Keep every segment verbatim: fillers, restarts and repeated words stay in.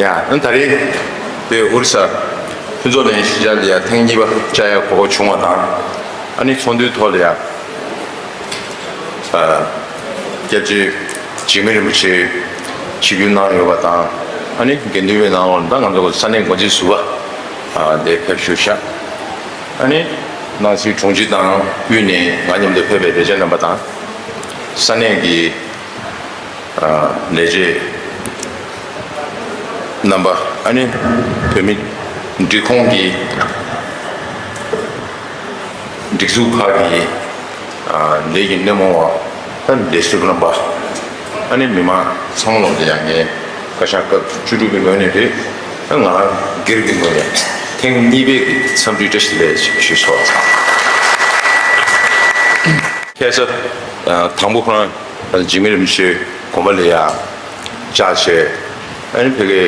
ཡ། ད་རེས་དེ་ཨོ་རི་ས་ཕུན་ཚོགས་གླིང་གཞིས་ཆགས་ལ་ཡ་ཐེངས་གཉིས་པ་བཅར་ཡ་གོ་སྐབས་བྱུང་བ་དང་། ཨ་ནི་ཚོགས་འདུའི་ཐོག་ལ་ཡ་སྐྱབས་རྗེ་འཇིགས་མེད་རིན་པོ་ཆེ་ཆིབས་བསྒྱུར་གནང་ཡོད་པ་དང་། ཨ་ནི་དགེ་འདུན་པའི་ནང་ལོགས་ལ་ད་ང་ཚོ་ས་གནས་འགོ་འཛིན་ཟུར་པ་དེ་ཕེབས་བཞུགས་ཤག་ཨ་ནི་ནང་སྲིད་དྲུང་ཆེ་དང་དབུས་ནས་ང་མཉམ་དུ་ཕེབས་པའི་ལས་བྱེད་རྣམ་པ་དང་། ས་གནས་ཀྱི་ལས་བྱེད་རྣམ་པ། ཨ་ནི་བོད་མི་སྒྲིག་ཁོངས་ཀྱི་སྒྲིག་འཛུགས་ཁག་གི་ལས་ཀྱི་སྣེ་མོ་བ། ལས་ཟུར་རྣམ་པ། ཨ་ནི་མི་མང་ཚང་མ་ལོག་ཏུ་ཡང་ངས་བཀའ་ཤག་སྐབས་བཅུ་དྲུག་གི་ངོས་ནས་རེད། ང་སྒེར་གྱི་ངོས་ནས་ཐེངས་གཉིས་པའི་གི་འཚམས་འདྲི་བཀྲ་ཤིས་བདེ་ལེགས་ཞུ་ཆོག་ཁ་སང་དང་པོ་ཁོ་རང་འཇིགས་མེད་རིན་པོ་ཆེ་དགོན་པ་ལ་ཡ་བཅར་བྱས། ཨ་ནི་ཕ་གི་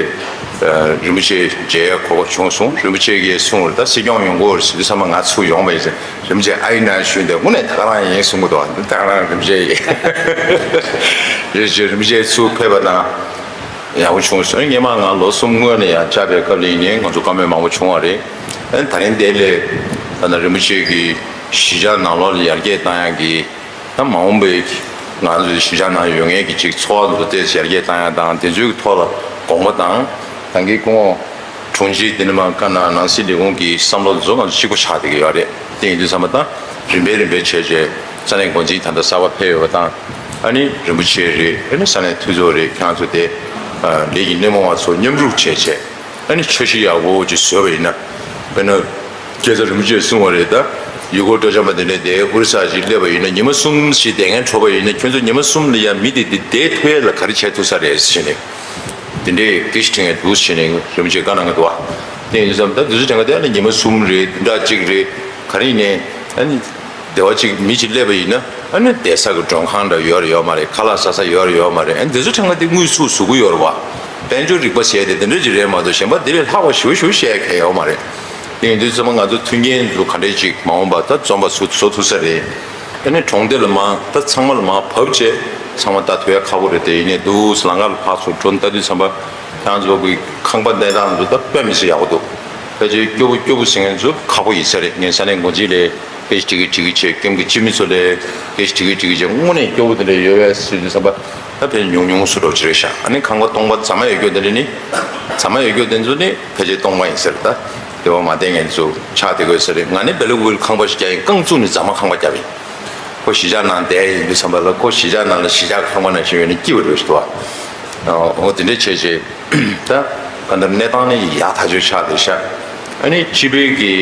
རིན་པོ་ཆེ་མཇལ་ཡ་གོ་སྐབས་བྱུང་སོང་། རིན་པོ་ཆེ་གིས་གསུངས་རེད། ད་སྲིད་སྐྱོང་ཡོང་གི་ཡོད་རེད་ཟེར་དུས་ཙམ་པ་ང་ཚུར་ཡོང་བ་ཡིན་ཟེར། རིན་པོ་ཆེ་ཨ་ཡིན་ན་ཞུས་འདུག་དངོས་གནས་ད་ག་རང་ཡིན་གསུང་གི་འདུག་ད་ག་རང་རིན་པོ་ཆེ་ཡིན། རིན་པོ་ཆེ་ཚུར་ཕེབས་པ་དང་ཡག་པོ་བྱུང་སོང་། སྔོན་མ་ང་ལོ་གསུམ་སྔོན་ནས་ཡང་བཅར་བའི་སྐབས་ལ་ཡིན་ནའི་ང་ཚོ་བཀའ་མོལ་མང་པོ་བྱུང་བ་རེད། ཨ་ནི་ད་རིང་འདི་ལས་ད་ལྟ་རིན་པོ་ཆེ་གི་གཞིས་ཆགས་ནང་ལོགས་ལ་ཡར་རྒྱས་བཏང་ཡག་གི། ད་མ་འོངས་པའི་ང་ཚོའི་གཞིས་ཆགས་ནང་ཡོད་མཁན་གྱི་ཅིག་འཚོ་བ་དེ་ཚོ་ཏོག་ཙམ་ཡར་རྒྱས་བཏང་ཡག་དང་དེ་ཚོའི་ཐོག་ལ་དགོངས་པ་དང་། ད་གིན་སྐུ་ངོ་དྲུང་ཆེ་འདི་ནས་མར་བཀའ་གནང་། ནང་སྲིད་ལས་ཁུངས་ཀྱི་བསམ་བློ་དེ་ཚོ་ང་ཚོ་གཅིག་པ་ཆགས་བསྡད་ཀྱི་ཡོད་རེད། དེ་ཡིན་དུས་ཙམ་པ་ད་རིམ་པས་རིམ་པས་བྱས་བྱས་ས་གནས་འགོ་འཛིན་ད་ལྟ་གསར་པ་ཕེབས་ཡོད་པ་དང་། ཨ་ནི་རིན་པོ་ཆེ་རེད། ཨ་ནི་ས་གནས་འཐུས་ཚོགས་རེད། ཁྱེད་རང་ཚོ་དེ་ལས་ཀྱི་སྣེ་མོ་བ་ཚོ་མཉམ་རུབ་བྱས་བྱས། ཨ་ནི་འཆར་གཞི་ཡག་པོ་ཅིག་བཟོས་པ་ཡིན་ན། དཔེར་ན་སྐྱེ་ཚ་རིན་པོ་ཆེས་གསུངས་པ་རེད། ད་ཡུལ་སྐོར་སྤྲོ་འཆམ་པ་དེ་འདྲས་དེ་ཨོ་རི་ས་ཅིག་སླེབས་པ་ཡིན་ན་ཉི་མ་གསུམ་ཞིག་བསྡད་མཁན་འཕྲོད་པ་ཡིན་ན། ཁྱོད་ཚོ་ཉི་མ་གསུམ་ལ་ཡང་མི་དེ་དེ་བསྡད་ཐུབ་ཡ་ལ་ག་རེ་བྱས་ཐུབ་ས་རེད་ཟེར་ནས། དེ་འདྲས་སྐད་ཆ་དྲི་མཁན་འདུག་ཟེར་ནས་རིན་པོ་ཆེས་བཀའ་གནང་གི་འདུག་བ། དེ་ཡིན་དུས་ཙམ་ད་དུས་ཚོད་དྲན་ག་དེ་ཨ་ནི་ཉི་མ་གསུམ་རེད། བདུན་ཕྲག་གཅིག་རེད། ག་རེ་ཡིན་ནའི་ཨ་ནི་སྡེ་བ་གཅིག་མི་གཅིག་སླེབས་པ་ཡིན་ན། ཨ་ནི་བསྡད་ས་གི་མགྲོན་ཁང་འདྲ་ཡོད་རེད་ཡོད་མ་རེད། ཁ་ལག་ཟ་ས་ཡོད་རེད་ཡོད་མ་རེད། ཨ་ནི་དེ་ཚོ་ཕྲན་ཁ་དེ་དངོས་སུ་བཟོ་གི་ཡོད་རེད་བ། དཔལ་འབྱོར་རིག་པ་ཟེར་དེ་དེ་འདྲ་ཅིག་རེད་མ་གཏོགས་གཞན་པ་དེ་ལས་ལྷག་པ་ཞེ་པོ་ཞེ་པོ་བཤད་མཁན་ཡོད་མ་རེད། དེ་ཡིན་དུས་ཚང་མ་ང་ཚོ་མཐུན་རྐྱེན་ཚོ་ག་འདྲས་ཅིག་མ་འོངས་པ་ད་འཛོམས་པ་བཟོ་བཟོ་ཐུབ་ས་རེད། ཨ་ནི་གྲོང་སྡེ་ལ་མར་ད་ཚང་མ་ལ་མར་བབས་བྱས་ཚང་མ་ལྟ་ཐུབ་ཡ་ཁག་པོ་རེད། དེ་ཡིན་ནའི་འདུག་ལམ་ཁ་ལ་ཕར་ཚུར་འགྲོ་ལྟ་དུས་ཙམ་པ་ཁྱེད་རང་ཚོ་གི་ཁང་པ་གནས་སྟངས་ཚོ་ད་དཔེ་མི་སྲིད་ཡག་པོ་འདུག་ཕལ་ཆེར་སྐྱོ་པོ་སྐྱོ་པོ་ཟེར་མཁན་ཚོ་ཁག་པོ་ཡིན་ས་རེད། ངས་ས་གནས་འགོ་འཛིན་ལ་སྐད་ཆ་དྲི་གི་དྲི་གི་བྱས། ཀེམ་གྱི་སྤྱི་མི་ཚོ་ལ་སྐད་ཆ་དྲི་གི་དྲི་གི་བྱས། དངོས་གནས་སྐྱོ་པོ་དེ་འདྲ་ཡོད་པས་ཟེར་དུས་ཙམ་པ་ད་ཕལ་ཆེར་ཉུང་ཉུང་སུ་འགྲོ་གི་རེད་ཤག་ཨ་ནི་ཁང་པ་སྟོང་པ་རྫ་མ་ཡོད་རྒྱུ་དེ་འདྲ་ནི། རྫ་མ་ཡོད་རྒྱུ་དེ་ཚོ་ནི་ཕལ་ཆེར་སྟོང་པ་ཡིན་ས་རེད། ད་སྡེ་བ་མ་བསྡད་མཁན་ཚོ་ཆགས་བསྡད་དགོས་ས་རེད། ང་ནི་བེ་ལ་ཝུལ་ཁང་པ་ཞིག་བརྒྱབ་ཡིན། རྐང་བཙུགས་ནས་རྫ་མ་ཁང་པ་བརྒྱབ་ཡིན། ཁོ་གཞིས་ཆགས་ནང་བསྡད་ཡིན་དུས་ཙམ་པ་ལ་ཁོ་གཞིས་ཆགས་ནང་ལ་གཞིས་ཆགས་ཁང་པ་ནང་བཞིན་ཡོད་ནས་སྐྱིད་པ་འགྲོ་ཞིག་འདུག་བ། འོ་དེ་འདྲས་བྱས་བྱས། ད་གང་ལྟར་གནས་སྟངས་ནི་ཡག་ཐག་ཆོད་ཆགས་བསྡད་ཤག་ཨ་ནི་སྤྱི་པའི་གི་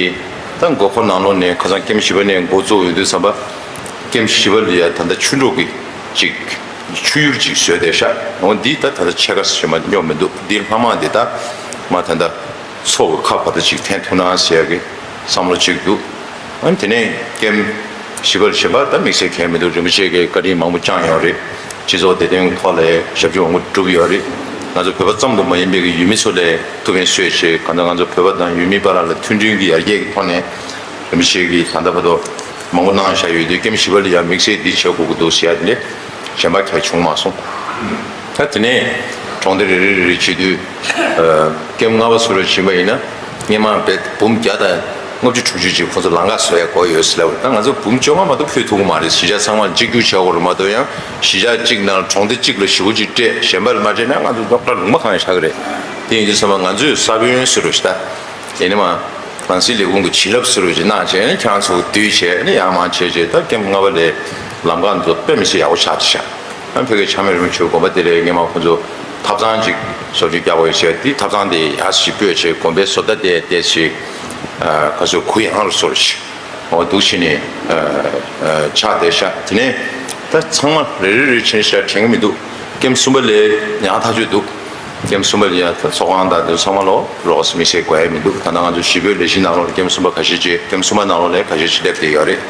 ད་དགོས་མཁོ་ནང་ལོགས་ནས་ཁ་སང་ཀེམ་བཞི་པ་ནས་འགོ་བཙུགས་ཡོང་དུས་ཙམ་པ། ཀེམ་བཞི་པ་ལ་ཡ་ད་ལྟ་ཆུ་འབྲོག་གི་ཅིག་ཆུ་ཡུར་ཅིག་བཟོས་བསྡད་ཤག་འོ་འདི་ད་ད་ལྟ་ཕྱེད་ཀ་ཞིག་མ་ཉོ་མི་འདུག་འདི་ལྷག་མ་འདི་ད་མ་ད་ལྟ་མཚོ་གི་ཁ་བར་དུ་ཅིག་འཐེན་ཐུབ་ན་ཟེར་ཡ་གི་བསམ་བློ་ཅིག་འདུག་ཨ་ནི་དེ་ནས་ཀེམ་བཞི་པར་གཞན་པ་ད་དམིགས་བསལ་གང་ཡང་མི་འདུག་རིན་པོ་ཆེ་གིས་བཀའ་དྲིན་མང་པོ་བསྐྱངས་ཡོད་རེད། སྤྱི་ཚོགས་བདེ་དོན་ཐོག་ལ་ཞབས་ཕྱི་འོང་གི་བསྒྲུབས་ཡོད་རེད། ང་ཚོ་བོད་པ་ཙམ་དུ་མ་ཡིན་པའི་གི་ཡུལ་མི་ཚོ་ལ་ཐུགས་ཕན་གསོས་བྱས། གང་ལྟར་ང་ཚོ་བོད་པ་དང་ཡུལ་མི་བར་ལ་མཐུན་སྒྲིལ་གྱི་ཡར་རྒྱས་ཀྱི་ཐོག་ནས་རིན་པོ་ཆེ་གིས་ད་ལྟ་བར་དུ་མང་པོ་གནང་བཞག་ཡོད་དུས་ཀེམ་བཞི་པ་ལ་ཡང་དམིགས་བསལ་འདི་བྱེད་དགོས་ཀྱི་འདུག་ཟེར་ཡ་དེ་གཞན་པ་གང་བྱུང་མ་སོང་། ད་དེ་ནས་གྲོང་སྡེ་རེ་རེ་རེ་རེ་བྱེད་དུས། ཀེམ་ལྔ་པ་ཟུར་རེ་ཕྱིན་པ་ཡིན་ན་སྔོན་མ་བས་འབུམ་བརྒྱ་དང་ལྔ་བཅུ་དྲུག་ཅུ་ཅིག་ཁོང་ཚོ་ལམ་ཁ་བཟོ་ཡ་དགོས་ཡོད་ཟེར་ལབ་པ་རེད། ད་ང་ཚོ་འབུམ་བཅོ་ལྔ་མ་གཏོགས་ཕུལ་ཐུབ་ཀྱི་མ་རེད། གཞིས་ཆགས་ཚང་མར་གཅིག་གྱུར་བྱ་དགོས་རེད་མ་གཏོགས། ཡང་གཞིས་ཆགས་གཅིག་ནང་གྲོང་སྡེ་གཅིག་ལ་ཞེ་པོ་ཅིག་སྤྲད། གཞན་པ་ལ་མ་སྤྲད་ན་ང་ཚོ་རྡོག་རྩ་ལུང་པ་གང་ཡང་ཆགས་ཀྱི་རེད། དེ་ཡིན་དུས་ཙམ་པ་ང་ཚོས་ས་བོན་ཟེར་རོ་ཞིག་ད། དེ་ནས་མ། རང་སྲིད་ལས་ཁུངས་ཀྱི་བྱིན་རླབས་ཟེར་རོ་ཞིག་གནང་བྱས་ནས་ཁྱེད་རང་ཚོ་བསྡུས་བྱས་ནས་ཡར་མར་བྱས་བྱས་ད་ཀེམ་ལྔ་པ་ལ་ལམ་ཁ་ཚོ་དཔེ་མི་སྲིད་ཡག་པོ་ཆགས་བསྡད་ཤག་ཨ་ཕ་གི་ཆགས་མེད་རིན་པོ་ཆེའི་དགོན་པ་དེ་ལ་སྔོན་མ་ཁོ་ཚོ་ཐབ་ཚང་ཅིག་བཟོ་བཅོས་རྒྱག་དགོས་ཡོད་ཟེར། དེ་ཐབ་ཚང་དེ་ཡར་ཞིག་སྤོས་བྱས་དགོན་པའི་བཟོ་ལྟ་དེ་བལྟས་ཤིག་ཁ་སོ་གུ་ཡངས་རུ་སོར་ཞིག་འོ་འདུག་བྱས་ནས་ཆགས་བསྡད་ཤག་དེ་ནས་ད་ཚང་མ་རེ་རེ་རེ་བྱས་ཤག་དྲན་གྱི་མི་འདུག་ཀེམ་གསུམ་པ་ལ་ཡག་ཐག་ཆོད་འདུག་ཀེམ་གསུམ་པ་ལ་ཡ་ད་ཚོགས་ཁང་དང་དེ་ཚང་མ་ལོ་རོགས་མི་སེར་དགོས་ཡ་མི་འདུག་ད་ལྟ་ང་ཚོ་བཞི་པའི་ལས་གཞི་ནང་ལོགས་ཀེམ་གསུམ་པ་ཁ་ཤས་ཅིག་ཀེམ་གསུམ་པ་ནང་ལོགས་ལ་ཁ་ཤས་ཅིག་སླེབས་བསྡད་ཡོད་རེད།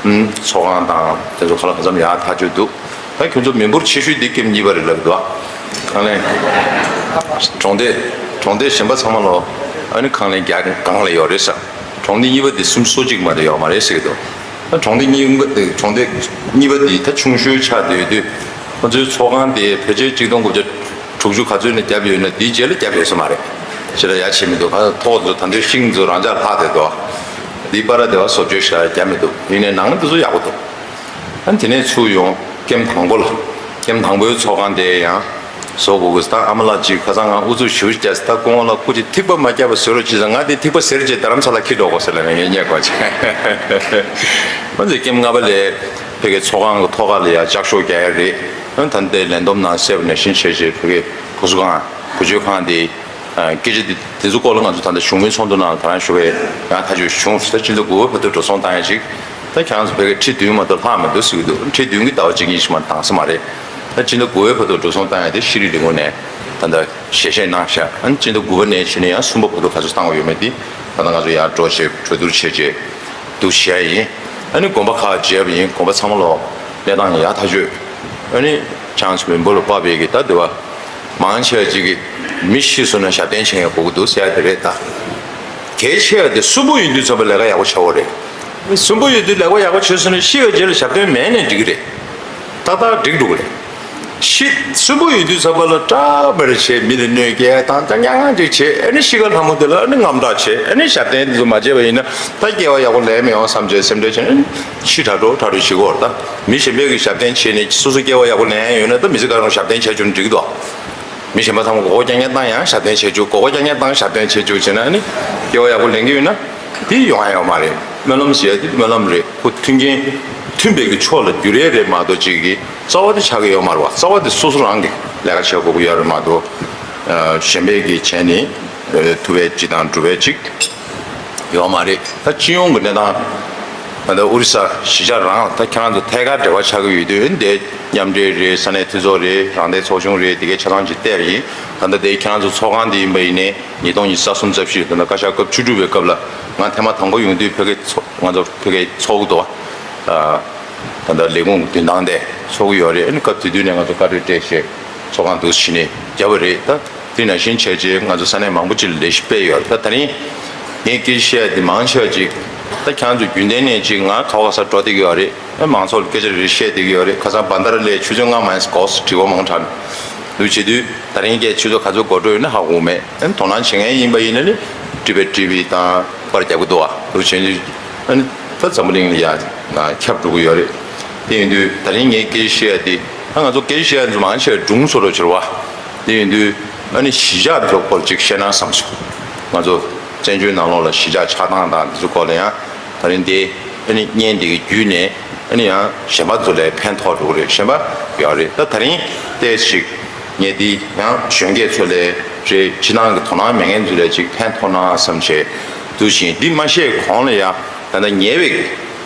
ཨུམ། ཚོགས་ཁང་དང་དེ་ཚོ་ག་ལ་གང་འཚམ་ཡག་ཐག་ཆོད་འདུག་ད་ཁྱོད་ཚོ་མི་འབོར་ཆེ་ཤོས་འདི་ཀེམ་གཉིས་པ་རེད་ལབ་འདུག་ཨ་ཁང་ལེན། གྲོང་སྡེ། གྲོང་སྡེ་གཞན་པ་ཚང་མ་ལོ། ཨ་ནི་ཁང་ལེན་རྒྱག་གང་ལ་ཡོད་རེད་ས། གྲོང་སྡེ་གཉིས་པ་འདི་སུམ་སོ་གཅིག་མ་གཏོགས་ཡོད་མ་རེད་ཟེར་གྱི་འདུག་ད་གྲོང་སྡེ་གཉིས་པ་དེ་གྲོང་སྡེ་གཉིས་པ་འདི་ད་ཆུང་ཤོས་ཆགས་བསྡད་ཡོད་དུས། ཁོ་ཚོའི་ཚོགས་ཁང་དེ་ཕལ་ཆེར་གཅིག་སྟོང་དགུ་བརྒྱ་ དྲུག་ཅུ་ག་ཚོད་ནས་བརྒྱབ་ཡོད་ན་དེའི་རྗེས་ལ་བརྒྱབ་ཡོད་ས་མ་རེད། ཕྱི་ལ་ཡ་བྱེད་མི་འདུག་ཁ་ཐོག་ཚོ་ད་འདོད་ཤིང་ཚོ་རང་འཇགས་ལྷག་བསྡད་འདུག་དེའི་པར་དེ་བ་བཟོ་བཅོས་ཤ་བརྒྱབ་མི་འདུག་ཡིན་ནའི་ནང་དེ་ཚོ་ཡག་པོ་འདུག་ཨ་ནི་དེ་ནས་ཚུར་ཡོང་ཀེམ་དང་པོ་ལ། ཀེམ་དང་པོའི་ཚོགས་ཁང་དེ་ཡང་བཟོ་དགོས་ཀྱི་ད་ཨ་མ་ལགས་ཅིག་ཁ་སང་ང་ཨུ་ཚུགས་ཞུ་བྱས་ད་སྐུ་ངོ་ལ་སྐུ་མཁྱེན་ཐིགས་པ་མ་བརྒྱབ་པ་བཟོས་རོགས་ཅེས་ང་དེ་ཐིགས་པ་ཟེར་རྗེས་རྡ་རམ་ས་ལ་འཁྱེར་འགྲོ་དགོས་ཟེར་ལབ་ནས་ངས་བསྙད་དགོས་བྱས། ཨ་ནི་ཀེམ་ལྔ་པ་ལས་ཕ་གི་ཚོགས་ཁང་གི་ཐོག་ཁ་ལ་ཡ་ལྕགས་ཤོག་རྒྱག་ཡ་རེད། ཨ་ནི་ད་ལྟའི་ལས་བསྡོམས་ནང་གསལ་པོ་ནང་བཞིན་བྱས་རྗེས་ཕ་གི་བུ་གསོ་ཁང་བུ་བཅོལ་ཁང་དེ། སྐད་ཆ་དེ་དེ་ཚོ་སྐོར་ལ་ང་ཚོ་ད་ལྟ་བཞུགས་མོལ་ཚོགས་འདུ་ནང་ལ་ད་རང་ཞུ་བའི་ཡང་ཐག་གཅོད་བྱུང་ཟེར། སྤྱི་ཟླ་དགུ་པའི་བར་དུ་འགྲོ་སོང་བཏང་ཡ་ཅིག་ད་ཁྱེད་རང་ཚོ་བོད་ཀྱི་ཁྲི་བདུན་མ་གཏོགས་ལྷག་མི་འདུག་ཟེར་གྱི་འདུག་ཁྲི་བདུན་གྱི་ཟླ་བ་གཅིག་གཉིས་ཤིག་མ་བཏང་ས་མ་རེད། ད་སྤྱི་ཟླ་དགུ་པའི་བར་དུ་འགྲོ་སོང་བཏང་ཡ་དེ་ཤེས་རིག་ལས་ཁུངས་ནས་ད་ལྟ་ཞལ་བཞེས་གནང་ཤག་ཨ་ནི་སྤྱི་ཟླ་དགུ་པ་ནས་བྱས་ནས་ཡང་གསུམ་པ་བར་དུ་ག་ཚོད་བཏང་བ་ཡོད་མེད་དེ་ད་ལྟ་ང་ཚོ་ཡར་འགྲོ་བྱས་གྲོས་བསྡུར་བྱས་རྗེས་འདུག་བྱས་ཡིན། ཨ་ནི་དགོན་པ་ཁག་མཇལ་བ་ཡིན། དགོན་པ་ཚང་མ་ལོ་གནས་སྟངས་ཡག་ཐག་ཆོད། ཨ་ནི་ཁྱེད་རང་ཚོ་བོན་པོ་ལ་དཔག་པའི་གི་ད་འདི་བ། མང་ཆེ་བ་ཅིག་གིས་མི་ཤི་སོང་ན་ཞབས་བརྟན་བྱེད་མཁན་དགོས་ཀྱི་འདུག་ཟེར་ཡ་དེ་རེད་ད། གལ་ཆེ་བ་དེ་གསོན་པོ་ཡོད་དུས་ཙམ་པ་ལས་ཀ་ཡག་པོ་བྱ་དགོས་རེད། གསོན་པོ་ཡོད་དུས་ལས་ཀ་ཡག་པོ་བྱས་སོང་ན་ཤི་བའི་རྗེས་ལ་ཞབས་བརྟན་མེད་ནས་འགྲིག་གི་རེད། ཏག་ཏག་འགྲིག་འགྲོ་གི་རེད། ཤི་གསོན་པོ་ཡོད་དུས་ཙམ་པ་ལ་སྐྲག་པར་བྱས་མི་ལ་གནོད་སྐྱེལ་དང་ད་ཉང་ཉང་ཅིག་བྱས་ཨ་ནི་ཤི་ཁ་ལྷ་མོ་དེ་ལ་ཨ་ནི་དངངས་སྐྲག་བྱས་ཨ་ནི་ཞབས་བརྟན་དེ་ཚོ་མ་བྱས་པ་ཡིན་ན་ད་སྐྱེ་བ་ཡག་པོ་ལེན་མི་ཡོང་བསམ་བྱས་སེམས་ཁྲལ་བྱས་ན་ཤི་དྲག་འགྲོ་དྲག་འགྲོ་བྱེད་ཀྱི་ཡོད་རེད་ད། མི་གཞན་པས་ཀྱི་ཞབས་བརྟན་བྱས་ནས་སོ་སོ་སྐྱེ་བ་ཡག་པོ་ལེན་ཡ་ཡོད་ན་ད་མི་ཚེ་གང་རུང་ཞབས་བརྟན་བྱས་བཅུག་ན་འགྲིག་གི་འདུག་མི་གཞན་པ་ཚང་མ་མགོ་སྐོར་རྐྱང་རྐྱང་བཏང་ཡང་ཞབས་བརྟན་བྱས་བཅུག་མགོ་སྐོར་རྐྱང་རྐྱང་བཏང་ཞབས་བརྟན་བྱས་བཅུག་བྱས་ན་ཨ་ནི་སྐྱེ་བ་ཡག་པོ་ལེན་གྱི་ཡོད་ན་དེ་ཡོང་ཡ་ཡོད་མ་རེད། སྨོན་ལམ་ཟེར་ཡ་དེ་སྨོན་ལམ་རེད། ཁོ་མཐུན་རྐྱེན་མཐུན་པའི་གི་ཕྱོགས་ལ་བསྒྱུར་ཡས་རེད་མ་གཏོགས་ཅིག་གི་རྩ་བ་དེ་ཆགས་ཀྱི་ཡོད་མ་རེད་བ། རྩ་བ་དེ་སོ་སོ་རང་གི་ལས་ཀ་བྱེད་དགོས་ཀྱི་ཡོད་རེད་མ་གཏོགས་གཞན་པས་ཀྱི་བྱས་ནས་ཐུབ་པའི་ཅིག་དང་འགྲུབ་པའི་ཅིག་ཡོད་མ་རེད། ད་སྤྱི་ཡོངས་ཀྱི་གནས་སྟངས་ད་ལྟ་ཨོ་རི་ས་གཞིས་ཆགས་རང་ད་ཁྱེད་རང་ཚོ་ཐད་ཀར་འབྲེལ་བ་ཆགས་ཀྱི་ཡོད་དུས་འདི་མཉམ་འབྲེལ་རེད། ས་གནས་འཐུས་ཚོགས་རེད། རང་བདེན་ཚོགས་ཆུང་རེད། དེ་གའི་ཆ་ཚང་ཅིག་བལྟས་པ་ཡིན། ད་ལྟ་དེ་ཁྱེད་རང་ཚོ་ཚོགས་ཁང་འདི་ཡིན་པ་ཡིན་ནའི་ཉིས་སྟོང་ཉི་ཤུ་རྩ་གསུམ་རྩ་བཞི་ད་ལྟ་བཀའ་ཤག་སྐབས་བཅུ་དྲུག་པའི་སྐབས་ལ་ང་ཐེངས་མ་དང་པོ་ཡོང་དུས་ཕ་གི་ཚོ་ང་ཚོ་ཕ་གི་ཚོགས་འདུ་ད་ལྟ་ལས་ཁུངས་མདུན་ཐང་དེ་ཚོགས་ཀྱི་ཡོད་རེད། ཨ་ནི་སྐབས་དེ་དུས་ནས་ང་ཚོ་བཀའ་འཁྲོལ་སྤྲད་བྱས་ཚོགས་ཁང་འདུ་བྱས་ནས་བརྒྱབ་པ་རེད་ད། དེ་ནང་བཞིན་བྱས་རྗེས་ང་ཚོ་ས་གནས་མང་པོ་ཅིག་ལ་ལས་གཞི་སྤེལ་ཡོད་རེད། ད་ད་རིང་ངས་སྐད་ཆ་བཤད་ཡ་དེ་མང་ཆེ་བ་ཅིག་ད་ཁྱེད་རང་ཚོ་རྒྱུན་ལྡན་ནས་ཅིག་ང་ག་བ་ག་ས་འགྲོ་བསྡད་ཀྱི་ཡོད་རེད། ཨ་མང་ཚོགས་ལ་སྐད་ཆ་རེ་བཤད་བསྡད་ཀྱི་ཡོད་རེད། ཁ་སང་བན་དར་ལས་ཆུ་ཚོད་ལྔ་མ་ཡིན་གོ་སོང་དྲི་བ་མང་དྲགས་འདུག་བྱེད་དུས་ད་རིང་སྐད་ཆུ་ཚོད་ག་ཚོད་འགོར་འགྲོ་ཡོད་ན་ཧ་གོ་མེད། ཨ་དོ་སྣང་བྱེད་མཁན་ཡིན་པ་ཡིན་ན་ནི་ཀྲི་བེ་ཀྲི་བི་དང་པར་རྒྱག་གི་འདུག་བ། འདུག་བྱེད་དུས་ཨ་ནི་ད་འཛམ་བུ་གླིང་ལ་ཡ་ཁྱབ་འགྲོ་གི་ཡོད་རེད། དེ་ཡིན་དུས་ད་རིང་ངས་སྐད་ཆ་བཤད་ཡ་དེ་ད་ང་ཚོ་སྐད་ཆ་བཤད་ཡ་ཚོ་མང་ཆེ་བ་སྒྲུང་བཟོ་འདྲ་བྱེད་རེད་བ། དེ་ཡིན་དུས་ཨ་ནི་གཞིས་ཆགས་ཚོ་སྐོར་ཅིག་བཤད་ན་བསམ་སོང་། ང་ཚོ་བཙན་བྱོལ་ནང་ལོགས་ལ་གཞིས་ཆགས་ཆགས་སྟངས་དང་འདི་ཚོ་སྐོར་ལ་ཡང་ད་རིང་དེ་ཨ་ནི་བརྙན་འདི་གི་བརྒྱུད་ནས་ཨ་ནི་ཡང་གཞན་པ་ཚོ་ལ་ཕན་ཐོགས་འགྲོ་གི་རེད། གཞན་པ་ཡོད་རེད། ད་ད་རིང་ཏོག་ཙམ་ཅིག་ངས་འདི་ཡང་གཞོན་སྐྱེས་ཚོ་ལ་རེད། སྤྱི་བཏང་གི་དོ་སྣང་མེད་མཁན་ཚོ་ལ་ཅིག་ཕན་ཐོགས་ན་བསམ་བྱས་འདུག་བཞིན་འདི་མ་བཤད་གོང་ལ་ཡང་ད་ལྟ་ཉེ་བའི་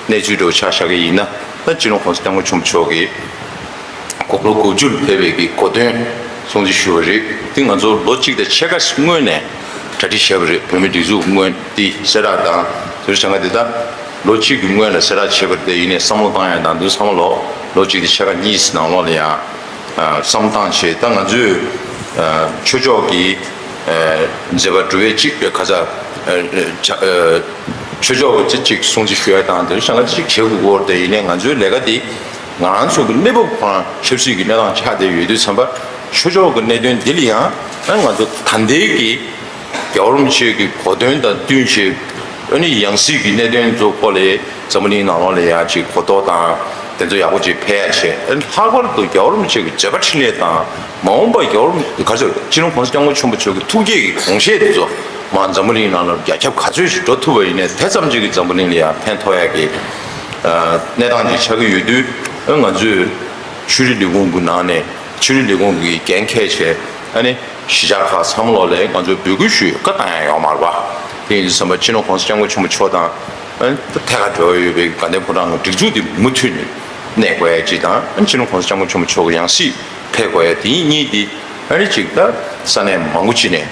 གནས་ཚུལ་འདྲ་བོ་ཆ་བཞག་གི་ཡིན་ན་ད་སྤྱི་ནོར་༸གོང་ས་༸སྐྱབས་མགོན་ཆེན་པོ་མཆོག་གིས་དགུང་ལོ་དགུ་བཅུར་ཕེབས་པའི་གི་གོ་སྟོན་སྲུང་བརྩི་ཞུས་པ་རེད། འདི་ང་ཚོ་ལོ་གཅིག་དང་ཕྱེད་ཀ་སྔོན་ནས་གྲ་སྒྲིག་བྱས་པ་རེད། བོད་མིའི་སྒྲིག་འཛུགས་སྔོན་འདི་གསལ་བསྒྲགས་དང་དེ་རུ་བྱ་ང་འདི་ད་ལོ་གཅིག་གི་སྔོན་ལ་གསལ་བསྒྲགས་བྱས་པ་རེད། དེ་ཡིན་ནའི་བསམ་བློ་བཏང་ཡ་དང་འདི་བསམ་བློ་ལོ་གཅིག་དང་ཕྱེད་ཀ་གཉིས་ནང་ལོགས་ལ་ཡང་བསམ་བློ་བཏང་བྱས་ད་ང་ཚོས་ཆོས་ཕྱོགས་ཀྱི་མཛད་པ་སྒྲུབ་པའི་གཅིག་ག་ས་ཆོས་ཕྱོགས་ཀྱི་ཅིག་སྲུང་བརྩི་ཞུ་ཡ་དང་དེ་རུ་བྱ་ང་ཅིག་བྱེད་དགོས་སྐོར་དེ་ཡིན་ནའི་ང་ཚོའི་ལས་ཀ་འདི་ང་རང་ཚོ་གི་གནས་བབ་ཁོ་རང་ཆབ་སྲིད་ཀྱི་གནས་སྟངས་ཆགས་བསྡད་ཡོད་དུས་ཙམ་པ་ཆོས་ཕྱོགས་ཀྱི་གནད་དོན་འདི་ལ་ཡང་ང་ཚོ་ད་ལྟའི་གི་རྒྱལ་བ་རིན་པོ་ཆེ་གི་གོ་སྟོན་དང་བསྟུན་བྱས་ཨ་ནི་ཡང་སྲིད་ཀྱི་གནད་དོན་ཚོ་སྐོར་ལ་འཛམ་བུ་གླིང་ནང་ལོགས་ལ་ཡང་ཅིག་གོ་རྟོགས་དང་དེ་ཚོ་ཡག་པོ་ཅིག་འཕེལ་ཡ་བྱས། ཨ་ནི་ལྷག་པར་དུ་རྒྱལ་བ་རིན་པོ་ཆེ་གི་མཛད་པ་འཕྲིན་ལས་དང་མ་འོངས་པ་རྒྱལ་བ་རིན་ག་ཚོད་སྤྱི་ནོར་༸གོང་ས་༸སྐྱབས་མགོན་ཆེན་པོ་མཆོག་གི་ཐུགས་བསྐྱེད་ཀྱི་དགོངས་བཞེད་དེ་ཚོ་མ་འཛམ་བུ་གླིང་ནང་ལ་རྒྱ་ཁྱབ་ག་ཚོད་ཞིག་འགྲོ་ཐུབ་པ་ཡིན་ནའི་དེ་ཙམ་ཅིག་གི་འཛམ་བུ་གླིང་ལ་ཡང་ཕན་ཐོགས་ཡ་གི་གནས་སྟངས་ཅིག་ཆགས་ཀྱི་ཡོད་དུས་ཨ་ང་ཚོས་ཆོས་རིག་ལས་ཁུངས་ཀྱི་ནང་ནས་ཆོས་རིག་ལས་ཁུངས་ཀྱི་འགན་འཁྱེར་བྱས་ཨ་ནི་གཞིས་ཆགས་ཁག་ཚང་མ་ལོག་ལ་ང་ཚོས་འབོད་སྐུལ་ཞུ་བཀའ་བཏང་ཡ་ཡོད་མ་རེད་པ། དེ་ཡིན་དུས་ཙམ་པ་སྤྱི་ནོར་༸གོང་ས་༸སྐྱབས་མགོན་ཆེན་པོ་མཆོག་དང་ཨ་ནི་ཐད་ཀར་འབྲེལ་བ་ཡོད་པའི་དགའ་ལྡན་ཕོ་བྲང་གི་སྒྲིག་འཛུགས་དེ་མུ་མཐུད་ནས་གནས་དགོས་ཡ་གཅིག་དང་ཨ་ནི་སྤྱི་ནོར་༸གོང་ས་༸སྐྱབས་མགོན་ཆེན་པོ་མཆོག་གི་ཡང་སྲིད་ཕེབས་དགོས་ཡ་དེ་གཉིས་དེ་ཨ་ནི་གཅིག་ད་ས་གནས་མང་པོ་ཅིག་ནས་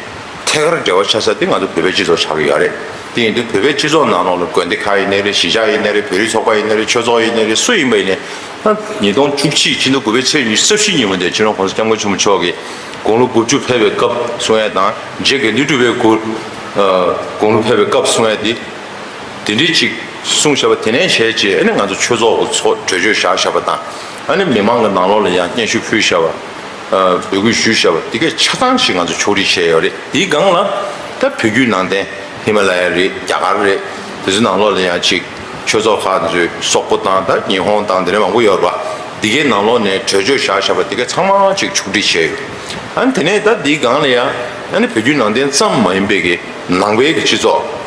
ཐད་ཀར་འབྲེལ་བ་ཆགས་ས་དེ་ང་ཚོ་བོད་པའི་སྤྱི་ཚོགས་ཆགས་ཀྱི་ཡོད་རེད། དེ་ཡིན་དུས་བོད་པའི་སྤྱི་ཚོགས་ནང་ལོགས་ལ་དགོན་སྡེ་ཁག་ཡིན་ནའི་རེད། གཞིས་ཆགས་ཡིན་ནའི་རེད། བོད་རིགས་ཚོགས་པ་ཡིན་ནའི་རེད། ཆོས་ཚོགས་ཡིན་ནའི་རེད། སུ་ཡིན་པ་ཡིན་ནའི་ད་ཉིས་སྟོང་བཅུ་གཅིག་ཕྱི་ཟླ་དགུ་པའི་ཚེས་ཉི་ཤུ་རྩ་བཞི་ཉིན་མོ་དེ་སྤྱི་ནོར་༸གོང་ས་༸སྐྱབས་མགོན་ཆེན་པོ་མཆོག་གིས་དགུང་ལོ་དགུ་བཅུ་ཕེབས་པའི་སྐབས་གསུང་ཡས་དང་རྗེ་དགེ་འདུན་གྲུབ་པའི་དགུང་ཨ་དགུང་ལོ་ཕེབས་པའི་སྐབས་གསུང་ཡས་དེ་དེ་འདྲའི་ཅིག་གསུངས་བཞག་པ་དེ་ནས་བྱས་རྗེས་ཨ་ནི་ང་ཚོ་ཆོས་ཚོགས་ཀྱི་ཚོགས་གྲོས་ཆོད་བཞག་བཞག་པ་དང་ཨ་ནི་མི་མང་གི་ནང་ལོགས་ལ་ཡང་སྙན་ཞུ་ཕུལ་བཞག་པ། འབོད་སྐུལ་ཞུས་བཞག་པ་དེ་གས་ཆ་ཚང་ཞིག་ང་ཚོ་ཕྱོགས་སྒྲིག་བྱས་ཡོད་རེད། དེའི་སྒང་ལ་ད་བོད་བརྒྱུད་ནང་བསྟན་ཧི་མ་ལ་ཡ་རེད། རྒྱ་གར་རེད། དེ་ཚོའི་ནང་ལོགས་ལ་ཡང་ཅིག་ཆོས་ཚོགས་ཁག་ཚོའི་སོག་པོ་དང་ད་ཉི་ཧོང་དང་དེ་འདྲ་མང་པོ་ཡོད་རེད་པ། དེ་གའི་ནང་ལོགས་ནས་གྲོས་ཆོད་བཞག་བཞག་པ་དེ་གས་ཚང་མ་ཅིག་ཕྱོགས་སྒྲིག་བྱས་ཡོད། ཨ་ནི་དེ་ནས་ད་དེའི་སྒང་ལ་ཡང་ཨ་ནི་བོད་བརྒྱུད་ནང་བསྟན་ཙམ་མ་ཡིན་པའི་གི་ནང་པའི་གི་སྤྱི་ཚོགས་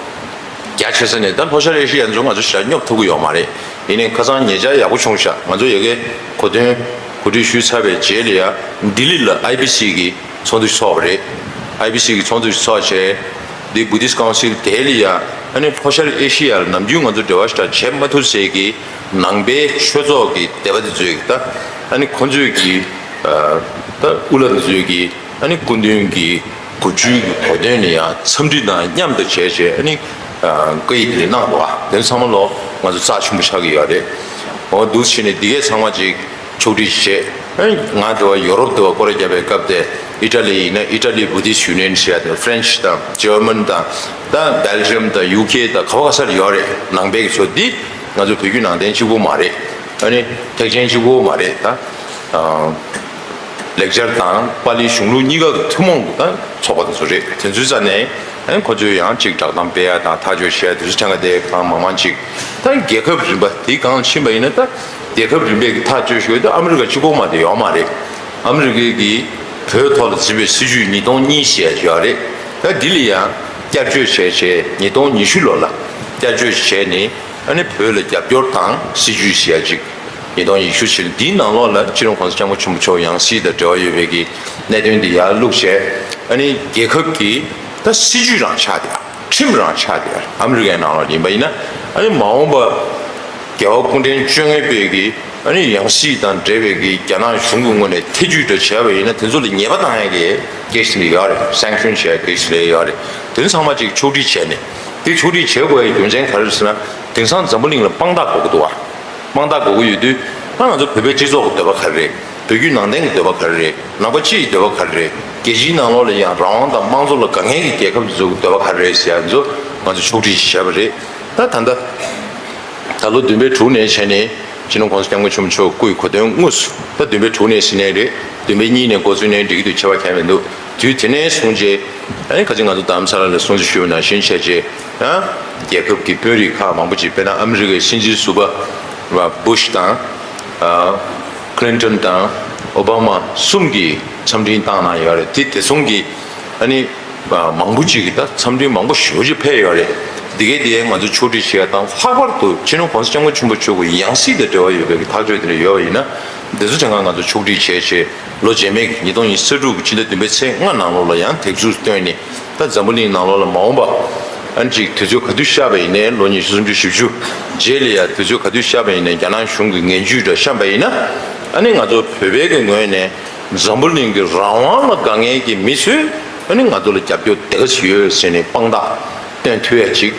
རྒྱ་ཆེ་ས་ནས་ད་ལྷོ་ཤར་ཨེ་ཤི་ཡ་ཚོ་ང་ཚོ་ཞེ་དྲག་སྙོབ་ཐུབ་ཀྱི་ཡོད་མ་རེད། ཡིན་ནའི་ཁ་སང་ཉེ་ཆར་ཡག་པོ་བྱུང་ཤག་ང་ཚོ་ཡ་གིའི་གོ་སྟོན་གོ་སྒྲིག་ཞུས་ཚར་བའི་རྗེས་ལ་ཡ་ལྡི་ལི་ལ་ཨའི་བི་སི་གི་ཚོགས་འདུ་ཞིག་ཚོགས་པ་རེད། ཨའི་བི་སི་གི་ཚོགས་འདུ་ཞིག་ཚོགས་བྱས། འདི་Buddhist Council་དེ་ལ་ཡ་ཨ་ནི་ལྷོ་ཤར་ཨེ་ཤི་ཡར་ནམ་རྒྱུན་ང་ཚོ་འབྲེལ་བ་ཞེ་དྲག་བྱེད་མ་ཐུབ་སའི་གི་ནང་པའི་ཆོས་ཚོགས་ཀྱི་སྡེ་པ་དེ་ཚོས་ཀྱི་ད་ཨ་ནི་ཁོང་ཚོས་ཀྱི་ད་དབུ་བླ་དེ་ཚོས་ཀྱི་ཨ་ནི་སྐུ་མདུན་གྱི་གོ་བཅུའི་གི་གོ་སྟོན་ལ་ཡང་འཚམས་འདྲི་དང་མཉམ་དུ་བྱས་བྱས་ཨ་ནི་བཀའ་ཡིག་དེ་གནང་འདུག་ཨ་དེ་ཚང་མ་ལོ་ང་ཚོ་རྩ་ཆེན་པོ་ཆགས་ཀྱི་ཡོད་རེད། འོ་འདུག་བྱས་ནས་འདི་གས་ཚང་མ་ཅིག་ཕྱོགས་སྒྲིག་བྱས། ཨ་ནི་ང་དེ་བ་ཡོ་རོབ་དེ་བ་སྐོར་ར་བརྒྱབ་པའི་སྐབས་དེ་ཨི་ཊ་ལི་ཡིན་ན་ཨི་ཊ་ལི་Buddhist Union་ཟེར་ཡ་དེ་French་དང་German་དང་ད་Belgium་དང་ཡུ་ཀེ་དང་ག་བ་ག་ས་ལ་ཡོད་རེད། ནང་པའི་གི་ཚོ་འདི་ང་ཚོ་བོད་བརྒྱུད་ནང་བསྟན་གཅིག་པོ་མ་རེད། ཨ་ནི་ཐེག་ཆེན་གཅིག་པོ་མ་རེད་ད། ལེགས་སྦྱར་དང་པཱ་ལིའི་གཞུང་ལུགས་གཉིས་ཀ་གི་ཐུན་མོང་གི་ད་ཚོགས་པ་དེ་ཚོ་རེད། དེ་ཚོའི་རྩ་ནས་ཨ་ནི་ཁོ་ཚོས་ཡང་ཅིག་བསྒྲགས་གཏམ་སྤེལ་ཡ་དང་ཐག་གཅོད་བྱེད་ཡ་དེ་ཚོ་ཐེངས་ཀ་དེ་གང་མང་མང་ཅིག་ད་རྒྱལ་ཁབ་རིམ་པ་དེའི་སྒང་ཕྱིན་པ་ཡིན་ན་ད་རྒྱལ་ཁབ་རིམ་པས་ཀྱི་ཐག་གཅོད་ཞུ་ཡ་ད་ཨ་མི་རི་ཀ་གཅིག་པོ་མ་གཏོགས་ཡོད་མ་རེད། ཨ་མི་རི་ཀའི་གི་བོད་ཐོག་ལ་འཛིན་པའི་སྲིད་བྱུས་ཉིས་སྟོང་གཉིས་ཞེས་ཡོད་རེད། ད་འདི་ལ་ཡང་བསྐྱར་བཅོས་བྱས་བྱས་ཉིས་སྟོང་ཉི་ཤུ་ལོ་ལ་བསྐྱར་བཅོས་བྱས་ནས་ཨ་ནི་བོད་ལ་རྒྱབ་སྐྱོར་དང་སྲིད་བྱུས་ཞེས་ཡ་ཅིག་ཉིས་སྟོང་ཉི་ཤུ་ཞེས་འདིའི་ནང་ལོགས་ལ་སྤྱི་ནོར་༸གོང་ས་༸སྐྱབས་མགོན་ཆེན་པོ་མཆོག་ཡང་སྲིད་དང་འབྲེལ་བ་ཡོད་པའི་གི་གནད་དོན་འདི་ཡར་བླུགས་བྱས། ཨ་ནི་རྒྱལ་ཁབ་ཀྱི་ད་སྲིད་བྱུས་རང་ཆགས་བསྡད་ཡ། ཁྲིམས་རང་ཆགས་བསྡད་ཡ། ཨ་མི་རི་ཀའི་ནང་ལོགས་ཡིན་པ་ཡིན་ན་ཨ་ནི་མ་འོངས་པ་རྒྱལ་བ་སྐུ་ཕྲེང་བཅོ་ལྔ་པའི་གི་ཨ་ནི་ཡང་སྲིད་དང་འབྲེལ་བའི་གི་རྒྱ་ནག་གཞུང་གི་ངོས་ནས་ཐེ་ཇུས་འདྲ་བྱས་པ་ཡིན་ན་དེ་ཚོ་ལ་ཉེས་པ་བཏང་ཡ་གི་གེ་སི་འདི་ཡོད་རེད། སེང་ཤོན་བྱས་གེ་སི་རེ་ཡོད་རེད། དེ་ཚོ་ཚང་མ་ཅིག་ཕྱོགས་སྒྲིག་བྱས་ནས་དེ་ཕྱོགས་སྒྲིག་བྱེད་དགོས་ཡ་རྒྱུ་མཚན་ག་རེ་རེད་ཟེར་ན་དེང་སང་འཛམ་བུ་གླིང་ལ་དཔང་རྟགས་དགོས་ཀྱི་འདུག་བ། དཔང་རྟགས་དགོས་ཀྱི་ཡོད་དུས་ད་ང་ཚོ་བོད་པའི་སྤྱི་ཚོགས་ཀྱི་འདོད་པ་ག་རེ་རེད། བོད་བརྒྱུད་ནང་བསྟན་གྱི་འདོད་པ་ག་རེ་རེད། ནང་པ་སྤྱི་ཡི་འདོད་པ་ག་རེ་རེད། རྒྱལ་སྤྱིའི་ནང་ལོགས་ལ་ཡང་རང་དབང་དང་དམངས་གཙོ་ལ་དགའ་མཁན་གྱི་རྒྱལ་ཁབ་དེ་ཚོ་གི་འདོད་པ་ག་རེ་རེད་ཟེར་ཡ་ཚོ་ང་ཚོ་ཕྱོགས་སྒྲིག་བྱས་པ་རེད། ད་ད་ལྟ་ད་ལོ་བདུན་པའི་དྲུག་ནས་བྱས་ནས་སྤྱི་ནོར་༸གོང་ས་༸སྐྱབས་མགོན་ཆེན་པོ་མཆོག་སྐུའི་གོ་སྟོན་དངོས་སུ་ད་བདུན་པའི་དྲུག་ནས་ཟིན་ནའི་རེད། བདུན་པའི་གཉིས་ནས་འགོ་བཙུགས་ནའི་འགྲིག་གི་འདུག་ཁྱད་པར་གང་ཡང་མི་འདུག་དུས་དེ་ནས་བཟུང་རྗེས་ཨ་ནི་ཁ་ཅིག་ང་ཚོ་རྡ་རམ་ས་ལ་ལ་སྲུང་བརྩི་ཞུས་པ་ནང་བཞིན་བྱས་རྗེས་ཡང་རྒྱལ་ཁབ་ཀྱི་དཔོན་རིགས་ཁག་མང་པོ་ཅིག་དཔེར་ན་ཨ་མི་རི་ཀའི་སྲིད་འཛིན་ཟུར་པ་བྷུ་ཤ་དང་། ཨ། ཀླིན་ཏོན་དང་ཨོ་བྷ་མ་གསུམ་གྱིས་འཚམས་འཕྲིན་བཏང་གནང་ཡོད་རེད། དེ་དེ་ཚོང་གི་ཨ་ནི་མང་པོ་ཅིག་གིས་ད་འཚམས་འཕྲིན་མང་པོ་ཞེ་པོ་ཅིག་ཕེབས་ཡོད་རེད། འདི་གའི་དེ་ང་ཚོ་ཕྱོགས་སྒྲིག་བྱེད་ཡ་དང་ལྷག་པར་དུ་སྤྱི་ནོར་༸གོང་ས་༸སྐྱབས་མགོན་ཆེན་པོ་མཆོག་གི་ཡང་སྲིད་དང་འབྲེལ་བ་ཡོད་པའི་གི་ཐག་གཅོད་དེ་འདྲ་ཡོད་པ་ཡིན་ན་འདི་ཚོ་དེ་སྔ་ང་ཚོ་ཕྱོགས་སྒྲིག་བྱས་བྱས་ལོ་རྗེས་མའི་གི་ཉིས་སྟོང་ཉི་ཤུ་རྩ་དྲུག་གི་ཕྱི་ཟླ་བདུན་པའི་ཚེས་ལྔ་ནང་ལོགས་ལ་ཡང་དེབ་གཟུགས་བཏོན་ནས་ད་འཛམ་བུ་གླིང་ནང་ལོགས་ལ་མ་འོངས་པ་ཨ་ནི་ཅིག་དུས་ཚོད་ག་དུས་ཤར་བ་ཡིན་ནའི་ལོ་ཉི་ཤུ་སུམ་ཅུ་བཞི་བཅུ་རྗེས་ལ་ཡང་དུས་ཚོད་ག་དུས་ཤར་བ་ཡིན་ནའི་རྒྱ་ནག་གཞུང་གི་ངན་ཇུས་འདྲ་བཤམས་པ་ཡིན་ན་ཨ་ནི་ང་ཚོ་བོད་པའི་གི་ངོས་ནས་འཛམ་བུ་གླིང་གི་རང་དབང་ལ་དགའ་མཁན་གྱི་མི་ཚོས་ཨ་ནི་ང་ཚོ་ལ་རྒྱབ་སྐྱོར་དེ་ག་ཚོད་ཡོད་ཟེར་ནས་དཔང་རྟགས་སྟོན་ཐུབ་ཡ་ཅིག་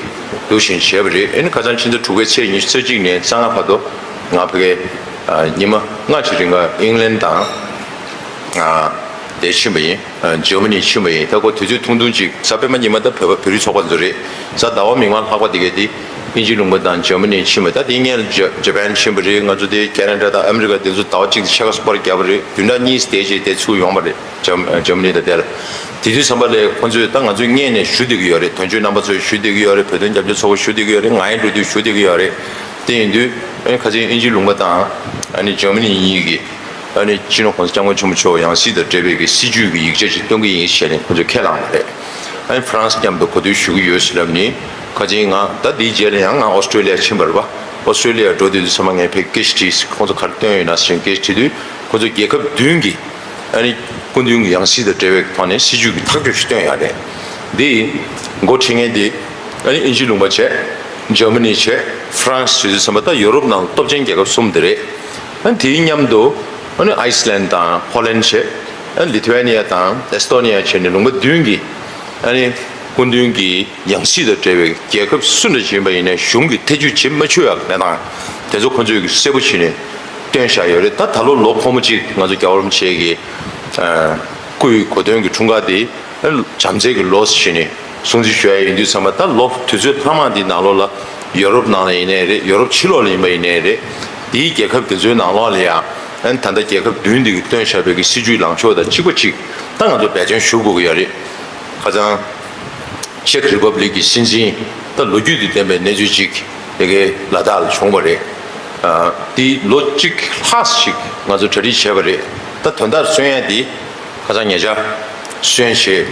འདུག་བཞིན་བྱས་པ་རེད། ཨ་ནི་ཁ་སང་ཕྱི་ཟླ་དྲུག་པའི་ཚེས་ཉི་ཤུ་རྩ་གཅིག་ནས་རྩ་ལྔ་བར་དུ་ང་ཕ་གིར་ཉི་མ་ལྔ་ཅིག་རིང་ག་ཨིང་ལན་དང་དེ་ཕྱིན་པ་ཡིན། འཇར་མ་ནི་ཕྱིན་པ་ཡིན། ད་ཁོ་དུས་ཚོད་ཐུང་ཐུང་ཅིག་གཟའ་སྤེན་པ་ཉི་མ་ད་བོད་པ་བོད་རིགས་ཚོགས་པ་ཚོ་རེད། གཟའ་ཟླ་བ་མིག་དམར་ལྷག་པ་དེ་གས་དེ་དབྱིན་ཇི་ལུང་པ་དང་འཇར་མ་ནི་ཕྱིན་པ། ད་དེ་སྔོན་ཇ་ཇ་པན་ཕྱིན་པ་རེད། ང་ཚོ་དེ་ཁེ་ན་ཌ་དང་ཨ་མི་རི་ཀ་དེ་ཚོ་ཟླ་བ་གཅིག་དང་ཕྱེད་ཀ་སུ་པར་བརྒྱབ་པ་རེད། བདུན་ཕྲག་གཉིས་དེ་རྗེས་དེ་ཚུར་ཡོང་བ་རེད། འཇར་འཇར་མ་ནི་དང་དེ་ལ། དེ་དུས་ཙམ་པ་ལས་ཁོ་ཚོས་ད་ང་ཚོའི་སྔོན་ནས་ཞུ་བསྡད་ཀྱི་ཡོད་རེད། དོན་གཅོད་རྣམ་པ་ཚོས་ཞུ་བསྡད་ཀྱི་ཡོད་རེད། བོད་དོན་རྒྱབ་སྐྱོར་ཚོགས་པ་ཞུ་བསྡད་ཀྱི་ཡོད་རེད། ང་ཡང་འགྲོ་དུས་ཞུ་བསྡད་ཀྱི་ཡོད་རེད། དེ་ཡིན་དུས་ཨ་ནི་ཁ་སང་དབྱིན་ཇི་ལུང་པ་དང་ཨ་ནི་འཇར་མ་ནི་གཉིས་ཀྱིས་ཨ་ནི་སྤྱི་ནོར་༸གོང་ས་༸སྐྱབས་མགོན་ཆེན་པོ་མཆོག་ཡང་སྲིད་དང་འབྲེལ་བའི་གི་སྲིད་བྱུས་ཀྱི་ཡིག་ཆ་ཅིག་སྟོན་གྱི་ཡིན་ཟེར་ནས་ཁོ་ཚོས་ཁས་བླངས་པ་རེད། ཨ་ནི་ཧྥ་རན་སི་མཉམ་དུ་གོ་བསྡུར་ཞུ་གི་ཡོད་ཟེར་ལབ་ནི་ཁ་སང་ང་ད་དེའི་རྗེས་ལ་ཡང་ང་ཨོ་སི་ཀྲོ་ལི་ཡ་ཕྱིན་པ་རེད་པ། ཨོ་སི་ཀྲོ་ལི་ཡ་འགྲོ་དུས་དུས་ཚང་མ་ངས་ཕེབས་སྐད་ཆ་དྲིས། ཁོང་ཚོ་ག་རེ་བཏོན་ཡོད་ན་ཟེར་སྐད་ཆ་དྲིས་དུས་ཁོང་ཚོ་རྒྱལ་ཁབ་བདུན་གྱི་ཨ་ནི་སྐུ་མདུན་གྱི་ཡང་སྲིད་དང་འབྲེལ་བའི་ཐོག་ནས་སྲིད་བྱུས་ཀྱི་ཐག་གཅོད་ཞིག་བཏོན་ཡོད་རེད། འདི་འགོ་ཁྲིད་མཁན་དེ་ཨ་ནི་དབྱིན་ཇི་ལུང་པ་བྱས། འཇར་མ་ནི་བྱས། ཧྥ་རན་སི་བྱས་དུས་ཙམ་པ་ད་ཡོ་རོབ་ནང་སྟོབས་ཆེན་རྒྱལ་ཁབ་གསུམ་དེ་རེད། ཨ་ནི་དེའི་མཉམ་དུ་ཨ་ནི་ཨའི་སི་ལན་དང་ཕོ་ལན་བྱས། ཨ་ནི་ལི་ཐུ་ཝེ་ནི་ཡ་དང་ཨེ་སི་ཐོ་ནི་ཡ་བྱས་ནས་ལུང་པ་བདུན་གྱི་ཨ་ནི་སྐུ་མདུན་གྱི་ཡང་སྲིད་དང་འབྲེལ་བའི་རྒྱལ་ཁབ་སུ་འདྲ་ཞིག་ཡིན་པ་ཡིན་ནའི་གཞུང་གིས་ཐེ་ཇུས་བྱེད་མ་ཆོག་ཡག་གནས་སྟངས་དེ་ཚོ་ཁོང་ཚོས་ཀྱི་གསལ་པོ་བྱས་ནས་བཏོན་བཞག་ཡོད་རེད། ད་ད་ལོ་ལོ་འཁོར་མོ་གཅིག་ང་ཚོ་རྒྱལ་བ་རིན་པོ་ཆེ་གི་སྐུའི་གོ་སྟོན་གྱི་འཁྲུངས་སྐར་དེ་བྱམས་བརྩེ་གི་ལོ་ཟེར་ནས་སྲུང་བརྩི་ཞུ་ཡ་ཡིན་དུས་ཙམ་པ་ད་ལོ་དུས་ཚོད་ལྷག་མ་འདི་ནང་ལོགས་ལ་ཡོ་རོབ་ནང་ལ་ཡིན་ནའི་རེད། ཡོ་རོབ་ཕྱི་ལོགས་ལ་ཡིན་པ་ཡིན་ནའི་རེད། དེའི་རྒྱལ་ཁབ་དེ་ཚོའི་ནང་ལོགས་ལ་ཡང་ ཨན་ད་ལྟ་རྒྱལ་ཁབ་བདུན་འདི་གིས་བཏོན་བཞག་པའི་གི་སྲིད་ཇུས་ལངས་ཕྱོགས་དང་གཅིག་པ་གཅིག་ད་ང་ཚོ་འབད་བརྩོན་ཞུ་དགོས་ཀྱི་ཡོད་རེད། ཁ་སང་ཅེག་རི་པབ་ལིག་གི་སྲིད་འཛིན་ད་ལོ་རྒྱུས་དེ་ལྡན་པའི་གནས་ཚུལ་གཅིག་དེ་གའི་ལ་དྭགས་ལ་བྱུང་བ་རེད། ཨ་དེ་ལོ་གཅིག་ལྷག་ཞིག་ང་ཚོ་གྲ་སྒྲིག་བྱས་པ་རེད། ད་དོན་དག་སོན་ཡ་དེ་ཁ་སང་ཉེ་ཆར་སོན་བྱས།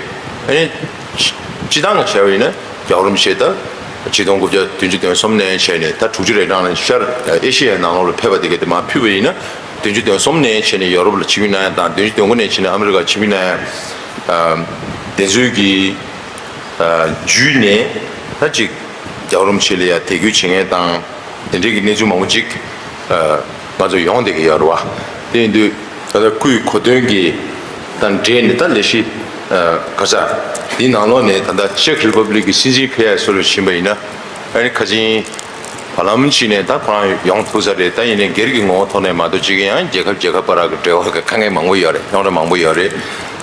ཨ་ནི་སྤྱི་བཏང་བྱས་པ་ཡིན་ན་རྒྱལ་བ་རིན་པོ་ཆེ་ད་ཆིག་སྟོང་དགུ་བརྒྱ་བདུན་ཅུ་དོན་གསུམ་ནས་བྱས་ནས་ད་དྲུག་ཅུ་རེ་གྲངས་ལ་ཤར་ཨེ་ཤི་ཡའི་ནང་ལོགས་ལ་ཕེབས་པ་དེ་ག་དེ་མར་ཕུལ་བ་ཡིན་ན། བདུན་ཅུ་དོན་གསུམ་ནས་བྱས་ནས་ཡོ་རོབ་ལ་ཆིབས་བསྒྱུར་གནང་ཡ་དང་བདུན་ཅུ་དོན་དགུ་ནས་བྱས་ནས་ཨ་མི་རི་ཀ་ཆིབས་བསྒྱུར་གནང་ཡ། ཨ་དེ་ཚོའི་གི་ཨ་བརྒྱུད་ནས་ད་ཅིག་རྒྱལ་བ་རིན་པོ་ཆེ་ལ་ཡ་དད་གུས་བྱེད་མཁན་དང་དེ་འདྲའི་གི་གནས་ཚུལ་མང་པོ་ཅིག་ཨ་ང་ཚོ་ཡོང་བསྡད་ཀྱི་ཡོད་རེད་བ། དེ་ཡིན་དུས་ད་ལྟ་སྐུའི་གོ་སྟོན་གྱི་དང་འབྲེལ་ནས་ད་ལས་གཞི་ཨ་ག་ས་འདི་ནང་ལོགས་ནས་ད་ལྟ་ཅེག་རི་པབ་ལིག་གི་སྲིད་འཛིན་ཕེབས་ཡ་སོགས་ལ་ཕྱིན་པ་ཡིན་ན་ཨ་ནི་ཁ་ཆེན་བར་ལམ་ཅིག་ནས་ད་ཁོ་རང་ཡོང་ཐུབ་ས་རེད། ད་ཡིན་ནའི་སྒེར་གྱི་ངོ་བོ་ཐོག་ནས་མ་གཏོགས་ཅིག་ཡང་རྒྱལ་ཁབ་རྒྱལ་ཁབ་བར་གྱི་འབྲེལ་བ་གི་དཀའ་ངལ་མང་པོ་ཡོད་རེད། རྙོག་དྲ་མང་པོ་ཡོད་རེད།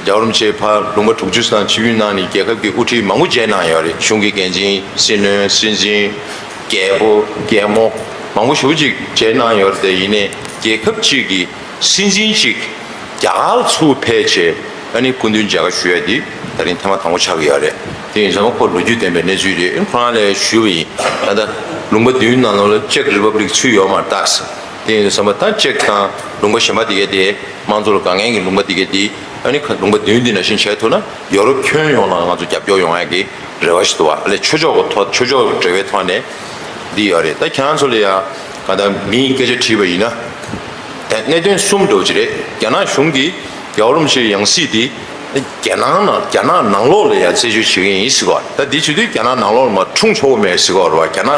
རྒྱལ་བ་རིན་པོ་ཆེ་ཕར་ལུང་པ་དྲུག་ཅུ་ཙམ་ཆིབས་བསྒྱུར་གནང་ནས་རྒྱལ་ཁབ་ཀྱི་དབུ་ཁྲིད་མང་པོ་མཇལ་གནང་ཡོད་རེད། གཞུང་གི་འགན་འཛིན། སྲིད་བློན། སྲིད་འཛིན། རྒྱལ་པོ། རྒྱལ་མོ། མང་པོ་ཞེ་པོ་ཅིག་མཇལ་གནང་ཡོད་རེད། དེ་ཡིན་ནའི་རྒྱལ་ཁབ་ཅིག་གི་སྲིད་འཛིན་ཅིག་རྒྱ་གར་ཚུར་ཕེབས་བྱས་ཨ་ནི་སྐུ་མདུན་མཇལ་ཁ་ཞུ་ཡ་འདི་ད་རིང་ཐེངས་མ་དང་པོ་ཆགས་ཀྱི་ཡོད་རེད། དེ་ཡིན་ཙང་ཁོ་ལོ་རྒྱུས་ལྡན་པའི་གནས་ཚུལ་རེད། ཁོ་རང་ལ་ཞུས་པ་ཡིན། ད་ལྟ་ལུང་པ་བདུན་ནང་ལོགས་ལ་ཅེག་རི་པབ་ལིག་ཚུད་ཡོད་མ་རེད་ད། དེ་ཡིན་ཙང་ད་ཅེག་དང་ལུང་པ་གཞན་པ་དེ་གའི་དེ་དམངས་གཙོ་ལ་དགའ་མཁན་གྱི་ལུང་པ་དེ་གའི་དེ་ཨ་ནི་ཁ་ལུང་པ་བདུན་འདི་ནང་བཞིན་བྱས་ཐུབ་ན་ཡོ་རོབ་ཁྱོན་ཡོངས་ལ་ང་ཚོ་རྒྱབ་སྐྱོར་ཡོང་ཡ་གི་རེ་བ་ཞིག་འདུག་བ། ཨ་ལས་ཆོས་ཕྱོགས་ཀྱི་ཐོག་ཆོས་ཕྱོགས་ཀྱི་འབྲེལ་བའི་ཐོག་ནས་འདི་ཡོད་རེད། ད་ཁྱེད་རང་ཚོ་ལ་ཡ་ག་ད་མིའི་སྐད་ཆ་དྲིས་པ་ཡིན་ན། ད་གནད་དོན་གསུམ་འདྲ་བོ་ཅིག་རེད། རྒྱ་ནག་གཞུང་གིས་རྒྱལ་བ་རིན་པོ་ཆེའི་ཡང་སྲིད་འདི་རྒྱལ་ནང་ནང་རྒྱ་ནག་ནང་ལོགས་ལ་ཡ་རྩད་གཅོད་བྱེད་ཀྱི་ཡིན་ཟེར་གོ། ད་འདི་བྱེད་དུས་རྒྱ་ནག་ནང་ལོགས་ལ་མར་འཁྲུངས་ཆོག་གི་མེད་ཟེར་གོ་རེད་བ། རྒྱ་ནག་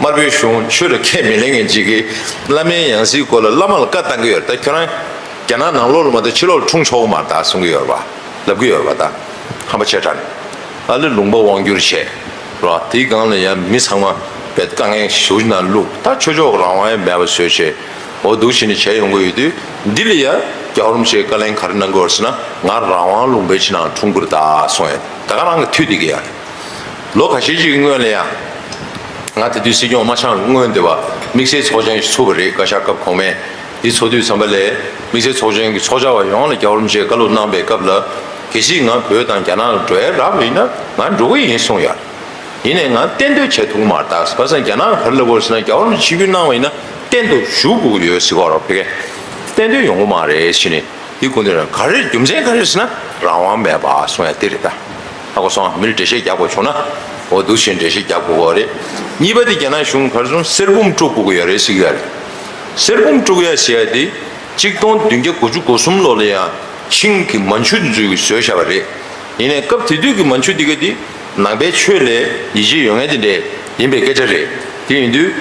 དམར་པོའི་གཞུང་ཆོས་ལ་ཁས་མི་ལེན་མཁན་ཅིག་གིས་བླ་མའི་ཡང་སྲིད་སྐོར་ལ་བླ་མ་ལ་བཀའ་བཏང་གི་ཡོད་རེད། ད་ཁྱོད་རང་རྒྱ་ནག་ནང་ལོགས་ལ་མ་གཏོགས་ཕྱི་ལོགས་ལ་འཁྲུངས་ཆོག་གི་མ་རེད་ད་གསུང་གི་ཡོད་རེད་བ། ལབ་ཀྱི་ཡོད་རེད་བ། ད་ཧམ་པ་ཆེ་དྲགས་ནས་ཨ་ལེ་ལུང་པ་དབང་བསྒྱུར་བྱས་རེད་བ། དེའི་སྒང་ལ་ཡང་མི་ཚང་མ་བས་དཀའ་ངལ་ཞེ་པོ་ཅིག་ནང་བླུགས། ད་ཆོས་ཕྱོགས་ཀྱི་རང་དབང་ཡང་མེད་པ་བཟོས་བྱས་འོ་འདུག་བྱས་ནས་བྱས་ཡོང་གི་ཡོད་དུས། འདི་ལ་ཡ་རྒྱལ་བ་རིན་པོ་ཆེས་བཀའ་ལན་ག་རེ་གནང་གི་ཡོད་རེད་ཟེར་ན། ང་རང་དབང་ལུང་པའི་ཕྱི་ནང་འཁྲུངས་ཀྱི་རེད་ད་གསུངས་ཡ། ད་ག་རང་གི་མཐུད་བསྡད་ཀྱི་ཡ་རེད། ལོ་ཁ་ཤས་ཅིག་གི་སྔོན་ལ་ཡ། ང་དེ་དུས་སྲིད་སྐྱོང་མ་ཆགས་སྔོན་དེ་བ་དམིགས་བསལ་ཚོགས་ཆེན་ཞིག་ཚུགས་པ་རེད། བཀའ་ཤག་སྐབས་གོང་མའི་འདི་ཚོགས་དུས་ཙམ་པ་ལས་དམིགས་བསལ་ཚོགས་ཆེན་གྱི་ཚོགས་བཅར་བ་ཡོངས་ལ་རྒྱལ་བ་རིན་པོ་ཆེས་བཀའ་སློབ་གནང་པའི་སྐབས་ལ། གལ་སྲིད་ང་བོད་དང་རྒྱ་ནག་ལ་འགྲོ་ཡ་རག་པ་ཡིན་ན་ང་འགྲོ་གི་ཡིན་གསུངས་ཡོད། ཡིན་ནའི་ང་གཏན་སྡོད་བྱེད་ཐུབ་ཀྱི་མ་རེད་ད། བྱས་ཙང་རྒྱ་ནག་ག་རེ་ལབ་དགོས་ཟེར་ན། རྒྱལ་བ་རིན་པོ་ཆེས་ཆིབས་བསྒྱུར་གནང་བ་ཡིན་ན་གཏན་དུ་བཞུགས་དགོས་ཀྱི་ཡོད་ཟེར་གྱི་ཡོད་རེད་བ། ཕ་གིར་གཏན་སྡོད་ཡོང་གི་མ་རེད་ཟེར་ནས། དེ་སྐུ་མདུན་ལ་ག་རེ་རྒྱུ་མཚན་ག་རེ་ཟེར་ན་རང་དབང་མེད་པ་གསུང་ཡ་དེ་རེད་ད། ཧ་གོ་སོང་། མིར་འགྲེལ་བཤད་རྒྱག་དགོས་བྱུང་ན་འོ་འདུག་བཞིན་འགྲེལ་བཤད་རྒྱག་དགོས་ཀྱི་རེད། གཉིས་པ་དེ་རྒྱ་ནག་གཞུང་ག་རེ་གསུང་། གསེར་བུམ་དཀྲུག་དགོས་ཀྱི་ཡོད་རེད་ཟེར་གྱི་ཡོད་རེད། གསེར་བུམ་དཀྲུག་ཡ་ཟེར་ཡ་དེ་གཅིག་སྟོང་བདུན་བརྒྱ་དགུ་བཅུ་གོ་གསུམ་ལོ་ལ་ཡང་ཆིང་གི་མན་ཆུ་དེ་ཚོས་བཟོས་བཞག་པ་རེད། ཡིན་ནའི་སྐབས་དེ་དུས་ཀྱི་མན་ཆུ་དེ་ག་དེ་ནང་པའི་ཆོས་ལ་ཡིད་ཆེས་ཡོད་མཁན་དེ་འདྲས་ཡིན་པའི་སྐད་ཆ་རེད། དེ་ཡིན་དུས་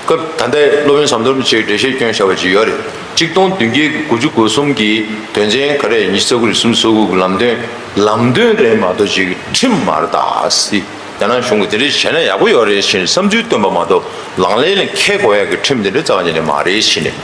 སྐབས་ད་ལྟའི་སློབ་དཔོན་ཟམ་གདོང་རིན་པོ་ཆེས་འགྲེལ་བཤད་བསྐྱོན་བཞག་པ་ཅིག་ཡོད་རེད། གཅིག་སྟོང་བདུན་བརྒྱ་དགུ་བཅུ་གོ་གསུམ་གྱི་དོན་ཚན་ག་རེ་ཉི་ཤུ་རྩ་དགུ་རེད། སུམ་ཅུ་སོ་དགུ་གི་ལམ་སྟོན། ལམ་སྟོན་རེད་མ་གཏོགས་ཅིག་ཁྲིམས་མ་རེད་ད་ཟེར། རྒྱ་ནག་གཞུང་གིས་དེ་འདྲ་བྱས་ན་ཡག་པོ་ཡོད་རེད་ཟེར་ནས་བསམ་ཚུལ་བཏོན་པ་མ་གཏོགས་ལག་ལེན་ལ་འཁེལ་དགོས་ཡག་གི་ཁྲིམས་དེ་འདྲ་རྩ་བ་ཉིད་ནས་མ་རེད་ཟེར་ནས།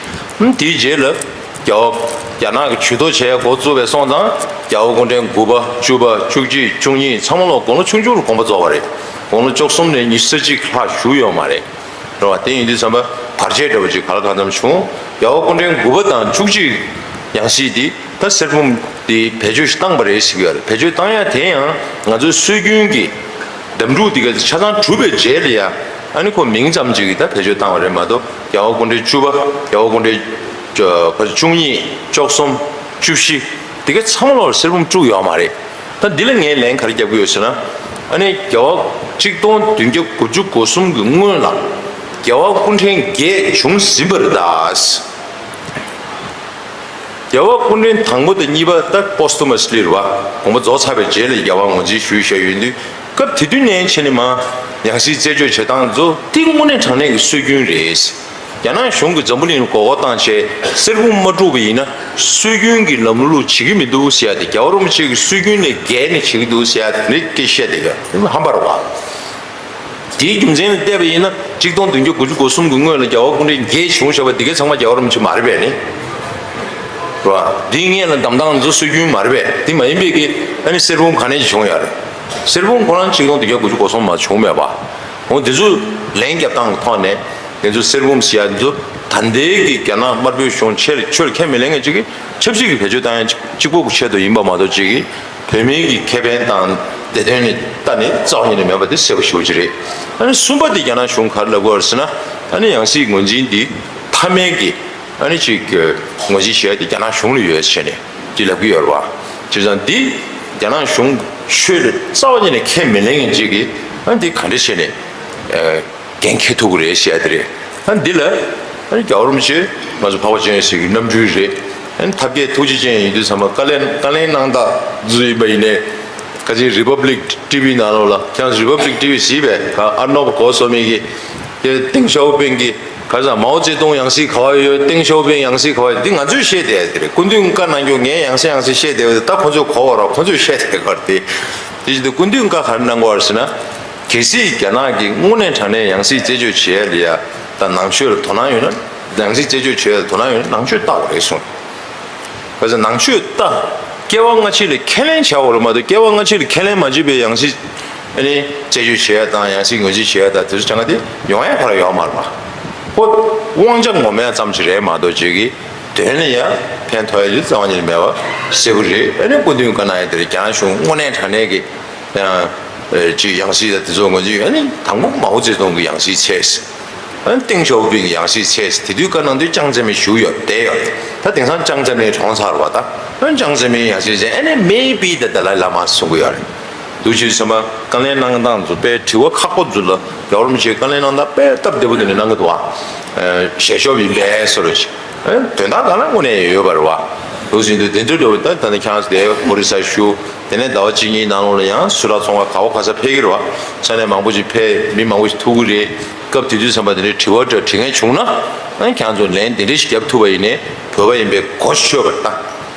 ཨུམ། དེའི་རྗེས་ལ་རྒྱལ་བ་རྒྱ་ནག་གི་ཇུས་གཏོགས་བྱས་འགོ་བཙུགས་པའི་སོང་ཙང་རྒྱལ་བ་སྐུ་ཕྲེང་དགུ་པ་བཅུ་པ་བཅུ་གཅིག་བཅུ་གཉིས་ཚང་མ་ལོག་དགུང་ལོ་ཆུང་ཆུང་ལ་དགོངས་པ་རྫོགས་པ་རེད། དགུང་ལོ་བཅུ་གསུམ་ནས་ཉི་ཤུ་རྩ་གཅིག་ལྷག་བཞུགས་ཡོད་མ་རེད། རེད་བ། དེ་ཡིན་དུས་ཙམ་པ་བར་ཆད་འདྲ་བོ་ཅིག་ག་ལ་གང་འཚམ་བྱུང་། རྒྱལ་བ་སྐུ་ཕྲེང་དགུ་པ་དང་བཅུ་གཅིག་ཡང་སྲིད་དེ་ད་གསེར་བུམ་དེ་བེད་སྤྱོད་བཏང་པ་རེད་ཟེར་གྱི་ཡོད་རེད། བེད་སྤྱོད་བཏང་ཡ་དེ་ཡང་ང་ཚོའི་སྲོལ་རྒྱུན་གྱི་འདེམས་སྒྲུག་དེ་ག་ཆ་ཚང་གྲུབ་པའི་རྗེས་ལ་ཡ། ཨ་ནི་ཁོ་མིང་ཙམ་ཅིག་གིས་ད་བེད་སྤྱོད་བཏང་བ་རེད་མ་གཏོགས། རྒྱལ་བ་སྐུ་ཕྲེང་བཅུ་པ། རྒྱལ་བ་སྐུ་ཕྲེང་བཅུ་བཅུ་གཉིས། བཅུ་གསུམ། བཅུ་བཞི། དེ་ག་ཚང་མ་ལོག་གསེར་བུམ་དཀྲུགས་ཡོད་མ་རེད། ད་འདི་ལ་ངས་ལན་ག་རེ་རྒྱབ་ཀྱི་ཡོད་ཟེར་ན། ཨ་ནི་རྒྱལ་བ་གཅིག་སྟོང་བདུན་བརྒྱ་དགུ་བཅུ་གོ་གསུམ་གྱི་སྔོན་ལ་རྒྱལ་བ་སྐུ་ཕྲེང་བརྒྱད་བྱུང་ཟིན་པ་རེད་ད། རྒྱལ་བ་སྐུ་ཕྲེང་དང་པོ་དང་གཉིས་པ་ད་པོ་སྟུ་མ་སི་ལི་རེད་བ། དགོངས་པ་རྫོགས་ཚར་བའི་རྗེས་ལ་རྒྱལ་བ་ངོས་འཛིན་ཞུས་བཞག་ཡོད་དུས། སྐབས་དེ་དུས་ནས་བྱས་ནས་མར་ཡང་སྲིད་རྩད་གཅོད་བྱེད་སྟངས་ཚོ་དེ་དངོས་གནས་དྲང་གནས་ཀྱི་སྲོལ་རྒྱུན་རེད། རྒྱ་ནག་གཞུང་གིས་འཛམ་བུ་གླིང་ལ་མགོ་སྐོར་བཏང་བྱས་གསེར་བུམ་མ་དཀྲུགས་པ་ཡིན་ན་སྲོལ་རྒྱུན་གྱི་ལམ་ལུགས་བྱེད་ཀྱི་མི་འདུག་ཟེར་ཡ་དེ། རྒྱལ་བ་རིན་པོ་ཆེ་གི་སྲོལ་རྒྱུན་ལས་འགལ་ནས་བྱེད་ཀྱི་འདུག་ཟེར་ཡ་དེ་རེད། སྐད་བཤད་དེ་ག་ཧམ་པ་རེད་བ། དེའི་རྒྱུ་མཚན་ལ་བལྟས་པ་ཡིན་ན་གཅིག་སྟོང་བདུན་བརྒྱ་དགུ་བཅུ་གོ་གསུམ་གྱི་སྔོན་ལ་རྒྱལ་བ་སྐུ་ཕྲེང་བརྒྱད་བྱུང་བཞག་པ་དེ་ག་ཚང་མ་རྒྱལ་བ་རིན་པོ་ཆེ་མ་རེད་པས་ནི། རེད་བ། དེའི་སྔོན་ལ་བདམས་སྟངས་ཚོ་སྲོལ་རྒྱུན་མ་རེད་པས། དེ་མ་ཡིན་པའི་གི་ཨ་ནི་གསེར་བུམ་ག་ནས་ཅིག་བྱུང་ཡོད་རེད། གསེར་བུམ་ཁོ་རང་གཅིག་སྟོང་བདུན་བརྒྱ་དགུ་བཅུ་གོ་གསུམ་མ་བྱུང་མེད་པ། འོ་དེ་ཚོ་ལན་རྒྱབ་སྟངས་ཀྱི་ཐོག་ནས་དེ་ཚོ་གསེར་བུམ་ཟེར་ཡ་དེ་ཚོ་ ད་ལྟའི་གི་རྒྱ་ནག་དམར་པོའི་གཞུང་ཆེར་ཆོས་ལ་ཁས་མི་ལེན་མཁན་ཅིག་གིས་ཆབ་སྲིད་ཀྱི་བེད་སྤྱོད་བཏང་ཡ་གཅིག་པོ་གི་ཆེད་དུ་ཡིན་པ་མ་གཏོགས་ཅིག་གིས་བོད་མིའི་གི་ཁེ་ཕན་དང་བདེ་དོན་ནི་ལྟ་ནས་རྩ་བ་ཉིད་ནས་མེད་པ་དེ་གསལ་པོ་ཞེ་པོ་ཅིག་རེད། ཨ་ནི་གསུམ་པ་དེ་རྒྱ་ནག་གཞུང་ག་རེ་ལབ་ཀྱི་ཡོད་རེད་ཟེར་ན། ཨ་ནི་ཡང་སྲིད་ངོས་འཛིན་འདི་མཐའ་མའི་གི་ཨ་ནི་ཅིག་ངོས་འཛིན་བྱེད་ཡ་དེ་རྒྱ་ནག་གཞུང་ལ་ཡོད་ཟེར་ནས་དེ་ལབ་ཀྱི་ཡོད་རེད་བ། བྱས་ཙང་འདི་རྒྱ་ནག་གཞུང་ཆོས་ལ་རྩ་བ་ཉིད་ནས་ཁས་མི་ལེན་མཁན་ཅིག་གིས་ཨ་ནི་འདི་ག་འདྲ་བྱས་ནས། འགན་འཁྱེར་ཐུབ་ཀྱི་རེད་ཟེར་ཡ་དེ་རེད། ཨ་འདི་ལ་ཨ་རྒྱལ་བ་རིན་པོ་ཆེ་ང་ཚོ་འཕགས་པ་སྤྱན་རས་གཟིགས་ཀྱི་རྣམ་སྤྲུལ་རེད། ཨ་ཐབས་མཁས་ཐུགས་རྗེ་ཅན་ཡིན་དུས་ཚང་མ་བཀའ་ལན་བཀའ་ལན་གནང་སྟངས་བཟོ་ཡིན་པ་ཡིན་ནའི། ཁ་ཅིག་རི་པབ་ལིག་ཊི་ཝི་ནང་ལོགས་ལ། ཁྱེད་རང་རི་པབ་ལིག་ཊི་ཝི་གཟིགས་པས། ག་ཨར་ནོབ་གོ་སོ་མི་གི་ཏེང་ཞའོ་ཕིང་གི་ག་ས་མའོ་ཙེ་ཏུང་ཡང་སྲིད་ག་བ་ཡོད། ཏེང་ཞའོ་ཕིང་ཡང་སྲིད་ག་བ་ཡོད། འདི་ང་ཚོས་བཤད་བསྡད་ཡ་དེ་རེད། སྐུ་མདུན་བཀའ་གནང་རྒྱུ་ངས་ཡང་སྲིད་ཡང་སྲིད་བཤད་བསྡད་ཡ་དེ་ད་ཁོ་ཚོས་གོ་བ་ར་ཁོ་ཚོས་བཤད་བསྡད་ཡ་དེ་རེད། དེ་བཞིན་དུ་སྐུ་མདུན་བཀའ་ག་རེ་གནང་གི་ཡོད་རེད་ཟེར་ན། གལ་སྲིད་རྒྱ་ནག་གིས་དངོས་གནས་དྲང་གནས་ཡང་སྲིད་རྩད་གཅོད་བྱེད་ཡ་ལ་ཡ་དང་ནང་ཆོས་ལ་དོ་སྣང་ཡོད་ན། ཡང་སྲིད་རྩད་གཅོད་བྱེད་ཡ་ལ་དོ་སྣང་ཡོད་ན་ནང་ཆོས་ལྟ་དགོས་རེད་གསུངས། བྱས་ཙང་ནང་ཆོས་ལྟ། སྐྱེ་བ་སྔ་ཕྱི་ལ་ཁས་ལེན་བྱ་དགོས་རེད་མ་གཏོགས། སྐྱེ་བ་སྔ་ཕྱི་ལ་ཁས་ལེན་མ་བྱས་པའི་ཡང་སྲིད་ཨ་ནི་རྩད་གཅོད་བྱེད་ཡ་དང་ཡང་སྲིད་ངོས་འཛིན་བྱེད་ཡ་དང་དེ་ཚོ་བྱ་ང་དེ་ཡོང་ཡ་ག་རེ་ཡོད་མ་རེད་པ། ཁོ་དབང་ཆ་ངོམ་ཡ་ཙམ་ཞིག་རེད་མ་གཏོགས་ཅིག་གི་དོན་ལ་ཡ་ཕན་ཐོགས་ཡ་ཅིག་རྩ་བ་ཉིད་ནས་མེད་པ་གསལ་པོ་རེད། ཨ་ནི་སྐུ་མདུན་བཀའ་གནང་ཡ་དེ་རེད། རྒྱ་ནག་གཞུང་དངོས་གནས་དྲང་གནས་ཀྱི། ཡང་། ཅིག་ཡང་སྲིད་དང་དེ་ཚོ་ང་ཚོས་ཨ་ནི་དང་པོ་མའོ་ཙེ་ཏུང་གི་ཡང་སྲིད་ཚད། ཨ་ནི་ཏེང་ཞའོ་ཕིང་གི་ཡང་སྲིད་ཚད། དེ་དུས་བཀའ་གནང་དུས་ཅང་ཙེ་མིན་བཞུགས་ཡོད་བསྡད་ཡོད་རེད། ད་དེང་སང་ཅང་ཙེ་མིན་གྲོངས་ཚར་བ། ད་ཨ་ནི་ཅང་ཙེ་མིན་ཡང་སྲིད་ཚད་ཨ་ནི་maybe the Dalai Lama གསུང་གི་ཡོད་རེད། འདུག་བྱས་ཙང་བཀའ་ལན་གནང་སྟངས་ཚོ་དཔེ་དྲི་བ་ཁག་པོ་ཚོ་ལ་རྒྱལ་བ་རིན་པོ་ཆེའི་བཀའ་ལན་གནང་སྟངས་དཔེ་སྟབས་བདེ་པོ་དེ་འདྲ་གནང་གི་འདུག་ཨ། ཞལ་ཤོབ་ཡིན་པས་སོ་རེད། དོན་དག་སྒང་ལ་དངོས་གནས་ཡོད་པ་རེད་བ། འདུག་བྱས་དུས་དེ་འདྲ་འདྲ་བོ་ད་ད་ནི་ཁྱེད་རང་ཚོ་དེ་ཨོ་རི་ས་བཞུགས། དེ་ནས་ཟླ་བ་གཅིག་གཉིས་ནང་ལོགས་ལ་ཡང་སུད་ཊ་ཚོང་ཁང་ག་བ་ག་ས་ཕེབས་ཀྱི་རེད་བ། ས་གནས་མང་པོ་ཞིག་ཕེབས། མི་མང་པོ་ཞིག་ཐུག་གི་རེད། སྐབས་དེ་དུས་ཙམ་པ་དེ་འདྲའི་དྲི་བ་འདྲ་དྲི་མཁན་བྱུང་ན། ཨ་ནི་ཁྱེད་རང་ཚོ་ལན་དེ་འདྲ་ཞིག་རྒྱབ་ཐུབ་པ་ཡིན་ནའི་བོད་པ་ཡིན་པའི་གོ་ཆོད་པ་དང་།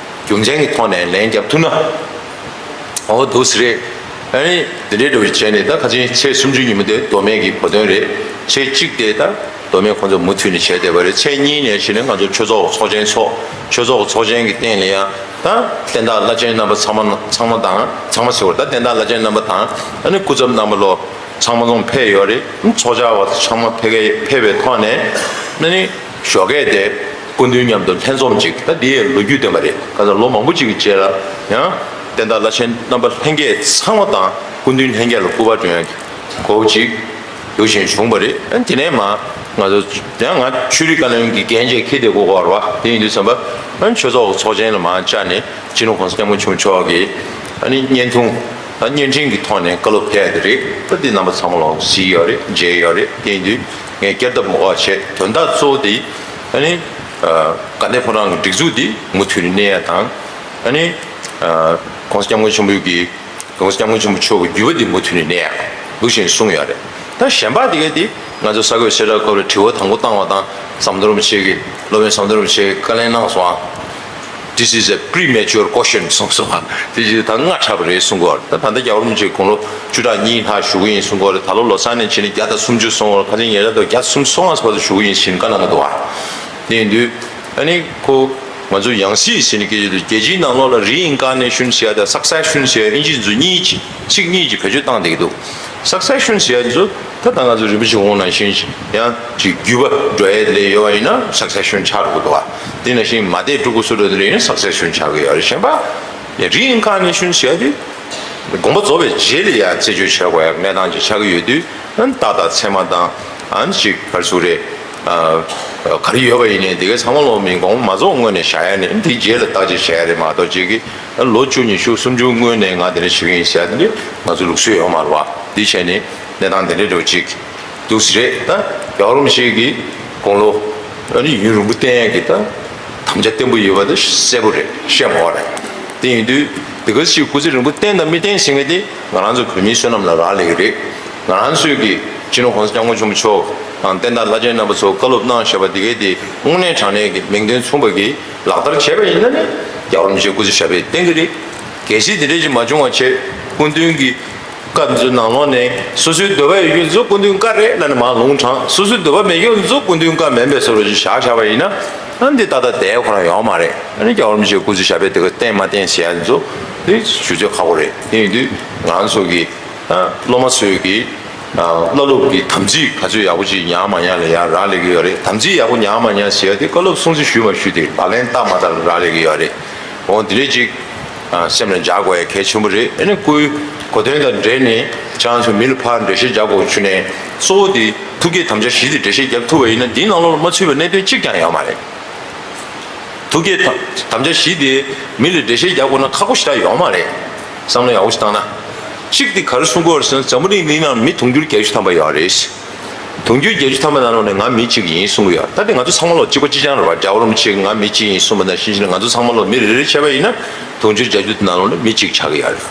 རྒྱུ་མཚན་གྱི་ཐོག་ནས་ལན་རྒྱབ་ཐུབ་ན། ཨོ་འདུག་སེ་རེད། ཨ་ནི་དེ་འདྲའི་འདྲ་བོ་བྱས་ནས་ད་ཁ་ཆེན་ཚེས་སུམ་ཅུ་ཉིན་མོ་དེ་མདོ་སྨད་ཀྱི་གོ་སྟོན་རེད། ཚེས་གཅིག་དེ་ད་མདོ་སྨད་ཁོང་ཚོ་མུ་མཐུད་ནས་བྱས་བསྡད་པ་རེད། ཚེས་གཉིས་ནས་བྱས་ནས་ང་ཚོ་ཆོས་ཚོགས་ཚོགས་ཆེན་ཚོགས། ཆོས་ཚོགས་ཚོགས་ཆེན་གྱི་སྟེང་ལ་ཡང་ད་བསྟན་བདག་བླ་ཆེན་རྣམ་པ་ཚང་མ་ཚང་མ་དང་། ཚང་མ་ཟེར་བ་ད་བསྟན་བདག་བླ་ཆེན་རྣམ་པ་དང་ཨ་ནི་སྐུ་ཚབ་རྣམ་པ་ལོ། ཚང་མ་ཚང་ཕེབས་ཡོད་རེད། ཚོགས་བཅར་བ་ཚང་མ་ཕེབས་ཀྱི་ཕེབས་པའི་ཐོག་ནས་ཨ་ནི་ཞོགས་ཀས་དེ་སྐུ་མདུན་མཉམ་དུ་ལྷན་འཛོམས་ཅིག་ད་འདི་ཡི་ལོ་རྒྱུས་བཏོན་པ་རེད། ག་ས་ལོ་མང་པོ་ཅིག་གི་རྗེས་ལ་ཡང་བསྟན་བདག་བླ་ཆེན་རྣམ་པ་ལྷན་རྒྱས་ཚང་མ་དང་སྐུ་མདུན་ལྷན་རྒྱས་ལ་སྐུ་པར་སྒྲོན་ཡག་གི་གོ་སྐབས་ཅིག་ཡོད་བཞིན་བྱུང་བ་རེད། ཨ་ནི་དེ་ནས་མ་ང་ཚོ་ཡང་ང་ཆོས་རིག་བཀའ་བློན་གྱི་འགན་ཅིག་འཁྱེར་བསྡད་དགོས་ཀྱི་ཡོད་རེད་བ། དེ་ཡིན་དུས་ཙམ་པ་ཨ་ནི་ཆོས་ཚོགས་ཚོགས་ཆེན་ལ་མར་བཅར་ནས་སྤྱི་ནོར་༸གོང་ས་༸སྐྱབས་མགོན་ཆེན་པོ་མཆོག་གི་ཨ་ནི་བརྙན་ཐུང་། ད་བརྙན་འཕྲིན་གྱི་ཐོག་ནས་བཀའ་སློབ་ཕེབས་ཡ་དེ་རེད། ད་འདི་རྣམ་པ་ཚང་མ་ལོག་གཟིགས་ཡོད་རེད། མཇལ་ཡོད་རེད། དེ་ཡིན་དུས་ངས་བསྐྱར་ལྡབ་མ་དགོས་པ་བྱས། དོན་དག་གཙོ་བོ་དེ་ཨ་ནི་དགའ་ལྡན་ཕོ་བྲང་གི་སྒྲིག་འཛུགས་འདི་མུ་མཐུད་ནས་གནས་ཡ་དང་། ཨ་ནི་༸གོང་ས་༸སྐྱབས་མགོན་ཆེན་པོ་གི་༸གོང་ས་༸སྐྱབས་མགོན་ཆེན་པོ་མཆོག་གི་བརྒྱུད་པ་འདི་མུ་མཐུད་ནས་གནས་ཡ་འདུག་བཞིན་གསུངས་ཡོད་རེད། ད་གཞན་པ་དེ་ག་དེ་ང་ཚོ་ས་གོས་གསལ་བསྒྲགས་སྐབས་ལ་དྲི་བ་དང་པོ་བཏང་བ་དང་ཟམ་གདོང་རིན་པོ་ཆེ་གིས་སློབ་དཔོན་ཟམ་གདོང་རིན་པོ་ཆེ་གིས་བཀའ་ལན་གནང་སོང་ཨ། This is a premature question གསུངས་སོང་ཨ། དེ་བཞིན་ད་སྔ་དྲགས་པ་རེད་གསུང་གི་ཡོད་རེད། ད་ད་ལྟ་རྒྱལ་བ་རིན་པོ་ཆེ་དགུང་ལོ་བཅུ་ཕྲག་གཉིས་ལྷག་བཞུགས་ཀྱི་ཡིན་གསུང་གི་ཡོད་རེད། ད་ལོ་ལོ་གསར་ནས་བྱས་ནས་བརྒྱ་དང་སུམ་ཅུ་སོང་བ་ཁ་ཆེན་ཉེ་རབས་དུ་བརྒྱ་དང་སུམ་ཅུ་སོང་བ་བར་དུ་བཞུགས་ཀྱི་ཡིན་ཟེར་བཀའ་གནང་གི་འདུག་ཨ། དེ་ཡིན་དུས་ཨ་ནི་ཁོ་ང་ཚོ་ཡང་སྲིད་ཟེར་ནས་སྐད་ཆ་དེ་རྒྱལ་སྤྱིའི་ནང་ལོགས་ལ་reincarnation ཟེར་ཡ་དང་succession ཟེར་ཡ་ཨིན་ཇི་ཚོ་གཉིས་ཀྱི་ཚིག་གཉིས་ཀྱི་བེད་སྤྱོད་བཏང་བསྡད་ཀྱི་འདུག Succession ཟེར་ཡ་ཚོ་ད་ལྟ་ང་ཚོ་རིན་པོ་ཆེ་དབང་ནང་བཞིན་ཡང་ཅིག་བརྒྱུད་པ་འགྲོ་ཡ་ལས་ཡོད་པ་ཡིན་ན་succession ཆགས་འགྲོ་གི་འདུག་བ། དེ་ནང་བཞིན་མ་དད་སྤྲུལ་སྐུ་སུ་འགྲོ་དེ་ལ་ཡིན་ན་succession ཆགས་ཀྱི་ཡོད་རེད། གཞན་པ་reincarnation ཟེར་ཡ་དེ་དགོངས་པ་རྫོགས་པའི་རྗེས་ལ་ཡང་རྩད་གཅོད་བྱེད་དགོས་ཡ་གནས་སྟངས་ཅིག་ཆགས་ཀྱི་ཡོད་དུས། རྟགས་དང་མཚན་མ་དང་ཨ་ནི་ཅིག་ག་རེ་ཟེར་དགོས་རེད། ག་རེ་ཡོད་པ་ཡིན་ནའི་དེ་གའི་ཚང་མ་ལོག་མིན་དགོངས་པ་མ་རྫོགས་སྔོན་ནས་བཞག་ཡ་ནི་དེའི་རྗེས་ལ་བརྟག་དཔྱད་བྱེད་ཡ་རེད་མ་གཏོགས་ཅིག་གིས་ལོ་བཅུ་ཉི་ཤུ་སུམ་ཅུ་སྔོན་ནས་ང་དེ་འདྲ་བྱེད་ཀྱི་ཡིན་ཟེར་ཡ་དེ་འདྲ་ང་ཚོའི་ལུགས་སྲོལ་ཡོད་མ་རེད་བ། འདི་བྱས་ནས་གནས་སྟངས་དེ་འདྲ་འདྲ་བོ་ཅིག་འདུག་སེ་རེད། ད་རྒྱལ་བ་རིན་པོ་ཆེ་གི་དགུང་ལོ་ཨ་ནི་ཡུན་རིང་པོ་བསྟེན་ཡ་གི་ད་དམ་བཅའ་བརྟན་པོ་ཡོད་པ་དེ་གསལ་པོ་རེད། བཤད་མ་དགོས་རེད། དེ་ཡིན་དུས་དེ་ག་ཞིག་སྐུ་ཚེ་རིང་པོ་བསྟེན་དང་མི་བསྟེན་ཟེར་མཁན་དེ་ང་རང་ཚོ་བོད་མིའི་བསོད་ནམས་ལ་རག་ལས་ཀྱི་རེད། ང་རང་ཚོས་ཀྱི་སྤྱི་ནོར་༸གོང་ས་༸སྐྱབས་མགོན་ཆེན་པོ་མཆོག་དང་བསྟན་བདག་བླ་ཆེན་རྣམ་པ་ཚོ་བཀའ་སློབ་གནང་བཞག་པ་དེ་གའི་དེ་དངོས་གནས་དྲང་གནས་ཀྱི་མིང་དོན་མཚུངས་པ་གི་ལག་བསྟར་བྱས་པ་ཡིན་ན་ནི་རྒྱལ་བ་རིན་པོ་ཆེ་སྐུ་ཚེ་ཞབས་པད་བརྟན་གྱི་རེད། གལ་སྲིད་དེ་འདྲ་ཞིག་མ་བྱུང་བ་བྱས་སྐུ་མདུན་གྱི་བཀའ་འཛུལ་ནང་ལོགས་ནས་སོ་སོའི་འདོད་པ་ཡོད་རྒྱུ་ཚོ་སྐུ་མདུན་བཀའ་རེད་ལབ་ནས་མར་ལུང་དྲངས། སོ་སོའི་འདོད་པ་མེད་རྒྱུ་ཚོ་སྐུ་མདུན་བཀའ་མིན་པའི་བཟོ་འདྲ་ཞིག་བཞག་བཞག་པ་ཡིན་ན། ཨ་འདི་ཏག་ཏག་བསྡད་ཁོ་རང་ཡོང་མ་རེད། ཨ་ནི་རྒྱལ་བ་རིན་པོ་ཆེའི་སྐུ་ཚེ་ཞབས་པད་དེ་ག་བརྟན་མ་བརྟན་ཟེར་ཡ་ཚོ་དེ་ཞུ་ཚོད་ཁག་པོ་རེད། དེ་ཡིན་དུས་ང་ཚོ་གི་ཨ་སློབ་མ་ཚོས་ཀྱི་ བླ་སློབ་ཀྱི་དམ་ཚིག་ག་ཚོད་ཡག་པོ་ཅིག་ཉར་མ་ཉར་ལ་ཡང་རག་ལས་ཀྱི་ཡོད་རེད། དམ་ཚིག་ཡག་པོ་ཉར་མ་ཉར་ཟེར་ཡ་དེ་བཀའ་སློབ་སྲུང་བརྩི་ཞུས་མ་ཞུས་དེ་ལག་ལེན་བསྟར་མ་བསྟར་ལ་རག་ལས་ཀྱི་ཡོད་རེད། འོ་དེ་འདྲས་ཅིག་སེམས་ལ་འཇགས་དགོས་ཡ་གལ་ཆེན་པོ་རེད། ཨ་ནི་སྐུའི་གོ་སྟོན་དང་འབྲེལ་ནས་ཁྱེད་རང་ཚོ་མི་ལ་ཕར་འགྲེལ་བཤད་རྒྱག་དགོས་བྱུང་ནས་གཙོ་བོ་དེ་ཐུགས་བསྐྱེད་དམ་བཅའ་བཞི་དེ་འགྲེལ་བཤད་རྒྱབ་ཐུབ་པ་ཡིན་ན་འདིའི་ནང་ལོགས་ལ་མ་ཚུད་པའི་གནད་དོན་གཅིག་ཀྱང་ཡོད་མ་རེད། ཐུགས་བསྐྱེད་དམ་དམ་བཅའ་བཞི་དེ་མི་ལ་འགྲེལ་བཤད་རྒྱག་དགོས་ན་ཁག་པོ་ཞེ་དྲག་ཡོད་མ་རེད། བསམ་བློ་ཡག་པོ་ཞིག་བཏང་ན། གཅིག་དེ་ག་རེ་གསུང་གི་ཡོད་རེད་ཟེར་ན་འཛམ་བུ་གླིང་འདིའི་ནང་མི་དུང་ཕྱུར་བརྒྱད་ཅུ་ཐམ་པ་ཡོད་རེད། དུང་ཕྱུར་བརྒྱད་ཅུ་ཐམ་པ་ནང་ལོགས་ནས་ང་མི་གཅིག་ཡིན་གསུང་གི་ཡོད། ད་དེ་ང་ཚོ་ཚང་མ་ལོག་གཅིག་པ་གཅིག་རྐྱང་རེད་བ། རྒྱལ་བ་རིན་པོ་ཆེ་གིས་ང་མི་གཅིག་ཡིན་གསུངས་པ་ནང་བཞིན་བྱས་ནས་ང་ཚོ་ཚང་མ་ལོག་མི་རེ་རེ་བྱས་པ་ཡིན་ན་དུང་ཕྱུར་བརྒྱད་ཅུ་དེ་ནང་ལོགས་ནས་མི་གཅིག་ཆགས་ཀྱི་ཡོད་རེད།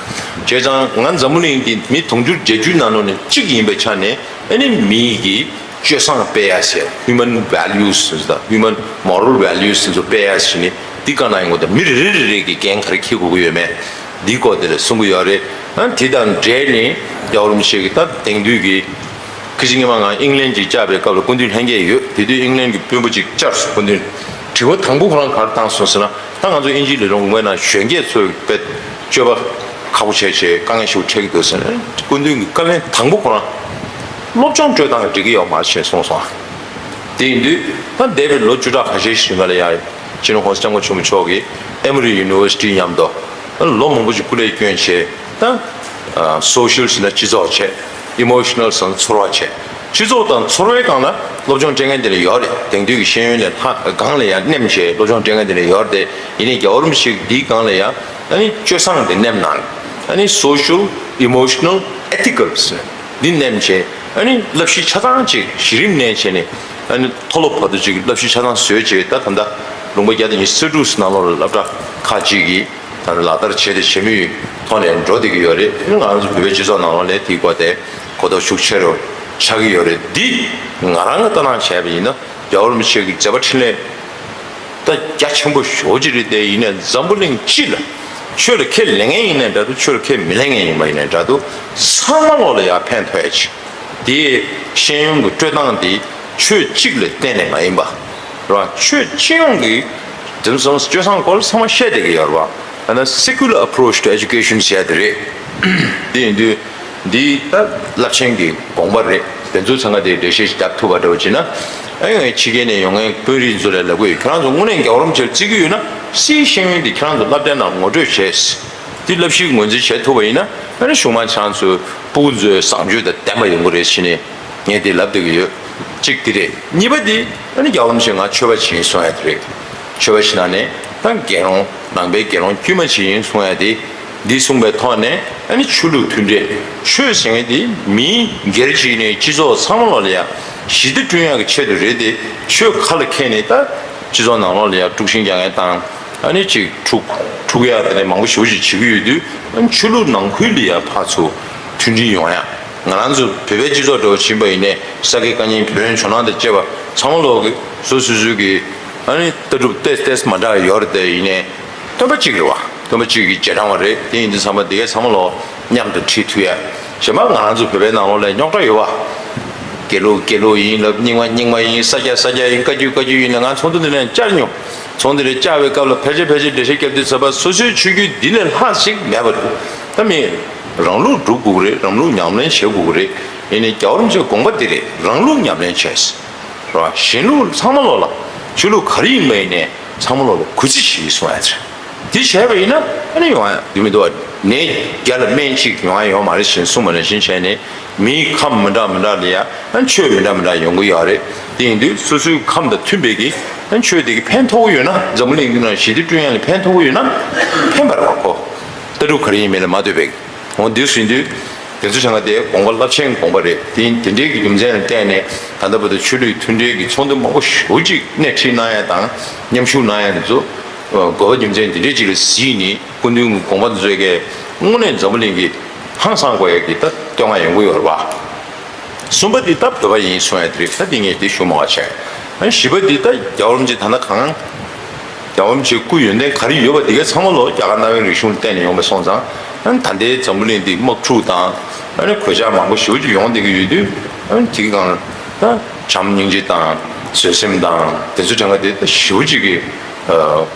བྱས་ཙང་ང་འཛམ་བུ་གླིང་འདི་མི་དུང་ཕྱུར་བརྒྱད་ཅུ་ནང་ལོགས་ནས་གཅིག་ཡིན་པའི་ཆ་ནས་ཨ་ནི་མི་གི་སྤྱོད་བཟང་སྤེལ་ཡ་ཟེར། Human Values ཟེར་དང་Human Moral Values ཟེར་ཚོ་སྤེལ་ཡ་ཟེར་ནི་འདི་ག་ན་ཡོང་གི་འདུག་མི་རེ་རེ་རེ་རེ་གི་འགན་ག་རེ་འཁྱེར་དགོས་ཀྱི་ཡོད་མེད་འདི་སྐོར་དེ་ལ་གསུང་གི་ཡོད་རེད། ཨ་དེ་དང་འབྲེལ་ནས་རྒྱལ་བ་རིན་པོ་ཆེ་གི་ད་དེང་དུས་ཀྱི་ཁི་ཅི་ངེས་མ་ང་ཨིང་ལན་གྱི་བཅར་བའི་སྐབས་ལ་སྐུ་མདུན་ལྷན་རྒྱས་ཡོད། དེ་དུས་ཨིང་ལན་གྱི་དཔོན་པོ་ཅིག་བཅར་སོང་། སྐུ་མདུན་དྲི་བ་དང་པོ་ཁོ་རང་ག་རེ་བཏང་སོང་ཟེར་ན། ད་ང་ཚོ་དབྱིན་ཇིའི་ལས་རོགས་ངོས་ནང་གཞོན་སྐྱེས་ཚོས་དཔེ་སྤྱོད་པ་ཁག་པོ་བྱས་བྱས་དཀའ་ངལ་ཞིག་འཕྲད་ཀྱི་འདུག་ཟེར་ནས་སྐུ་མདུན་གྱི་བཀའ་ལན་དང་པོ་ཁོ་རང་སློབ་སྦྱོང་སྤྲོད་སྟངས་འགྲིག་གི་ཡོད་མ་རེད་ཞེས་གསུངས་སོང་། དེ་ཡིན་དུས་ད་འདས་པའི་ལོ་བཅུ་ཕྲག་ཁ་ཤས་ཤིག་རིང་ལ་ཡང་སྤྱི་ནོར་༸གོང་ས་༸སྐྱབས་མགོན་ཆེན་པོ་མཆོག་གིས་Emory University མཉམ་དུ་ལོ་མང་པོ་ཞིག་སྐུ་ལས་བསྐྱོན་བྱས་ད་social ཟེར་ན་སྤྱི་ཚོགས་བྱས། Emotional ཟེར་ན་ཚོར་བ་བྱས། སྤྱི་ཚོགས་དང་ཚོར་བའི་སྒང་ལ་སློབ་སྦྱོང་སྤྲད་མཁན་དེ་འདྲ་ཡོད་རེད། དེང་དུས་ཀྱི་ཤེས་ཡོན་ལས་ལྷག་སྒང་ལ་ཡང་མནན་བྱས་སློབ་སྦྱོང་སྤྲད་མཁན་དེ་འདྲ་ཡོད་རེད་དེ། ཡིན་ནའི་རྒྱལ་བ་རིན་པོ་ཆེ་འདིའི་སྒང་ལ་ཡང་ཨ་ནི་སྤྱོད་བཟང་དེ་མནན་གནང་། ཨ་ནི་social, emotional, ethical ཟེར་འདི་མནན་བྱས། ཨ་ནི་བསླབ་གཞི་ཆ་ཚང་ཅིག་གཞི་རིམ་ནས་བྱས་ནས་ཨ་ནི་མཐོ་སློབ་བར་དུ་ཅིག་བསླབ་གཞི་ཆ་ཚང་བཟོས་བྱས། ད་ད་ལྟ་ལུང་པ་བརྒྱ་དང་ཉི་ཤུ་རྩ་དྲུག་ནང་ལོགས་ལ་སློབ་གྲྭ་ཁག་ཅིག་གིས་ད་ལག་བསྟར་བྱས་ཏེ་བྱེད་མུས་ཐོག་ནས་འགྲོ་བསྡད་ཀྱི་ཡོད་རེད། ང་རང་ཚོ་བོད་པའི་སྤྱི་ཚོགས་ནང་ལོགས་ལ་དེའི་སྐོར་དེ་གོ་རྟོགས་ཤུགས་ཆེ་རུ་ཆགས་ཀྱི་ཡོད་རེད། འདི་ང་རང་གི་ལྟ་སྟངས་བྱས་པ་ཡིན་ན་རྒྱལ་བ་རིན་པོ་ཆེ་གི་མཛད་པ་འཕྲིན་ལས་ད་རྒྱ་ཆེན་པོ་ཞེ་པོ་ཅིག་རེད་དེ། ཡིན་ནའི་འཛམ་བུ་གླིང་སྤྱི་ལ་ཆོས་ལ་ཁས་ལེན་མཁན་ཡིན་ནའི་འདྲ་འདུག་ཆོས་ལ་ཁས་མི་ལེན་མཁན་ཡིན་པ་ཡིན་ནའི་འདྲ་འདུག་ཚང་མ་ལོག་ལ་ཡར་ཕན་ཐོགས་ཡ་ཅིག་དེའི་ཤེས་ཡོན་གྱི་སྤྲོད་སྟངས་དེ་ཆོས་གཅིག་ལ་བརྟེན་ནས་མ་ཡིན་པ། རེད་བ། ཆོས་སྤྱི་ཡོངས་ཀྱི་དེང་སང་སྤྱོད་བཟང་སྐོར་ཚང་མ་བཤད་བསྡད་ཀྱི་ཡོད་རེད་བ། ཨ་ན་secular approach to education ཟེར་ཡ་དེ་རེད། དེ་ཡིན་དུས་འདི་ད་རླབས་ཆེན་གྱི་དགོངས་པ་རེད། དེ་ཚོ་ཚང་མ་དེ་འགྲེལ་བཤད་ཞིག་རྒྱབ་ཐུབ་པ་འདྲ་བོ་བྱས་ན། ཨ་ཡོང་ཡ་ཕྱི་རྒྱལ་ནས་ཡོང་མཁན་དཔོན་རིགས་ཚོ་ལ་ལབ་གི་ཡོད། ཁྱེད་རང་ཚོ་དངོས་གནས་རྒྱལ་བ་རིན་པོ་ཆེར་བརྩི་གི་ཡོད་ན་སིའི་ཤེས་ཡོན་དེ་ཁྱེད་རང་ཚོ་སློབ་གྲྭའི་ནང་ངོ་སྤྲོད་བྱས། དེ་བསླབ་གཞིའི་ངོས་འཛིན་བྱེད་ཐུབ་པ་ཡིན་ན་ཨ་ནི་གཞུག་མ་ཁྱེད་རང་ཚོའི་སྤུ་གུ་ཚོའི་བཟང་སྤྱོད་དང་ལྡན་པ་ཡོང་གི་རེད་ཟེར་ནས་ངས་དེ་ལབ་བསྡད་ཀྱི་ཡོད། གཅིག་དེ་རེད། གཉིས་པ་དེ་ཨ་ནི་རྒྱལ་བ་རིན་པོ་ཆེ་ང་ཆོས་པ་ཞིག་ཡིན་གསུང་ཡ་དེ་རེད། ཆོས་པ་ཞིག་ནང་ནས་ད་དགེ་སློང་ནང་པའི་དགེ་སློང་དཀྱུས་མ་ཞིག་ཡིན་གསུང་ཡ་དེ། འདི་གསུངས་པའི་ཐོག་ནས་ཨ་ནི་ཆོས་ལུགས་མཐུན་འབྲེལ། ཆོས་ཟེར་མཁན་དེ་མིའི་སྒེར་གཅིག་ནས་སྤྱི་ཚོགས་ཚང་མ་ལོག་ལ་ཡ་ཞི་བདེ་བསྐྲུན་ཡག་གི་ཆེད་དུ་རེད་དེ། ཆོས་ཁ་ལ་འཁྱེར་ནས་ད་སྤྱི་ཚོགས་ནང་ལོགས་ལ་ཡ་དཀྲུག་ཤིང་རྒྱག་མཁན་དང་། ཨ་ནི་ཅིག་འཁྲུག་འཁྲུག་ཡག་དེ་ནས་མང་པོ་ཞེ་པོ་ཅིག་བྱེད་ཀྱི་ཡོད་དུས། ཨ་ནི་ཆོས་ལུགས་ནང་ཁུལ་ལ་ཡ་ཕར་ཚུར་མཐུན་སྒྲིལ་ཡོང་ཡ། ང་རང་ཚོ་བོད་པའི་སྤྱི་ཚོགས་འདྲ་བོ་ཕྱིན་པ་ཡིན་ནའི་ས་དགེ་བཀའ་རྙིང་བོན་ཇོ་ནང་དང་བཅས་པ་ཚང་མ་ལོག་གི་སོ་སོ་སོ་གི་ཨ་ནི་ལྟ་གྲུབ་ཏོག་ཙམ་མ་འདྲ་བ་ཡོད་རེད་དེ། ཡིན་ནའི་སྟོན་པ་གཅིག་རེད་བ། སྟོན་པ་གཅིག་གི་རྗེས་འབྲང་བ་རེད། དེ་ཡིན་དུས་ཚང་མ་དེ་གས་ཚང་མ་ལོག་མཉམ་དུ་ཁྲིད་ཐུབ་ཡ། གཞན་པ་ང་རང་ཚོ་བོད་པའི་ནང་ལོགས་ལ་རྙོག་དྲ་ཡོད་བ། དགེ་ལུགས་དགེ་ལུགས་ཡིན་ལབ། རྙིང་མ་རྙིང་མ་ཡིན། ས་སྐྱ་ས་སྐྱ་ཡིན། བཀའ་བརྒྱུད་བཀའ་བརྒྱུད་ཡིན་ལབ། ང་ཚོགས་འདུ་འདི་ནས་བཅར་མྱོང་། ཚོགས་འདུ་རེ་བཅར་བའི་སྐབས་ལ་ཕལ་ཆེར་ཕལ་ཆེར་འགྲེལ་བཤད་བརྒྱབ་དུས་ཚོད་པ་སོ་སོའི་ཆོས་བརྒྱུད་འདི་ལས་ལྷག་ཞིག་མེད་པ་རེད། ད་མི་རང་ལུགས་སྒྲུབ་དགོས་ཀྱི་རེད། རང་ལུགས་ཉམས་ལེན་བྱེད་དགོས་ཀྱི་རེད། ཡིན་ནའི་རྒྱལ་བ་རིན་པོ་ཆེའི་དགོངས་པ་འདི་རེད། རང་ལུགས་ཉམས་ལེན་བྱས། རེད་བ། གཞན་ལུགས་ཚང་མ་ལོག་ལ་ཆོས་ལུགས་ག་རེ་ཡིན་པ་ཡིན་ནའི་ཚང་མ་ལོག་ལ་གུས་བརྩི་བྱེད་གསུང་ཡ་ཚེ། འདི་བྱས་པ་ཡིན་ན་ཨ་ནི་ཡོང་ཡ་འདི་མི་འདུག་བ། ནད་བརྒྱ་ལ་སྨན་གཅིག་ཡོང་ཡ་ཡོད་མ་རེད་ཞེས་གསུངས་པ་ནང་བཞིན་བྱས་ནས། མིའི་ཁམས་མི་འདྲ་མི་འདྲ་ལ་ཡ་ཨ་ཆོས་མི་འདྲ་མི་འདྲ་ཡོང་གི་ཡོད་རེད། དེ་ཡིན་དུས་སོ་སོའི་ཁམས་དང་མཐུན་པའི་གི་ཨ་ཆོས་དེ་གི་ཕན་ཐོགས་ཀྱི་ཡོད་ན། འཛམ་བུ་གླིང་འདི་ནང་ཞི་བདེ་བསྐྲུན་ཡ་ལ་ཕན་ཐོགས་ཀྱི་ཡོད་ན་ཕན་པ་རེད་བ་ཁོ། ལྟ་གྲུབ་ག་རེ་ཡིན་མིན་ལ་མ་ལྟོས་པའི། འོ་འདི་ཟིན་དུས་དེ་ཚོ་བྱ་ང་དེ་དགོངས་པ་རླབས་ཆེན་དགོངས་པ་རེད། དེ་དེ་འདྲའི་གི་རྒྱུ་མཚན་ལ་བརྟེན་ནས་ད་ལྟ་བར་དུ་ཆོས་ལུགས་མཐུན་འབྲེལ་གྱི་ཚོགས་འདུ་མང་པོ་ཞེ་པོ་ཅིག་སྣེ་ཁྲིད་གནང་ཡ་དང་མཉམ་ཞུགས་གནང་ཡ་དེ་ཚོ་དགོས་པ་རྒྱུ་མཚན་དེ་འདྲའི་ཅིག་ལ་གཟིགས་ནས། སྐུ་མདུན་གྱི་དགོངས་པ་འདི་ཚོའི་གི་དངོས་གནས་འཛམ་བུ་གླིང་གི་ཧང་སང་དགོས་ཡ་གི་ད་བསྟོད་བསྔགས་ཡོང་གི་ཡོད་རེད་བ། གསུམ་པ་འདི་ད་བོད་པ་ཡིན་གསུང་ཡ་དེ་རེད། ད་འདི་ངས་འདི་ཞུ་མ་བ་བྱས། ཨ་བཞི་པ་འདི་ད་རྒྱལ་བ་རིན་པོ་ཆེ་ད་ལྟ་གང་རྒྱལ་བ་རིན་པོ་ཆེའི་སྐུ་ཡོན་ཏན་ག་རེ་ཡོད་པ་འདི་ག་ཚང་མ་ལོ་རྒྱ་གར་གནའ་བོའི་རིག་གཞུང་བརྟེན་ནས་ཡོང་པ་སོང་ཙང་། ཨ་ད་ལྟའི་འཛམ་བུ་གླིང་འདི་དམག་འཁྲུག་དང་ཨ་ནི་གོད་ཆག་མང་པོ་ཞེ་པོ་ཅིག་ཡོང་བསྡད་ཀྱི་ཡོད་དུས། ཨ་དེ་གི་སྒང་ད་བྱམས་སྙིང་རྗེ་དང་བཟོད་སེམས་དང་དེ་ཚོ་དྲན་ག་དེ་ད་ཞེ་པོ་ཅིག་གི་དགོས་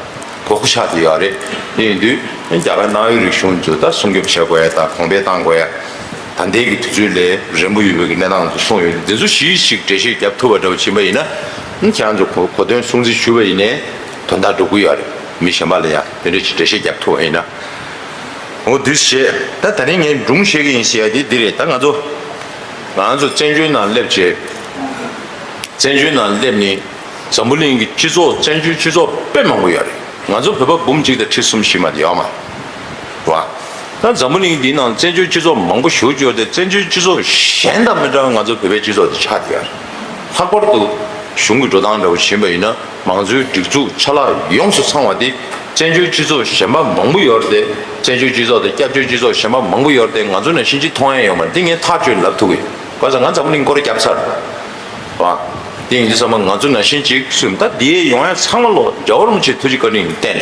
མཁོ་ཆགས་བསྡད་ཡོད་རེད། དེ་ཡིན་དུས་རྒྱ་གར་གནའ་བོའི་རིག་གཞུང་ཚོ་ད་སྲུང་སྐྱོབ་བྱེད་དགོས་ཡ་དང་གོང་འཕེལ་གཏང་དགོས་ཡ། ད་ལྟའི་གི་དུས་ཚོད་ལས་རན་པོ་ཡོད་པའི་གི་གནས་སྟངས་སུ་སོང་ཡོད། འདི་ཚོ་ཞིག་ཞིག་འགྲེལ་བཤད་རྒྱབ་ཐུབ་པ་འདྲ་བོ་ཕྱིན་པ་ཡིན་ན། ཁྱེད་རང་ཚོ་གོ་གོ་དོན་སྲུང་བརྩི་ཞུས་པ་ཡིན་ནའི་དོན་དག་འགྲོ་གི་ཡོད་རེད། མི་གཞན་པ་ལ་ཡང་དེ་འདྲ་ཞིག་འགྲེལ་བཤད་རྒྱབ་ཐུབ་པ་ཡིན་ན། འོ་འདུག་བྱས། ད་ད་རིང་ངས་སྒྲུང་བཤད་ཀྱི་ཡིན་ཟེར་ཡ་དེ་འདི་རེད། ད་ང་ཚོ་ང་ཚོ་བཙན་བྱོལ་ནང་སླེབས་བྱས། བཙན་བྱོལ་ནང་སླེབས་ནས་འཛམ་བུ་གླིང་གི་སྤྱི་ཚོགས་བཙན་བྱོལ་སྤྱི་ཚོགས་དཔེ་མང་པོ་ཡོད་རེད། ང་ཚོ་བོད་པ་འབུམ་གཅིག་དང་ཁྲི་གསུམ་བཞི་མ་དེ་ཡོད་མ་རེད་བ། ད་འཛམ་བུ་གླིང་འདིའི་ནང་བཙན་བྱོལ་སྤྱི་ཚོགས་མང་པོ་ཞེ་པོ་ཅིག་ཡོད་དེ། བཙན་བྱོལ་སྤྱི་ཚོགས་གཞན་དང་མི་འདྲ་བ་ང་ཚོ་བོད་པའི་སྤྱི་ཚོགས་དེ་ཆགས་བསྡད་ཡོད་རེད། ལྷག་པར་དུ་གཞུང་གི་འགྲོ་སྟངས་འདྲ་བོ་ཕྱིན་པ་ཡིན་ན། མང་གཙོའི་སྒྲིག་འཛུགས་ཆ་ལག་ཡོངས་སུ་ཚང་བ་དེ་བཙན་བྱོལ་སྤྱི་ཚོགས་གཞན་པ་མང་པོ་ཡོད་རེད་དེ། བཙན་བྱོལ་སྤྱི་ཚོགས་དང་སྐྱབས་བཅོལ་སྤྱི་ཚོགས་གཞན་པ་མང་པོ་ཡོད་རེད་དེ། ང་ཚོ་ནང་བཞིན་གཅིག་མཐོང་ཡ་ཡོད་མ་རེད། འདི་ངས་ཐག་གཅོད་ལབ་ཐུབ་གི་ཡོད། ག་ས་ང་འཛམ་བུ་གླིང་སྐོར་བརྒྱབ་ཚར་རེད་བ། དེ་ཡིན་དུས་ཙམ་པ་ང་ཚོ་ནང་བཞིན་གཅིག་སུ་ད་འདི་ཡོང་ཡ་ཚང་མ་ལོ་རྒྱལ་བ་རིན་པོ་ཆེ་ཐུགས་རྗེ་བཀའ་དྲིན་ཡིན་གཏན་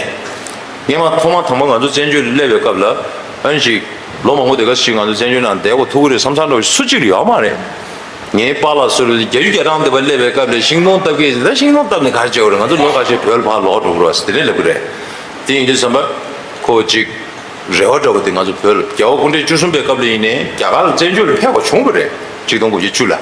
ནས། སྔོན་མ་ཐོག་མ་དང་པོ་ང་ཚོ་བཙན་བྱོལ་ལ་སླེབས་པའི་སྐབས་ལ། ཨ་ནི་ཅིག་ལོ་མང་པོ་དེ་ག་ཞིག་ང་ཚོ་བཙན་བྱོལ་ནང་བསྡད་དགོས་ཐུག་གི་རེད་བསམ་ས་འདྲ་བོ་སུ་གཅིག་ཡོད་མ་རེད། ངའི་པཱ་ལགས་ཚོ་ལ་བརྒྱད་ཅུ་གྱ་གྲངས་འདི་པར་སླེབས་པའི་སྐབས་ལ་ཤིང་སྡོང་བཏབ་ཀྱི་ཡིན་ཟེར། ད་ཤིང་སྡོང་བཏབ་ནས་ག་རེ་བྱེད་དགོས་རེད། ང་ཚོ་ལོ་འགའ་ཤས་བོད་ལ་ཕར་ལོག་འགྲོ་དགོས་རེད་ཟེར་དེ་འདྲས་ལབ་ཀྱི་རེད། དེ་ཡིན་དུས་ཙམ་པ་ཁོ་གཅིག་རེ་བ་འདྲ་བོ་དེ་ང་ཚོ་བོད་ལ་རྒྱལ་བ་སྐུ་ཕྲེང་བཅུ་གསུམ་པའི་སྐབས་ལ་ཡིན་ནའི་རྒྱ་གར་ལ་བཙན་བྱོལ་ལ་ཕེབས་པ་བྱུང་བ་རེད། གཅིག་སྟོང་དགུ་བརྒྱ་བཅུ་ལ།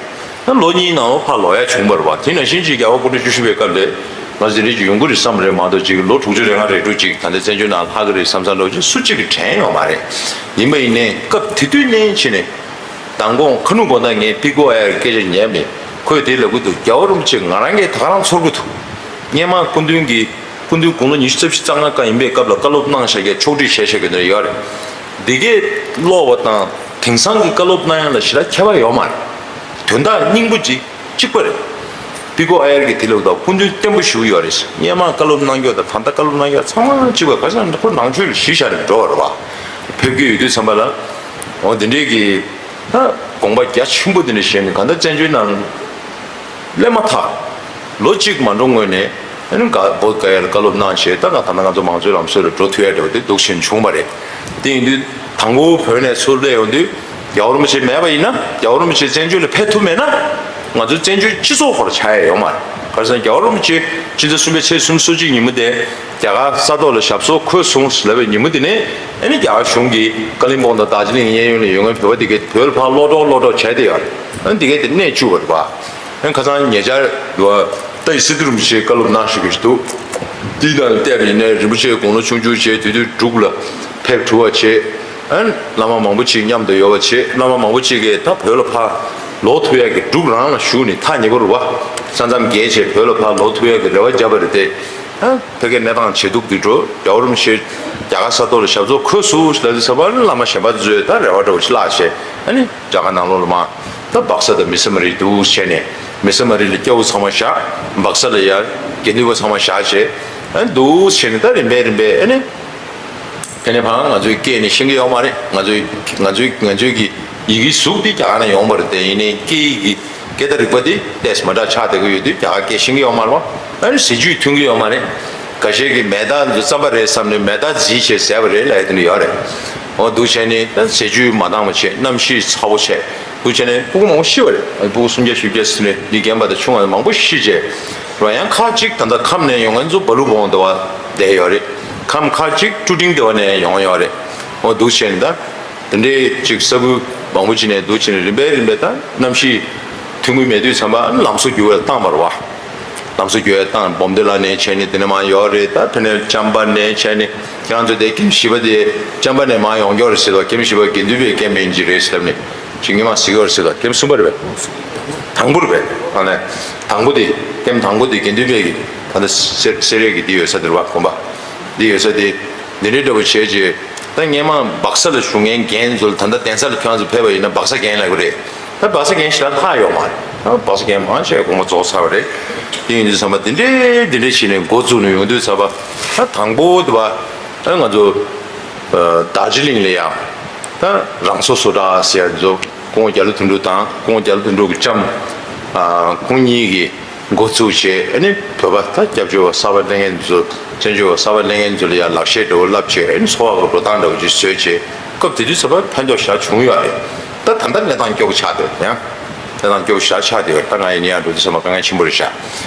ད་ལོ་གཉིས་ནང་ལོགས་ཕར་ལོག་ཡ་བྱུང་བ་རེད་བ། དེ་ནང་བཞིན་གཅིག་རྒྱལ་བ་སྐུ་ཕྲེང་བཅུ་བཞི་པའི་སྐབས་ལ་ང་ཚོ་དེ་འདྲས་ཅིག་ཡོང་གི་རེད་བསམ་རེད་མ་གཏོགས། ཅིག་ལོ་དྲུག་ཅུ་རེ་ལྔ་རེ་དྲུག་ཅིག་ད་ལྟ་བཙན་བྱོལ་ནང་ལྷག་གི་རེད་བསམ་བསམ་འདྲ་བོ་ཅིག་སུ་གཅིག་གིས་དྲན་ཡོད་མ་རེད། ཡིན་པ་ཡིན་ནའི་སྐབས་དེ་དུས་ནས་བྱས་ནས། མདང་དགོང་ཁ་ནུབ་དགོང་དག་ངས་པི་ཀོ་ཨའི་ཡར་སྐད་ཆ་ཉན་པས་ཁོས་དེ་ལབ་ཀྱི་འདུག་རྒྱལ་བ་རིན་པོ་ཆེ་ང་རང་གིས་ད་ག་རང་ཚོར་གྱི་འདུག་སྔོན་མ་སྐུ་མདུན་གྱི་སྐུ་མདུན་དགུང་ལོ་ཉི་ཤུ་རྩ་བཞི་རྩ་ལྔ་ཀ་ཡིན་པའི་སྐབས་ལ་བཀའ་སློབ་གནང་བཞག་གི་ཕྱོགས་སྒྲིག་བྱས་བཞག་གི་འདྲ་ཡོད་རེད། འདི་གས་ཀློག་པ་དང་དེང་སང་གི་བཀའ་སློབ་གནང་ཡ་ལ་ཞེ་དྲག་ཁྱད་པར་ཡོད་མ་རེད། དོན་དག་སྙིང་པོ་གཅིག་གཅིག་པ་རེད། པི་ཀོ་ཨའི་ཡར་གྱིས་དེ་ལབ་དུས་སྐུ་མདུན་བརྟན་པོ་ཞུ་གི་ཡོད་རེད། སྔོན་མ་བཀའ་སློབ་གནང་རྒྱུ་དང་ད་ལྟ་བཀའ་སློབ་གནང་རྒྱུ་ཚང་མ་གཅིག་པ། ག་ས་ཁོ་ནང་ཆོས་ལ་གཞི་བཞག་ནས་འགྲོ་བ་རེད་བ། ཕེབས་ཀྱི་ཡོད་དུས་ཙམ་པ་ལ། འོ་དེ་འདྲས་ཀྱི་ད་དགོངས་པ་རྒྱ་ཆེན་པོ་དེ་འདྲ་བཞེས་ནས་གང་ལྟར་བཙན་བྱོལ་ནང་སླེབས་མ་ཐག་ལོ་གཅིག་མ་འགྲོ་སྔོན་ནས་ཨ་ནི་ག་བོད་ག་ཡར་བཀའ་སློབ་གནང་བྱས། ད་ག་ད་ལྟ་ང་ཚོ་མང་གཙོའི་ལམ་སྲོལ་ལ་འགྲོ་ཐུབ་ཡ་འདྲ་བོ་དེ་འདུག་བཞིན་བྱུང་བ་རེད། དེ་ཡིན་དུས་དང་པོ་བོད་ནས་ཚུར་སླེབས་ཡོང་དུས་རྒྱལ་བ་རིན་པོ་ཆེ་མེད་པ་ཡིན་ན། རྒྱལ་བ་རིན་པོ་ཆེ་བཙན་བྱོལ་ལ་ཕེབས་ཐུབ་མེད་ན། ང་ཚོའི་བཙན་བྱོལ་སྤྱི་ཚོགས་ཁོ་རང་ཆགས་ཡ་ཡོད་མ་རེད། ག་རེ་ཟེར་ན་རྒྱལ་བ་རིན་པོ་ཆེ་སྤྱི་ཟླ་གསུམ་པའི་ཚེས་སུམ་ཅུ་སོ་གཅིག་ཉིན་མོ་དེ་རྒྱ་གར་ས་ཐོག་ལ་ཞབས་སོར་འཁོད་སོང་ལབ་པའི་ཉིན་མོ་དེ་ནས་ཨ་ནི་རྒྱ་གར་གཞུང་གིས་ཀ་ལིམ་པོང་དང་རྡོ་རྗེ་གླིང་གཡས་གཡོན་ལ་ཡོད་མཁན་བོད་པ་དེ་གས་བོད་ལ་ཕར་སློག་གྲོགས་སློག་གྲོགས་བྱས་བསྡད་ཡོད་རེད། ཨ་ནི་དེ་གས་དེ་གནས་བཅུག་པ་རེད་པ། ཨ་ནི་ཁ་སང་ཉེ་ཆར་ལ་ཏཱ་ཡི་སི་ཏུ་རིན་པོ་ཆེས་བཀའ་སློབ་གནང་བཞུགས་ཀྱི་འདུག་དེའི་ནང་བལྟས་པ་ཡིན་ན་རིན་པོ་ཆེ་དགུང་ལོ་ཆུང་ཆུང་བྱས། དེ་དུས་འབྲུག་ལ་ཕེབས་ཐུབ་པ་བྱས། ཨ་ནི་བླ་མ་མང་པོ་ཅིག་མཉམ་དུ་ཡོད་པ་བྱས། བླ་མ་མང་པོ་ཅིག་གིས་ད་བོད་ལ་ཕར་ལོག་ཐུབ་ཡག་གི་འབྲུག་རང་ལ་བཞུགས་ནས་ཐག་ཉེ་པོ་རེད་པ། ས་མཚམས་བརྒལ་བྱས་བོད་ལ་ཕར་ལོག་ཐུབ་ཡག་གི་རེ་བ་བརྒྱབ་པ་རེད་དེ། ཨ་ཕ་གིའི་གནས་སྟངས་ཇེ་སྡུག་ཏུ་འགྲོ། རྒྱལ་བ་རིན་པོ་ཆེ་རྒྱ་གར་ས་ཐོག་ལ་ཞབས་སོར་འཁོད་སོང་ལབ་དུས་ཙམ་པ་བླ་མ་གཞན་པ་ཚོས་ད་རེ་བ་འདྲ་བོ་ཅིག་བརླག་བྱས། ཨ་ནི་རྒྱ་གར་ནང་ལོགས་ལ་མར་ད་སྦག་ས་དང་མི་སེར་མ་རིགས་འདུག་བྱས་ནས། མི་སེར་མ་རིགས་ལ་སྐྱ་བོ་ཚང་མ་བཞག་སྦག་ས་ལ་ཡ་དགེ་འདུན་པ་ཚང་མ་བཞག་བྱས། ཨ་ནི་འདུག་བྱས་ནས་ད་རིམ་པས་རིམ་པས་ཨ་ནི། དེ་ནས་ཕར་ང་ཚོའི་སྐད་ནི་ཤེས་ཀྱི་ཡོད་མ་རེད། ང་ཚོའི་ང་ཚོའི་ང་ཚོའི་གི་ཡི་གེའི་གཟུགས་དེ་རྒྱ་གར་ནས་ཡོང་བ་རེད་དེ། ཡིན་ནའི་སྐད་ཡིག་གི་སྐད་བརྡ་རིག་པ་དེ་ཏོག་ཙམ་མ་འདྲ་ཆགས་བསྡད་ཀྱི་ཡོད་དུས་རྒྱ་གར་སྐད་ཤེས་ཀྱི་ཡོད་མ་རེད་པ། ཨ་ནི་ཟས་བཅུད་མཐུན་གྱི་ཡོད་མ་རེད། འགའ་ཤས་ཀྱིས་མེ་མདའ་འདི་རྩམ་པ་རེད་བསམ་ནས་མེ་མདའ་བརྫིས་བྱས་བཟས་པ་རེད་ལབ་ཡ་དེ་འདྲ་ཡོད་རེད། འོ་འདུག་བྱས་ནས་ད་ཟས་བཅུད་མ་འདང་བ་བྱས། གནམ་གཤིས་ཚ་བོ་བྱས། འདུག་བྱས་ནས་སྤུ་གུ་མང་པོ་ཤི་བ་རེད། སྤུ་གུ་སུམ་བརྒྱ་བཞི་བརྒྱ་ཟིན་ནས་འདི་རྒན་པ་དང་ཆུང་བ་མང་པོ་ཤི་བྱས། རོ་ཡང་ཁག་ཅིག་ད་ལྟ་ཁམས་ནས་ཡོང་མཁན་ཚོ་སྦ་ལུ་བོང་དེ་བ་བསྡད་ཡོད་རེད། ཁམས་ཁག་ཅིག་ཀྲུ་ཀྲིང་དེ་བ་ནས་ཡོང་ཡོད་རེད། འོ་འདུག་བྱས་ནས་ད་དེ་འདྲའི་ཅིག་ས་ཁུལ་མང་པོ་ཅིག་ནས་འདུག་བྱས་ནས་རིམ་པས་རིམ་པས་ད་གནམ་གཤིས་ཐོན་གྱི་མེད་དུས་ཙམ་པ་ལམ་བཟོ་བསྒྱུར་བ་ལ་བཏང་བ་རེད་བ། ལམ་བཟོ་བསྒྱུར་བ་བཏང་། སྦོམ་སྡེ་ལ་ནས་བྱས་ནས་དེ་ནས་མར་ཡོད་རེད། ད་དེ་ནས་ཅམ་པ་ནས་བྱས་ནས་ཁྱེད་རང་ཚོ་དེ་ཀེམ་བཞི་པ་དེ་ཅམ་པ་ནས་མར་ཡོང་རྒྱུ་རེད་ཟེར་བ། ཀེམ་བཞི་པ་དགེ་འདུན་པའི་ཀེམ་ཡིན་གྱི་རེད་ཟེར་ནས་ཅིག་ངས་མར་ཟེར་གྱི་ཡོད་རེད་ཟེར་བ། ཀེམ་གསུམ་པ་རེད་པས། དང་པོ་རེད་པས། ཨ་ནས་དང་པོ་དེ་ཀེམ་དང་པོ་དེ་དགེ་འདུན་པའི་གི་ད་ལྟ་སེ་སེ་རེ་གི་འདི་ཡོད་ས་དེ་རེད་བ། དགོན་པ་འདི་ཡོད་ས་དེ་འདི་འདྲའི་འདྲ་པོ་བྱས་རྗེས། ད་སྔོན་མ་སྦག་ས་ལ་བཞུགས་མཁན་རྒན་ཚོ་ལ་ད་ལྟ་གདན་ས་ལ་ཁྱོད་རང་ཚོ་ཕེབས་པ་ཡིན་ན་སྦག་ས་རྒན་ལབ་ཀྱི་རེད། ད་སྦག་ས་རྒན་ཞེ་དྲག་ལྷག་ཡོད་མ་རེད། ད་སྦག་ས་རྒན་མང་ཆེ་དགོངས་པ་རྫོགས་ཚར་བ་རེད། དེ་ཡིན་དུས་ཙམ་པ་འདི་འདྲའི་འདི་འདྲའི་བྱས་ནས་འགོ་བཙུགས་ནས་ཡོང་དུས་ཙམ་པ། ད་དང་པོ་དེ་བ་ད་ང་ཚོ་ཨ་རྡོ་རྗེ་གླིང་ལ་ཡང་ད་རང་སོ་བཟོ་གྲྭ་ཟེར་ཡ་ཚོ་སྐུ་ངོ་རྒྱ་ལོ་དོན་གྲུབ་དང་། སྐུ་ངོ་རྒྱ་ལོ་དོན་གྲུབ་ཀྱི་ལྕམ་ཨ་ཁོང་གཉིས་ཀྱིས་འགོ་བཙུགས་བྱས། ཨ་ནི་བོད་པ་ད་སྐྱབས་བཅོལ་བ་གསར་པ་སླེབས་མཁན་ཚོ། བཙན་བྱོལ་བ་གསར་པ་སླེབས་མཁན་ཚོ་ལ་ཡང་ལག་ཤེས་འདྲ་བོ་བསླབས་བྱས། ཨ་ནི་འཚོ་བ་གི་འགྲོ་སྟངས་འདྲ་བོ་ཅིག་བཟོས་བྱས། སྐབས་དེ་དུས་ཙམ་པ་ཕན་ཐོགས་ཞེ་དྲག་བྱུང་ཡོད་རེད། ད་ད་ལྟ་གནས་སྟངས་སྐྱོ་པོ་ཆགས་བསྡད་ཡོད་ཡང་། གནས་སྟངས་སྐྱོ་པོ་ཞེ་དྲག་ཆགས་བསྡད་ཡོད་རེད། ད་ང་ཡིན་ན་ཡང་འགྲོ་དུས་ཙམ་པ་དཀའ་ངལ་ཆེན་པོ་རེད་ཤག་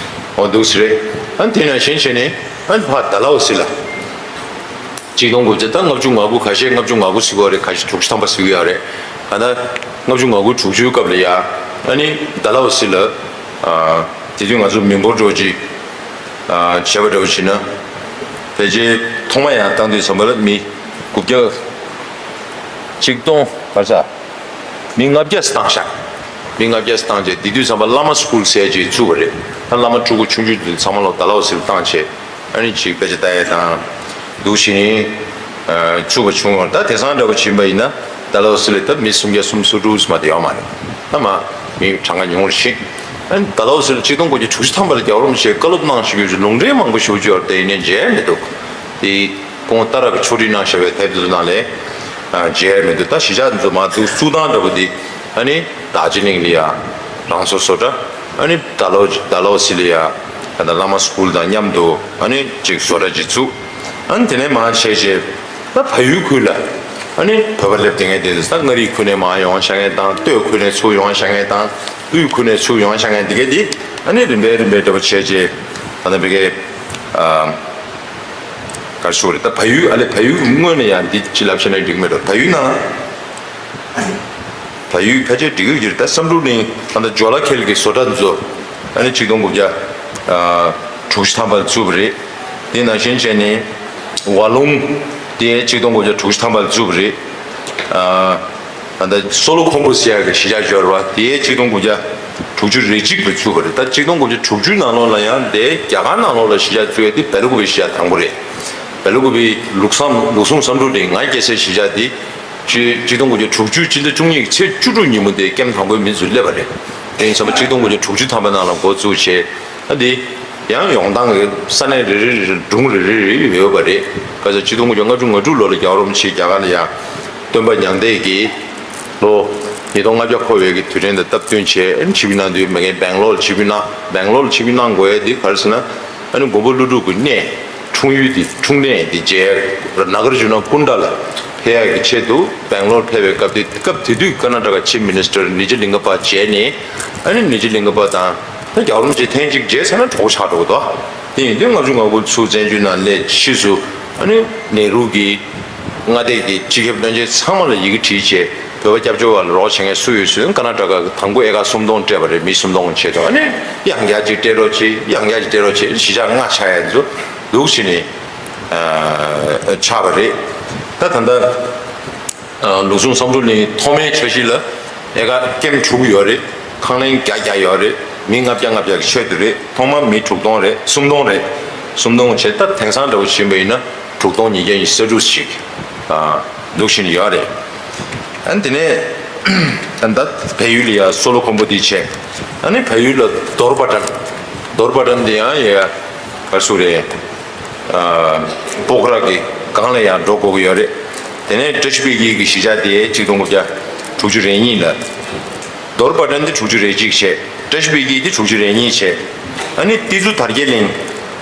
འོ་འདུག་སེ་རེད། ཨ་ནི་དེ་ནང་བཞིན་བྱས་ནས་ཨ་ནི་ཕར་ཌལ་ཧོ་སི་ལ། ཆིག་སྟོང་དགུ་བརྒྱ་དང་ལྔ་བཅུ་ང་དགུ། ཁ་ཤས་ལྔ་བཅུ་ང་དགུ་ཟེར་གྱི་ཡོད་རེད། ཁ་ཤས་དྲུག་ཅུ་ཐམ་པ་ཟེར་གྱི་ཡོད་རེད། ད་ལྟ་ལྔ་བཅུ་ང་དགུ་དྲུག་ཅུའི་སྐབས་ལ་ཡ། ཨ་ནི་ཌལ་ཧོ་སི་ལ། ཨ། དེ་དུས་ང་ཚོ་མི་འབོར་འགྲོ་ཅིག་ཨ། བྱས་པ་འདྲ་བོ་བྱས་ན། ཕལ་ཆེར་ཐོག་མ་ཡང་བཏང་དུས་ཙམ་པ་ལ་མི་དགུ་བརྒྱ། ཆིག་སྟོང་ག་རེ་ཟ། མི་ལྔ་བརྒྱ་བཏང་ཤག་མི་ལྔ་བརྒྱ་བཏང་རྗེས་དེ་དུས་ཙམ་པ་བླ་མ་སི་ཀུལ་ཟེར་ཅིག་བཙུགས་པ་རེད། ད་བླ་མ་ཕྲུ་གུ་ཆུང་ཆུང་དེ་ཚང་མ་ལོ་ཌལ་ཧོ་སི་ལ་བཏང་བྱས། ཨ་ནི་ཅིག་དཔེ་ཆ་ལྟ་ཡས་དང་། འདུག་བྱས་ནས། ཨ། བཙུགས་པ་བྱུང་བ། ད་དེང་སང་འདྲ་པོ་ཕྱིན་པ་ཡིན་ན་ཌལ་ཧོ་སི་ལ་ད་མི་སུམ་བརྒྱ་སུམ་ཅུ་སོ་དྲུག་མ་གཏོགས་ཡོད་མ་རེད། ད་མ་མི་གྲངས་ཀ་ཉུང་རུ་ཕྱིན། ཨ་ནི་ཌལ་ཧོ་སི་ལ་ཆིག་སྟོང་དགུ་བརྒྱ་དྲུག་ཅུ་ཐམ་པ་ལ་རྒྱལ་བ་རིན་པོ་ཆེས་བཀའ་སློབ་གནང་བཞུགས་ཡོད་ཅེས་ལུང་འདྲེན་མང་པོ་ཞེ་པོ་ཅིག་ཡོད་རེད། དེ་ཡིན་ནའི་མཇལ་མི་འདུག་དེ་ཁོང་ཏཱ་ར་གི་ཕྱོགས་སྒྲིག་གནང་བཞག་པའི་དེབ་དེ་ཚོ་ནང་ལ་ཨ། མཇལ་མི་འདུག་ད་གཞིས་ཆགས་འདི་ཚོ་མར་འདུག་བཙུགས་སྟངས་འདྲ་པོ་འདི། ཨ་ནི་རྡོ་རྗེ་གླིང་ལ་ཡ་རང་སོ་བཟོ་གྲྭ། ཨ་ནི་ཌལ་ཧོ་ཌལ་ཧོ་སི་ལ་ཡ་ད་ལྟ་བླ་མ་སི་ཀུལ་དང་མཉམ་དུ། ཨ་ནི་ཅིག་བཟོ་གྲྭ་ཅིག་བཙུགས། ཨ་ནི་དེ་ནས་མར་བྱས་རྗེས་ད་བལ་ཡུལ་ཁུལ་ལ། ཨ་ནི་བོད་པ་སླེབས་བསྡད་མཁན་དེ་ཚོ་ད་མངའ་རིས་ཁུལ་ནས་མར་ཡོང་བཞག་མཁན་དང་། སྟོད་ཁུལ་ནས་ཚུར་ཡོང་བཞག་མཁན་དང་། དབུས་ཁུལ་ནས་ཚུར་ཡོང་བཞག་མཁན་དེ་གས་དེ། ཨ་ནི་རིམ་པས་རིམ་པས་འདྲ་པོ་བྱས་རྗེས་ད་ལྟ་བི་གའི། ཨ། ག་རེ་ཞུ་དགོས་རེད། ད་བལ་ཡུལ། ཨ་ལས་བལ་ཡུལ་དངོས་ནས་ཡང་འདི་ཅི་ལབ་བཤད་ན་འགྲིག་མེད་འགྲོ། བལ་ཡུལ་ནང་བལ་ཡུལ་ཕལ་ཆེར་འགྲིག་གི་ཡོད་ཀྱི་རེད། ད་བསམ་གྲུབ་གླིང་ད་ལྟ་ཇོ་ལ་ཁེལ་གྱི་བཟོ་གྲྭ་འདི་ཚོ། ཨ་ནི་ཆིག་སྟོང་དགུ་བརྒྱ་དྲུག་ཅུ་ཐམ་པ་ལ་བཙུགས་པ་རེད། དེ་ནང་བཞིན་བྱས་ནས་ཝ་ལུང་དེ་ཆིག་སྟོང་དགུ་བརྒྱ་དྲུག་ཅུ་ཐམ་པ་ལ་བཙུགས་པ་རེད། ཨ། ད་ལྟ་སོ་ལོ་ཁོམ་པོ་ཟེར་ཡག་གི་གཞིས་ཆགས་ཡོད་རེད་བ། དེ་ཆིག་སྟོང་དགུ་བརྒྱ་དྲུག་ཅུ་རེ་གཅིག་པ་བཙུགས་པ་རེད། ད་ཆིག་སྟོང་དགུ་བརྒྱ་དྲུག་ཅུའི་ནང་ལོགས་ལ་ཡང་དེ་རྒྱ་གར་ནང་ལོགས་ལ་གཞིས་ཆགས་བཙུགས་ཡག་དེ་སྦེལ་ཀོབ་པའི་གཞིས་ཆགས་དང་པོ་རེད། སྦེལ་ཀོབ་པའི་ལུགས་བཟང་ལུགས་ཟུང་བསམ་གྲུབ་གླིང་ང་སྐྱེས་སའི་གཞིས་ཆགས་དེ་ཆིག་སྟོང་དགུ་བརྒྱ་དྲུག་ཅུ་སྤྱི་ཟླ་བཅུ་གཉིས་ཀྱི་ཚེས་བཅུ་དྲུག་ཉིན་མོ་དེ་ཀེམ་དང་པོའི་མི་ཚོ་སླེབས་པ་རེད། དེ་ཡིན་ཙང་ཆིག་སྟོང་དགུ་བརྒྱ་དྲུག་ཅུ་ཐམ་པ་ནང་ལ་འགོ་བཙུགས་བྱས། ཨ། འདི་ཡང་ཡོང་སྟངས་ཀྱི་ས་གནས་རེ་རེ་རེ་རེ་སྒྲུང་རེ་རེ་རེ་ཡོད་པ་རེད། ག་ས་ཆིག་སྟོང་དགུ་བརྒྱ་ལྔ་བཅུ་ང་དྲུག་ལོ་ལ་རྒྱལ་བ་རིན་པོ་ཆེས་རྒྱ་གར་ལ་ཡང་སྟོན་པ་མྱང་འདས་ཀྱིས་ལོ་ཉིས་སྟོང་ལྔ་བརྒྱ་འཁོར་བའི་གི་དུས་དྲན་དང་སྟབས་བསྟུན་བྱས། ཨ་ནི་ཆིབས་བསྒྱུར་གནང་དུས་མ་གི་སྦེང་ལོར་ལ་ཆིབས་བསྒྱུར་གནང་། སྦེང་ལོར་ལ་ཆིབས་བསྒྱུར་གནང་དགོས་ཡ་འདི་ག་རེ་ཟེར་ན། ཨ་ནི་མགོན་པོ་ཀླུ་སྒྲུབ་ཀྱི་གནས་འཁྲུངས་ཡུལ་འདི། འཁྲུངས་གནས་འདི་མཇལ་ཡ་ནཱ་གཱར་ཇུ་ན་ཀུན་ཌ་ལ་ཕེབས་ཡ་གི་ཆེད་དུ་སྦེང་ལོར་ཕེབས་པའི་སྐབས་དེ། སྐབས་དེ་དུས་ཀར་ནཱ་ཊ་ཀ་ཆིབ་མི་ནི་སི་ཊར་ནི་ཇ་ལིང་ག་པ་མཇལ་ནས། ཨ་ནི་ནི་ཇ་ལིང་ག་པ་དང་ད་རྒྱལ་བ་རིན་པོ་ཆེ་ཐེངས་གཅིག་མཇལ་ཚར་ན་གྲོགས་ཆགས་འགྲོ་གི་འདུག་དེ་ཡིན་དུས་ལྔ་བཅུ་ང་དགུ་ཚུར་བཙན་བྱོལ་ནང་སླེབས་ཕྱིས་སུ། ཨ་ནི་ནེ་རུ་གིས་མངའ་སྡེ་གི་སྤྱི་ཁྱབ་བློན་ཆེན་ཚང་མ་ལ་ཡི་གེ་བྲིས་བྱས། བོད་པ་སྐྱབས་བཅོལ་བ་ལ་རོགས་བྱེད་མཁན་སུ་ཡོད་ཟེར། ཀར་ནཱ་ཊ་ཀ་གི་དང་པོ་ཨེ་ཀར་སུམ་སྟོང་སྤྲད་པ་རེད། མི་སུམ་སྟོང་བྱས་ཙང་། ཨ་ནི་ཡང་བསྐྱར་ཅིག་སྤྲད་རོགས་བྱེད། ཡང་བསྐྱར་ཅིག་སྤྲད་རོགས་བྱེད། གཞིས་ཆགས་ལྔ་ཆགས་ཡ་ཚོ་འདུག་བྱས་ནས། ཨ། ཆགས་པ་རེད། ད་ད་ལྟ། ཨ། ལུགས་ཟུང་བསམ་གྲུབ་གླིང་ཐོག་མའི་འཆར་གཞི་ལ་ཨེ་ཀར་ཀེམ་དྲུག་ཡོད་རེད། ཁང་གླིང་བརྒྱ་བརྒྱ་ཡོད་རེད། མི་ལྔ་བརྒྱ་ལྔ་བརྒྱ་གི་ཆེད་དུ་རེད། ཐོག་མར་མི་དྲུག་སྟོང་རེད། སུམ་སྟོང་རེད། སུམ་སྟོང་བྱས། ད་དེང་སང་འདྲ་པོ་ཕྱིན་པ་ཡིན་ན་དྲུག་སྟོང་ཉིས་བརྒྱ་ཉི་ཤུ་རྩ་དྲུག་ཞིག་ཨ། འདུག་བཞིན་ཡོད་རེད། ཨ་ནི་དེ་ནས་ད་ལྟ་བལ་ཡུལ་ལ་ཡ་སོ་ལོ་ཁོམ་པོ་དེ་བྱས། ཨ་ནི་བལ་ཡུལ་ལ་དོར་པ་ཊན། དོར་པ་ཊན་དེ་ཡང་ཡ་ག་རེ་ཟེར་དགོས་རེད། ཨ། པོག་ར་གི་སྒང་ལ་ཡང་འགྲོ་དགོས་ཀྱི་ཡོད་རེད། དེ་ནས་བཀྲ་ཤིས་པད་སྐྱིད་ཀྱི་གཞིས་ཆགས་དེ་ཆིག་སྟོང་དགུ་བརྒྱ་དྲུག་ཅུ་རེ་གཉིས་ལ། དོར་པ་ཊན་དེ་དྲུག་ཅུ་རེ་གཅིག་བྱས། བཀྲ་ཤིས་པད་སྐྱིད་དེ་དྲུག་ཅུ་རེ་གཉིས་བྱས། ཨ་ནི་ཏི་ཛུ་དར་རྒྱས་གླིང་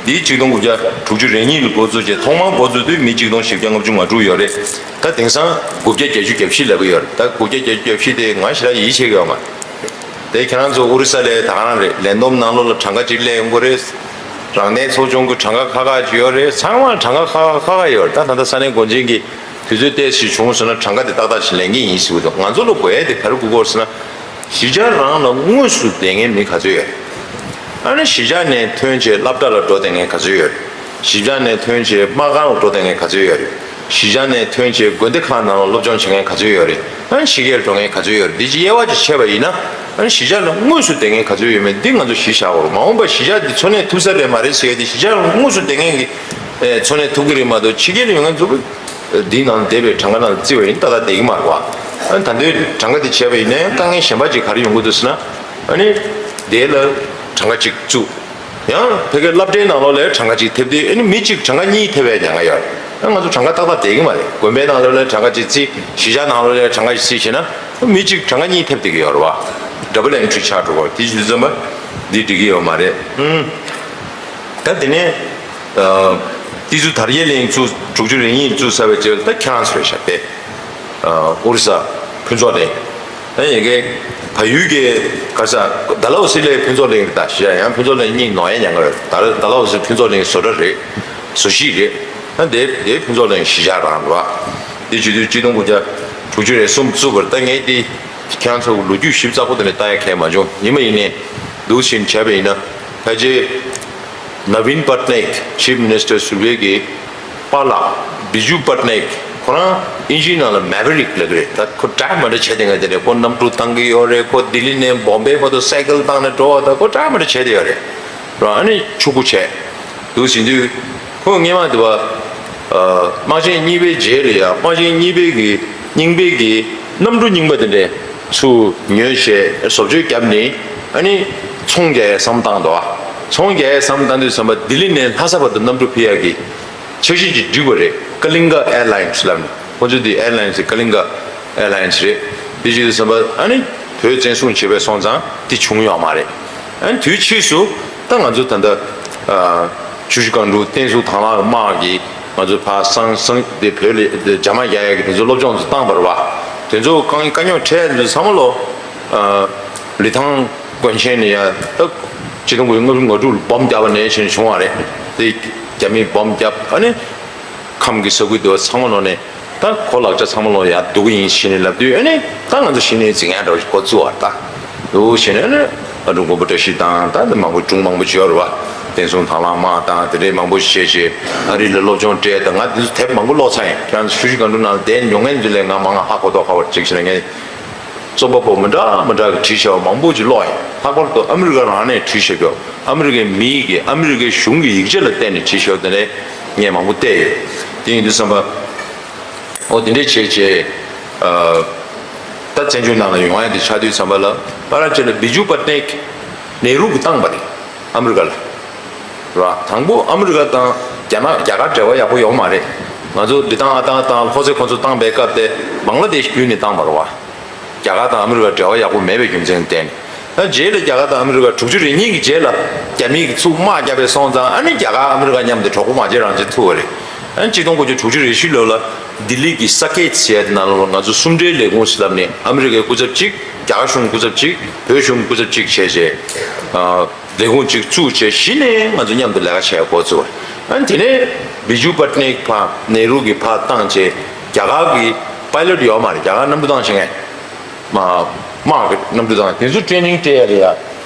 འདི་ཆིག་སྟོང་དགུ་བརྒྱ་དྲུག་ཅུ་རེ་གཉིས་ལ་འགོ་བཙུགས་བྱས། ཐོག་མར་འགོ་བཙུགས་དུས་མི་ཆིག་སྟོང་བཞི་བརྒྱ་ལྔ་བཅུ་ང་དྲུག་ཡོད་རེད། ད་དེང་སང་དགུ་བརྒྱ་བརྒྱད་ཅུ་གྱ་བཞི་ལབ་ཀྱི་ཡོད་རེད། ད་དགུ་བརྒྱ་བརྒྱད་ཅུ་གྱ་བཞི་དེ་ང་ཞེ་དྲག་ཡིད་ཆེས་ཀྱི་ཡོད་མ་རེད། དེ་ཁྱེད་རང་ཚོ་ཨོ་རི་ས་ལ་ད་ག་རང་རེད། ལས་བསྡོམས་ནང་ལོགས་ལ་གྲངས་ཀ་གཅིག་སླེབས་ཡོང་གི་རེད། རང་བདེན་ཚོགས་ཆུང་གི་གྲངས་ཀ་ཁག་ཁག་ཅིག་ཡོད་རེད། ཚང་མ་གྲངས་ཀ་ཁག་ཁག་ཁག་ཁག་ཡོད་རེད། ད་ད་ལྟ་ས་གནས་འགོ་འཛིན་གྱིས་དུས་ཚོད་ཏོག་ཙམ་བྱུང་སོང་ན་གྲངས་ཀ་དེ་ཏག་ཏག་ཞིག་ལེན་གྱི་ཡིན་ཟེར་གྱི་འདུག་ང་ཚོ་ལ་དགོས་ཡ་དེ་ག་རེ་དགོས་ཀྱི་ཡོད་རེད་ཟེར་ན། གཞིས་ཆགས་རང་ལ་དངོས་སུ་བསྡད་མཁན་མི་ག་ཚོད་ཡོད་རེད། ཨ་ནི་གཞིས་ཆགས་ནས་ཐོན་བྱས་སློབ་གྲྭ་ལ་འགྲོ་བསྡད་མཁན་ག་ཚོད་ཡོད་རེད། གཞིས་ཆགས་ནས་ཐོན་བྱས་དམག་སྒར་ལ་འགྲོ་བསྡད་མཁན་ག་ཚོད་ཡོད་རེད། གཞིས་ཆགས་ནས་ཐོན་བྱས་དགོན་སྡེ་ཁག་ནང་ལ་སློབ་སྦྱོང་བྱེད་མཁན་ག་ཚོད་ཡོད་རེད། ཨ་ནི་ཕྱི་རྒྱལ་འགྲོ་མཁན་ག་ཚོད་ཡོད་རེད། འདི་ཅིག་དབྱེ་བ་ཅིག་ཕྱེ་བ་ཡིན་ན། ཨ་ནི་གཞིས་ཆགས་ལ་དངོས་སུ་བསྡད་མཁན་ག་ཚོད་ཡོད་མེད་འདི་ང་ཚོ་གཞི་བཞག་དགོས་རེད། མ་འོངས་པར་གཞིས་ཆགས་འདི་འཚོ་གནས་ཐུབ་ས་རེད་མ་རེད་ཟེར་ཡ་དེ། གཞིས་ཆགས་ལ་དངོས་སུ་བསྡད་མཁན་གྱི་ཨེ་འཚོ་གནས་ཐུབ་ཀྱི་རེད་མ་གཏོགས། ཕྱི་རྒྱལ་ལ་ཡོད་མཁན་ཚོ་འདིའི་ནང་བསྡད་པའི་གྲངས་ཀ་ནང་བརྩི་བ་ཡིན་ན་ཏག་ཏག་བསྡད་ཀྱི་མ་རེད་བ། ཨ་ནི་ད་ལྟའི་གྲངས་ཀ་འདི་བྱས་པ་ཡིན་ན་ཡང་དཀའ་ངལ་གཞན་པ་ཅིག་ག་རེ་ཡོང་གི་འདུག་ཟེར་ན། ཨ་ནི་དེ་ལ་གྲངས་ཀ་གཅིག་བཙུགས། ཡང་ཕ་གིའི་སློབ་གྲྭའི་ནང་ལོགས་ལ་གྲངས་ཀ་གཅིག་ཐེབས་དུས། ཨ་ནི་མི་གཅིག་གྲངས་ཀ་གཉིས་ཐེབས་པའི་ཉེན་ཁ་ཡོད་རེད། ཨ་ང་ཚོ་གྲངས་ཀ་ཏག་ཏག་བསྡད་ཀྱི་མ་རེད། དགོན་པའི་ནང་ལོགས་ལ་གྲངས་ཀ་གཅིག་བརྩིས། གཞིས་ཆགས་ནང་ལོགས་ལ་གྲངས་ཀ་གཅིག་བརྩིས་བྱས་ན། མི་གཅིག་གྲངས་ཀ་གཉིས་ཐེབས་བསྡད་ཀྱི་ཡོད་རེད་བ། ཌབ་བལ་ཨེན་ཊི་རི་ཆགས་འགྲོ་གི་རེད། དེ་བྱས་ཙང་འདི་འགྲིག་གི་ཡོད་མ་རེད། ཨུམ། ད་དེ་ནས་ཨ་ཏི་ཛུ་དར་རྒྱས་གླིང་བཙུགས། དྲུག་ཅུ་རེ་གཉིས་བཙུགས་ཚར་བའི་རྗེས་ལ་ད་ཁྱེད་རང་ཚོ་རེད་ཤག་དེ། ཨ་ཨོ་རི་ས་ཕུན་ཚོགས་གླིང་། ད་ཡ་གི་བལ་ཡུལ་གྱི་ག་རེ་ཟ། ཌལ་ཧོ་སི་ལའི་ཕུན་ཚོགས་གླིང་རེད། ད་གཞིས་ཆགས་ཡང་ཕུན་ཚོགས་གླིང་གཉིས་ནོར་ཡ་ཉེན་ཁ་ཡོད། ད་ཌལ་ཧོ་སི་ཕུན་ཚོགས་གླིང་བཟོ་གྲྭ་རེད། བཟོ་གཞིས་རེད། ད་དེ་དེ་ཕུན་ཚོགས་གླིང་གཞིས་ཆགས་རང་རེད་བ། དེ་བྱེད་དུས་ཆིག་སྟོང་དགུ་བརྒྱ་ དྲུག་ཅུ་རེ་གསུམ་བཙུགས་པར། ད་ངས་འདི་ཁྱེད་རང་ཚོ་ལོ་རྒྱུས་ཞིབ་ཚགས་པོ་དེ་ནས་ལྟ་ཡ་ཁེལ་མ་བྱུང་། ཡིན་མ་ཡིན་ནས་འདུག་བཞིན་བྱས་པ་ཡིན་ན། ཕལ་ཆེར་ནབ་བིན་པ་ཏ་ནེག་ཅིབ་མི་ནི་སི་ཊར་ཟུར་པའི་གི་པཱ་ལགས་བི་ཇུ་པ་ཏ་ནེག་ཁོ་རང་དབྱིན་ཇིའི་ནང་ལ་མེ་ཝེ་རིག་ལབ་ཀྱི་རེད། ད་ཁོ་འདྲ་མི་འདྲ་བྱས་བསྡད་མཁན་དེ་རེད། ཁོ་གནམ་གྲུ་བཏང་གི་ཡོད་རེད། ཁོ་ལྡི་ལི་ནས་བོམ་བེ་བར་དུ་སའི་ཀལ་བཏང་ནས་འགྲོ་བ། ད་ཁོ་འདྲ་མི་འདྲ་བྱས་བསྡད་ཡོད་རེད། རང་ཨ་ནི་ཕྱུག་པོ་བྱས་འདུག་ཟིན་དུས། ཁོ་སྔས་མ་དེ་བ་ཨ་དམག་ཆེན་གཉིས་པའི་རྗེས་ལ་ཡ། དམག་ཆེན་གཉིས་པའི་གི་རྙིང་པའི་གི་གནམ་གྲུ་རྙིང་པ་དེ་འདྲས་ཚུར་ཉོས་བྱས་བཟོ་བཅོས་བརྒྱབ་ནས། ཨ་ནི་ཚོང་རྒྱག་ཡའི་བསམ་བཏང་འདུག་ཨ། ཚོང་རྒྱག་ཡའི་བསམ་བཏང་དུས་ཙམ་པ་ལྡི་ལི་ནས་ལྷ་ས་བར་དུ་གནམ་གྲུ་ཕུད་ཡ་གི་འཆར་གཞི་ཅིག་བསྒྲིགས་པ་རེད། ཀ་ལིང་ག་ཨེར་ལའིན་སི་ལབ་ནས། ཁོ་ཚོ་དེ་ཨེར་ལའིན་སི་ཀ་ལིང་ག་ཨེར་ལའིན་སི་རེད། དེ་བྱེད་དུས་ཙམ་པ་ཨ་ནི་བོད་བཙན་བཟུང་བྱས་པའི་སོང་ཙང་དེ་བྱུང་ཡོད་མ་རེད། ཨ་ནི་དུས་ཕྱིས་སུ་ད་ང་ཚོ་ད་ལྟ་ཨ་ཆུ་བཞི་སྒང་དྲུག་བསྟན་སྲུང་དང་བླངས་དམག་གིས་ང་ཚོ་ཕར་སང་སང་དེ་བོད་ལ་དེ་རྒྱ་མ་རྒྱག་ཡ་གི་དེ་ཚོ་སློབ་སྦྱོང་ཚོ་བཏང་བ་རེད་བ། དེ་ཚོ་དཀའ་དཀའ་རྙོག་འཕྲད་ཡ་དེ་ཚོ་ཚང་མ་ལོ། ཨ་ལི་ཐང་དཀོན་ཆེན་ནས་ཡ་ད་ཆིག་སྟོང་དགུ་བརྒྱ་ལྔ་བཅུ་ང་དྲུག་ལ་སྦོམ་བརྒྱབ་པ་ནས་བྱས་ནས་བྱུང་བ་རེད། དེ་རྒྱ་མིས་སྦོམ་བརྒྱབ། ཨ་ནི་ཁམས་ཀྱི་ས་ཁུལ་དེ་བ་ཚང་མ་ལོ་ནས། ད་ཁོ་ལག་ཆ་ཚང་མ་ལོ་ཡ་སྡུག་གི་ཡིན་ཞེས་ནས་ལབ་དུས། ཨ་ནི་ད་ང་ཚོ་གཞི་ནས་འཛིང་ཡ་འདྲ་བོ་ཞིག་འགོ་བཙུགས་པ་རེད། ད་འདུག་བྱས་ནས་ཨ་ནི་ཨ་འབྲུག་མགོན་པོ་བཀྲ་ཤིས་དང་། ད་འདི་མང་པོ་སྒྲུང་མང་པོ་བརྗོད་རེད་བ། བསྟན་སྲུང་དང་བླངས་དམག་དང་དེ་འདྲའི་མང་པོ་ཞིག་བྱས་བྱས་ཨ་རི་ལ་སློབ་སྦྱོང་སྤྲད། ད་ང་འདི་ཚོ་དེབ་མང་པོ་ཀློག་ཚར་ཡིན། ཁྱེད་རང་ཚོ་ཆུ་བཞི་སྒང་དྲུག་ནང་ལ་བསྡད་མྱོང་མཁན་ཚོ་ལས་ང་མང་ང་ཧ་གོ་ཐོག་ཁ་བར་ཅིག་བྱས་ནས། ངས་རྩོམ་པ་པོ་མི་འདྲ་མི་འདྲ་གི་བྲིས་བཞག་པ་མང་པོ་ཅིག་ཀློག་ཡིན། ལྷག་པར་དུ་ཨ་མི་རི་ཀ་རང་ནས་བྲིས་བཞག་རྒྱུ། ཨ་མི་རི་ཀའི་མིའི་གི་ཨ་མི་རི་ཀའི་གཞུང་གི་ཡིག་ཆ་ལ་བརྟེན་ནས་བྲིས་བཞག་པ་དེ་ནས་ངས་མང་པོ་བལྟས་ཡོད། དེ་ཡིན་དུས་ཙམ་པ། ཨོ་དེ་འདྲས་བྱས་བྱས། ཨ་ད་བཙན་བྱོལ་ནང་ལ་ཡོང་ཡ་དེ་ཆགས་དུས་ཙམ་པ་ལ། ཕར་ཕྱིན་ལ་བི་ཇུ་པ་ཏ་ནེག་ནེ་རུ་གིས་བཏང་པ་རེད། ཨ་མི་རི་ཀ་ལ། ར། དང་པོ་ཨ་མི་རི་ཀ་དང་རྒྱ་ནག་རྒྱ་གར་འབྲེལ་བ་ཡག་པོ་ཡོད་མ་རེད། ང་ཚོ་ལི་ཐང་ཨ་ཐང་དང་ལྷོ་སེ་ཁོ་ཚོ་བཏང་པའི་སྐབས་དེ་བང་ལ་དེཤ་བརྒྱུད་ནས་བཏང་པ་རེད་བ། རྒྱ་གར་དང་ཨ་མི་རི་ཀ་འབྲེལ་བ་ཡག་པོ་མེད་པའི་རྒྱུ་མཚན་བརྟེན། ད་རྗེས་ལ་རྒྱ་གར་དང་ཨ་མི་རི་ཀ་དྲུག་ཅུ་རེ་གཉིས་ཀྱི་རྗེས་ལ་རྒྱ་མིས་ཀྱི་ཚུར་དམག་བརྒྱབ་པའི་སོང་ཙང་། ཨ་ནི་རྒྱ་གར་ཨ་མི་རི་ཀ་མཉམ་དུ་གྲོགས་པོ་མ་བྱེད་རང་བྱེད་ཐུབ་པ་རེད། ཨ་ནི་ཆིག་སྟོང་དགུ་བརྒྱ་དྲུག་ཅུ་རེ་བཞི་ལོ་ལ་ལྡི་ལི་གི་ས་ཀེད་ཟེར་ཡ་དེ་ནང་ལོགས་ལ་ང་ཚོ་གསུམ་སྒྲིལ་ལས་ཁུངས་ཟེར་ལབ་ནས། ཨ་མི་རི་ཀའི་སྐུ་ཚབ་གཅིག་རྒྱ་གར་གཞུང་སྐུ་ཚབ་གཅིག་བོད་གཞུང་སྐུ་ཚབ་གཅིག་བྱས་བྱས། ཨ་ལས་ཁུངས་གཅིག་བཙུགས་བྱས། གཞི་ནས་ང་ཚོ་མཉམ་དུ་ལས་ཀ་བྱེད་ཡ་འགོ་བཙུགས་པ་རེད། ཨ་ནི་དེ་ནས་བི་ཇུ་པ་ཏ་ནེག་ཕར་ནེ་རུ་གིས་ཕར་བཏང་བྱས། རྒྱ་གར་གི་པའི་ལོཊ་ཡོད་མ་རེད། རྒྱ་གར་གནམ་གྲུ་བཏང་བྱེད་མཁན། མ་དམག་གི་གནམ་གྲུ་བཏང་། དེ་ཚོ་ཊེ་རེ་ནིང་སྤྲད་ཡ་རེད་ཡ།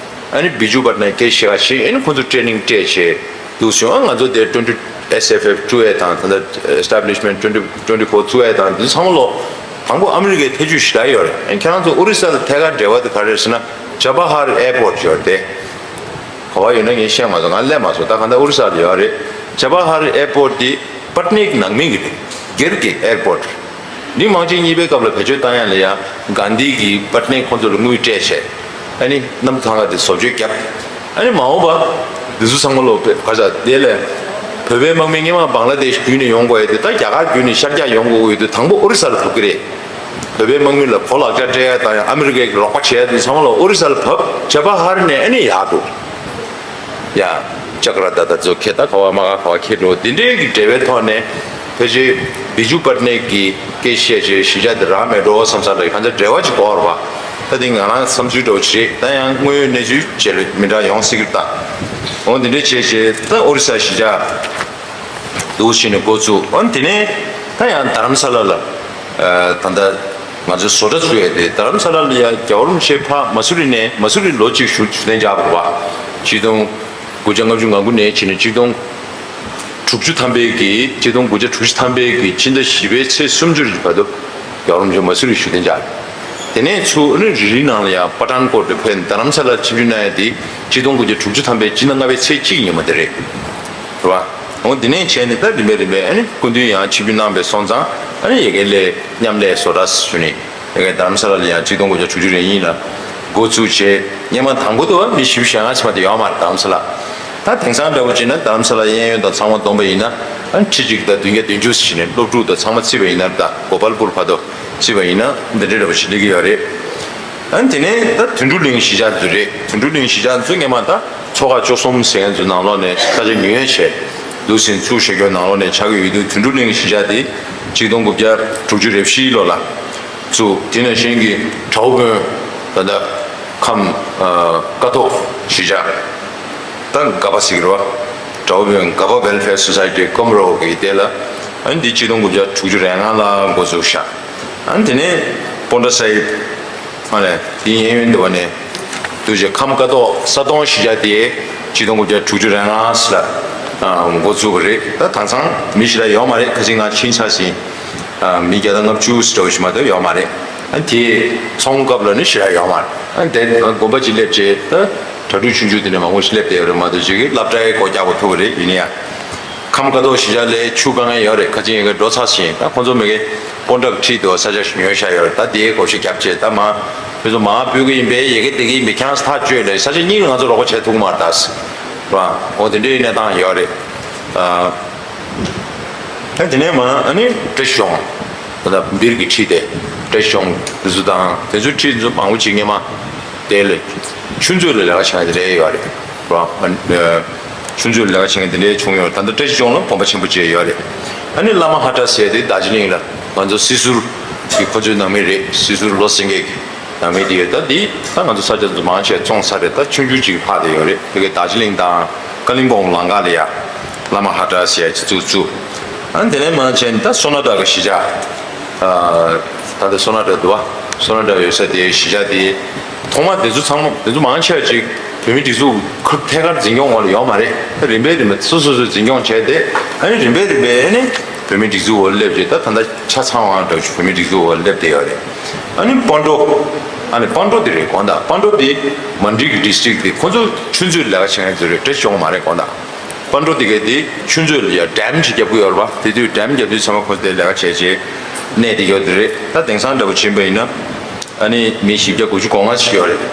ཨ་ནི་བི་ཇུ་པ་ཏ་ནེག་སྐད་ཆ་བཤད་ཤེས། ཨ་ནི་ཁོ་ཚོ་ཊེ་རེ་ནིང་སྤྲད་བྱས་འདུག་སོང་། ཨ་ང་ཚོ་དེ་ཊུ་ཝེན་ཊི་ཨེས་ཨེཕ་ཨེཕ་བཙུགས་ཡ་དང་། ད་ལྟ་ཨེ་སི་ཊེབ་ལི་ཤ་མེན་ཊི་ཊུ་ཝེན་ཊི་ཊུ་ཝེན་ཊི་ཕོར་བཙུགས་ཡ་དང་། དེ་ཚང་མ་ལོ་དང་པོ་ཨ་མི་རི་ཀའི་ཐེ་ཇུས་ཞེ་དྲག་ཡོད་རེད། ཨ་ཁྱེད་རང་ཚོ་ཨོ་རི་ས་ལ་ཐད་ཀར་འབྲེལ་བ་དེ་ག་རེ་རེད་ཟེར་ན། ཇ་བ་ཧར་ཨེར་པོརཊ་ཡོད་རེད། ག་པར་ཡོད་ན་ངས་ཤེས་མ་སོང་། ང་སླེབས་མ་སོང་། ད་གང་ལྟར་ཨོ་རི་ས་ལ་ཡོད་རེད། ཇ་བ་ཧར་ཨེར་པོརཊ་དེ་པ་ཏ་ནེག་ནང་མི་གི་རེད། སྒེར་གྱི་ཨེར་པོརཊ་རེད། འདི་དམག་ཆེན་གཉིས་པའི་སྐབས་ལ་བེད་སྤྱོད་བཏང་ཡ་ལ་ཡ་གྷན་དྷི་གིས་པ་ཏ་ནེག་ཁོང་ཚོ་ལ་དངུལ་སྤྲད་བྱས། ཨ་ནི་གནམ་གྲུ་ཐང་ག་དེ་བཟོ་བཅོས་བརྒྱབ། ཨ་ནི་མ་འོངས་པ་འདི་ཚོ་ཚང་མ་ལོ་བེ་ག་ས་དེ་ལས་བོད་པའི་དམག་མི་སྔོན་མ་བང་ལ་དེཤ་བརྒྱུད་ནས་ཡོང་དགོས་ཡ་དེ་ད་རྒྱ་གར་བརྒྱུད་ནས་ཤར་རྒྱག་ཡོང་དགོས་ཡོད་དུས། དང་པོ་ཨོ་རི་ས་ལ་བབས་ཀྱི་རེད། བོད་པའི་དམག་མི་ལ་གོ་ལག་ཆ་སྤྲད་ཡ་དང་། ཡང་ཨ་མི་རི་ཀའི་རོགས་པ་བྱེད་ཡ་དེ་ཚང་མ་ལ་ཨོ་རི་ས་ལ་བབས། ཇ་བ་ཧར་ནས་ཨ་ནི་ཡར་འགྲོ། ཡ། ཅ་ཀ་ར་ཏ་ད་ཚོ་ཁྱེད་ད་ག་བ་མ་ག་ག་བ་ཁྱེད་འགྲོ། དེ་འདྲའི་གི་འབྲེལ་བའི་ཐོག་ནས་ཕལ་ཆེར་བི་ཇུ་པ་ཏ་ནེག་གི་སྐད་བཤད་བྱས་གཞིས་ཆགས་དེ་རག་མེད་འགྲོ་བསམ་ས་རེད། གང་ལྟར་འབྲེལ་བ་ཅིག་དགོས་རེད་བ། ད་དེ་ང་རང་བསམ་ཚུལ་འདྲ་བོ་ཅིག་རེད། ད་ཡང་དངོས་ཡོད་གནས་ཚུལ་བྱས་ལ་མི་འདྲ་ཡོང་སྲིད་ཀྱི་རེད་ད། འོ་དེ་འདྲ་བྱས་བྱས་ད་ཨོ་རི་ས་གཞིས་ཆགས་འདུག་བྱས་ནས་འགོ་བཙུགས། འོ་དེ་ནས་ད་ཡང་རྡ་རམ་ས་ལ་ལ། ཨ་ད་ལྟ་ང་ཚོའི་བཟོ་གྲྭ་བཙུགས་ཡས་དེ་རྡ་རམ་ས་ལ་ལ་ཡ། རྒྱལ་བ་རིན་པོ་ཆེ་ཕར་མ་སུ་རི་ནས། མ་སུ་རི་ལོ་གཅིག་བཞུགས། བཞུགས་གདན་འཇགས་པ་རེད་བ། ཆིག་སྟོང་དགུ་བརྒྱ་ལྔ་བཅུ་ང་དགུ་ནས་བྱས་ནས་ཆིག་སྟོང་དྲུག་ཅུ་ཐམ་པའི་གི། ཆིག་སྟོང་དགུ་བརྒྱ་དྲུག་ཅུ་ཐམ་པའི་གི་ཕྱི་ཟླ་བཞི་པའི་ཚེས་སུམ་ཅུ་རེ་བར་དུ་རྒྱལ་བ་རིན་པོ་ཆེ་མ་སུ་རི་བཞུགས་གདན་འཇགས། དེ་ནས་ཚུར་ཨ་ནི་རི་རི་ནང་ལ་ཡ་པ་ཐན་ཀོཊ་དུ་ཕེབས། རྡ་རམ་ས་ལར་ཆིབས་བསྒྱུར་གནང་ཡ་དེ་ཆིག་སྟོང་དགུ་བརྒྱ་དྲུག་ཅུ་ཐམ་པའི་སྤྱི་ཟླ་ལྔ་པའི་ཚེས་གཅིག་ཉིན་མོ་དེ་རེད། རེད་བ། འོ་དེ་ནས་བྱས་ནས་ད་རིམ་པས་རིམ་པས་ཨ་ནི་སྐུ་མདུན་ཡང་ཆིབས་བསྒྱུར་གནང་པའི་སོང་ཙང་། ཨ་ནི་ཡ་གི་ལས་མཉམ་ལས་བཟོ་གྲྭ་ཞུ་ནས། ཡ་གི་རྡ་རམ་ས་ལ་ལ་ཡང་ཆིག་སྟོང་དགུ་བརྒྱ་དྲུག་ཅུ་རེ་གཉིས་ལ་འགོ་བཙུགས་བྱས། སྔོན་མ་དང་པོ་དུ་བ་མི་བཞི་བཅུ་ཞེ་ལྔ་ཙམ་མ་གཏོགས་ཡོད་མ་རེད་རྡ་རམ་ས་ལ། ད་དེང་སང་འདྲ་བོ་བྱས་ན་རྡ་རམ་ས་ལ་གཡས་གཡོན་དང་ཚང་མ་བསྡོམས་པ་ཡིན་ན། ཨ་ནི་ཁྲི་གཅིག་དང་བདུན་བརྒྱ་བདུན་ཅུ་ཟེར་ནས་སློབ་ཕྲུག་དང་ཚང་མ་བརྩིས་པ་ཡིན་ན། ད་གོ་པལ་པུར་བར་དུ་བརྩིས་པ་ཡིན་ན་འདི་འདྲའི་འདྲ་བོ་ཞིག་སླེབས་ཀྱི་ཡོད་རེད། ཨ་ནི་དེ་ནས་ད་དོན་གྲུབ་གླིང་གཞིས་ཆགས་ཚོ་རེད། དོན་གྲུབ་གླིང་གཞིས་ཆགས་ཚོ་སྔོན་མ་ད་ཚོ་ཁག་བཅུ་གསུམ་ཟེར་མཁན་ཚོའི་ནང་ལོགས་ནས་ས་ཆ་ཉོས་བྱས་འདུག་སེ་ཚུར་བཞག་རྒྱུའི་ནང་ལོགས་ནས་ཆགས་ཀྱི་ཡོད་དུས། དོན་གྲུབ་གླིང་གཞིས་ཆགས་དེ་ཆིག་སྟོང་དགུ་བརྒྱ་དྲུག་ཅུ་རེ་བཞིའི་ལོ་ལ་བཙུགས། དེ་ནང་བཞིན་གྱི་དགྲ་བོ་དཔོན་ད་ལྟ་ཁམས་ཨ་ཀ་ཐོག་གཞིས་ཆགས། ད་ག་པ་ཟེར་གྱི་རེད་བ། དགྲ་བོ་དཔོན་ག་པ་ཝེལ་ཕེར་སོ་སའི་ཊི་ཀོམ་རོ་གི་དེ་ལ། ཨ་ནི་འདི་ཆིག་སྟོང་དགུ་བརྒྱ་དྲུག་ཅུ་རེ་ལྔ་ལ་འགོ་བཙུགས་ཤག། ཨ་ནི་དེ་ནས་པོན་ཏྲ་ས་ཧིབ་ཨ་ནི་དེའི་གཡས་གཡོན་དུ་བ་ནས་དུས་ཀྱི་ཁམས་ཀ་ཐོག་ས་སྟོང་གཞིས་ཆགས་དེ་ཆིག་སྟོང་དགུ་བརྒྱ་དྲུག་ཅུ་རེ་ལྔ་ལ་འགོ་བཙུགས་པ་རེད། ད་དེང་སང་མི་ཞེ་དྲག་ཡོད་མ་རེད། ཁ་ཅིག་ང་ཕྱིན་ཚར་ཟིན། མི་བརྒྱ་དང་ལྔ་བཅུ་ཙམ་ཞིག་མ་གཏོགས་ཡོད་མ་རེད། ཨ་ནི་དེ་ཚོང་སྐབས་ལ་ནི་ཞེ་དྲག་ཡོད་མ་རེད། ཨ་ནི་དེ་དགོན་པ་ཅིག་སླེབས་རྗེས་ད་གྲྭ་ཕྲུག་ཆུང་ཆུང་དེ་ནས་མང་པོ་ཞིག་སླེབས་བསྡད་ཡོད་རེད་མ་གཏོགས་ཅིག་གི་སློབ་གྲྭའི་སྒོ་རྒྱག་པ་ཐུབ་པ་རེད། ཡིན་ན་ཡང་ཁམས་ཀ་ཐོག་གཞིས་ཆགས་ལ་ཆུ་དཀའ་ངལ་ཡོད་རེད། ཁ་ཅིག་ཡིན་གྱི་འགྲོ་ཚར་ཟིན། ད་ཁོང་ཚོ་མི་གི་པོན་ཏྲ་གི་འཁྲིས་དུ་ས་ཆ་ཞིག་ཉོས་བཞག་ཡོད་རེད། ད་དེའི་བགོ་བཤའ་བརྒྱབ་བྱས་ད་མ་ཁོ་ཚོ་མར་སྤོ་གི་ཡིན་པས་ཡ་གི་དེ་གི་མི་ཁྱང་ཐག་གཅོད་ལས་ས་ཆ་གཉིས་ལ་ང་ཚོ་རོགས་པ་བྱེད་ཐུབ་ཀྱི་མ་རེད་ད་ཟེར་ར། འོ་དེ་འདྲའི་གནས་སྟངས་ཡོད་རེད། ཨ། ཨ་དེ་ནས་མ་ཨ་ནི་བཀྲ་ཤིས་ལྗོངས། ད་ལྟ་སྦིར་གྱི་འཁྲིས་དེ་བཀྲ་ཤིས་ལྗོངས་དེ་ཚོ་དང་དེ་ཚོའི་འཁྲིས་ཚོ་མང་པོ་ཅིག་སྔོན་མ་དེ་ལས་ཆུ་མཛོད་ལ་ལས་ཀ་བྱེད་མཁན་དེ་འདྲ་ཡོད་རེད་ར། ཨ་ནི་ཆུ་མཛོད་ལ་ལས་ཀ་བྱེད་མཁན་དེ་འདྲ་བྱུང་ཡོད་རེད། ད་ལྟ་བཀྲ་ཤིས་ལྗོངས་ལ་དགོན་པ་ཆེན་པོ་ཅིག་ཡོད་རེད། ཨ་ནི་བླ་མ་ཧ་ཏྲ་ཟེར་དེ་རྡོ་རྗེ་གླིང་ལ་ང་ཚོ་སྲིད་ཟུར་གྱི་ཁོ་ཚོའི་ནང་མི་རེད། སྲིད་ཟུར་བློ་སེང་གེ་གི་ནང་མི་དེ་ཡོད། ད་འདི་ད་ང་ཚོ་ས་ཆ་ཚོ་མང་ཆེ་བཙོངས་ཚར་རེད། ད་ཆུང་ཆུང་ཅིག་ལྷག་བསྡད་ཡོད་རེད། དེ་གའི་རྡོ་རྗེ་གླིང་དང་ཀ་ལིང་པོང་ལམ་ཁ་ལ་ཡ་བླ་མ་ཧ་ཏྲ་ཟེར་ཡ་ཅིག་བཙུགས་བཙུགས། ཨ་ནི་དེ་ནས་མར་ཕྱིན་ད་སོ་ན་ཏྲ་གི་གཞིས་ཆགས། ཨ་ད་ལྟ་སོ་ན་ཏྲ་འདུག་བ། སོ་ན་ཏྲ་ཡོད་ས་དེའི་གཞིས་ཆགས་དེ་ཐོག་མ་དེ་ཚོ་ཚང་མ་དེ་ཚོ་མང་ཆེ་བ་ཅིག་བོད་མིའི་སྒྲིག་འཛུགས་ཁ་ཐད་ཀར་འཛིན་སྐྱོང་འོག་ལ་ཡོད་མ་རེད། རིམ་པས་རིམ་པས་སོ་སོ་སོས་འཛིན་སྐྱོང་བྱས་ཏེ་ཨ་ནི་རིམ་པས་རིམ་པས་ཨ་ནི་བོད་མིའི་སྒྲིག་འཛུགས་འོག་ལ་སླེབས་རྗེས་ད་ད་ལྟ་ཆ་ཚང་བ་འདྲ་བོ་ཞིག་བོད་མིའི་སྒྲིག་འཛུགས་འོག་སླེབས་བསྡད་ཡོད་རེད། ཨ་ནི་སྤ་གྲོ། ཨ་ནི་སྤ་གྲོ་དེ་རེད་དགོངས་དག་སྤ་གྲོ་དེ་མན་ཌི་གི་ཌི་སི་ཊིག་དེ་ཁོ་ཚོ་ཆུ་མཛོད་ལས་ཀ་བྱེད་མཁན་ཚོ་རེད། བཀྲ་ཤིས་ལྗོངས་མ་རེད་དགོངས་དག་སྤ་གྲོ་དེ་གའི་དེ་ཆུ་མཛོད་ལ་ཡ་ཌེམ་ཅིག་རྒྱབ་ཀྱི་ཡོད་རེད་པ། དེ་དུས་ཌེམ་རྒྱབ་དུས་ཚང་མ་ཁོ་ཚོ་དེ་ལས་ཀ་བྱས་བྱས་གནས་དེ་ཡོད་དེ་རེད། ད་དེང་སང་འདྲ་པོ་ཕྱིན་པ་ཡིན་ན་ཨ་ནི་མི་བཞི་བརྒྱ་དགུ་བཅུ་གོ་ལྔ་ཞིག་ཡོད་རེད།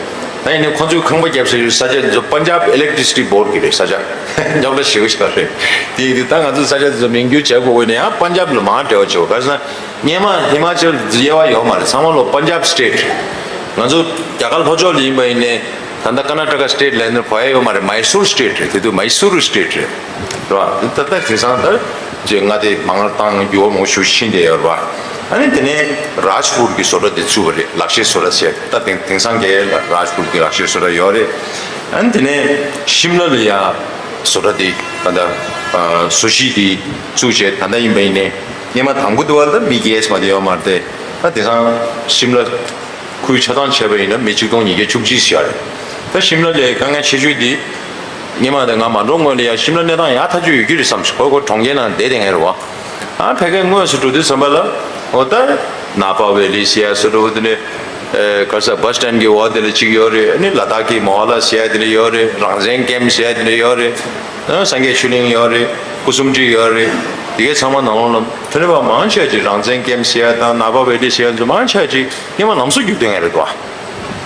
ད་ཡིན་ནའི་ཁོ་ཚོས་ཁང་པ་བརྒྱབ་ས་ཡོད་ས་ཆ་དེ་ཚོ་པན་ཇབ་ཨི་ལེག་ཊི་སི་ཊི་བྷོར་གི་རེད། ས་ཆ་རྙོག་དྲ་ཞེ་པོ་ཞིག་རེད། དེ་ཡིན་དུས་ད་ང་ཚོ་ས་ཆ་དེ་ཚོ་མིང་བསྒྱུར་བྱེད་དགོས་ཀྱི་ཡོད་ན་ཡང་པན་ཇབ་ལ་མང་འབྲེལ་བ་བྱེད་དགོས། ག་རེ་ཟེར་ན། སྔོན་མ་ཧི་མ་ཅལ་དབྱེ་བ་ཡོད་མ་རེད། ཚང་མ་ལོ་པན་ཇབ་སི་ཊེ་ཊི། ང་ཚོ་རྒྱ་གར་ལྷོ་ཕྱོགས་ལ་ཡིན་པ་ཡིན་ནའི་ད་ལྟ་ཀར་ནཱ་ཊ་ཀ་སི་ཊེ་ཊི་ལབ་ནས་གོ་ཡ་ཡོད་མ་རེད། མའི་སུར་སི་ཊེ་ཊི་རེད། དེ་དུས་མའི་སུར་སི་ཊེ་ཊི་རེད། རེད་བ། ད་ལྟ་དེང་སང་ད་ཅེ་མངའ་སྡེ་མང་བ་བཏང་འགྱུར་བ་མང་པོ་ཞིག་ཕྱིན་བསྡད་ཡོད་རེད་བ། ཨ་ནི་དེ་ནས་རཱཇ་པུར་གྱི་བཟོ་གྲྭ་དེ་བཙུགས་པ་རེད། ལག་ཤེས་བཟོ་གྲྭ་ཟེར། ད་དེང་དེང་སང་གའི་རཱཇ་པུར་གྱི་ལག་ཤེས་བཟོ་གྲྭ་ཡོད་རེད། ཨ་ནི་དེ་ནས་ཤིམ་ལ་ལ་ཡ་བཟོ་གྲྭ་དེ་ད་ལྟ་བཟོ་གཞིས་དེ་བཙུགས་བྱས་ད་ལྟ་ཡིན་པ་ཡིན་ནའི། སྔོན་མ་དང་པོ་དུ་བ་ལ་མི་རྒྱས་མ་དེ་ཡོད་མ་རེད་དེ། ད་དེང་སང་ཤིམ་ལ་ཁུལ་ཆ་ཚང་བྱས་པ་ཡིན་ན་མི་ཆིག་སྟོང་ཉིས་བརྒྱ་བཅུ་གཅིག་ཞིག་ཡོད་རེད། ད་ཤིམ་ལ་ལའི་དཀའ་ངལ་ཆེ་ཤོས་དེ་སྔོན་མ་དེ་ང་མ་འགྲོ་སྔོན་ལ་ཡང་ཤིམ་ལ་གནས་སྟངས་ཡག་ཐག་ཆོད་ཡོད་རྒྱུ་རེད་བསམ་སོང་། ཁོ་ཁོ་གྲོང་ཁྱེར་ནང་བསྡད་བསྡད་མཁན་རེད་བ། ཨ་ཕ་གིར་དངོས་སུ་འགྲོ་དུས་ཙམ་པ་ལ་འོ་ད་ནཱ་པ་ཝེ་ལི་ཟེར་ཡ་བཟོ་འདྲ་བོ་དེ་ནས་ག་རེ་ཟེར་བྷ་སི་སི་ཊེན་གྱི་འོག་དེ་ལ་གཅིག་ཡོད་རེད། ཨ་ནི་ལ་དྭགས་ཀྱི་མོ་ཧ་ལ་ཟེར་ཡ་དེ་འདྲ་ཡོད་རེད། རང་བཙན་ཀེམ་ཟེར་ཡ་དེ་འདྲ་ཡོད་རེད། ཨ་སངས་རྒྱས་ཆོས་གླིང་ཡོད་རེད། སྐུ་གསུམ་སྒྲིག་ཡོད་རེད། དེ་གའི་ཚང་མ་ནང་ལོགས་ལ་ཐོན་པ་མང་ཆེ་ཅིག་རང་བཙན་ཀེམ་ཟེར་ཡ་དང་ནཱ་པ་ཝེ་ལི་ཟེར་ཡ་ཚོ་མང་ཆེ་ཅིག་སྔོན་མ་ལམ་སང་རྒྱུག་བསྡད་མཁན་རེད་དོ།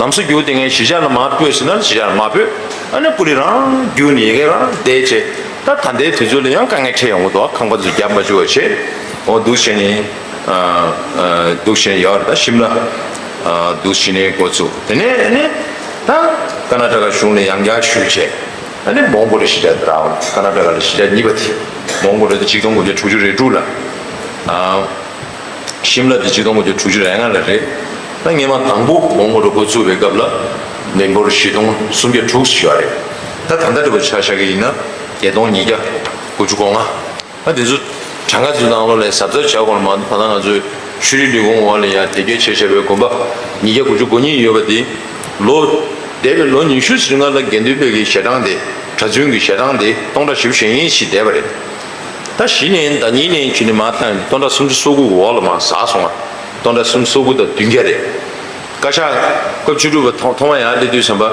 ལམ་སང་རྒྱུག་བསྡད་མཁན་གཞིས་ཆགས་ལ་མར་སྤོས་ཟེར་ན་གཞིས་ཆགས་ལ་མར་སྤོས། ཨ་ནི་ཀུ་ལི་རང་རྒྱུག་ནས་ཡ་གི་རང་བསྡད་བྱས། ད་ད་ལྟའི་དུས་ཚོད་ལ་ཡང་དཀའ་ངལ་འཕྲད་ཡོང་གི་འདུག་ཁང་པ་ཚོ་རྒྱབ་མ་བཅུག་པ་བྱས། འོ་འདུག་བྱས་ནས་ཨ་ཨ་འདུག་བྱས་ནས་ཡོད་རེད། ད་ཤིམ་ལ་ཨ་འདུག་བྱས་ནས་འགོ་བཙུགས། དེ་ནས་ཨ་ནི་ད་ཀར་ནཱ་ཊ་ཀ་གཞུང་ལ་ཡང་བསྐྱར་ཞུས་བྱས། ཨ་ནི་མོན་གྷོ་ལ་གཞིས་ཆགས་དེ་རག་པ་རེད། ཀར་ནཱ་ཊ་ཀ་ལ་གཞིས་ཆགས་གཉིས་པ་དེ་མོན་གྷོ་རེད། དེ་ཆིག་སྟོང་དགུ་བརྒྱ་དྲུག་ཅུ་རེ་དྲུག་ལ། ཨ། ཤིམ་ལ་དེ་ཆིག་སྟོང་དགུ་བརྒྱ་དྲུག་ཅུ་རེ་ལྔ་ལ་རེད། ད་སྔོན་མ་དང་པོ་མོན་གྷོ་རུ་འགོ་བཙུགས་པའི་སྐབས་ལ་མི་འབོར་བཞི་སྟོང་སུམ་བརྒྱ་དྲུག་ཅུ་ཡོད་རེད། ད་ད་ལྟ་འདྲ་པོ་ཆ་བཞག་གི་ཡིན་ན་བརྒྱད་སྟོང་ཉིས་བརྒྱ་དགུ་བཅུ་གོ་ལྔ། ད་དེ་ཚོ་གྲངས་ཀ་ཚོའི་ནང་ལོགས་ལ་གཟབ་གཟབ་བྱ་དགོས་མ་གཏོགས། ད་ལྟ་ང་ཚོའི་ཤུལ་རི་ལས་ཁུངས་འོག་ལ་ཡང་དེབ་སྐྱེལ་བྱས་བཞག་པའི་དགོན་པ་ཉིས་བརྒྱ་དགུ་བཅུ་གོ་གཉིས་ཡོད་པ་དེ་ལོ་འདས་པའི་ལོ་ཉི་ཤུ་ཙམ་སྔོན་ལ་དགེ་འདུན་པའི་གི་ཞལ་གྲངས་དེ་གྲྭ་བཙུན་གྱི་ཞལ་གྲངས་དེ་སྟོང་ཕྲག་བཞི་བཅུ་ཞེ་གཉིས་ཤིག་བསྡད་པ་རེད། ད་གཞི་ནས་ཟླ་ཉིན་ནས་ཁྱོན་ནས་མར་བཏང་ནས་སྟོང་ཕྲག་སུམ་ཅུ་སོ་དགུ་གི་འོག་ལ་མར་ཟག་སོང་བ། སྟོང་ཕྲག་སུམ་ཅུ་སོ་དགུ་དང་བདུན་བརྒྱ་རེད། བཀའ་ཤག་སྐབས་བཅུ་དྲུག་པ་ཐོག་ཐོག་མ་ཡར་སླེབས་དུས་ཙམ་པ་བོད་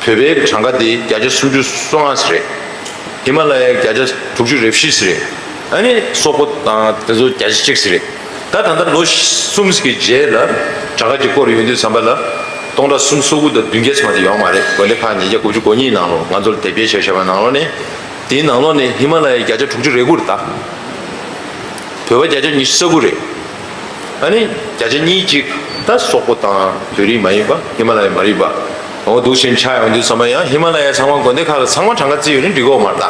པའི་གྲངས་ཀ་དེ་བརྒྱ་ཆ་སུམ་ཅུ་སོ་ལྔ་ཙམ་རེད། ཧི་མ་ལ་ཡའི་བརྒྱ་ཆ་དྲུག་ཅུ་རེ་བཞི་ཙམ་རེད། ཨ་ནི་སོག་པོ་དང་དེ་ཚོ་བརྒྱ་ཆ་གཅིག་ཙམ་རེད། ད་ད་ལྟ་ལོ་གསུམ་གྱི་རྗེས་ལ་གྲངས་ཀ་གཅིག་སྐོར་ཡོང་དུས་ཙམ་པ་ལ་སྟོང་ཕྲག་སུམ་ཅུ་སོ་དགུ་དང་བདུན་བརྒྱ་ཙམ་དེ་ཡོད་མ་རེད། དགོན་སྡེ་ཁག་ཉིས་བརྒྱ་དགུ་བཅུ་གོ་གཉིས་ནང་ལོགས་ང་ཚོར་དེབ་སྐྱེལ་བྱས་བཞག་པའི་ནང་ལོགས་ནས། དེའི་ནང་ལོགས་ནས་ཧི་མ་ལ་ཡའི་བརྒྱ་ཆ་དྲུག་ཅུ་རེ་དགུ་རེད་ད། བོད་པ་བརྒྱ་ཆ་ཉི་ཤུ་རྩ་དགུ་རེད། ཨ་ནི་བརྒྱ་ཆ་གཉིས་གཅིག་ད་སོག་པོ་དང་བོད་རིགས་མ་ཡིན་པ་ཧི་མ་ལ་ཡ་མ་རིག་པ། འོ་འདུག་སེ་ཆགས་ཡོང་དུས་ཙམ་པ་ཡང་ཧི་མ་ལ་ཡ་ཚང་མ་དགོན་སྡེ་ཁག་ལ་ཚང་མ་གྲངས་ཀ་བརྩིས་ཡོད་ན་འགྲིག་གི་ཡོད་མ་རེད་ད།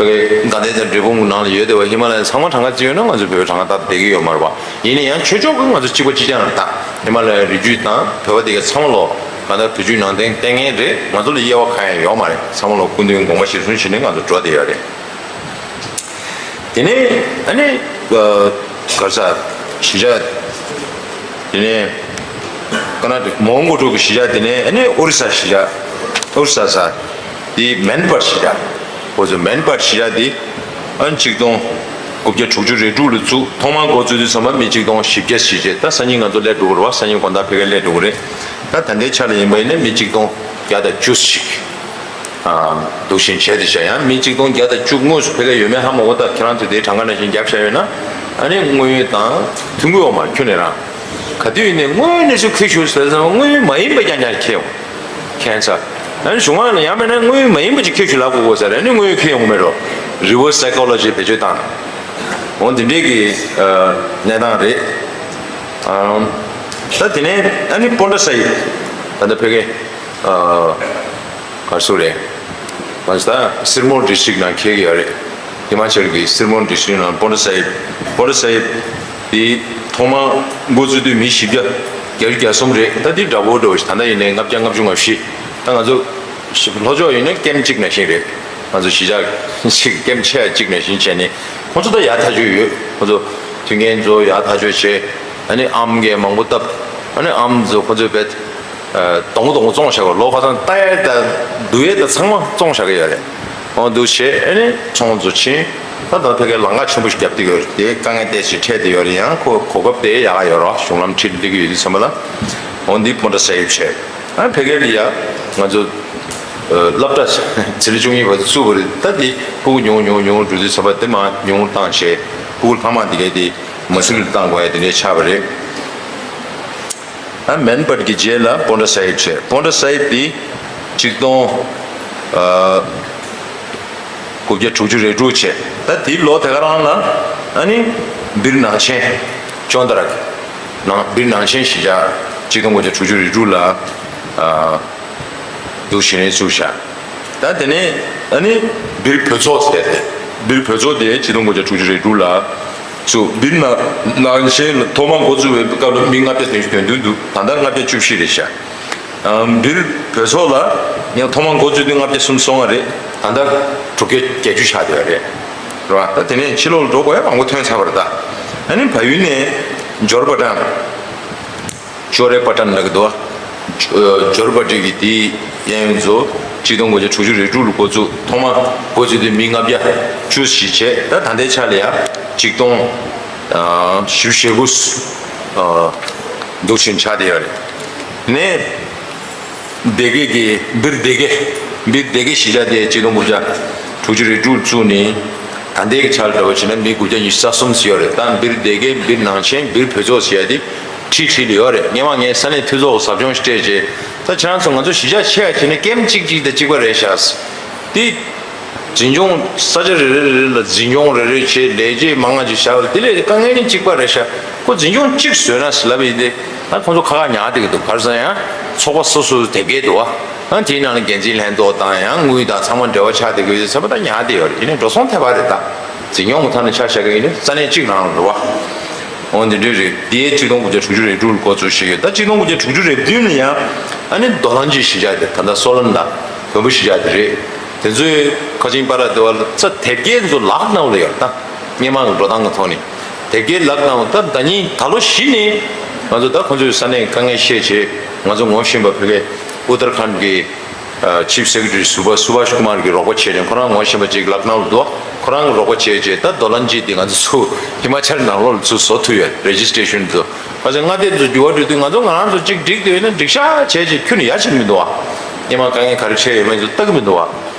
བོད་ཀྱི་དགའ་ལྡན་དང་འབྲས་སྤུངས་ནང་ལ་ཡོད་བསྡད་པ་ཧི་མ་ལ་ཡ་ཚང་མ་གྲངས་ཀ་བརྩིས་ཡོད་ན་ང་ཚོ་བོད་པའི་གྲངས་ཀ་ད་བསྡད་ཀྱི་ཡོད་མ་རེད་པ། ཡིན་ན་ཡང་ཆོས་ཕྱོགས་ཀྱི་ང་ཚོ་གཅིག་པ་གཅིག་རྐྱང་རེད་ད། ཧི་མ་ལ་ཡའི་རི་རྒྱུད་དང་བོད་པ་དེ་གའི་ཚང་མ་ལོ་གང་ལྟར་བོད་བརྒྱུད་ནང་བསྟན་བསྟེན་མཁན་རེད། ང་ཚོ་ལ་དབྱེ་བ་གང་ཡང་ཡོད་མ་རེད། ཚང་མ་ལོ་སྐུ་མདུན་དགོངས་པ་གཞིར་བཟུང་བྱས་ནས་ང་ཚོ་འགྲོ་བསྡད་ཡོད་རེད། དེ་ནས་ཨ་ནི་ག་རེ་ཟེར་གཞིས་ཆགས་ དེ་ནས་ཀར་ནཱ་ཊ་ཀ་མོན་གྷོ་ཕྲུག་གི་གཞིས་ཆགས། དེ་ནས་ཨ་ནི་ཨོ་རི་ས་གཞིས་ཆགས། ཨོ་རི་ས་ས་དེ་མན་པར་གཞིས་ཆགས། ཁོ་ཚོ་མན་པར་གཞིས་ཆགས་དེ་ཨ་ནི་ཆིག་སྟོང་དགུ་བརྒྱ་དྲུག་ཅུ་རེ་དྲུག་ལ་བཙུགས། ཐོག་མར་འགོ་བཙུགས་དུས་ཙམ་པ་མི་ཆིག་སྟོང་བཞི་བརྒྱ་ཞིག་བྱས། ད་སང་ཉིན་ང་ཚོ་སླེབས་འགྲོ་གི་རེད་བ། སང་ཉིན་དགོང་དག་ཕ་གིར་སླེབས་འགྲོ་གི་རེད། ད་ད་ལྟའི་ཆ་ལ་ཡིན་པ་ཡིན་ན་མི་ཆིག་སྟོང་བརྒྱ་དང་བཅུ་ཞིག་འདུག་བཞིན་བྱས་ཏེ་བྱས། ཡང་མི་ཆིག་སྟོང་བརྒྱ་དང་བཅུ་དངོས་སུ་ཕ་གིར་ཡོད་མེད་ཧ་མ་གོ། ད་ཁྱེད་རང་ཚོས་དེའི་གྲངས་ཀ་ནང་བཞིན་བརྒྱབ་བཞག་ཡོད་ན། ཨ་ནི་དངོས་ཡོད་དང་མཐུན་གོ་མ་ཁྱོན་ནས་རང་ག་དུས་ཡིན་ནའི་དངོས་ཡོད་གནས་ཚུལ་འཁྱེར་ཞུ་ཟེར་ཙང་། དངོས་ཡོད་མ་ཡིན་པ་རྐྱང་རྐྱང་འཁྱེར་ཡོང་། ཁྱད་མཚར། ཨ་ནི་གཞུང་ལ་ཡང་མིན་ན་དངོས་ཡོད་མ་ཡིན་པ་ཅིག་འཁྱེར་ཞུ་ལབ་དགོས་དགོས་ས་རེད། ཨ་ནི་དངོས་ཡོད་འཁྱེར་ཡོང་གི་མེད་འགྲོ། རི་ཝར་སི་སའི་ཀོ་ལོ་ཇི་བེད་སྤྱོད་བཏང་། འོ་འདི་འདྲའི་གི་གནས་སྟངས་རེད། ཨ་ད་དེ་ནས་ཨ་ནི་པོན་ཊ་སཱ་ཧིབ། ད་ལྟ་ཕ་གི་ག་རེ་ཟེར་རེད། ང་ཚོ་ད་སིར་མོར་ཌི་སི་ཊིག་ནང་འཁེལ་གྱི་ཡོད་རེད། ཧི་མ་ཅལ་གྱི་སིར་མོར་ཌི་སི་ཊིག་ནང་པོན་ཊ་སཱ་ཧིབ། པོན་ཊ་སཱ་ཧིབ་དེ་ཐོག་མར་འགོ་བཙུགས་དུས་མི་བཞི་བརྒྱ་བརྒྱད་ཅུ་གྱ་གསུམ་རེད། ད་དེ་འདྲ་པོ་འདྲ་པོ་ཞིག་ད་ལྟ་ཡིན་ནའི་ལྔ་བརྒྱ་ལྔ་བཅུ་ང་བཞི། ད་ང་ཚོ་ལྷོ་ཕྱོགས་ཡིན་ན་ཀེམ་གཅིག་ནང་བཞིན་རེད། ང་ཚོ་གཞིས་ཆགས་གཅིག་ཀེམ་ཆེ་གཅིག་ནང་བཞིན་བྱས་ནས། ཁོང་ཚོ་ད་ཡག་ཐག་ཆོད་ཡོད། ཁོང་ཚོ་མཐུན་རྐྱེན་ཚོ་ཡག་ཐག་ཆོད་བྱས། ཨ་ནི་ཨམ་གྱི་མང་པོ་བཏབ། ཨ་ནི་ཨམ་ཚོ་ཁོང་ཚོས་བེད་སྡོང་པོ་སྡོང་པོ་བཙོང་བཞག་པ། ལོ་ཁ་སང་ལྟ་ཡས་དང་བསྡུ་ཡས་དང་ཚང་མ་བཙོང་བཞག་གི་ཡོད་རེད། འོ་འདུག་བྱས་ཨ་ནི་ཚོང་ཚོ་ཕྱིན། ད་ད་ཕ་གིར་ལམ་ཁ་ཆེན་པོ་ཞིག་བརྒྱབ་བསྡད་ཡོད་རེད། དེ་དཀའ་ངལ་ཏོག་ཙམ་འཕྲད་བསྡད་ཡོད་རེད། ཡང་ཁོ་གོ་སྐབས་དེ་ཡག་ག་ཡོད་རེད། གཞུང་ལམ་འཁྲིད་སླེབས་ཀྱི་ཡོད་དུས་ཙམ་པ་ལ། འོ་འདི་པོན་ཊ་སཱ་ཧིབ་བྱས། ཨ་ཕ་གིར་ཡ་ང་ཚོ་སློབ་གྲྭ་ཚེ་རིང་བཅུ་གཉིས་པ་ཚོ་བཙུགས་པ་རེད། ད་དེ་ཕྲུ་གུ་ཉུང་ཉུང་ཉུང་འགྲོ་དུས་ཙམ་པ་དེ་མར་ཉུང་བཏང་བྱས། ཕྲུ་གུ་ལྷག་མ་དེ་གས་དེ་མ་སུ་རི་ལ་བཏང་དགོས་ཡ་དེ་འདྲས་ཆགས་པ་རེད། ཨ་མན་པར་གྱི་རྗེས་ལ་པོན་ཊ་སཱ་ཧིབ་བྱས། པོན་ཊ་སཱ་ཧིབ་དེ་ཆིག་སྟོང་ཨ་དགུ་བརྒྱ་དྲུག་ཅུ་རེ་དྲུག་བྱས། ད་དེའི་ལོ་དེ་ག་རང་ལ་ཨ་ནི་སྦིར་ནང་ཆེན་ཅོན་ཏ་ར་གི་ནང་སྦིར་ནང་ཆེན་གཞིས་ཆགས་ཆིག་སྟོང་དགུ་བརྒྱ་དྲུག་ཅུ་རེ་དྲུག་ལ་ཨ་འདུག་བྱས་ནས་བཙུགས་བཞག། ད་དེ་ནས་ཨ་ནི་སྦིར་བོད་ཚོགས་ཟེར་ཏེ། སྦིར་བོད་ཚོགས་དེ་ཆིག་སྟོང་དགུ་བརྒྱ་དྲུག་ཅུ་རེ་དྲུག་ལ་བཙུགས། སྦིར་ནང་ནང་ཆེན་ལ་ཐོག་མར་འགོ་བཙུགས་པའི་སྐབས་ལ་མི་ལྔ་བརྒྱ་བདུན་ཅུ་དོན་བདུན་འདུག། ད་ལྟ་ལྔ་བརྒྱ་བཅུ་བཞི་རེད་ཤག། ཨ་སྦིར་བོད་ཚོགས་ལ་ཡང་ཐོག་མར་འགོ་བཙུགས་དུས་ལྔ་བརྒྱ་སུམ་ཅུ་སོ་ལྔ་རེད། ད་ལྟ་དྲུག་བརྒྱ་བརྒྱད་ཅུ་ཆགས་བསྡད་པ་རེད། རེད་བ། ད་དེ་ནས་ཕྱི་ལོགས་ལ་འགྲོ་དགོས་ཡ་མང་པོ་ཐོན་ཚར་བ་རེད་ད། ཨ་ནི་བལ་ཡུལ་ནས་འབྱོར་པ་དང་ཅོ་རེ་པ་ཊན་ལབ་ཀྱི་འདུག་བ། ཇོ་ཇོར་པ་ཊི་གི་དེའི་གཡས་གཡོན་ཚོ་ཆིག་སྟོང་དགུ་བརྒྱ་དྲུག་ཅུ་རེ་དྲུག་ལ་འགོ་བཙུགས། ཐོག་མ་འགོ་བཙུགས་དུས་མི་ལྔ་བརྒྱ་བཅུ་ཞིག་བྱས། ད་ད་ལྟའི་ཆ་ལ་ཡ་ཆིག་སྟོང་ཨ་བཞི་བཅུ་ཞེ་དགུ་ཨ་འདུག་བཞིན་ཆགས་བསྡད་ཡོད་རེད། ནས་སྡེ་དགེ་གི་སྦིར་སྡེ་དགེ། སྦིར་སྡེ་དགེ་གཞིས་ཆགས་དེ་ཆིག་སྟོང་དགུ་བརྒྱ་དྲུག་ཅུ་རེ་དྲུག་བཙུགས་ནས། ད་ལྟའི་ཆར་འདྲ་བོ་བྱས་ན་མི་དགུ་བརྒྱ་ཉི་ཤུ་རྩ་གསུམ་ཙམ་ཡོད་རེད། ད་སྦིར་སྡེ་དགེ། སྦིར་ནང་ཆེན། སྦིར་བོད་ཚོགས་ཟེར་ཡ་དེ་ཁྲི་ཁྲི་ལ་ཡོད་རེད། སྔོན་མ་ངས་ས་གནས་འཐུས་ཚོགས་ཟབ་སྦྱོང་ཞིག་སྤྲད་རྗེས། ད་ཁྱེད་རང་ཚོ་ང་ཚོ་གཞིས་ཆགས་ཆེ་བ་བྱས་ན་ཀེམ་གཅིག་གཅིག་དང་གཅིག་པ་རེད་ཤག། དེ་འཛིན་སྐྱོང་ས་ཆ་རེ་རེ་རེ་རེ་ལ་འཛིན་སྐྱོང་རེ་རེ་བྱས། ལས་བྱེད་མང་ང་ཅིག་བཞག་པ་དེ་ལས་དཀའ་ངལ་ནི་གཅིག་པ་རེད་ཤག། ཁོ་འཛིན་སྐྱོང་གཅིག་བཟོས་ན་ཟེར་ལབ་པ་ཡིན་ཏེ། ད་ཁོང་ཚོ་ཁ་ཁ་ཉར་བསྡད་ཀྱི་འདུག། ག་རེ་ཟེར་ན་ཡང་ཚོགས་པ་སོ་སོའི་དེབ་སྐྱེལ་འདུག་བ། ཨ་དེའི་ནང་ལ་འགན་འཛིན་ལྷན་ཚོགས་དང་ཡང་དངུལ་དང་ཚང་མ་འབྲེལ་བ་ཆགས་བསྡད་ཀྱི་ཡོད་ཚད་པ་ད་ཉར་བསྡད་ཡོད་རེད། ཡིན་ནའི་འགྲོ་སོང་ཐེབས་པ་རེད་ད། འཛིན་སྐྱོང་གི་ཐོག་ནས་ཆ་བཞག་གི་ཡིན་ན་ས་གནས་གཅིག་ནང་ལ་རེད་བ། འོ་འདི་འདྲ་རེད། འདི་ཆིག་སྟོང་དགུ་བརྒྱ་དྲུག་ཅུ་རེ་དྲུག་ལ་འགོ་བཙུགས་བྱས་ཡོད། ད་ཆིག་སྟོང་དགུ་བརྒྱ་དྲུག་ཅུ་རེ་བདུན་ལ་ཡང་ཨ་ནི་རྡོ་ལང་སྦྱིས་གཞིས་ཆགས་དེ། ད་ལྟ་སོ་ལན་དང་བོན་པོ་གཞིས་ཆགས་དེ་རེད། དེ་ཚོའི་ཁ་ཆེམས་པར་དེ་བ་ལ་ཚ་དེབ་སྐྱེལ་ཚོ་ལག་ནང་ལ་ཡོད་རེད་ད། སྔོན་མ་གི་འགྲོ་སྟངས་ཀྱི་ཐོག་ནས་དེབ་སྐྱེལ་ལག་ནང་ད་ཟླ་ཉིན་ད་ལོ་གཞི་ནས་ང་ཚོ་ད་ཁོང་ཚོའི་ས་གནས་དཀའ་ངལ་ཤེས་བྱས། ང་ཚོ་ངོ་ཤེས་པ་ཕ་གི་ཨུ་ཏར་ཁཱན་གྱི་ཨ་ཆིབ་སེ་ཀེ་ཊ་རི་སུ་བྷ་སུ་བྷ་ཤ་ཀུ་མར་གྱི་རོགས་པ་བྱས་ནས། ཁོ་རང་ངོ་ཤེས་པ་ཅིག་ལག་ནང་ལ་འདུག། ཁོ་རང་གི་རོགས་པ་བྱས་བྱས་ད་རྡོ་ལང་སྦྱིས་དེ་ང་ཚོ་ཚུར་ཧི་མ་ཅལ་ནང་ལོགས་ལ་ཚུར་བཟོ་ཐུབ་ཡོད། རེ་ཇི་སི་ཊེ་ཤན་ཚོ། ཁ་ཆེམས་མངའ་སྡེ་ཚོ་འགྱུར་བ་འགྲོ་དུས་ང་ཚོ་ང་རང་ཚོ་ཅིག་འགྲིག་བསྡད་ཡོད་ན་འགྲིག་ཤག་བྱས་བྱས་ཁྱོན་ནས་ཡ་བྱེད་ཀྱི་མི་འདུག་བ། སྔོན་མ་དཀའ་ངལ་ག་རེ་འཕྲད་ཡོད་མེད་ཚོ་ལྟ་གི་མི་འདུག་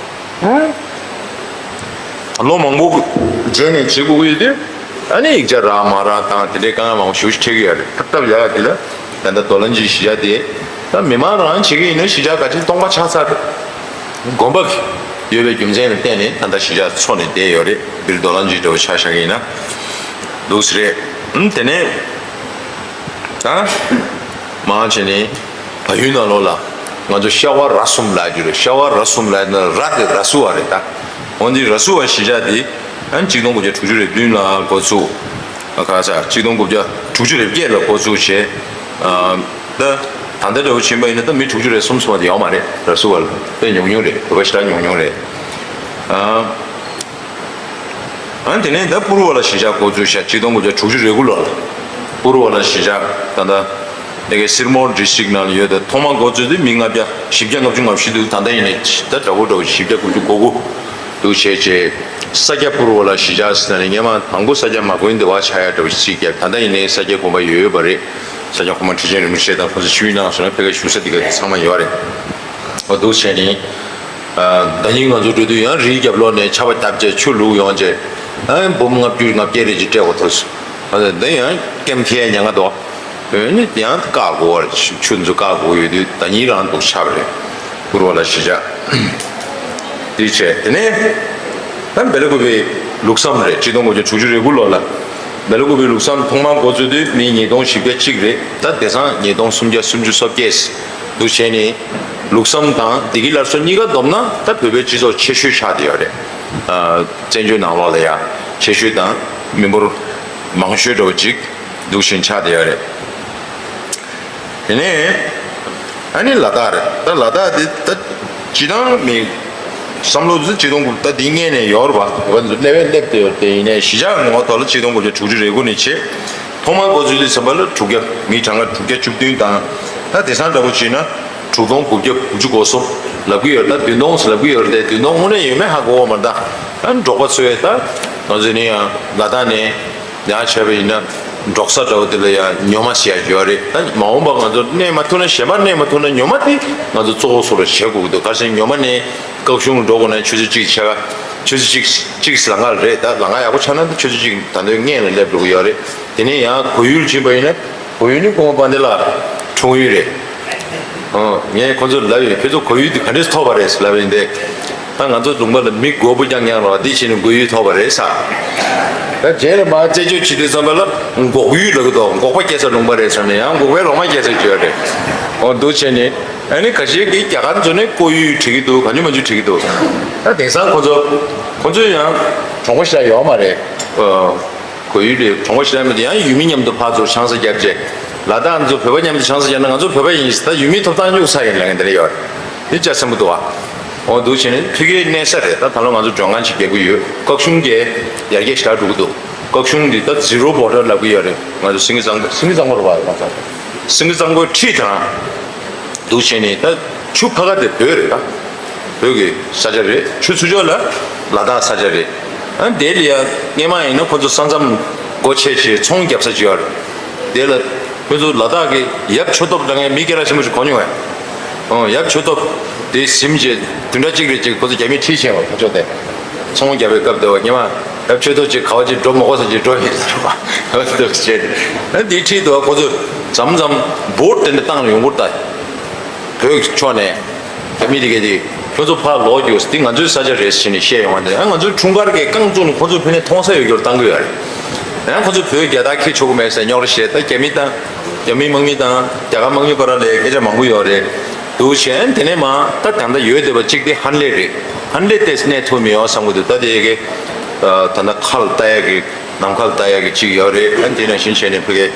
བ། ལོ་མང་པོ་རྗེས་ནས་བྱེད་དགོས་ཀྱི་ཡོད་དུས། ཨ་ནི་ཡིག་ཆ་རག་མ་རག་དང་དེ་འདྲའི་དཀའ་ངལ་མང་པོ་ཞེ་པོ་ཞིག་འཕྲད་ཀྱི་ཡོད་རེད། སྟབས་ཡག་དེ་ལ་ད་ལྟ་རྡོ་ལང་སྦྱིས་གཞིས་ཆགས་དེ་ད་མི་མང་རང་བྱེད་ཀྱི་ཡིན་ན་གཞིས་ཆགས་ག་ཚོད་སྟོང་པ་ཆགས་ཚར་རེད། དགོན་པ་ཡོད་པའི་རྒྱུ་མཚན་ལ་བརྟེན་ནས་ད་ལྟ་གཞིས་ཆགས་འཚོ་ནས་བསྡད་ཡོད་རེད། སྦིར་རྡོ་ལང་སྦྱིས་འདྲ་བོ་ཆ་བཞག་གི་ཡིན་ན་འདུག་སེ་རེད། ཨ་དེ་ནས་ད་མར་བྱས་ནས་བལ་ཡུལ་ནང་ལོགས་ལ་ང་ཚོ་ཤ་བ་ར་གསུམ་ལབ་རྒྱུ་རེད། ཤ་བ་ར་གསུམ་ལབ་ན་ར་དེ་ར་སུ་བ་རེད་ད། འོན་ཏེ་ར་སུ་བ་གཞིས་ཆགས་དེ་ཨ་ནི་ཆིག་སྟོང་དགུ་བརྒྱ་དྲུག་ཅུ་རེ་བདུན་ལ་འགོ་བཙུགས། ཨ་ཁ་ས་ཆིག་སྟོང་དགུ་བརྒྱ་དྲུག་ཅུ་རེ་བརྒྱད་ལ་འགོ་བཙུགས་བྱས། ཨ་ད་ད་ལྟ་འདྲ་བོ་ཕྱིན་པ་ཡིན་ན་ད་མི་དྲུག་ཅུ་རེ་གསུམ་སོང་བ་དེ་ཡོད་མ་རེད། ར་སུ་བ་ལ་དཔེ་ཉུང་ཉུང་རེད། བོད་པ་ཞེ་དྲག་ཉུང་ཉུང་རེད། ཨ། ཨ་ནི་དེ་ནས་ད་པུ་རུ་བ་ལ་གཞིས་ཆགས་འགོ་བཙུགས་ཤག། ཆིག་སྟོང་དགུ་བརྒྱ་དྲུག་ཅུ་རེ་དགུ་ལོ་ལ་པུ་རུ་བ་ལ་གཞིས་ཆགས་ད་ལྟ་ ཨེ་གེ་སིར་མོར་ཌི་སི་ཊིག་ནང་ལ་ཡོད། ད་ཐོག་མ་འགོ་བཙུགས་དུས་མི་ལྔ་བརྒྱ་བཞི་བརྒྱ་ལྔ་བཅུ་ང་བཞི་འདུག་ད་ལྟ་ཡིན་ནའི་ད་འདྲ་པོ་འདྲ་པོ་བཞི་བརྒྱ་དགུ་བཅུ་གོ་དགུ་འདུག་བྱས་བྱས། ས་སྐྱ་པུར་བ་ལ་གཞིས་ཆགས་ཟེར་ནས་སྔོན་མ་དང་པོ་ས་སྐྱ་མ་དགོན་འདི་བ་ཆགས་ཡ་འདྲ་པོ་ཞིག་བརྒྱབ། ད་ལྟ་ཡིན་ནའི་ས་སྐྱ་དགོན་པ་ཡོད་ཡོད་པ་རེད། ས་སྐྱ་གོང་མ་ཁྲི་ཆེན་རིན་པོ་ཆེ་དང་ཁོང་ཚོ་ཤུལ་ནང་སོང་ན་ཕ་གིའི་བཞུགས་ས་འདི་ག་ཚང་མ་ཡོད་རེད། འོ་འདུག་བྱས་ནས། ཨ། ཟླ་ཉིན་ང་ཚོ་འགྲོ་དུས་ཡང་རིའི་རྒྱབ་ལོགས་ནས་ཆར་པ་བརྒྱབ་བྱས་ཆུ་བླུགས་ཡོང་བྱས། ཨ། འབུམ་ལྔ་བཅུ་ལྔ་བརྒྱ་རེ་ཅིག་སྤྲད་དགོས་ཐུག་སོང་། ཨ། འདི་ཡང་ཀེམ་ཁའི་ཉེན་ཁ་འདུག་འོན་ནི་ཡང་བཀག་དགོས་པ་རེད། ཆུ་ཆུ་ཚོད་བཀག་དགོས་ཡོད་དུས་ཟླ་ཉིན་རང་འདུག་ཆར་པ་རེད། པུར་བ་ལ་གཞིས་ཆགས། དེ་བྱས་དེ་ནས་ད་བེ་ལ་ཀུ་པེ་ལུགས་བསམ་རེད། ཆིག་སྟོང་དགུ་བརྒྱ་དྲུག་ཅུ་རེ་དགུ་ལོ་ལ། བེ་ལ་ཀུ་པེ་ལུགས་བསམ་ཐོག་མར་འགོ་བཙུགས་དུས་མི་ཉིས་སྟོང་བཞི་བརྒྱ་གཅིག་རེད། ད་དེང་སང་ཉིས་སྟོང་སུམ་བརྒྱ་སུམ་ཅུ་སོ་བརྒྱད་འདུག་བྱས་ནས། ལུགས་བསམ་དང་བདེ་སྐྱིད་སླར་གསོ་གཉིས་ཀ་བསྡོམས་ན་ད་བོད་པའི་སྤྱི་ཚོགས་ཆེ་ཤོས་ཆགས་བསྡད་ཡོད་རེད། ཨ། བཙན་བྱོལ་ནང་ལོགས་ལ་ཡ་ཆེ་ཤོས་དང་མི་འབོར་མང་ཤོས་འདྲ་བོ་ཅིག་འདུག་བཞིན་ཆགས་བསྡད་ཡོད་རེད། དེ་ནས་ཨ་ནི་ལ་དྭགས་རེད། ད་ལ་དྭགས་འདི་ད་སྤྱི་བཏང་མི་བསམ་བློ་ཚོ་ཆིག་སྟོང་དགུ་ད་འདི་སྔས་ནས་ཡོད་རེད་པ། ང་ཚོ་སླེབས་སླེབས་དེ་ཡོད་དེ། ཡིན་ནའི་གཞིས་ཆགས་ངོ་ཐོག་ལ་ཆིག་སྟོང་དགུ་བརྒྱ་དྲུག་ཅུ་རེ་དགུ་ནས་བྱས། ཐོག་མར་འགོ་ཚུགས་དུས་ཙམ་པ་ལ་དྲུག་བརྒྱ་མི་གྲངས་ཀ་དྲུག་བརྒྱ་བཅུ་བདུན་དང་། ད་དེང་སང་འདྲ་པོ་བྱས་ན་དྲུག་སྟོང་དགུ་བརྒྱ་དགུ་བཅུ་གོ་གསུམ་ལབ་ཀྱི་ཡོད། ད་བདུན་སྟོང་ལབ་ཀྱི་ཡོད་རེད་དེ། བདུན་སྟོང་དངོས་གནས་ཡོད་མེད་ཧ་གོ་བ་མ་རེད། ད་ད་འབྲོག་པ་ཚོས་ད་ང་ཚོ་ནི་ཡང་ལ་དྭགས་ནས། ཡང་བྱས་པ་ཡིན་ན་འབྲོག་ས་འདྲ་བོ་དེ་ལ་ཡང་ཉོ་མ་ཟེར་ཡ་ཡོད་རེད། ད་མ་འོངས་པ་ང་ཚོ་གནས་མ་ཐུབ་ན། གཞན་པ་གནས་མ་ཐུབ་ན་ཉོ་མ་དེ་ང་ཚོ་གཙོ་བོ་སུ་ལ་བྱེད་དགོས་ཀྱི་འདུག་ག་རེ་ཟེར་ན་ཉོ་མ་ནས་སྐབས་གཞུང་ལ་འགྲོ་དགོས་ན་ཆུ་ཚོད་གཅིག་ཆ་ག་ཆུ་ཚོད་གཅིག་གཅིག་ལང་ཀ་ལ་རེད། ད་ལང་ཀ་ཡག་པོ་ཆགས་ན་ད་ཆུ་ཚོད་གཅིག་ད་དུང་སྔས་ལ་སླེབས་འགྲོ་གི་ཡོད་རེད། དེ་ནས་ཡང་གོ་ཡུལ་ཕྱིན་པ་ཡིན་ན། གོ་ཡུལ་ནི་སྐུ་ངོ་དཔལ་ལྡན་ལགས་འཁྲུངས་ཡུལ་རེད། ཨོ། ངས་ཁོ་ཚོར་ལབ་ཡོད། ཁྱོད་ཚོ་གོ་ཡུལ་དེ་ག་འདྲས་ཐོབ་པ་རེད་ཟེར་ལབ་ཡིན་ཏེ། ད་ང་ཚོ་ལུང་པ་ལ་མི་མགོ་བོ་རྐྱང་རྐྱང་རེད་པ། དེ་བྱས་ནས་གོ་ཡུལ་ཐོབ་པ་རེད་ཟེར། ད་རྗེས་ལ་མར་རྩད་གཅོད་བྱེད་དུས་ཙམ་པ་ལ་འགོག་ཡུལ་ལབ་ཀྱི་འདུག་འགོག་པ་སྐྱེ་ས་ལུང་པ་རེད་ཟེར་ནས་ཡང་འགོག་པའི་ལོག་སྨྲ་སྐྱེ་ས་བྱས་རེད། ཨོ་འདུག་བྱས་ནས་ཨ་ནི་ཁ་ཤས་ཀྱིས་རྒྱ་གར་ཚོ་ནས་ཀོ་ཡུལ་བྲིས་ཀྱི་འདུག་གང་བྱུང་མང་བྱུང་བྲིས་ཀྱི་འདུག་ད་དེང་སང་ཁོ་ཚོ་ཁོ་ཚོ་ཡང་གྲོང་པ་ཞིག་ཡོད་མ་རེད། ཨོ། གོ་ཡུལ་ལས་གྲོང་པ་ཞིག་ལ་མེད་དུས་ཡང་ཡུལ་མི་མཉམ་དུ་ཕར་ཚུར་ཆང་ས་བརྒྱབ་རྗེས། ལ་དྭགས་ཚོ་བོད་པ་མཉམ་དུ་ཆང་ས་བརྒྱབ་ན་ང་ཚོ་བོད་པ་ཡིན་ཟེར། ད་ཡུལ་མིའི་ཐོབ་ཐང་སྨྱུག་ཚ་ཡིན་ལབ་མཁན་དེ་འདྲ་ཡོད་རེད། འདི་ཅག་སེམས་པོ་འདུག་བ། འོ་འདུག་བྱས་ནས་ཕ་གིའི་གནས་ས་རེད། ད་ད་ལོ་ང་ཚོ་མགྲོན་ཁང་ཅིག་རྒྱག་གི་ཡོད། སྐབས་གཞུང་གི་ཡར་རྒྱས་ཞེ་དྲག་འགྲོ་གི་འདུག་སྐབས་གཞུང་འདི་ད་ཛི་རོ་བོ་ཌར་ལབ་གི་ཡོད་རེད། ང་ཚོ་སེང་གེ་གཙང་པོ་སེང་གེ་གཙང་པོ་རེད་པ། ང་ཚོ་སེང་གེ་གཙང་པོའི་འཁྲིས་དང་། འདུག་བྱས་ནས་ད་ཆུ་ཕ་ག་དེ་བོད་རེད་ད། བོད་ཀྱི་ས་ཆ་རེད། ཆུ་ཚུར་ཕྱོགས་ལ་ལ་དྭགས་ས་ཆ་རེད། ཨ་དེ་ལ་ཡ་སྔས་མ་ཡིན་ན་ཁོ་ཚོ་ས་མཚམས་སྒོ་ཕྱེ་བྱས་ཚོང་རྒྱབ་ས་ཅིག་ཡོད་རེད། དེ་ལ་ཁོ་ཚོ་ལ་དྭགས་ཀྱི་ཡབ་ཆོས་ཐོབ་ལབ་མཁན་མི་སྐད་གྲགས་ཆེན་པོ་ཞིག་གོ་མྱོང་བས། ཨོ་ཡབ་ཆོས་ཐོབ་དེ་ཟིན་བྱས་བདུན་ཕྲག་གཅིག་རེ་ཅིག་ཁོ་ཚོ་རྒྱ་མིས་ཁྲིད་ཕྱིན་པ་ཕར་ཕྱོགས་དེ། ཚོང་རྒྱབ་པའི་སྐབས་དེ་བ་སྔས་མ་ཡབ་ཆོས་ཐོབ་ཅིག་ག་བ་ཅིག་འགྲོ་མ་དགོས་ས་ཅིག་འགྲོ་ཡིན་ཟེར་བ། ཨ་འདུག་བྱས་ཨ་དེའི་འཁྲིས་དུ་ཁོ་ཚོ་མཚམས་མཚམས་བོ་ཊི་དེ་འདྲ་བཏང་ནས་ཡོང་གི་རེད་ད། བོད་ཀྱི་ཕྱོགས་ནས་རྒྱ་མི་དེ་གས་དེ་ཁྱོད་ཚོ་ཕར་ལོག་རྒྱུགས། འདི་ང་ཚོའི་ས་ཆ་རེད་ཟེར་ནས་བཤད་ཡོང་བ་འདི། ཨ་ང་ཚོའི་འཁྲུངས་སྐར་གྱི་རྐང་བཙུགས་ནས་ཁོ་ཚོ་ཕ་གིར་མཐོང་ས་ཡོད་རྒྱུར་བཏང་གི་ཡོད་རེད། ཡང་ཁོ་ཚོ་བོད་རྒྱལ་དར་འཁྱེར་ཆོག་གི་མེད་ཟེར་རྙོག་དྲ་བཤད། ད་རྒྱ་མི་དང་རྒྱ་མིའི་དམག་མི་དང་རྒྱ་གར་དམག་མི་བར་ལ་སྐད་ཆ་མང་པོ་ཡོད་རེད། འདུག་བྱས་དེ་ནས་མ་ད་ད་ལྟ་ཡོད་བསྡད་པ་གཅིག་དེ་ཧན་ལེ་རེད། ཧན་ལེ་དེ་གནས་ཐུབ་མི་ཡོང་བསམ་གི་འདུག་ད་དེ་གས་ད་ལྟ་ཁ་ལ་ལྟ་ཡག་གི་ནམ་མཁའ་ལ་ལྟ་ཡག་གི་གཅིག་ཡོད་རེད། ཨ་དེ་ནང་བཞིན་བྱས་ནས་ཕ་གི་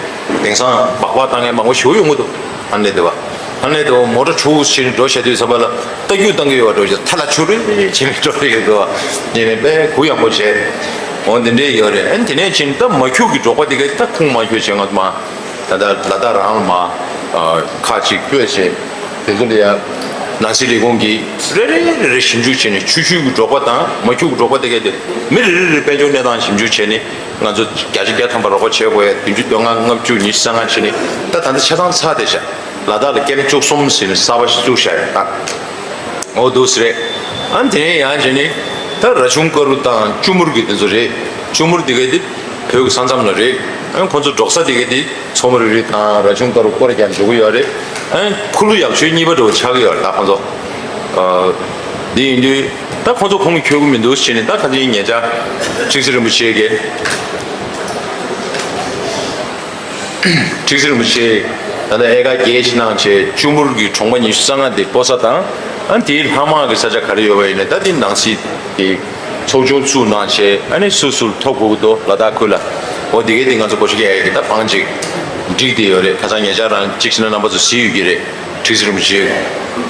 དེང་སང་སྦག་སྦག་བཏང་མཁན་མང་པོ་ཞེ་པོ་ཡོང་གི་འདུག་ཧན་ལེ་དེ་བ། ཧན་ལེ་དེ་བ་མོ་ཊ་ཕྲུ་གུ་ཕྱིན་འགྲོ་བྱ་དུས་ཙམ་པ་ལ་རྟ་རྒྱུག་བཏང་གི་ཡོད་པ་འགྲོ་བྱ། ཐ་ལ་ཆུ་རེ་བྱས་ནས་འགྲོ་གི་འདུག་བ། ཉེ་ནས་དཔེ་གུ་ཡངས་པོ་བྱས། འོ་འདི་འདྲས་ཡོད་རེད། ཨ་དེ་ནས་ཕྱིན་ད་མ་ཁྱུག་གི་འབྲོག་པ་དེ་ག་ད་ཁུངས་མ་འཁྱོལ་བྱས། ང་ཚོ་མ་ད་ལྟ་ལ་དྭགས་རང་ལ་མ་ཁག་ཅིག་སྤོས་བྱས། དེ་ཚོ་ལ་ཡ་ནང་སྲིད་ལས་ཁུངས་ཀྱིས་རེ་རེ་རེ་རེ་ཞིབ་འཇུག་བྱས་ནས་ཆུ་ཤུལ་གྱི་འབྲོག་པ་དང་མ་ཁྱུག་གི་འབྲོག་པ་དེ་གས་དེ་མི་རེ་རེ་རེ་དཔལ་འབྱོར་གནས་སྟངས་ཞིབ་འཇུག་བྱས་ནས་ང་ཚོ་བརྒྱ་ཆ་བརྒྱ་ཐམ་པ་རོགས་པ་བྱེད་དགོས་ཡ། བདུན་ཅུ་དོན་ལྔ་ལྔ་བཅུ་ཉི་ཤུ་རྩ་ལྔ་བྱས་ནས་ད་ད་ལྟ་ཆ་ཚང་ཚར་བསྡད་ཤག་ལ་དྭགས་ལ་ཀེམ་བཅུ་གསུམ་ཟེར་ནས་གསར་པ་ཞིག་བཙུགས་བཞག་ཡོད་ད། འོ་འདུག་སེ་རེད། ཨ་དེ་ནས་ཡང་བྱས་ནས་ད་ར་ཆུང་ཀ་རུ་དང་ཅུ་མུར་གྱི་དེ་ཚོ་རེད། ཅུ་མུར་དེ་གས་དེ་བོད་ཀྱི་ས་མཚམས་ལ་རེད། ཨ་ཁོང་ཚོ་འབྲོག་ས་དེ་གས་དེ། མཚོ་མོ་རི་རི་དང་ར་ཆུང་དཀར་པོ་སྐོར་རྒྱག་འགྲོ་གི་ཡོད་རེད། ཨ་ཁུ་ལུ་ཡག་ཤོས་གཉིས་པ་འདྲ་བོ་ཆགས་ཀྱི་ཡོད་རེད་ད་ཁོང་ཚོ། ཨ་འདི་ཡིན་དུས་ད་ཁོང་ཚོ་ཁོང་གི་འཁྱོལ་གི་མི་འདུག་ཟེར་ནས། ད་ཁ་སང་ཉེ་ཆར་ཁྲིག་སེ་རིན་པོ་ཆེ་གིས། ཁྲིག་སེ་རིན་པོ་ཆེ་ད་ལྟ་ཨེ་ཀར་བརྒྱད་ཅིག་གནང་བྱས། ཅུ་མུར་གྱི་གྲོང་པ་ཉི་ཤུ་རྩ་ལྔ་དེ་སྤོ་ས་དང་། ཨ་དེའི་ལྷག་མ་གི་ས་ཆ་ག་རེ་ཡོད་པ་ཡིན་ན་ད་དེ་ནང་སྲིད་དེ། ཚོགས་ཆུང་བཙུགས་གནང་བྱས། ཨ་ནི་སུ་སུར་ཐོབ་དགོས་ཀྱི་འདུག་ལ་དྭགས་ཁུལ་ལ། འོ་དེ་གའི་དེ་ང་ཚོ་གོ་ཤེས་ཀྱི་ཡ་གི་ད་བང་ཅིག་འགྲིག་བསྡད་ཡོད་རེད། ཁ་སང་ཉེ་ཆར་རང་གཅིག་བྱས་ན་རྣམ་པ་ཚོ་གཟིགས་ཡོད་ཀྱི་རེད། ཁྲིག་སེ་རིན་པོ་ཆེ་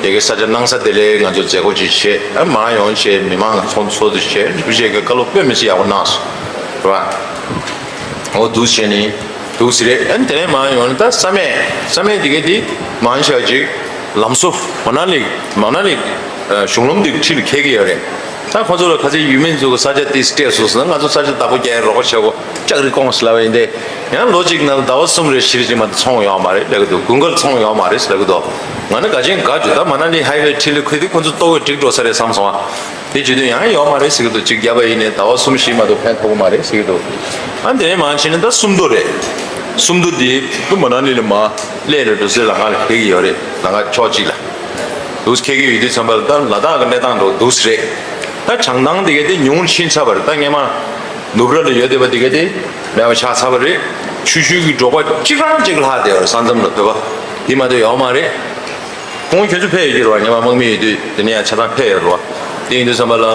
དེ་གའི་ས་ཆ་གནང་ས་དེ་ལས་ང་ཚོ་མཛད་སྒོ་ཅིག་བྱས། ཨ་མར་ཡོང་བྱས་མི་མང་ཚོགས་འདུ་ཚོགས་འདུ་བྱས། རིན་པོ་ཆེ་གི་བཀའ་སློབ་དཔེ་མི་སྲིད་ཡག་པོ་གནང་སོང་རེད་བ། འོ་འདུག་བྱས་ནས་ འདུག་ཟེར་རེད། ཨ་ནི་དེ་ནས་མར་ཡོང་ནས་ད་ས་མེད་ས་མེད་དེ་ག་དེ་མང་ཆེ་བ་ཅིག་ལམ་བཟོ་མ་ན་ལི་མ་ན་ལི་གཞུང་ལམ་དེ་འཁྲིས་ལ་འཁེལ་གྱི་ཡོད་རེད། ད་ཁོ་ཚོ་ལ་ཁ་ཚིག་ཡུལ་མི་ཚོ་གི་ས་ཆ་དེ་སྤྲད་སོང་ཟེར་ན། ང་ཚོ་ས་ཆ་བདག་པོ་རྒྱག་རོགས་པ་བྱེད་དགོས། ལྕགས་རི་བསྐོངས་ཟེར་ལབ་པ་ཡིན་ཏེ། ཡང་ལོ་གཅིག་ནང་ཟླ་བ་གསུམ་རེ་བཞི་རེ་ཅིག་མ་གཏོགས་ཚོང་ཡོད་མ་རེད་ལབ་ཀྱི་འདུག་དགུན་ཁར་ཚོང་ཡོད་མ་རེད་ཟེར་ལབ་ཀྱི་འདུག་ང་ནི་དགའ་ཆེན་དགའ་བྱུང་། ད་མ་ན་ལི་ཧའི་ཝེ་འཁྲིས་ལ་འཁེལ་དུས་ཁོ་ཚོ་ལྟོ་གོས་འགྲིག་འགྲོ་ས་རེད་བསམ་སོང་ཨ། དེ་བྱེད་དུས་ཡང་ཡོད་མ་རེད་ཟེར་གྱི་འདུག་གཅིག་བརྒྱབ་པ་ཡིན་ནའི་ཟླ་བ་གསུམ་བཞི་མ་གཏོགས་ཕན་ཐོགས་མ་རེད་ཟེར་གྱི་འདུག་ཨ་དེ་ནས་མར་ཕྱིན་ནས་ད་སུམ་མདོ་རེད། སུམ་མདོ་དེ་ཏུ་མ་ན་ལི་ལ་མར་སླེབས་རེད་འགྲོ་སའི་ལམ་ཁ་ལ་འཁེལ་གྱི་ཡོད་རེད། ལམ་ཁ་ཕྱོགས་གཅིག་ལ་འདུག་འཁེལ་གྱི་ཡོད་དུས་ཙམ་པ་ལ་ད་ལ་དྭགས་ཀྱི་གནས་སྟངས་འགྲོ་འདུག་སེ་རེད། ད་བྱང་ཐང་དེ་ག་དེ་ཉུང་ཕྱིན་ཚར་བ་རེད། ད་སྔས་མ་ནུབ་ར་ལ་ཡོད་བསྡད་པ་དེ་ག་དེ་མེད་པ་ཆགས་ཚར་བ་རེད། ཆུ་ཤུལ་གྱི་འབྲོག་པ་གཅིག་རང་གཅིག་ལྷག་བསྡད་ཡོད་རེད། ས་མཚམས་ལ་བོད་པ་དེ་མ་གཏོགས་ཡོད་མ་རེད། ཁོང་ཁྱོད་ཚོ་ཕེབས་ཡོད་ཀྱི་རེད་བ། ཉི་མ་དམག་མི་ཡོད་དུས་དེ་ནས་ཡང་ཆ་ཚང་ཕེབས་ཡོད་རེད་བ། དེ་ཡིན་དུས་ཙམ་པ་ལ།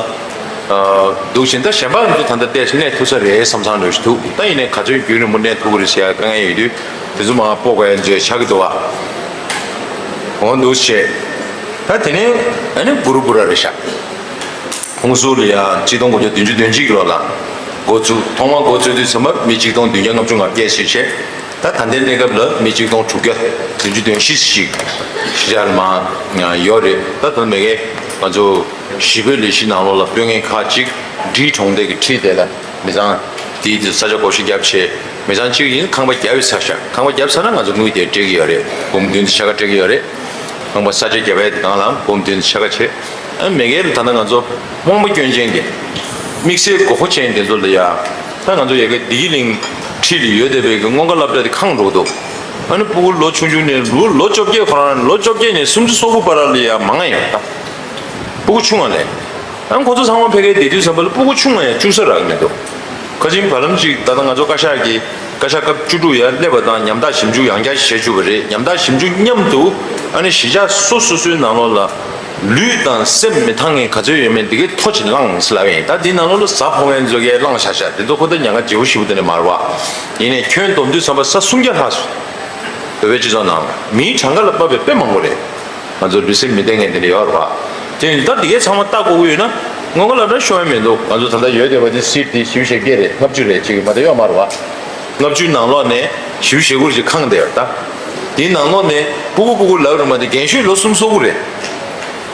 འདུག་བཞིན་ད་གཞན་པ་ཚོ་ད་ལྟ་ཏོག་ཙམ་གནས་ཐུབ་ས་རེད་བསམ་བསམ་འདྲ་ཞིག་འདུག་ད་ཡིན་ནའི་ག་ཚོད་རྒྱུན་རིང་པོ་གནས་ཐུབ་ཀྱི་རེད་ཟེར་ཡ་དཀའ་ངལ་ཡོད་དུས་དེ་ཚོ་མར་སྤོ་དགོས་ཡ་ཚོད་ཆགས་ཀྱི་འདུག་བ། འོ་འདུག་བྱས། ད་དེ་ནས་ཨ་ནི་བུ་རུ་བུ་ར་རེད་ཤག་ཧུན་སུར་ལ་ཡང་གཅིག་སྟོང་དགུ་བརྒྱ་བདུན་ཅུ་དོན་གཅིག་ལོ་ལ་འགོ་བཙུགས། ཐོག་མར་འགོ་བཙུགས་དུས་ཙམ་པ་མི་གཅིག་སྟོང་བདུན་བརྒྱ་ལྔ་བཅུ་ང་བརྒྱད་ཞིག་བྱས། ད་ད་ལྟའི་གནས་སྐབས་ལ་མི་གཅིག་སྟོང་དྲུག་བརྒྱ་བདུན་ཅུ་དོན་བཞི་ཞིག་གཞིས་ཆགས་ལ་མར་ཡོད་རེད། ད་ད་མ་གི་ང་ཚོ་གཞིས་སྤོའི་ལས་གཞི་ནང་ལོགས་ལ་སྤོ་མཁན་ཁག་ཅིག་འབྲི་གྲོང་རྡལ་གྱི་འཁྲིས་དེ་ལ་མི་ཚང་དེའི་དེ་ས་ཆ་བགོ་བཤའ་བརྒྱབ་བྱས། མི་ཚང་གཅིག་ཡིན་ཁང་པ་བརྒྱབ་ཚར་ཤག་ཁང་པ་བརྒྱབ་ཚར་ན་ང་ཚོ་དངུལ་དེ་སྤྲད་ཀྱི་ཡོད་རེད། འབུམ་བདུན་དེ་ཕྱེད་ཀ་སྤྲད་ཀྱི་ཡོད་རེད། ཁང་པ་ས་ཆ་བརྒྱབ་ཡས་དེ་སྒང་ལ་འབུམ་བདུན་དེ་ཕྱེད་ཀ་བྱས། ཨ་མ་གིར་ད་ལྟ་ང་ཚོ་དབང་པོ་སྐྱོན་ཅན་གྱི་དམིགས་བསལ་དགོས་མཁོ་ཅན་དེ་ཚོ་ལ་ཡ། ད་ང་ཚོ་ཡ་གི་བདེ་སྐྱིད་གླིང་འཁྲིས་ལ་ཡོད་བསྡད་པའི་གི་སྔོན་ཁ་སློབ་གྲྭ་དེ་ཁེངས་འགྲོ་གི་འདུག་ཨ་ནི་སྤུ་གུ་ལོ་ཆུང་ཆུང་ནས་ལོ་ལོ་བཅོ་བརྒྱད། ཁོ་རང་ལོ་བཅོ་བརྒྱད་ནས་སུམ་ཅུ་སོ་དགུ་བར་ལ་ཡ་མང་ང་ཡོད་ད། སྤུ་གུ་ཆུང་བ་ལས། ཨ་ཁོ་ཚོ་ཚང་མ་ཕ་གིར་བསྡད་དུས་ཙམ་པ་ལ་སྤུ་གུ་ཆུང་བ་ཡང་བཅུག་ས་རག་གི་མི་འདུག་ཁ་ཆེམས་བར་ལམ་ཅིག་ད་ལྟ་ང་ཚོ་བཀའ་ཤག་གི་བཀའ་ཤག་སྐབས་བཅུ་དྲུག་ཡར་སླེབས་པ་དང་མཉམ་ཐག་ཞིབ་འཇུག་ཡང་བསྐྱར་བྱེད་བཅུག་པ་རེད། མཉམ་ཐག་ཞིབ་འཇུག་མཉམ་དུ་ཨ་ནི་གཞིས་ཆགས་སོ་སོ་སོའི་ནང་ལོགས་ལ་ལུད་དང་སེམས་མི་ཐང་མཁན་ག་ཚོད་ཡོད་མེད་འདི་གའི་ཐོ་ཅིག་བླངས་ཟེར་ལབ་ཡིན། ད་འདི་ནང་ལོགས་ལ་གཟའ་ཕོག་མཁན་ཚོ་གས་བླངས་བཞག་བཞག་འདི་ཚོ་ཁོ་ད་ཉེན་ཁ་ལྗིད་པོ་ཞེ་པོ་དེ་ནས་མ་རེད་བ། ཡིན་ནའི་ཁྱོན་བསྡོམས་དུས་ཙམ་པ་ས་སུམ་བརྒྱ་ལྷག་སོང་། བོད་པའི་སྤྱི་ཚོགས་ནང་མིའི་གྲངས་ཀ་ལ་དཔག་པའི་དཔེ་མང་པོ་རེད། ང་ཚོ་ལུས་སེམས་མི་བདེ་མཁན་དེ་འདྲ་ཡོད་རེད་བ། དེ་ཡིན་ད་འདི་གའི་ཚང་མ་ལྟ་དགོས་ཀྱི་ཡོད་ན་སྔོན་འགོག་སློབ་གྲྭ་ཤོར་ཡ་མི་འདུག་ང་ཚོ་ད་ལྟ་ཡོད་བསྡད་པ་དེ་སིཊ་དེ་བཞི་བཅུ་ཞེ་བརྒྱད་རེད། ལྔ་བཅུ་རེད་ཅིག་མ་གཏོགས་ཡོད་མ་རེད་བ། ལྔ་བཅུའི་ནང་ལོགས་ནས་བཞི་བཅུ་ཞེ་དགུ་ཅིག་ཁེངས་བསྡད་ཡོད་ད། དེའི་ནང་ལོགས་ནས་སྤུ་གུ་སྤུ་གུ་ལབ་རེད་མ་གཏོགས་རྒན་ཤོས་ལོ་སུམ་ཅུ་སོ་དགུ་རེད།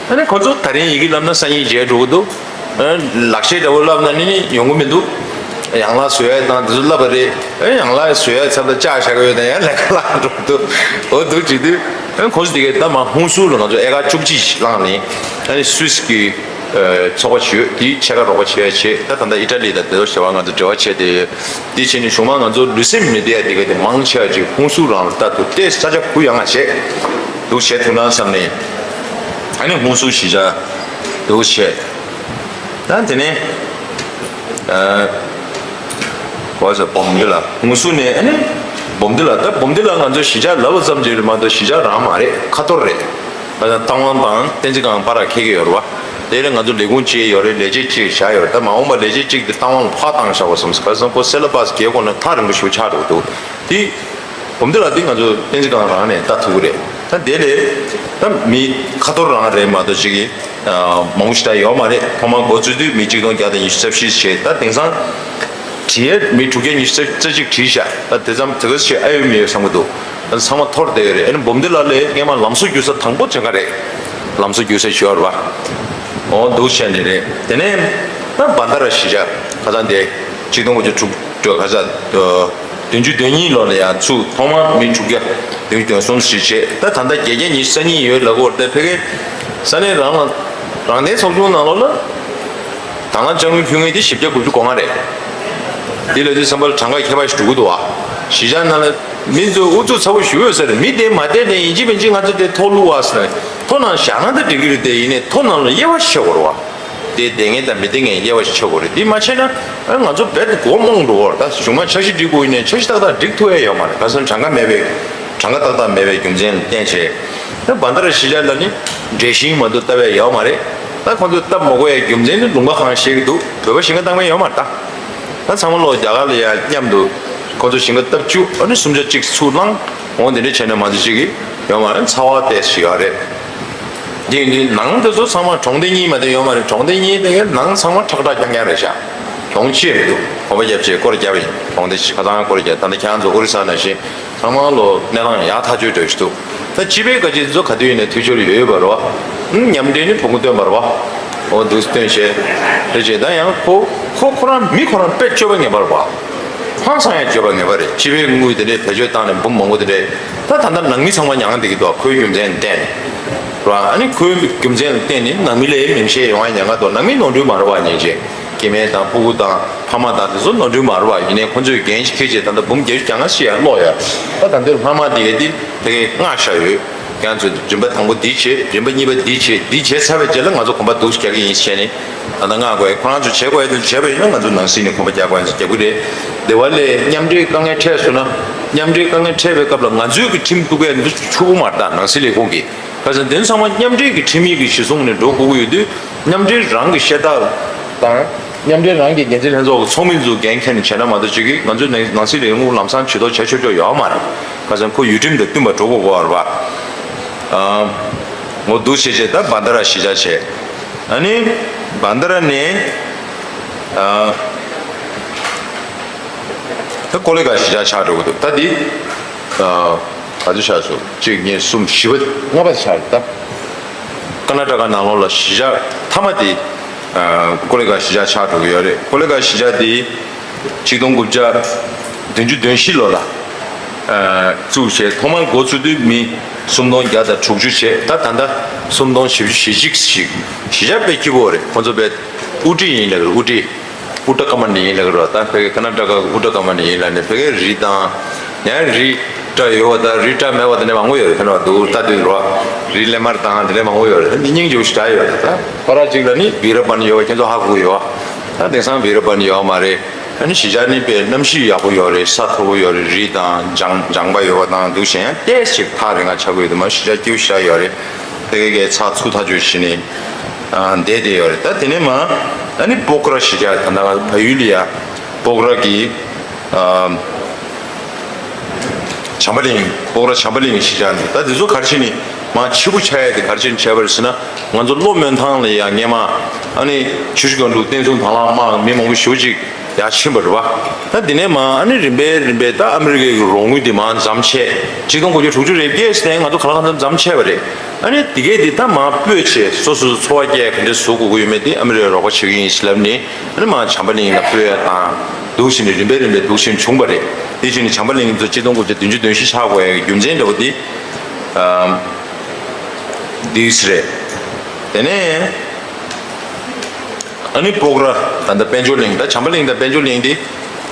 ཨ་ནི་ཁོ་ཚོ་ད་རིང་ཡི་གེ་བསླབ་ན་སང་ཉིན་བརྗེད་འགྲོ་གི་འདུག་ལག་ཤེས་འདྲ་བོ་བསླབ་ན་ནི་ནི་ཡོང་གི་མི་འདུག་ཡན་ལག་བཟོ་ཡས་དང་དེ་ཚོ་བསླབ་པ་རེད། ཡན་ལག་བཟོ་ཡས་ཚབ་ལ་ལྕགས་བཞག་གི་ཡོད་ན་ཡང་ལས་ཀ་བརླག་འགྲོ་གི་འདུག་འོ་འདུག་བྱེད་དུས་ཁོང་ཚོ་དེ་གས་ད་མ་ཧུན་སུར་ལ་ང་ཚོ་ཨེ་ཀར་བཅུ་གཅིག་བླངས་ནས་ཨ་ནི་སུད་སི་གི་ཚོགས་པ་ཞིག་ཡོད། དེའི་ཕྱེད་ཀ་རོགས་པ་བྱེད་ཡ་བྱེད། ད་ད་ལྟ་ཨི་ཊ་ལི་དང་དེ་ཚོ་བྱ་བ་ང་ཚོ་འབྲེལ་བ་བྱས་ཏེ་ཡོད། དེ་བྱས་ནས་གཞུང་མང་ང་ཚོ་ལུས་སེམས་མི་བདེ་ཡ་དེ་གས་དེ་མང་ཆེ་བ་ཅིག་ཧུན་སུར་རང་ལ་ལྟ་ཐུབ་སྟེ་ས་ཆ་གུ་ཡངས་ང་བྱས་འདུག་བྱས་ཐུབ་ན་བསམ་ནས་ཨ་ནི་ཧུན་སུར་གཞིས་ཆགས་འདུག་བྱས། ད་དེ་ནས་ཨ་གོ་ས་སྦོམ་འདི་ལ་ཧུན་སུར་ནས་ཨ་ནི་སྦོམ་འདི་ལ། ད་སྦོམ་འདི་ལ་ང་ཚོ་གཞིས་ཆགས་ལབ་པ་ཙམ་གྱིས་རེད་མ་གཏོགས་གཞིས་ཆགས་རང་མ་རེད། ཁ་ཐོར་རེད། ང་ཚོ་རྟ་དབང་དང་བསྟན་འཛིན་སྒང་བར་ལ་འཁེལ་གྱི་ཡོད་རེད་བ། དེ་ལས་ང་ཚོ་ལས་ཁུངས་གཅིག་ཡོད་རེད། ལས་བྱེད་གཅིག་བཞག་ཡོད་རེད། ད་མ་འོངས་པ་ལས་བྱེད་གཅིག་དེ་རྟ་དབང་ལ་ཕར་བཏང་བཞག་པ་བསམ་སོང་། ག་རེ་ཟེར་ན་ཁོ་སེ་ལེ་བཱས་རྒྱས་དགོས་ན་ཐག་རིང་པོ་ཞིག་ཆགས་འགྲོ་གི་འདུག་དེ་སྦོམ་འདི་ལ་དེ་ང་ཚོ་བསྟན་འཛིན་སྒང་རང་ནས་ལྟ་ཐུབ་ཀྱི་རེད། ད་དེ་ལས་ད་མི་ཁ་ཐོར་རང་རེད་མ་གཏོགས་ཅིག་གི་མང་པོ་ཞིག་ད་ཡོད་མ་རེད། ཐོག་མར་འགོ་བཙུགས་དུས་མི་གཅིག་སྟོང་བརྒྱ་དང་ཉི་ཤུ་རྩ་བཞི་བྱས། ད་དེང་སང་བྲིས་ཡས་མི་དྲུག་བརྒྱ་ཉི་ཤུ་རྩ་གཅིག་བྲིས་ཤག་ད་དེ་ཙམ་དེ་ག་ཞིག་ཨ་ཡོད་མི་ཡོད་བསམ་གྱི་འདུག་ད་ཚང་མ་འཐོར་བསྡད་ཡོད་རེད། ཨ་ནི་སྦོམ་འདི་ལ་ལས་སྔས་མ་ལམ་བཟོ་རྒྱུག་ས་དང་པོ་བྱེད་ག་རེད། ལམ་བཟོ་རྒྱུག་ས་ཞོར་བ། འོ་འདུག་བྱས་ནས་རེད། དེ་ནས་ད་བན་ད་ར་གཞིས་ཆགས་ཁ་སང་དེ་གཅིག་སྟོང་དགུ་བརྒྱ་དྲུག་ཅུ་ཁ་ས་བདུན་ཅུ་དོན་གཉིས་ལོ་ལ་ཡང་ཚུགས། ཐོག་མར་མི་དྲུག་བརྒྱ་བདུན་ཅུ་དོན་གསུམ་ཞིག་བྱས། ད་ད་ལྟ་བརྒྱད་བརྒྱ་ཉི་ཤུ་རྩ་གཉིས་ཡོད་ལབ་ཀྱི་ཡོད་རེད། དེ་ཕ་གིའི་ས་གནས་རང་ལ་རང་བདེན་ཚོགས་ཆུང་ནང་ལོགས་ལ་དང་བླངས་དཔྱ་དངུལ་ཕུལ་མཁན་དེ་བཞི་བརྒྱ་དགུ་བཅུ་གོ་ལྔ་རེད། དེ་ལབ་དུས་ཙམ་པ་ལ་གྲངས་ཀ་ཁྱད་པར་ཞིག་འགྲོ་གི་འདུག་བ། གཞིས་ཆགས་ནང་ལ་མི་ཚོས་ཨུ་ཚུགས་ཚ་པོ་ཞུ་འོས་ས་རེད། མི་དེ་མ་བསྡད་ནས་ཡིན་གཅིག་མིན་གཅིག་ང་ཚོ་དེ་ཐོག་བླུག་བ་ཟེར་ནས་ཐོ་ནང་བཞག་ན་ད་འགྲིག་གི་རེད། དེ་ཡིན་ནའི་ཐོ་ནང་ལ་དབྱེ་བ་ཕྱེ་དགོས་རེད་བ། དེ་བསྡད་མཁན་དང་མི་བསྡད་མཁན་དབྱེ་བ་ཕྱེ་དགོས་རེད། དེ་མ་བྱས་ན་ཨ་ང་ཚོ་རྦད་དེ་མགོ་རྨོངས་འགྲོ་གི་རེད། ད་གཞུང་མང་འཆར་གཞི་སྒྲིག་དགོས་ཡིན་ནའི་འཆར་གཞི་ཏག་ཏག་སྒྲིག་ཐུབ་ཡ་ཡོད་མ་རེད། ག་ཟེར་ན་གྲངས་ཀ་མེད་པའི་གྲངས་ཀ་ཏག་ཏག་མེད་པའི་རྒྱུ་མཚན་ལ་བརྟེན་བྱས། ད་བན་ད་ར་གཞིས་ཆགས་ལ་ནི་འབྲས་ཞིང་མ་གཏོགས་བཏབ་ཡ་ཡོད་མ་རེད། ད་ཁོང་ཚོས་བཏབ་མ་དགོས་ཡ་རྒྱུ་མཚན་ནི་ལུང་པ་གང་ཤེས་ཀྱི་འདུག་བོད་པ་ཞིང་ཁ་བཏབ་མཁན་ཡོད་མ་རེད་ད། ད་ཚང་མ་ལོག་རྒྱ་གར་ལ་ཡ་མཉམ་དུ་ཁོང་ཚོ་ཞིང་ཁ་བཏབ་བཅུག་ཨ་ནི་སུམ་ཆ་གཅིག་ཚུར་བླངས། འོང་དེ་འདྲ་བྱས་ནས་མ་གཏོགས་ཅིག་གི་ཡོད་མ་རེད། ཚ་བ་ཏོག་ཙམ་ཡོད་རེད། དེ་ཡིན་དུས་ནང་དེ་ཚོ་ཚང་མ་གྲོང་སྡེ་གཉིས་མ་གཏོགས་ཡོད་མ་རེད། གྲོང་སྡེ་གཉིས་དེ་གའི་ནང་ཚང་མ་ཁྲག་ཁྲག་རྐྱང་རྐྱང་རེད་ཤག་གྱོང་ཅི་ཡང་མི་འདུག་གོམ་པ་རྒྱབ་བྱས་སྐོར་རྒྱབ་ཡིན། གྱོང་དེ་ཁ་སང་སྐོར་རྒྱབ། ད་ལྟ་ཁྱེད་རང་ཚོ་ཨོ་རི་ས་ནང་བཞིན་ཚང་མ་ལོ་གནས་སྟངས་ཡག་ཐག་ཆོད་འགྲོ་ཞིག་འདུག་ད་སྤྱི་པའི་བཀའ་སྤྱི་ཚོ་ག་དུས་ཡིན་ནའི་འཐུས་ཤོར་ཡོད་ཡོད་པ་རེད་བ། མཉམ་འབྲེལ་ནི་ཕྲུ་གུ་སྟོན་པ་རེད་བ། འོ་འདུག་སྟོན་བྱས་རེད་བྱས། ད་ཡང་ཁོ་ཁོ་ཁོ་རང་མི་ཁོ་རང་དཔེ་སྤྱོད་པ་ངན་པ་རེད་བ། ཧང་སང་ཡང་སྤྱོད་པ་ངན་པ་རེད། སྤྱི་པའི་དངུལ་དེ་འདྲས་བེད་སྤྱོད་བཏང་ནས་འབུམ་མང་པོ་དེ་འདྲས། ད་ད་ལྟ་ནང་མི་ཚང་མ་མྱངས་བསྡད་ཀྱི་འདུག་ཁོའི་རྒྱུ་མཚན་བརྟེན་ནས་རེད་བ། ཨ་ནི་ཁོའི་རྒྱུ་མཚན་ལ་བརྟེན་ནས་ནང་མི་ལ་མིང་ཤས་ཡོང་ཡ་ཉེན་ཁ་འདུག་ནང་མི་ནོར་འཁྲུལ་མ་རེད་བ། སྙིང་རྗེ། སྐྱེ་དམན་དང་ཕྲུ་གུ་དང་ཕ་མ་དང་དེ་ཚོ་ནོར་འཁྲུལ་མ་རེད་བ། ཡིན་ནའི་ཁོ་ཚོས་འགན་ཞིག་འཁྱེར་བྱས་ད་ལྟ་འབུམ་བརྒྱད་ཅུ་གྱ་ལྔ་ཞིག་ཡར་སློག་ཡ། ད་ད་འདིར་ལྷག་མ་དེ་གས་དེ་ཕ་གིར་མངགས་བཞག་ཡོད། ཁྱེད་ཚོས་རིམ་པ་དང་པོ་འདི་བྱེད། རིམ་པ་གཉིས་པ་འདི་བྱེད། འདི་བྱས་ཚར་བའི་རྗེས་ལ་ང་ཚོ་གོམ་པ་འདུག་རྒྱག་གི་ཡིན་ཟེར་ནས་ད་ལྟ་མངགས་དགོས། ཁོ་རང་ཚོ་བྱེད་དགོས་ཡ་དེ་བྱས་པ་ཡིན་ན་ང་ཚོ་ནང་སྲིད་ནས་གོམ་པ་རྒྱག་དགོས་ཡ་ཚོ་རྒྱག་གི་རེད། དེ་བ་ལས་མཉམ་འབྲེལ་དཀའ་ངལ་འཕྲད་སོང་ན། མཉམ་འབྲེལ་དཀའ་ངལ་འཕྲད་པའི་སྐབས་ལ་ང་ཚོའི་གི་ཁྲིམས་གཏུག་གས་འདི་ཆོག་གི་མ་རེད། ད་ནང་སྲིད་ལས་ཁུངས་ཀྱིས། ཁ་སང་དེ་ཚང་མ་མཉམ་འབྲེལ་གྱི་ཁྲིམས་ཡིག་གི་གཞི་བཟུང་ནས་འགྲོ་དགོས་ཀྱི་ཡོད་དུས། མཉམ་འབྲེལ་རང་གི་བཤད་སྟངས་དང་། མཉམ་འབྲེལ་རང་གི་འགན་འཛིན་ལྷན་ཚོགས་ཀྱི་ཚོགས་མི་ཚོ་འགན་འཁྱེར་ནས་བྱས་ན་མ་གཏོགས་ཅིག་གིས་ང་ཚོའི་ནང་ནང་སྲིད་ལས་ཁུངས་ལམ་སང་ཇུས་གཏོགས་བྱ་ཆོག་ཆོག་ཡོད་མ་རེད། ཁ་སང་ཁོ་ཡུལ་ཁྲིམས་དང་བསྟུན་པ་འགྲོ་དགོས་ཀྱི་ཡོད་རེད་པ། ཨ། ངོ་འདུག་བྱས་བྱས་ད་བན་ད་ར་གཞིས་ཆགས་བྱས། ཨ་ནི་བན་ད་ར་ནས། ཨ། ད་ཀོ་ལི་གྷལ་གཞིས་ཆགས་ཆགས་འགྲོ་གི་འདུག་ད་འདི། ཨ། ག་ཚོད་ཆགས་སོང་། གཅིག་གཉིས་གསུམ་བཞི་པ་ལྔ་པ་ཆགས་རེད་ད། ཀར་ན་ཊ་ཀ་ནང་ལོགས་ལ་གཞིས་ཆགས་མཐའ་མ་དེ། ཨ། ཀོ་ལི་གྷལ་གཞིས་ཆགས་ཆགས་འགྲོ་གི་ཡོད་རེད། ཀོ་ལི་གྷལ་གཞིས་ཆགས་དེ་གཅིག་སྟོང་དགུ་བརྒྱ་བདུན་ཅུ་དོན་བཞི་ལོ་ལ། ཨ། བཙུགས་བྱས་ཐོག་མར་འགོ་ཚུགས་དུས་མི་སུམ་སྟོང་བརྒྱ་དང་དྲུག་ཅུ་བྱས། ད་ད་ལྟ་སུམ་སྟོང་བཞི་བཅུ་ཞེ་གཅིག་ཞིག་གཞིས་ཆགས་དཔེ་སྐྱིད་པོ་རེད། ཁོ་ཚོ་དཔེ་དབུ་ཁྲིད་ཡིན་ལབ་རེད། དབུ་ཁྲིད། ཨུ་ཏྲ་ཁ་མན་ཌི་ཡིན་ལབ་ཀྱི་རེད། ད་ཕ་གི་ཀར་ན་ཊ་ཀ་གི་ཨུ་ཏྲ་ཁ་མན་ཌི་ཡིན་ལབ་ནས་ཕ་གིར་རི་དང་། ཡང་རི་བཀྲ་ཡོད་པ་དང་རི་བཀྲ་མེད་པ་དེ་འདྲ་མང་པོ་ཡོད་རེད། ཕན་པ་འདུག་ལྟ་དུས་རོ། རི་ལེབ་མར་དང་དེ་འདྲ་མང་པོ་ཡོད་རེད། ད་འདི་སྙིང་རྗེ་པོ་ཞེ་དྲག་ཡོད་རེད། ད་ཁོ་ར་གཅིག་ལ་ནི་བི་ར་བན་ཡོད་པ་ཁྱེད་ཚོ་ཧ་གོ་གི་ཡོད། ད་དེང་སང་བི་ར་བན་ཡོད་མ་རེད། ཨ་ནི་གཞིས་ཆགས་ནི་དཔེ་གནམ་གཤིས་ཡག་པོ་ཡོད་རེད། ས་མཐོ་པོ་ཡོད་རེད། རི་དང་ལྗང་ལྗང་པ་ཡོད་པ་དང་འདུག་བྱས་ཡང་ཏོག་ཙམ་ཐག་རིང་ང་ཆགས་ཀྱི་ཡོད་དུས་མ་གཞིས་ཆགས་སྐྱིད་པོ་ཞེ་དྲག་ཡོད་རེད། ཕ་གི་གི་ཚགས་ཚུད་ཐག་ཆོད་བྱས་ནས། ཨ། བསྡད་བསྡད་ཡོད་རེད། ད་དེ་ནས་མ་ཨ་ནི་སྤོག་ར་གཞིས་ཆགས་ད་ལྟ་ང་ཚོ་བལ་ཡུལ་ལ་ཡ་སྤོག་ར་གི། ཨ། བྱམས་པ་གླིང་། སྤོག་ར་བྱམས་པ་གླིང་གཞིས་ཆགས་འདུག་ད་དེ་ཚོ་ག་རེ་བྱས་ནས་མ་ཕྱི་པོ་ཆགས་ཡ་དེ་ག་རེ་བྱས་ནས་བྱས་པ་རེད་ཟེར་ན། ང་ཚོ་གློ་སྨོན་ཐང་ལ་ཡ་སྔས་མ་ཨ་ནི་ཆུ་བཞི་སྒང་དྲུག་བསྟན་སྲུང་དང་བླངས་དམག་མི་མང་པོ་ཞེ་པོ་ཅིག་ཡར་ཕྱིན་པ་རེད་བ། ད་དེ་ནས་མ་ཨ་ནི་རིམ་པས་རིམ་པས་ད་ཨ་མི་རི་ཀའི་རོགས་དངུལ་དེ་མ་འཛོམས་བྱས། གཅིག་སྟོང་དགུ་བརྒྱ་དྲུག་ཅུ་རེ་བརྒྱད་ཙམ་ང་ཚོ་ག་ལ་གང་འཚམ་འཛོམས་བྱས་པ་རེད། ཨ་ནི་དེ་གས་དེ་ད་མར་སྤོས་བྱས་སོ་སོ་འཚོ་བ་སྐྱེལ་ག་འདྲ་བཟོ་དགོས་ཀྱི་ཡོད་མེད་དེ་ཨ་མི་རི་ཀས་རོགས་པ་བྱེད་ཀྱི་ཡིན་ཞེས་ལབ་ནས། ཨ་ནི་མར་བྱམས་པ་གླིང་ལ་སྤོས་ཡ་དང་འདུག་བྱས་ནས་རིམ་པས་རིམ་པས་འདུག་བྱས་བྱུང་བ་རེད། དེ་བྱས་ནས་བྱམས་པ་གླིང་ཚོ་གཅིག་སྟོང་དགུ་བརྒྱ་བདུན་ཅུ་དོན་བཞི་ཆགས་དགོས་ཡ་གི་རྒྱུ་མཚན་འདྲ་བོ་དེ། ཨ། འདུག་སེ་རེད། དེ་ནས། ཨ་ནི་སྤོག་ར། ད་ལྟ་དཔལ་འབྱོར་གླིང་། ད་བྱམས་པ་གླིང་དང་དཔལ་འབྱོར་གླིང་དེ་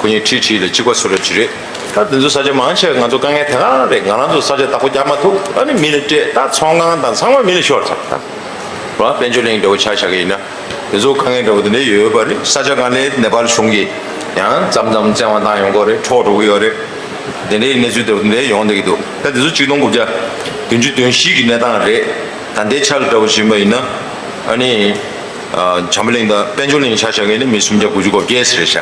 ཁོ་གཉིས་ཁྲིག་ཁྲིག་ལ་གཅིག་པ་སུ་ར་ཅི་རེད། ད་དེ་ཚོ་ས་ཆ་མང་ཆེ་ང་ཚོ་དཀའ་ངལ་དེ་ག་རེད། ང་རང་ཚོ་ས་ཆ་བདག་པོ་རྒྱག་མ་ཐུབ། ཨ་ནི་མི་ལ་སྤྲད། ད་ཚོང་ཁང་དང་ཚང་མ་མི་ལ་ཤོར་ཚར། ད་ར་དཔལ་འབྱོར་གླིང་འདྲ་བོ་ཆ་བཞག་གི་ཡིན་ན། དེ་ཚོ་དཀའ་ངལ་འདྲ་བོ་དེ་འདྲ་ཡོད་པ་རེད། ས་ཆ་གང་ལ་ནེ་པཱལ་གཞུང་གིས་ཡང་མཚམས་མཚམས་བཙན་དབང་བཏང་ཡོང་གི་ཡོད་རེད། འཕྲོག་འགྲོ་གི་ཡོད་རེད། དེ་འདྲའི་གནས་ཚུལ་འདྲ་བོ་དེ་འདྲ་ཡོང་བསྡད་ཀྱི་འདུག་ད་དེ་ཚོ་གཅིག་སྟོང་དགུ་བརྒྱ་བདུན་ཅུ་དོན་བཞི་གི་གནས་སྟངས་རེད། ད་ལྟའི་ཆ་ལ་འདྲ་བོ་བྱས་པ་ཡིན་ན། ཨ་ནི། ཨ། བྱམས་པ་གླིང་དང་དཔལ་འབྱོར་གླིང་ཆ་བཞག་མཁན་ནི་མི་སུམ་བརྒྱ་དགུ་བཅུ་གོ་བརྒྱད་ཙམ་རེད་ཤག་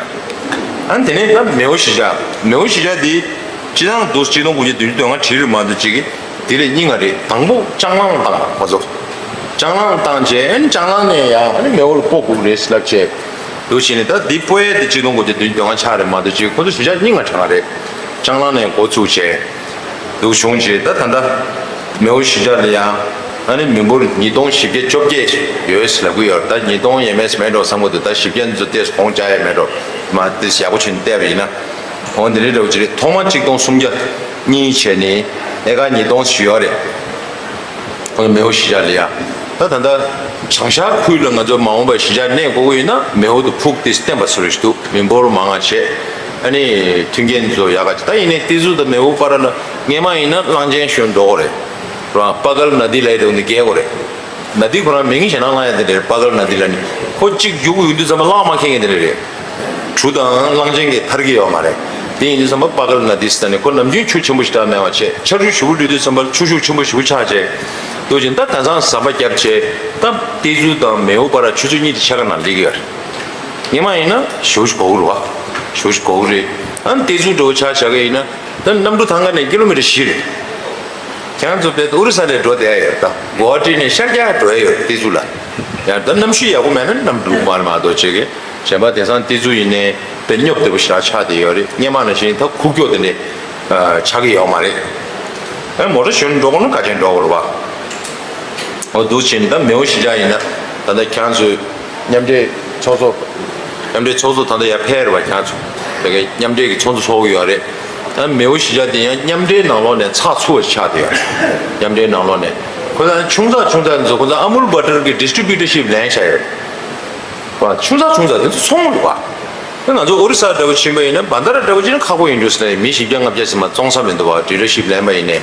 ཨ་ནི་དེ་ནས་ད་མེའོ་གཞིས་ཆགས། མེའོ་གཞིས་ཆགས་འདི་སྤྱིར་བཏང་འདུག་གཅིག་སྟོང་དགུ་བརྒྱ་བདུན་ཅུ་དོན་ལྔ་བྲིས་རེད་མ་གཏོགས་གཅིག་གི་དེ་ལས་རྙིང་བ་རེད། དང་པོ་ལྕང་གླང་བཏང་བ་ཁོ་ཚོ། ལྕང་གླང་བཏང་རྗེས་ཨ་ནི་ལྕང་གླང་ནས་ཡང་ཨ་ནི་མེའོ་ལ་སྤོ་དགོས་རེད་ལབ་བྱས། འདུག་བྱས་ནས་ད་འདི་སྤོ་ཡས་དེ་གཅིག་སྟོང་དགུ་བརྒྱ་བདུན་ཅུ་དོན་ལྔ་ཆགས་རེད་མ་གཏོགས་གཅིག་ཁོ་ཚོ་གཞིས་ཆགས་རྙིང་བ་དྲགས་རེད། ལྕང་གླང་ནས་འགོ་བཙུགས་བྱས། འདུག་བྱུང་རྗེས་ད་ད་ལྟ་མེའོ་གཞིས་ཆགས་ལ་ཡང་ཨ་ནི་མི་འབོར་ཉིས་སྟོང་བཞི་བརྒྱ་བཅོ་བརྒྱད་ཡོད་ཟེར་ལབ་ཀྱི་ཡོད་རེད། ད་ཉིས་སྟོང་ཡས་མས་མེད་འགྲོ་བསམ་གྱི་འདུག་ད་བཞི་བརྒྱ་འདི་ཚོ་ཏོག་ཙམ་གོང་ཆག་ཡས་མེད་འགྲོ། མ་ཏོག་ཙམ་ཡག་པོ་བྱས་ནས་བལྟས་པ་ཡིན་ན། འོ་འདི་འདྲའི་འདྲ་བོ་ཅིག་རེད། ཐོག་མ་གཅིག་སྟོང་སུམ་བརྒྱ་གཉིས་བྱས་ནས་ཨེ་ཀར་ཉིས་སྟོང་ཞིག་ཡོད་རེད། ཁོ་ཚོ་མེའོ་གཞིས་ཆགས་ལ་ཡ། ད་ད་ལྟ་བྱང་ཤར་ཁུལ་ལ་ང་ཚོ་མ་འོངས་པར་གཞིས་ཆགས་གནས་དགོས་ཀྱི་ཡོད་ན་མེའོ་དང་ཕུག་དེ་བརྟན་པ་བཟོ་རེ་ཞིག་འདུག་མི་འབོར་མང་བ་བྱས། ཨ་ནི་མཐུན་རྐྱེན་ཚོ་ཡག་ག་བྱས། ད་ཡིན་ནའི་ཏི་ཛུ་དང་མེའོ་བར་ལ་སྔས་མ་ཡིན་ན་གླང་ཆེན་ཞོན་འགྲོ་དགོས་རེད། རང་པ་གལ་ན་དི་ལབ་ཡས་དེ་འདི་བརྒལ་དགོས་རེད། ན་དི་ཁོ་རང་མིང་ཞེ་ན་གླང་ཡ་དེ་འདྲ་རེད། པ་གལ་ན་དི་ལབ་ནི་ཁོ་གཅིག་རྒྱུག་ཡོང་དུས་ཙམ་པ་གླང་མ་འཁེལ་མཁན་དེ་འདྲ་རེད། གྲུ་དང་གླང་ཆེན་གྱིས་ཐར་གྱི་ཡོད་མ་རེད། དེ་ཡིན་དུས་ཙམ་པ་པ་གལ་ན་དི་ཟེར་ནས་ཁོ་ནམ་རྒྱུན་ཆུ་ཆེན་པོ་ཞེ་དྲག་མེད་པ་བྱས། ཆར་ཆུ་ཞེ་པོ་སྤྲད་དུས་ཙམ་པ་ཆུ་ཤུགས་ཆེན་པོ་ཞེ་པོ་ཆགས་བྱས། འདུག་ཅིང་ད་དེང་སང་ཟམ་པ་བརྒྱབ་བྱས། ད་ཏི་ཛུ་དང་མེའོ་བར་ཆུ་ཚོད་གཉིས་དེ་ཕྱེད་ཀ་ནང་སླེབས་ཀྱི་ཡོད་རེད། སྔས་མ་ཡིན་ན་ཞེ་པོ་ཞིག་འགོར་གི་རེད་བ། ཞེ་པོ་ཞིག་འགོར་གི་རེད། ཨ་ནི་ཏི་ཛུ་འདྲ་བོ་ཆ་བཞག་གི་ཡིན་ན་ད་གནམ་གྲུ་ཐང་ག་ནས་ཀི་ལོ་མི་ཊར་བཞི་རེད། ཁྱེད་རང་ཚོ་དཔེ་ཨོ་རི་ས་ནས་འགྲོ་བསྡད་ཡ་ཡོད། ད་གོ་བ་སྤྲད་ནས་ཤར་རྒྱག་འགྲོ་ཡ་ཡོད་ཏི་ཛུ་ལ། ཡང་ད་གནམ་གཤིས་ཡག་པོ་མེད་ན་གནམ་གྲུ་མར་མར་འགྲོ་བྱེད་ཀྱི། གཞན་པ་དེང་སང་ཏི་ཛུ་ཡིན་ནའི་དཔེ་སྙོབ་བདེ་པོ་ཞེ་དྲག་ཆགས་བསྡད་ཡོད་རེད། སྔོན་མ་ནང་བཞིན་ད་ཁུག་ཀྱོག་དེ་འདྲ་ཆགས་ཀྱི་ཡོད་མ་རེད། ཨ་མོ་ཊ་ཞོན་འགྲོ་དགོས་ན་ག་ཅན་འགྲོ་དགོས་རེད་པ། འོ་འདུག་བྱས་ནས་ད་མེའོ་གཞིས་ཆགས་ཡིན་ན་ད་ལྟ་ཁྱེད་རང་ཚོའི་མཉམ་འབྲེལ་ཚོགས་གཙོ། མཉམ་འབྲེལ་ཚོགས་གཙོ་ད་ལྟ་ཡར་ཕེབས་རེད་པ། ཁྱེད་རང་ཚོ་དེ་གའི་མཉམ་འབྲེལ་གྱི་ཚོགས་གཙོ་ཚོགས་ཀྱི་ཡོད་རེད། ད་མེའོ་གཞིས་ཆགས་དེ་ཡང་མཉམ་འབྲེལ་ནང་ལོགས་ནས་ཚགས་ཚུད་པ་ཆགས་བསྡད་ཡོད་རེད། མཉམ་འབྲེལ་ནང་ལོགས་ནས་ཁོ་ཚོ་ཆུང་ཙག་ཆུང་ཙག་ཚོ་ཁོ་ཚོ་ཨ་མུལ་བྷ་ཊར་གྱི་ཌི་སི་ཊི་རི་བྷིའུ་ཊར་ཤིབ་ལེན་བཞག་ཡོད་རེད་པ། ཆུང་ཙག་ཆུང་ཙག་དེ་ཚོ་ཚོང་རེད་པ། ད་ང་ཚོ་ཨོ་རི་ས་འདྲ་བོ་ཕྱིན་པ་ཡིན་ན། བན་དྷ་ར་འདྲ་བོ་ཕྱིན་ན་ཁག་པོ་ཡིན་འགྲོ་ཟེར་ནས། མི་བཞི་བརྒྱ་ལྔ་བརྒྱ་ཙམ་མ་བཙོང་ས་མི་འདུག་པ། ཌི་ལར་ཤིབ་ལེན་པ་ཡིན་ནའི།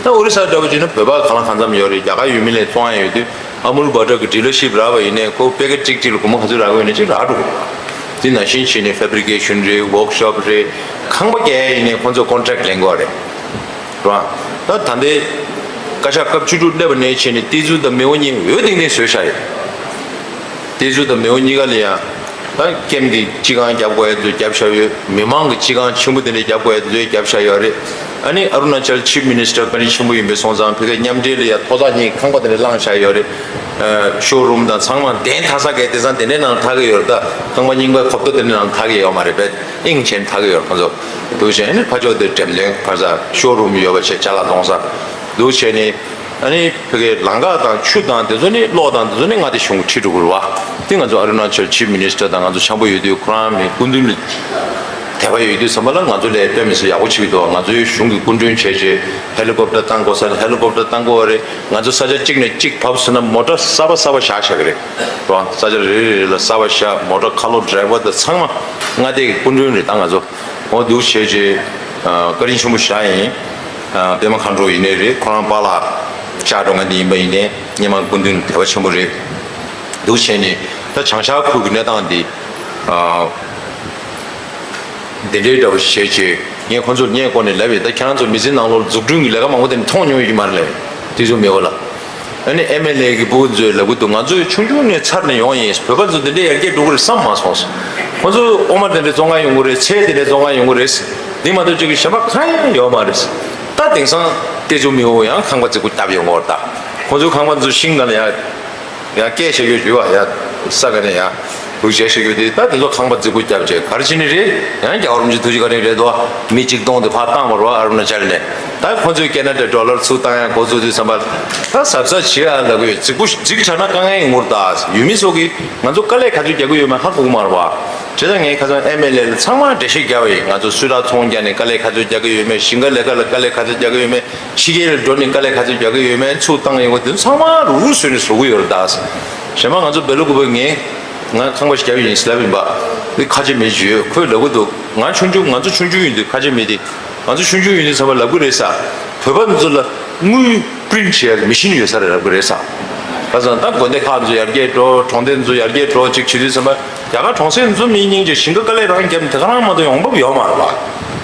ད་ཨོ་རི་ས་འདྲ་བོ་ཕྱིན་ན་བོད་པ་གང་ལ་གང་འཚམ་ཡོད་རེད། རྒྱ་གར་ཡུལ་མི་ལ་བཙོང་ཡ་ཡོད་དུས། ཨ་མུལ་བྷ་ཊར་གྱི་ཌི་ལར་ཤིབ་རག་པ་ཡིན་ནའི། ཁོ་པེ་ཀེཊ་གཅིག་གཅིག་ལ་སྒོར་མོ་ག་ཚོད་རག་གི་ཡོད་ན་ཅིག་རག་འགྲོ་གི་རེད་པ། དེ་ནང་བཞིན་བྱས་ནས་ཕེབ་རི་ཀེ་ཤན་རེད། ཝོག་ཤོབ་རེད། ཁང་པ་རྒྱག་ཡ་ཡིན་ནའི་ཁོང་ཚོ་ཀོན་ཊེག་ལེན་དགོས་རེད། རེད་པ། ད་ད་ལྟའི་བཀའ་ཤག་སྐབས་བཅུ་དྲུག་སླེབས་པ་ནས་བྱས་ནས་ཏི་ཛུ་དང་མེའོ་གཉིས་འོས་ཐེངས་ཐེངས་བཟོས་བཞག་ཡོད། ཏི་ཛུ་དང་མེའོ་གཉིས་ཀ་ལ་ཡང་ད་ཀེམ་གྱི་སྤྱི་ཁང་རྒྱབ་དགོས་ཡ་དེ་ཚོ་རྒྱབ་བཞག་ཡོད། མི་མང་གི་སྤྱི་ཁང་ཆེན་པོ་དེ་འདྲ་རྒྱབ་དགོས་ཡ་དེ་ཚོ་རྒྱབ་བཞག་ཡོད་རེད། ཨ་ནི་ཨ་རུ་ན་ཅལ་ཆིབ་མི་ནི་སི་ཊར་བཀའ་དྲིན་ཆེན་པོ་ཡིན་པ་སོང་ཙང་། ཕ་གིའི་མཉམ་འབྲེལ་ལ་ཡང་ཐོག་བརྩེགས་གཉིས་ཁང་པ་དེ་འདྲ་བླངས་བཞག་ཡོད་རེད། ཤོ་རུམ་དང་ཚང་མ་གདན་འཐག་ས་གས་དེང་སང་དེ་འདྲའི་ནང་འཐག་གི་ཡོད་རེད། ད་ཁང་པ་རྙིང་པ་ཁོབ་ཏོ་དེ་འདྲའི་ནང་འཐག་གི་ཡོད་མ་རེད་པས། ཨིང་ཆེན་འཐག་གི་ཡོད་རེད་ཁོང་ཚོ། འདུག་བྱས་ནས་ཕར་ཕྱོགས་དེ་འགྲེམས་སྟོན་ཕར་ས་ཤོ་རུམ་ཡོད་པ་བྱས། ཅ་ལག་བཙོང་ས། འདུག་བྱས་ནས་ཨ་ནི་ཕ་གིའི་ལམ་ཁ་དང་ཆུ་དང་དེ་ཚོ་ནི། གློག་དང་དེ་ཚོ་ནི་མངའ་སྡེ་གཞུང་གིས་ཁྲིད་འགྲོ་གི་རེད་པ། དེ་ང་ཚོ་ཨ་རུ་ན་ཅལ་ཆིབ་མི་ནི་སི་ཊར་དང་ང་ཚོ་འཆམ་པོ་ཡོད་དུས། ཁོ་རང་མི་སྐུ་མདུན་ལ་དད་པ་ཡོད་དུས་ཙམ་པ་ལ་ང་ཚོ་ལ་དཔེ་མི་སྲིད་ཡག་པོ་བྱེད་ཀྱི་འདུག་ང་ཚོའི་གཞུང་གི་སྐུ་མགྲོན་བྱས་བྱས་ཧེ་ལི་ཀོབ་ཊར་བཏང་དགོས་ས་ལ་ཧེ་ལི་ཀོབ་ཊར་བཏང་དགོས་པ་རེད། ང་ཚོ་ས་ཆ་གཅིག་ནས་གཅིག་བབས་སོང་ན་མོ་ཊ་གསར་པ་གསར་པ་བཞག་བཞག་གི་རེད། རེད་པ། ས་ཆ་རེ་རེ་རེ་ལ་གསར་པ་བཞག་མོ་ཊ་ཁ་ལོ་ཌི་རའི་ཝར་དང་ཚང་མ་མངའ་སྡེ་གི་སྐུ་མགྲོན་རེད། ད་ང་ཚོ་འོ་འདུག་བྱས་རྗེས། ཨ་བཀའ་དྲིན་ཆེན་པོ་ཞེ་དྲག་ཡིན། ཨ་པད་མ་མཁའ་འགྲོ་ཡིན་ནའི་རེད། ཁོ་རང་པཱ་ལགས་ལྕགས་སྒྲོག་ང་འདི་ཡིན་པ་ཡིན་ནའི། སྔོན་མ་སྐུ་མདུན་དད་པ་ཆེན་པོ་རེད། འདུག་བྱས་ནས་ད་བྱང་ཤར་ཁུལ་གྱི་གནས་སྟངས་འདི། ཨ་འདི་འདྲའི་འདྲ་བོ་བྱས་བྱས། ངས་ཁོང་ཚོར་སྔོན་གོང་ནས་ལབ་ཡོད། ད་ཁྱེད་རང་ཚོ་མི་ཚེ་ནང་ལོགས་འཛུགས་སྐྲུན་གྱི་ལས་ཀ་མང་པོ་དེ་འདྲ་མཐོང་མྱོང་ཡོད་ཀྱི་མ་རེད་ལབ་ཡོད། དེ་ཚོ་མེད་པ་ལ། ཨ་ནི་ཨེམ་ཨེལ་ཨེ་གི་ཕྲུ་གུ་ཚོས་ལབ་ཀྱི་འདུག་ང་ཚོ་ཆུང་ཆུང་ནས་འཚར་ནས་ཡོང་ཡིན། བོད་པ་ཚོ་འདི་འདྲའི་ཡར་རྒྱས་འགྲོ་གི་རེད་བསམ་མ་སོང་། ཁོང་ཚོ་འོ་མ་དེ་འདྲ་བཙོང་ག་ཡོང་གི་རེད། ཚལ་དེ་འདྲ་བཙོང་ག་ཡོང་གི་རེད། འདི་མ་གཏོགས་ཅིག་གི་གཞན་པ་གང་ཡང་ཡོད་མ་རེད། ད་དེང་སང་ཏེ་ཚོ་མི་འོ་ཡང་ཁང་པ་རྫིག་པོ་བཏབ་ཡོང་གི་རེད། ད་ཁོང་ཚོའི་ཁང་པ་ཚོ་ཤིང་སྒང་ལ་ཡ། ཡང་སྐད་བཤད་རྒྱུ་ཡོད་པ། ཡ་ས་ག་ནས་ཡ་འུ་བྱས་བཤད་རྒྱུ་དེ། ད་དེ་ཚོ་ཁང་པ་རྫིག་པོ་བརྒྱབ་བྱས་ག་རེ་བྱས་ནི་རེད། ཡང་རྒྱལ་བ་རིན་པོ་ཆེའི་ཐུགས་རྗེ་བཀའ་དྲིན་རེད་དོ། མི་གཅིག་སྟོང་དེ་ཕར་བཏང་བ་རེད་པ། ཨ་རུ་ན་ཅལ་ནས། ད་ཁོ་ཚོས་ཁེ་ན་ཌའི་ཌོ་ལར་ཚུར་བཏང་ཡ་འགོ་བཙུགས་དུས་ཙམ་པ། ད་གཟབ་གཟབ་བྱེད་ཨ་ལབ་གི་ཡོད། རྫིག་པོ་རྫིག་དྲགས་ན་དཀའ་ངལ་ཡོང་གི་རེད། ད་ཡུལ་མི་ཚོ་གིས་ང་ཚོ་དཀའ་ལས་ག་ཚོད་རྒྱག་གི་ཡོད་མེད་ཧ་གོ་གི་མ་རེད་པ། བྱས་ཙང་ངས་ཁ་སང་ཨེམ་ཨེལ་ཨེ་ལ་ཚང་མ་འགྲེལ་བཤད་བརྒྱབ་པ་ཡིན། ང་ཚོ་སུད་ཊར་ཚོང་རྒྱག་ནས་དཀའ་ལས་ག་ཚོད་རྒྱག་གི་ཡོད་མེད། ཞིང་ཁ་ལས་ཀ་ལ་དཀའ་ལས་ག་ཚོད་རྒྱག་གི་ཡོད་མེད། ཕྱི་རྒྱལ་ལ་འགྲོ་ནས་དཀའ་ལས་ག་ཚོད་རྒྱག་གི་ཡོད་མེད། ཚུར་བཏང་ཡོང་བ་དེ་ཚོ་ཚང་མ་རུག་རུག་བཟོས་ནས་བཟོ་གི་ཡོད་རེད་ད། གཞན་པ་ང་ཚོ་སྦེལ་ཀོབ་ངས་ང་ཁང་པ་ཞིག་བརྒྱབ་ཡིན་ཟེར་ལབ་ཡིན་པ། དེ་ཁ་ཆེ་མི་ཞིག་ཡོད། ཁོས་ལབ་གི་འདུག་ང་ཆུང་ཆུང་། ང་ཚོ་ཆུང་ཆུང་ཡིན་དུས། ཁ་ཆེ་མི་དེ། ང་ཚོ་ཆུང་ཆུང་ཡིན་དུས་ཙམ་པ་ལབ་གི་རེད་ས། བོད་པ་ཚོ་ལ་དངུལ་པི་རིན་ཊི་བྱེད་ཡག་མི་ཤིན་ཡོད་ས་རེད་ལབ་གི་རེད་ས། ཁ་སང་ད་དགོན་སྡེ་ཁག་ཚོ་ཡར་རྒྱས་འགྲོ། གྲོང་སྡེ་ཚོ་ཡར་རྒྱས་འགྲོ་ཅིག་བྱེད་དུས་ཙམ་པ། རྒྱ་གར་གྲོང་གསེབ་ཚོ་མི་སྙིང་རྗེ། ཞིང་ཁ་དཀའ་ལས་རང་བརྒྱབ་ནས་དེ་ག་རང་མ་གཏོགས་ཡོང་འབབ་ཡོད་མ་རེད་པ།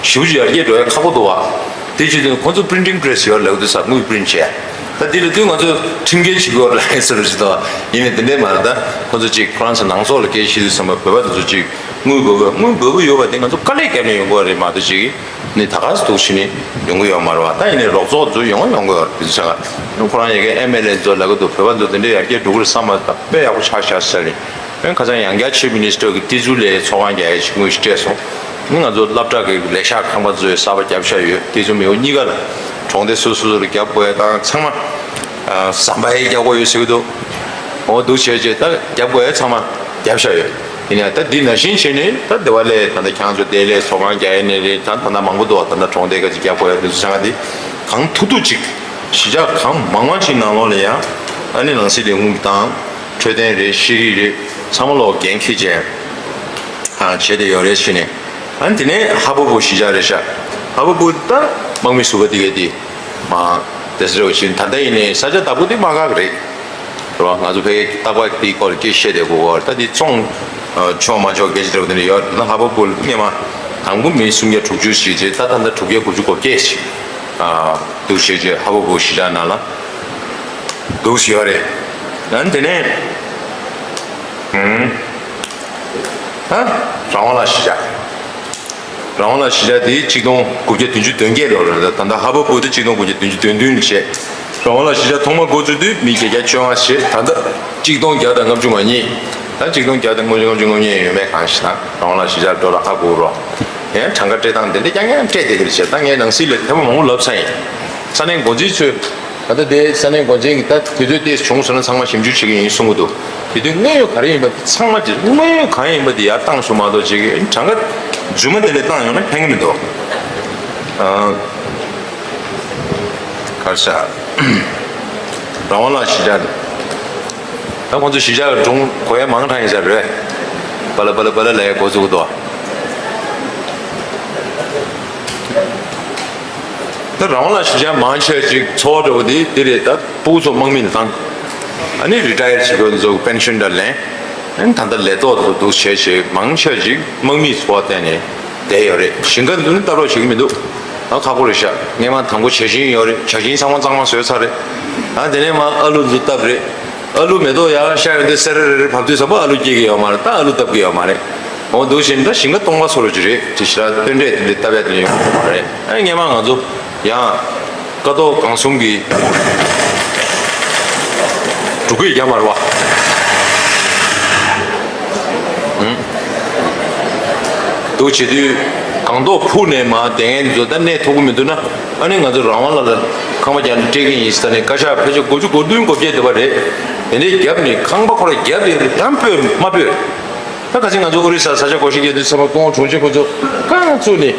ཞེ་པོ་ཅིག་ཡར་རྒྱས་འགྲོ་ཡ་ཁག་པོ་འདུག་པ། དེ་བྱེད་དུས་ཁོང་ཚོ་པི་རིན་ཊིང་པི་རེ་སི་ཡོད་ལབ་དུས་ས། དངུལ་པི་རིན་ཊི་བྱས། ད་འདི་ལ་དུས་ང་ཚོ་ཁྲིམས་འགལ་བྱེད་དགོས་ལབ་ཟེར་རོ་ཅིག་འདུག་པ། ཡིན་ནའི་དེ་འདྲས་མ་རེད། ད་ཁོང་ཚོ་ཅིག་ཁོ་རང་ཚོ་ནང་ཚོགས་ལ་སྐད་བཤད་དུས་ཙམ་པ། བོད་པ་དེ་ཚོ་ཅིག་དངུལ་འབབ་དངུལ་འབབ་ཡོད་པ་དེ་ང་ཚོ་དཀའ་ལས་བརྒྱབ་ནས་ཡོང་གི་ཡོད་རེད་མ་གཏོགས་ཅིག་ནི་ད་ག་སེ་འདུག་ཕྱིན་ནི་ཡོང་གི་ཡོད་མ་རེད་པ། ད་ཡིན་ནའི་རོགས་ཚོགས་ཚོ་ཡོང་ཡོང་གི་ཡོད་རེད། དེ་ཚོ་ཆ་ག་ཁོ་རང་ཡ་གི་ཨེམ་ཨེལ་ཨེ་ཚོ་ལབ་གི་འདུག་བོད་པ་ཚོ་དེ་འདྲའི་ཡར་རྒྱས་འགྲོ་གི་རེད་བསམ་པ་དཔེ་ཡག་པོ་ཆགས་ཤག་ཟེར་ནས། ཁ་སང་ཡང་བསྐྱར་ཆིབ་མི་ནི་སི་ཊར་གྱིས་ཏི་ཛུ་ལ་ཚོགས་ཁང་རྒྱག་ཡ་ཅིག་དངུལ་ཞིག་སྤྲད་སོང་། ནི་ང་ཚོ་སློབ་གྲྭ་གི་ལས་ཤག་ཁང་པ་ཚོས་གསར་པ་བརྒྱབ་བཞག་ཡོད། ཏི་ཛུ་མེའོ་གཉིས་ཀ་ལ། གྲོང་སྡེ་སོ་སོ་སོ་ལ་རྒྱབ་དགོས་ཡ་དང་ཚང་མ། ཨ་ཟམ་པ་ཡི་རྒྱག་དགོས་ཡོད་ཟེར་གི་འདུག་འོ་འདུག་བྱས་རྗེས་ད་རྒྱབ་དགོས་ཡ་ཚང་མ་རྒྱབ་བཞག་ཡོད། ཡིན་ཡང་ད་འདི་ནང་བཞིན་བྱས་ནས་ད་དེ་བ་ལས་ད་ལྟ་ཁྱེད་རང་ཚོ་དེ་ལས་ཚོགས་ཁང་རྒྱག་ཡ་ནས་རེད། ད་ད་ལྟ་མང་པོ་འདུག་ད་ལྟ་གྲོང་སྡེ་ཁག་ཅིག་རྒྱབ་དགོས་ཡ་དེ་ཚོ་ཆ་ག་དེ་གང་ཐུབ་ཐུབ་ཅིག་གཞིས་ཆགས་གང་མང་མང་ཅིག་ནང་ལོགས་ལ་ཡང་ཨ་ནི་ནང་སྲིད་ལས་ཁུངས་དང་། འཕྲོད་བསྟེན་རེད། ཤེས་རིག་རེད། ཚང་མ་ལོག་འགན་འཁྱེར་བྱས། ཨ་བྱས་ཏེ་ཡོད་རེད་ཕྱིན་ནས། ཨ་ནི་དེ་ནས་ཧ་པ་བུ་གཞིས་ཆགས་རེད་ཤག་ཧ་པ་བུ་ད་དམག་མི་ཟུར་པ་དེ་གས་དེ། མ་དེ་ཟེར་བ་བཞིན་ད་ལྟ་ཡིན་ནའི་ས་ཆ་བདག་པོ་དེ་དམག་སྒར་རེད། རེད་བ། ང་ཚོ་ཕ་གིའི་རྟག་པར་དེའི་སྐོར་སྐད་བཤད་བསྡད་དགོས་གོ། ད་དེ་བཙོང་ཆོག་མ་ཆོག་སྐད་ཆ་འདྲ་བོ་དེ་འདྲ་ཡོད། ད་ཧ་པ་བུ་སྔོན་མ་དང་པོ་མི་སུམ་བརྒྱ་དྲུག་ཅུ་ཞིག་བྱས། ད་ད་ལྟ་དྲུག་བརྒྱ་དགུ་བཅུ་གོ་བརྒྱད་ཞིག་འདུག་བྱས་བྱས་ཧ་པ་བུ་གཞིས་ཆགས་ནང་ལ། འདུག་ཟེར་བ་རེད། ཡང་དེ་ནས། ཨུམ། ད་རང་དབང་ལ་གཞིས་ཆགས། རང་དབང་ལ་གཞིས་ཆགས་དེ་གཅིག་སྟོང་དགུ་བརྒྱ་བདུན་ཅུ་དོན་བརྒྱད་ལོ་རེད། ད་ལྟ་ཧ་པ་བུ་དེ་གཅིག་སྟོང་དགུ་བརྒྱ་བདུན་ཅུ་དོན་བདུན་བྱས། རང་དབང་ལ་གཞིས་ཆགས་ཐོག་མ་འགོ་བཙུགས་དུས་མི་བརྒྱད་བརྒྱ་བཅོ་ལྔ་བྱས། ད་ལྟ་གཅིག་སྟོང་བརྒྱ་དང་ལྔ་བཅུ་ང་གཉིས། ད་ཆིག་སྟོང་བརྒྱ་དང་དགུ་བཅུ་ལྔ་བཅུ་ང་གཉིས་ཡོད་མེད་གང་ཤེས་ན། རང་དབང་ལ་གཞིས་ཆགས་འགྲོ་ལ་ཧ་གོ་རོགས། ཡང་གྲངས་ཀ་སྤྲད་སྟངས་དེ་འདྲ་རྐྱང་རྐྱང་སྤྲད་བསྡད་ཀྱི་རེད་ཤག་ད་ངས་ནང་སྲིད་ལ་དེ་མ་མང་པོ་ལབ་ཚར་ཡིན། ས་གནས་འགོ་འཛིན་ཚོས་ད་ལྟ་དེ་ས་གནས་འགོ་འཛིན་གྱི་ད་དུས་ཚོད་ཏོག་ཙམ་བྱུང་སོང་ན་ཚང་མ་ཞིབ་འཇུག་བྱེད་ཀྱི་ཡིན་གསུང་གི་འདུག་དེ་དུས་དངོས་ཡོད་ག་རེ་ཡིན་པ་ཚང་མ་དེ་དངོས་ཡོད་གང་ཡིན་པ་དེ་ཡར་བཏང་སོང་མ་གཏོགས་བྱེད་ཀྱི་གྲངས་ཀ་རྫུན་མ་དེ་འདྲ་བཏང་ཡོང་ན་ཕན་གྱི་མི་འདུག་ཨ། གར་ཤག་རང་དབང་ལ་གཞིས་ཆགས། ད་ཁོང་ཚོ་གཞིས་ཆགས་སྒྲུང་གོ་ཡ་མང་དྲགས་ཡིན་ས་རེད། པ་ལ་པ་ལ་པ་ལ་ལས་འགོ་བཙུགས་འདུག་ད་རང་དབང་ལ་གཞིས་ཆགས་མང་ཆེ་ཅིག་འཚོ་བ་འདྲ་བོ་དེ་དེ་རེད། ད་ཕྲུ་གུ་ཚོ་དམག་མི་ལ་བཏང་། ཨ་ནི་རི་ཊ་ཡར་བྱེད་དགོས་ཚོ་པེན་ཤོན་འདྲ་ལེན། ཨ་ནི་ད་ལྟ་ལས་ཐོག་ཏུ་འདུག་བྱས་བྱས་མང་ཆེ་ཅིག་དམག་མིའི་འཚོ་བ་བརྟེན་ནས་བསྡད་ཡོད་རེད། ཞིང་ཁ་འདི་ནི་ལྟ་རོགས་བྱེད་ཀྱི་མི་འདུག་ཨ་ཁག་པོ་རེད་ཤག་སྔས་མ་དང་པོ་བྱ་ཤིང་ཡོད་རེད། བྱ་ཤིང་ཚང་མ་གཙང་མ་བཟོས་ཚར་རེད། ཨ་དེ་ནས་མར་ཨ་ལུ་འདི་བཏབ་རེད། ཨ་ལུ་མེ་ཏོག་ཡར་ཤར་ཡོང་དུས་སེ་རེ་རེ་རེ་བབས་དུས་ཙམ་པ་ཨ་ལུ་སྐྱེ་གི་ཡོད་མ་རེད། ད་ཨ་ལུ་བཏབ་གི་ཡོད་མ་རེད། འོ་འདུག་བཞིན་ད་ཞིང་ཁ་སྟོང་པ་བཟོ་རོགས་ཅིག་རེད། དེ་ཞེ་དྲག་སྟོན་འབྲས་དེ་འདྲ་བཏབ་ཡ་དེ་འདྲ་ཡོང་གི་ཡོད་མ་རེད། ཨ་སྔས་མ་ང་ཚོ་ཡང་། ཀ་ཐོག་གང་གསུམ་གྱི་འབྲུག་སྐད་རྒྱབ་མ་རེད་བ། ཨང་། འདུག་བྱེད་དུས་སྒང་ཏོག་ཕུག་ནས་མར་དེ་ངན་ཚོ་ད་གནས་ཐུབ་ཀྱི་མི་འདུག་ན། ཨ་ནི་ང་ཚོ་རང་དབང་ལ་ལ་ཁང་པ་རྒྱག་ནས་སྤྲད་ཀྱི་ཡིན་ཟེར་ནས་བཀའ་ཤག་ཕལ་ཆེར་དགུ་བཅུ་གོ་བདུན་གོ་བརྒྱད་དེ་བ་རེད། དེ་འདྲའི་རྒྱབ་ནས་ཁང་པ་ཁོ་ར་རྒྱབ་ཡོད་རེད། ཡང་སྤོས་མ་སྤོས། ད་ཁ་སང་ང་ཚོ་ཨོ་རི་ས་ས་ཆ་བགོ་བཤའ་རྒྱག་དུས་ཚང་མ་སྐུ་ངོ་དྲུང་ཆེ་ཁོ་ཚོ་རྐང་བཙུགས་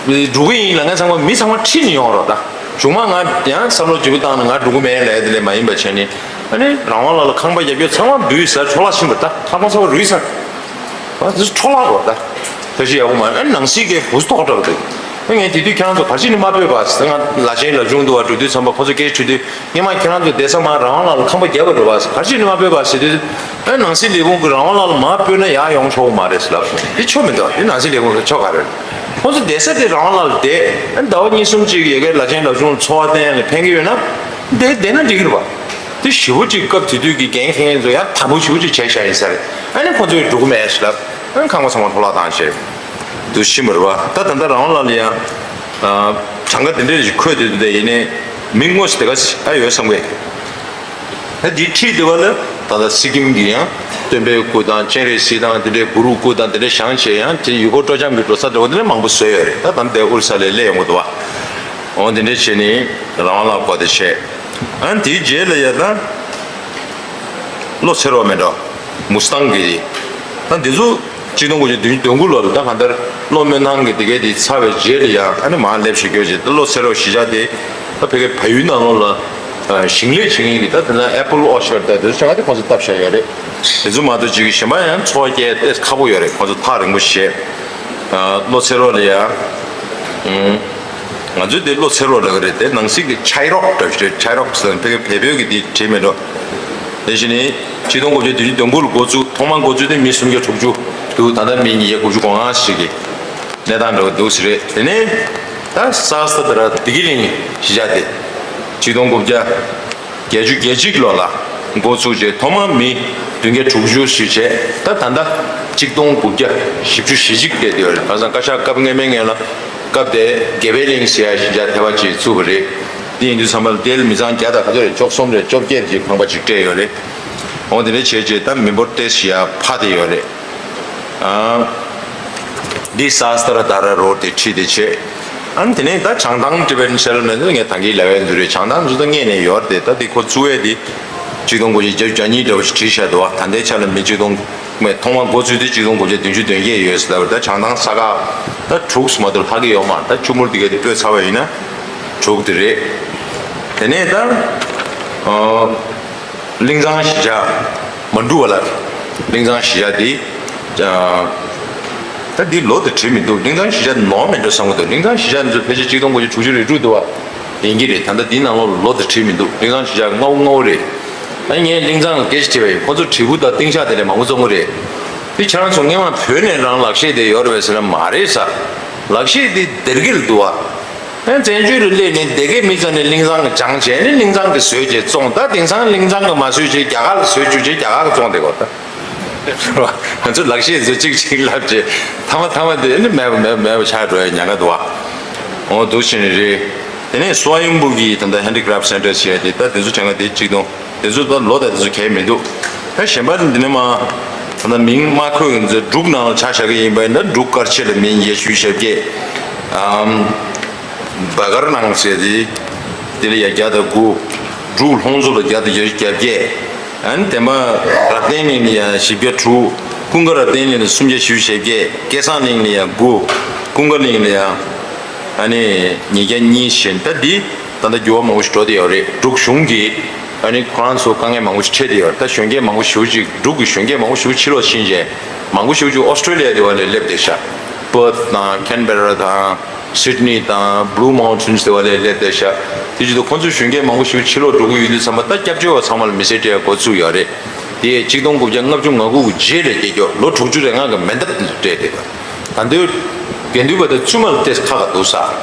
ནས་འགྲོ་གི་ཡིན་ལབ་མཁན་ཚང་མ་མི་ཚང་མ་ཁྲིད་ནས་ཡོང་རོགས་ད། གཞུག་མ་ང་ཡང་བསམ་བློ་ལྗིད་པོ་བཏང་ནས་ང་འགྲོ་གི་མེད་ལབ་ཡ་དེ་ལས་མ་ཡིན་པ་བྱས་ནས། ཨ་ནི་རང་དབང་ལ་ལ་ཁང་པ་རྒྱབ་རྒྱུ་ཚང་མ་འབུད་ཟ་འཕྲོ་བརླག་ཕྱིན་པ་ད། ཁང་པ་ཚང་མ་རུལ་ཟ། ཨ་འདི་འཕྲོ་བརླག་རོགས་ད། ཐབས་ཤེས་ཡག་པོ་མ་ཨ་ནི་ནང་སྲིད་ཀྱི་བུ་སྟོག་འདྲ་བོ་འདུག་ཨ་ངས་དེ་དུས་ཁྱེད་རང་ཚོ་ག་རེ་བྱས་ནས་མ་སྤོས་པ་ཟེར། ང་ལ་ཆེན་ལ་ཆུང་འདུག་བ། འགྲོ་དུས་ཚང་མ་ཁོ་ཚོ་སྐད་ཆ་དྲིས་དུས། སྔས་མ་ཁྱེད་རང་ཚོ་བསྡད་ས་མར་རང་དབང་ལ་ལ་ཁང་པ་བརྒྱབ་པ་རེད་བ་ཟེར། ག་རེ་བྱས་ནས་མ་སྤོས་པ་ཟེར་དུས། ཨ་ནང་སྲིད་ལས་ཁུངས་ཀྱིས་རང་དབང་ལ་ལ་མར་སྤོས་ན་ཡར་ཡོང་ཆོག་གི་མ་རེད་ཟེར་ལབ་སོང་། དེ་ཆོ་མི་འདུག་དེ་ནང་སྲིད་ལས་ཁུངས་ཀྱི་ཆོ་ག་རེད། ཁོ་ཚོ་བསྡད་ས་དེ་རང་དབང་ལ་ལ་བསྡད། ཨ་ཟླ་བ་གཉིས་གསུམ་ཅིག་ཡ་གིར་ལ་ཆེན་ལ་ཆུང་འཚོ་བ་བརྟན་ནས་ཕན་གྱི་ཡོད་ན། བསྡད་བསྡད་ན་འགྲིག་གི་རེད་བ། དེ་ཞེ་པོ་ཅིག་སྐབས་དེ་དུས་ཀྱི་འགན་འཁྱེར་མཁན་ཚོ་ཡང་དམ་པོ་ཞེ་པོ་ཅིག་བྱས་བཞག་ཡིན་ས་རེད། ཨ་ནི་ཁོ་ཚོས་འགྲོ་གི་མེད་ཟེར་ལབ། ཨ་ནི་ཁང་པ་ཚང་མ་འཕྲོ་བརླག་བཏང་བྱས། དུ་ཤི་མ་རེད་བ། ད་ད་ལྟ་རང་དབང་ལ་ལ་ཡང་། གྲངས་ཀ་དེ་འདྲ་ཞིག་འཁོད་དེ་འདུག་དེ་ཡིན་ནའི་མི་དངོས་སུ་དེ་ག་ཨ་ཡོད་བསམ་གི། ད་འདི་ཁྲིད་དེ་བ་ལ་ད་ལྟ་སི་ཀིམ་གྱི་ཡང་སྟོན་པའི་སྐུ་དང་སྤྱན་རས་གཟིགས་དང་དེ་འདྲའི་གུ་རུ་སྐུ་དང་དེ་འདྲ་བཞེངས་བྱས། ཡང་དེ་ཡུལ་སྐོར་སྤྲོ་འཆམ་གྱི་འགྲོ་ས་འདྲ་བོ་དེ་འདྲ་མང་པོ་བཟོས་ཡོད་རེད། ད་ད་ལྟ་ཨུ་རི་ས་ལ་སླེབས་ཡོང་གི་འདུག་བ། འོ་དེ་འདྲ་བྱས་ནས་རང་དབང་ལ་སྐོར་དེ་བྱས། ཨ་དེའི་རྗེས་ལ་ཡ་ད་བློ་འཚེར་བ་མེད་འགྲོ། མུ་སི་ཏང་གི་ད་འདི་ཚོ་གཅིག་སྟོང་དགུ་བརྒྱ་བདུན་ཅུ་དོན་དགུ་ལོ་ལ་ད་གང་ལྟར་བློ་སྨོན་ཐང་གི་དེ་གའི་དེ་ཚར་བའི་རྗེས་ལ་ཡང་ཨ་ནི་མར་སླེབས་ཤིག་སྐྱོ་བྱེད། ད་བློ་འཚེར་བ་གཞིས་ཆགས་དེ་ད་ཕ་གི་བལ་ཡུལ་ནང་ལོགས་ལ་ཞིང་ལས་བྱེད་མཁན་གྱི་ད་དེ་ན་ཨེ་པལ་ཨོ་ཆར་ཌི་ད་དེ་ཚོ་ཆ་ག་དེ་ཁོང་ཚོ་བཏབ་བཞག་ཡོད་རེད། དེ་ཚོ་མ་གཏོགས་ཅིག་གི་གཞན་པ་ཡང་འཚོ་བ་སྐྱེལ་ཏེ་ཁག་པོ་ཡོད་རེད། ཁོང་ཚོ་ཐག་རིང་པོ་བྱས། བློ་འཚེར་བ་ལ་ཡང་། ང་ཚོས་དེ་བློ་འཚེར་རོགས་ལབ་ཀྱི་རེད། དེ་ནང་སྲིད་ཀྱི་ཆའི་རོག་འདྲ་ཞིག་རེད། ཆའི་རོག་ཟེར་ན་ཕ་གི་བལ་བོད་ཀྱི་དེ་བྲིས་མེད་འགྲོ། དེ་བཞིན་ནི་ཆིག་སྟོང་དགུ་བརྒྱ་བདུན་ཅུ་དོན་དགུ་ལ་འགོ་བཙུགས། ཐོག་མར་འགོ་བཙུགས་དེ་མི་སུམ་བརྒྱ་དྲུག་ཅུ་འདུག་ད་ལྟ་མི་ཉིས་བརྒྱ་དགུ་བཅུ་གོ་ལྔ་ཞིག་གི་གནས་སྟངས་འདྲ་བོ་འདུག་ཟེར་རེད། དེ་ནས་ད་ས་ས་ད་ར་བདེ་སྐྱིད་གླིང་གཞིས་ཆགས་དེ་ཆིག་སྟོང་དགུ་བརྒྱ་བརྒྱད་ཅུ་གྱ་གཅིག་ལོ་ལ་འགོ་བཙུགས་རྗེས་ཐོག་མར་མི་བདུན་བརྒྱ་དྲུག་ཅུ་ཞིག་བྱས། ད་ད་ལྟ་ཆིག་སྟོང་དགུ་བརྒྱ་བཞི་བཅུ་ཞེ་གཅིག་བསྡད་ཡོད་རེད། ཁ་སང་བཀའ་ཤག་སྐབས་སྔོན་མའི་སྔོན་ལ་སྐབས་དེ་དགེ་བའི་གླིང་ཟེར་ཡ་གཞིས་ཆགས་ཐེ་བ་ཅིག་བཙུགས་པ་རེད། དེ་ཡིན་དུས་ཙམ་པ་ལ་དེ་ལ་མི་ཚང་བརྒྱ་དང་ག་ཚོད་རེད། བཅུ་གསུམ་རེད། བཅོ་བརྒྱད་ཅིག་ཁང་པ་ཅིག་སྤྲད་ཡོད་རེད། འོ་དེ་འདྲ་བྱས་རྗེས་ད་མི་འབོར་ཏོག་ཙམ་ཡར་འཕར་བསྡད་ཡོད་རེད། ཨ། འདི་ས་སྟ་ར་ད་ར་རོ་དེ་ཁྲིད་དེ་བྱས། ཨ་ནི་དེ་ནས་ད་བྱང་ཐང་ཊི་བེ་ཊན་སེ་ཊལ་མེན་ཊི་ངས་ད་གིན་ལབ་ཡ་ཚོ་རེད། བྱང་ཐང་ཚོ་ད་སྔོན་ནས་ཡོད་རེད། ད་འདི་ཁོ་བཙུགས་ཡས་དེ་ཆིག་སྟོང་དགུ་བརྒྱ་བརྒྱད་ཅུ་གྱ་གཉིས་འདྲ་བོ་ཞིག་བྲིས་བཞག་འདུག་བ། ད་ལྟའི་ཆ་ལ་མི་ཆིག་སྟོང་མེད། ཐོག་མར་འགོ་ཚུགས་དུས་ཆིག་སྟོང་དགུ་བརྒྱ་བདུན་ཅུ་དོན་བརྒྱད་ཡོད་ཟེར་ལབ་རེད། ད་བྱང་ཐང་ས་ཁག་ད་དྲུག་མ་གཏོགས་ལྷག་གི་ཡོད་མ་རེད། ད་ཆུ་མུར་དེ་ག་དེ་སྤོས་ཚར་བ་ཡིན་ན་དྲུག་དེ་རེད། དེ་ནས་ད་ཨ། གླིང་ཚང་གཞིས་ཆགས་མ་འགྲུབ་པ་ལ། གླིང་ཚང་གཞིས་ཆགས་འདི། ཨ། ད་འདི་ལོ་དེ་བྲིས་མི་འདུག་གླིང་ཚང་གཞིས་ཆགས་ནོར་མེད་འགྲོ་བསམ་གྱི་འདུག་གླིང་ཚང་གཞིས་ཆགས་འདི་ཚོ་ཕལ་ཆེར་ཆིག་སྟོང་དགུ་བརྒྱ་དྲུག་ཅུ་རེ་དྲུག་འདུག་བ། ཡིན་གྱི་རེད། ད་ལྟ་འདི་ནང་ལོགས་ལོ་དེ་བྲིས་མི་འདུག་གླིང་ཚང་གཞིས་ཆགས་ལྔ་པོ་ལྔ་པོ་རེད། ཨ་ངས་གླིང་ཚང་ལ་སྐད་ཆ་དྲིས་པ་ཡིན། ཁོ་ཚོ་དྲིལ་བུ་དང་ཏིང་ཤག་དེ་འདྲ་མང་པོ་བཙོང་གི་རེད། དེ་ཁྱེད་རང་ཚོ་སྔས་མ་བོད་ནས་རང་ལག་ཤེས་དེ་ཡོད་རེད་པས་ཟེར་ན་མ་རེད་ས། ལག་ཤེས་དེ་སྡེ་དགེ་ལ་འདུག་བ། ཨ་བཙན་བྱོལ་དུ་སླེབས་ནས་སྡེ་དགེ་མི་ཚང་ནས་གླིང་ཚང་གི་སྦྱངས་བྱས་ནས་གླིང་ཚང་གི་བཟོས་བྱས་བཙོང་། ད་དེང་སང་གླིང་ཚང་གི་མ་བཟོས་བྱས་རྒྱ་གར་ལ་བཟོས་བཅུག་བྱས་རྒྱ་གར་གི་བཙོང་བསྡད་ཀྱི་ཡོད་ད། ང་ཚོ་ལག་ཤེས་བཟོ་གཅིག་གཅིག་ལབ་བྱས་ཐ་མ་ཐ་མ་དེ་ནི་མེད་པ་མེད་པ་མེད་པ་ཆགས་འགྲོ་ཡ་ཉེན་ཁ་འདུག་བ། འོ་འདུག་བྱས་ནས་རེད། དེ་ནས་སོ་ཡུམ་བུ་གི་ད་ལྟ་ཧེན་ཌི་ཀེ་རབ་སེན་ཊར་ཟེར་ཡ་དེ་ད་དེ་ཚོ་བྱས་ན་དེ་གཅིག་དང་། དེ་ཚོ་ད་ལོ་ད་དེ་ཚོ་གལ་མི་འདུག་ད་གཞན་པ་འདི་ནས་མ་ ད་མིང་མ་འཁོད་ཚེ་འབྲུག་ནང་ལ་ཆ་བཞག་གི་ཡིན་པ་ཡིན་ན། འབྲུག་དཀར་ཆེ་ལ་མིང་ཡ་ཞུ་ཞབས་ཀྱི་ཨམ་བ་གར་ནང་ཟེར་དེ། དེ་ལ་ཡ་བརྒྱ་དང་དགུ། འབྲུག་ལྷུང་བཟོ་ལ་བརྒྱ་དང་བརྒྱད་ཅུ་གྱ་བརྒྱད། ཨ་ནི་དེ་མ་རབ་བརྟན་གླིང་ལ་ཡ་བཞི་བརྒྱ་དྲུག། ཀུན་དགའ་རབ་བརྟན་གླིང་ལ་སུམ་བརྒྱ་བཞི་བཅུ་ཞེ་བརྒྱད། སྐལ་བཟང་གླིང་ལ་ཡ་དགུ། ཀུན་དགའ་གླིང་ལ་ཡ་ཨ་ནི་ཉིས་བརྒྱ་གཉིས་བཞིན། ད་འདི་ད་ལྟ་འགྱུར་བ་མང་པོ་ཞིག་འགྲོ་བསྡད་ཡོད་རེད། འབྲུག་གཞུང་གིས་ཨ་ནི་ཁོ་རང་ཚོ་དཀའ་ངལ་མང་པོ་ཞིག་འཕྲད་བསྡད་ཡོད་རེད། ད་གཞོན་སྐྱེས་མང་པོ་ཞེ་པོ་ཅིག་འབྲུག་གི་གཞོན་སྐྱེས་མང་པོ་ཞེ་པོ་ཕྱི་ལོགས་ཕྱིན་བྱས། མང་པོ་ཞེ་པོ་ཅིག་ཨོ་སི་ཀྲོ་ལི་ཡ་དེ་བ་ལ་སླེབས་བསྡད་ཤག་པར་ཐི་དང་ཁེན་བེ་ར་དང་སིད་ནི་དང་བྷུ་ལུ་མའུན་ཊེན་སི་དེ་བ་ལ་སླེབས་བསྡད་ཤག་དེ་བཞིན་དུ་ཁོང་ཚོའི་གཞོན་སྐྱེས་མང་པོ་ཞིག་ཕྱི་ལོགས་འགྲོ་གི་ཡོད་དུས་ཙམ་པ། ད་སྐྱབས་བཅོལ་བ་ཚང་མ་ལ་མི་སེར་སྤྲད་འགོ་ཚུགས་ཡོད་རེད། དེ་ཡས་གཅིག་སྟོང་དགུ་བརྒྱ་ལྔ་བཅུ་ང་དགུ་གི་རྗེས་ལ་སྐྱེས་ཀྱོག་ལོ་དྲུག་ཅུ་རེ་ལྔ་གི་མེ་མདའ་སྤྲད་བསྡད་པ། ད་དུང་དགེ་འདུན་པ་དང་བཙུན་མ་ལ་ཏོག་ཙམ་ཁག་ཁག་འདུག་ས་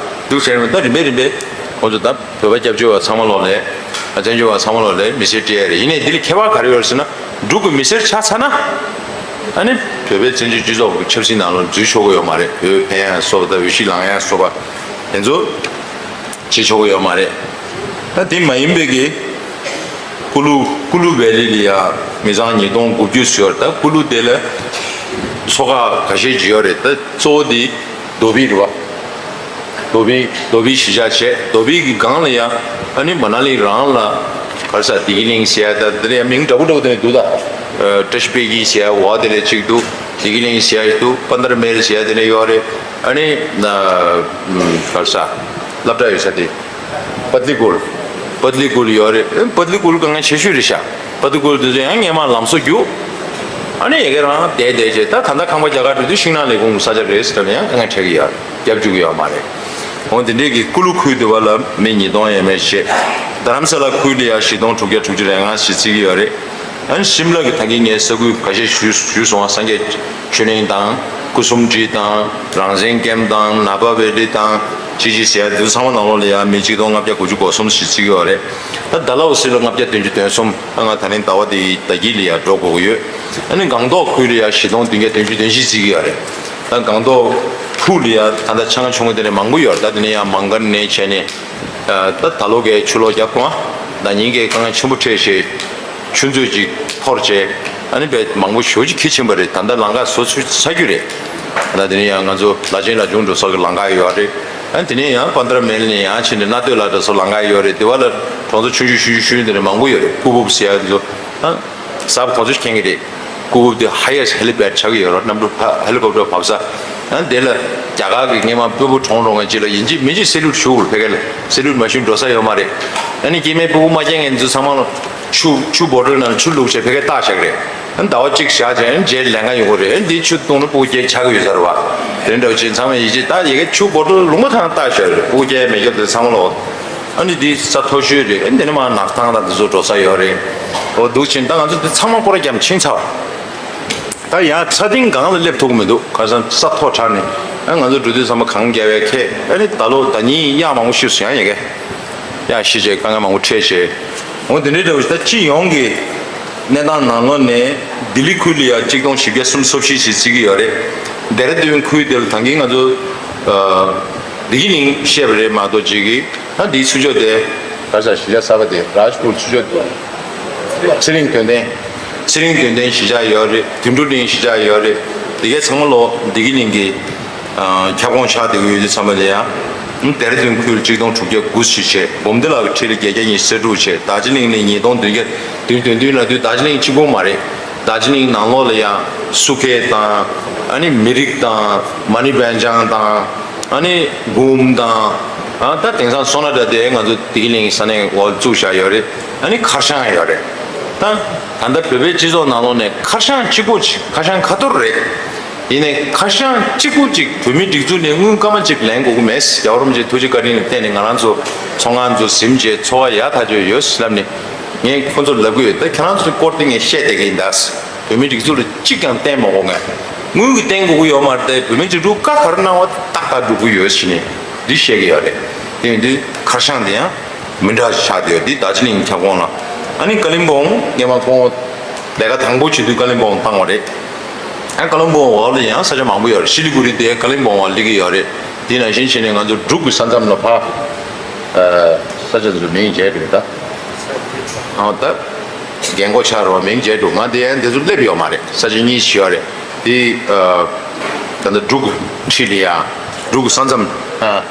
འདུག་ཟེར་ནས། ད་རིམ་པས་རིམ་པས་ཁོང་ཚོ་ད་བོད་པ་སྐྱབས་བཅོལ་བ་ཚང་མ་ལོག་ལས། བཙན་བྱོལ་བ་ཚང་མ་ལོག་ལས་མི་སེར་སྤྲད་ཡ་རེད། ཡིན་ནའི་འདི་ལ་ཁྱད་པར་ག་རེ་ཡོད་རེད་ཟེར་ན། འབྲུག་གི་མི་སེར་ཆགས་ཚར་ན། ཨ་ནི་བོད་པའི་བཙན་བྱོལ་སྤྱི་ཚོགས་ཀྱི་ཆབ་སྲིད་ནང་ལ་འཛུལ་ཆོག་གི་ཡོད་མ་རེད། འོས་འཕེན་ཡ་སོགས་དང་འོས་གཞིར་ལངས་ཡ་སོགས་པ་དེ་ཚོ་བྱེད་ཆོག་གི་ཡོད་མ་རེད། ད་དེ་མ་ཡིན་པའི་གི་ཀུ་ལུ་ཀུ་ལུ་ཝེ་ལི་ལ་ཡ་མི་ཚང་ཉིས་སྟོང་དགུ་བཅུ་ཙམ་ཡོད་རེད། ད་ཀུ་ལུ་དེ་ལ་ཚོ་ཁག་ཁ་ཤས་ཅིག་ཡོད་རེད། ད་གཙོ་བོ་དེ་རྡོ་སྦིས་རེད་པ། རྡོ་སྦིས་རྡོ་སྦིས་གཞིས་ཆགས་བྱས། རྡོ་སྦིས་ཀྱི་སྒང་ལ་ཡ་ཨ་ནི་མ་ན་ལི་རང་ལ་ག་རེ་ཟེར། བདེ་སྐྱིད་གླིང་ཟེར་ཡ། ད་དེ་ལ་ཡ་མིང་འདྲ་པོ་འདྲ་པོ་དེ་འདུག་ད་བཀྲ་ཤིས་དཔལ་སྐྱིད་ཟེར་ཡ་འོག་དེ་ལ་གཅིག་འདུག་བདེ་སྐྱིད་གླིང་ཟེར་ཡ་ཞིག་འདུག་པན་དར་མེལ་ཟེར་ཡ་དེ་ལ་ཡོད་རེད། ཨ་ནི་ན་ག་རེ་ཟེར། སློབ་གྲྭ་ཡོད་ས་དེ། པད་ལི་ཀུལ། པད་ལི་ཀུལ་ཡོད་རེད། པད་ལི་ཀུལ་དཀའ་ངལ་ཆེ་ཤོས་རེད་ཤག་པད་ལི་ཀུལ་དེ་ཚོ་ཡང་སྔས་མ་ལམ་བཟོ་རྒྱུགས། ཨ་ནི་ཡ་གི་རང་བསྡད་བསྡད་བྱས། ད་ད་ལྟ་ཁང་པ་རྒྱ་གར་འགྲོ་དུས་ཤིང་ནགས་ལས་ཁུངས་ས་ཆ་རེད་ཟེར་ནས་ཡང་དཀའ་ངལ་འཕྲད་ཀྱི་ཡོད་རེད། རྒྱབ་བཅུག་གི་ཡོད་མ་རེད། འོ་དེ་འདྲས་ཀྱི་ཀུ་ལུ་ཁུལ་དེ་བ་ལ་མི་ཉིས་སྟོང་ཡས་མས་བྱས། རྡ་རམ་ས་ལ་ཁུལ་ལ་ཡ་བཞི་སྟོང་དྲུག་བརྒྱ་དྲུག་ཅུ་རེ་ལྔ་ཞིག་བརྩི་གི་ཡོད་རེད། ཨ་ནི་ཤིམ་ལ་གི་ད་གིན་ངས་ས་ཁུལ་ཁ་ཤས་ཞུས་ཞུས་སོང་བ། སངས་རྒྱས་ཆོས་གླིང་དང་། སྐུ་གསུམ་སྒྲིག་དང་། རང་བཙན་ཀེམ་དང་། ནཱ་བ་ཝེ་ལི་དང་། ཅི་ཅི་ཟེར་ཡ་དེ་ཚང་མ་ནང་ལོགས་ལ་ཡ་མི་གཅིག་སྟོང་ལྔ་བརྒྱ་དགུ་བཅུ་གོ་གསུམ་ཞིག་བརྩི་གི་ཡོད་རེད། ད་ཌལ་ཧོ་སི་ལ་ལྔ་བརྒྱ་བདུན་ཅུ་དོན་གསུམ། ད་ང་ད་རིང་ཟླ་བ་འདིའི་ཟླ་དཀྱིལ་ལ་ཡ་འགྲོ་དགོས་ཀྱི་ཡོད། ཨ་ནི་སྒང་ཏོག་ཁུལ་ལ་ཡ་བཞི་སྟོང་བདུན་བརྒྱ་བདུན་ཅུ་དོན་བཞི་བརྩི་གི་ཡོད་རེད། ད་སྒང་ཏོག་ཕུག་ལ་ཡ་ད་ལྟ་ཆང་ཆུང་ངུ་དེ་ནས་མང་པོ་ཡོད་རེད། ད་དེ་ནས་ཡ་མང་ག་ནས་བྱས་ནས། ད་ད་ལོ་གའི་ཆུ་ལོག་རྒྱབ་གོང་། ད་ཉིན་གའི་དཀའ་ངལ་ཆེན་པོ་འཕྲད་བྱས། ཆུ་མཛོད་ཅིག་འཐོར་བྱས། ཨ་ནི་དཔེ་མང་པོ་ཞེ་པོ་ཅིག་འཁྱིལ་ཕྱིན་པ་རེད། ད་ལྟ་ལམ་ཁ་བཟོ་ཚར་རྒྱུ་རེད། ད་དེ་ནས་ཡང་ང་ཚོ་ལ་ཆེན་ལ་ཆུང་འགྲོ་ས་གི་ལམ་ཁ་ཡོད་རེད། ཨ་ནི་དེ་ནས་ཡང་པན་དར་མེལ་ནས་ཡང་ཕྱིན་ནས་སྣ་སྟོད་ལ་འགྲོ་ས་ལམ་ཁ་ཡོད་རེད། དེ་བ་ལ་གྲོང་ཚོ་ཆུང་ཆུང་ཆུང་ཆུང་དེ་འདྲ་མང་པོ་ཡོད་རེད། ཀུ་བུབ་ཟེར་ཡ་དེ་ཚོ། ཨ། གཟའ་གོང་ཚོད་མཁྱེན་གྱི་རེད། ཀུ་བུབ་དེ་ཧའི་ཡེ་སི་ཊི་ཧེ་ལི་པེཌ་ཆགས་ཀྱི་ཡོད་རེད། གནམ་གྲུ་ཕ་ཧེ་ལི་ཀོབ་ཊར་བབས་ས། ཨ་ནི་དེ་ལ་རྒྱ་གར་གྱི་སྔས་མ་སྤོ་བོ་གྲོངས་རོགས་ངན་ཅིག་ལ་ཡིན་གཅིག་མིན་གཅིག་སེ་ལུད་ཞུ་དགོས། ཕ་གི་ལ་སེ་ལུད་མ་ཞུས་འགྲོ་ས་ཡོད་མ་རེད། ཨ་ནི་སྐྱེས་དམན་སྤོ་བོ་མ་སྐྱེས་མཁན་ཚོ་ཚང་མ་ལ་ཆུ་ཆུ་བོ་ཊལ་ནང་ལ་ཆུ་བླུགས་བྱས་ཕ་གིར་བཏགས་བཞག་གི་རེད། ཨ་ནི་ཟླ་བ་གཅིག་བཞག་བྱས་རྗེས་ལན་ག་ཡོང་གི་རེད། ཨ་ནི་དེ་ཆུ་བཏུང་ན་སྤུ་གུ་སྐྱེ་ཆགས་ཀྱི་ཡོད་ས་རེད་བ། དེ་འདྲ་བ་ཅིག་ཚང་མས་ཡིད་ཆེས། ད་ཡ་གི་ཆུ་བོ་ཊལ་ལུང་པ་ཐང་བཏགས་བཞག་རེད། སྤུ་གུ་སྐྱེ་མེད་སྐྱོ་དེ་ཚང་མ་ལ། ཨ་ནི་འདི་ས་མཐོ་ཤོས་རེད། ཨ་ནི་འདི་ནས་མར་ནགས་ཐང་དང་འདི་ཚོ་འགྲོ་ས་ཡོད་རེད། འོ་འདུག་ཕྱིན། ད་ང་ཚོ་འདི་ཚང་མ་སྐོར་ར་རྒྱབ་ཕྱིན་ཚར་བ། ད་ཡང་ས་སྟེང་སྒང་ལ་སླེབས་ཐུབ་ཀྱི་མི་འདུག་ཁ་སང་ས་མཐོ་དྲགས་ནས། ཨ་ང་ཚོ་འགྲོ་དུས་ཚང་མ་གངས་རྒྱབ་པའི་ཁྱད། ཨ་ནི་ད་ལོ་ཟླ་ཉིན་གཡག་མང་པོ་ཤི་སོང་། ཡང་ཡ་གི་གཡག་ཤི་བྱས་དཀའ་ངལ་མང་པོ་འཕྲད་བྱས། འོ་འདི་འདྲའི་འདྲ་བོ་ཞིག་ད་སྤྱི་ཡོངས་ཀྱི་གནས་སྟངས་ནང་ལོགས་ནས་ལྡི་ལི་ཁུལ་ལ་ཡང་གཅིག་སྟོང་བཞི་བརྒྱ་སུམ་ཅུ་སོ་བཞི་ཞིག་བརྩི་གི་ཡོད་རེད། ལྡེ་ར་ལྡུན་ཁུལ་དེ་ལ་ད་གིན་ང་ཚོ་ཨ་བདེ་སྐྱིད་གླིང་བཤད་པ་རེད་མ་གཏོགས་ཅིག་གི་ད་འདིའི་ཚུར་ཕྱོགས་དེ། ག་ས་གཞིས་ཆགས་གསར་པ་དེ་རཱཇ་པུར་ཚུར་ཕྱོགས་དེ། ཚེ་རིང་དོན་ལྡན། ཚེ་རིང་དོན་ལྡན་གཞིས་ཆགས་ཡོད་རེད། དོན་གྲུབ་གླིང་གཞིས་ཆགས་ཡོད་རེད། དེ་གའི་ཚང་མ་ལོ་བདེ་སྐྱིད་གླིང་གི་ཨ་ཁྱབ་ཁོངས་ཆགས་བསྡད་ཀྱི་ཡོད་དུས་ཙམ་པ་ལ་ཡང་། ལྡེ་ར་ལྡུན་ཁུལ་གཅིག་སྟོང་དྲུག་བརྒྱ་དགུ་ཞིག་བྱས། སྦོམ་སྡེ་ལ་ཁྲི་ལ་བརྒྱད་བརྒྱ་ཉི་ཤུ་རྩ་དྲུག་བྱས། རྡོ་རྗེ་གླིང་ནས་ཉིས་སྟོང་བདུན་བརྒྱ་བདུན་བདུན་བདུན་ལ་དུས་རྡོ་རྗེ་གླིང་གཅིག་པོ་མ་རེད། རྡོ་རྗེ་གླིང་ནང་ལོགས་ལ་ཡང་སུ་ཁེ་དང་། ཨ་ནི་མི་རིགས་དང་། མ་ཎི་བན་ཅང་དང་། ཨ་ནི་གུམ་དང་། ཨ་ད་དེང་སང་སོ་ན་ད་དེ་ང་ཚོ་བདེ་སྐྱིད་གླིང་ས་གནས་འོག་བཙུགས་བཞག་ཡོད་རེད། ཨ་ནི་ཁར་ཤང་ཡོད་རེད། ད་ད་ལྟ་བོད་པའི་སྤྱི་ཚོགས་ནང་ལོགས་ནས་ཁར་ཤང་གཅིག་པོ་ཅིག་ཁར་ཤང་ཁ་ཐོར་རེད། ཡིན་ནའི་ཁར་ཤང་གཅིག་པུ་གཅིག་བོད་མི་སྒྲིག་འཛུགས་ནས་དངུལ་སྐར་མ་གཅིག་ལེན་དགོས་ཀྱི་མེད། རྒྱལ་བ་རིན་པོ་ཆེའི་ཐུགས་རྗེ་བཀའ་དྲིན་ལ་བརྟེན་ནས་ང་རང་ཚོ་ཚོང་ཁང་ཚོ་ཟིན་བྱས་འཚོ་བ་ཡག་ཐག་ཆོད་ཡོད་ཟེར་ལབ་ནས་ངས་ཁོ་ཚོར་ལབ་ཀྱི་ཡོད། ད་ཁྱེད་རང་ཚོའི་སྐོར་དེ་ངས་བཤད་བསྡད་ཀྱི་ཡིན་ད། བོད་མི་སྒྲིག་འཛུགས་ལ་གཅིག་ཀྱང་བརྟེན་མ་དགོས། ངས་དངུལ་གྱི་བརྟེན་དགོས་ཀྱི་ཡོད་མ་རེད། བོད་མི་སྒྲིག་འཛུགས་བཀའ་ག་རེ་གནང་བ་ཏག་ཏག་སྒྲུབ་ཀྱི་ཡོད་ཟེར་ནས་འདི་བཤད་ཀྱི་ཡོད་རེད། དེ་ཡིན་དུས་ཁར་ཤང་དེ་ཡང་མི་འདྲ་ཆགས་བསྡད་ཡོད། འདི་རྡོ་རྗེ་གླིང་ཁྱབ་ཁོངས་ལ། ཨ་ནི་ཀ་ལིམ་པོང་སྔས་མ་ཁོང་ལས་ཀ་དང་པོ་བྱེད་དུས་ཀ་ལིམ་པོང་བཏང་བ་རེད། ཨ་ཀ་ལིམ་པོང་འོག་ལ་ཡང་ས་ཆ་མང་པོ་ཡོད་རེད། ཤི་ལི་གུ་རི་དེ་ཀ་ལིམ་པོང་འོག་སླེབས་ཀྱི་ཡོད་རེད། དེ་ནང་བཞིན་བྱས་ནས་ང་ཚོ་འབྲུག་གི་ས་མཚམས་ལ་ཕར་ས་ཆ་དེ་ཚོ་མིང་བརྗེད་འགྲོ་གི་ད། ཨ་ད་ རྒན་གོག་ཆགས་རོགས་མིང་བརྗེད་འགྲོ། ང་དེ་ཡང་དེ་ཚོ་སླེབས་ཡོད་མ་རེད། ས་ཆ་གཉིས་ཤིག་ཡོད་རེད། དེ་ཨ་ད་ལྟ་འབྲུག་ཁྲི་ལ་ཡ་འབྲུག་ས་མཚམས། ཨ་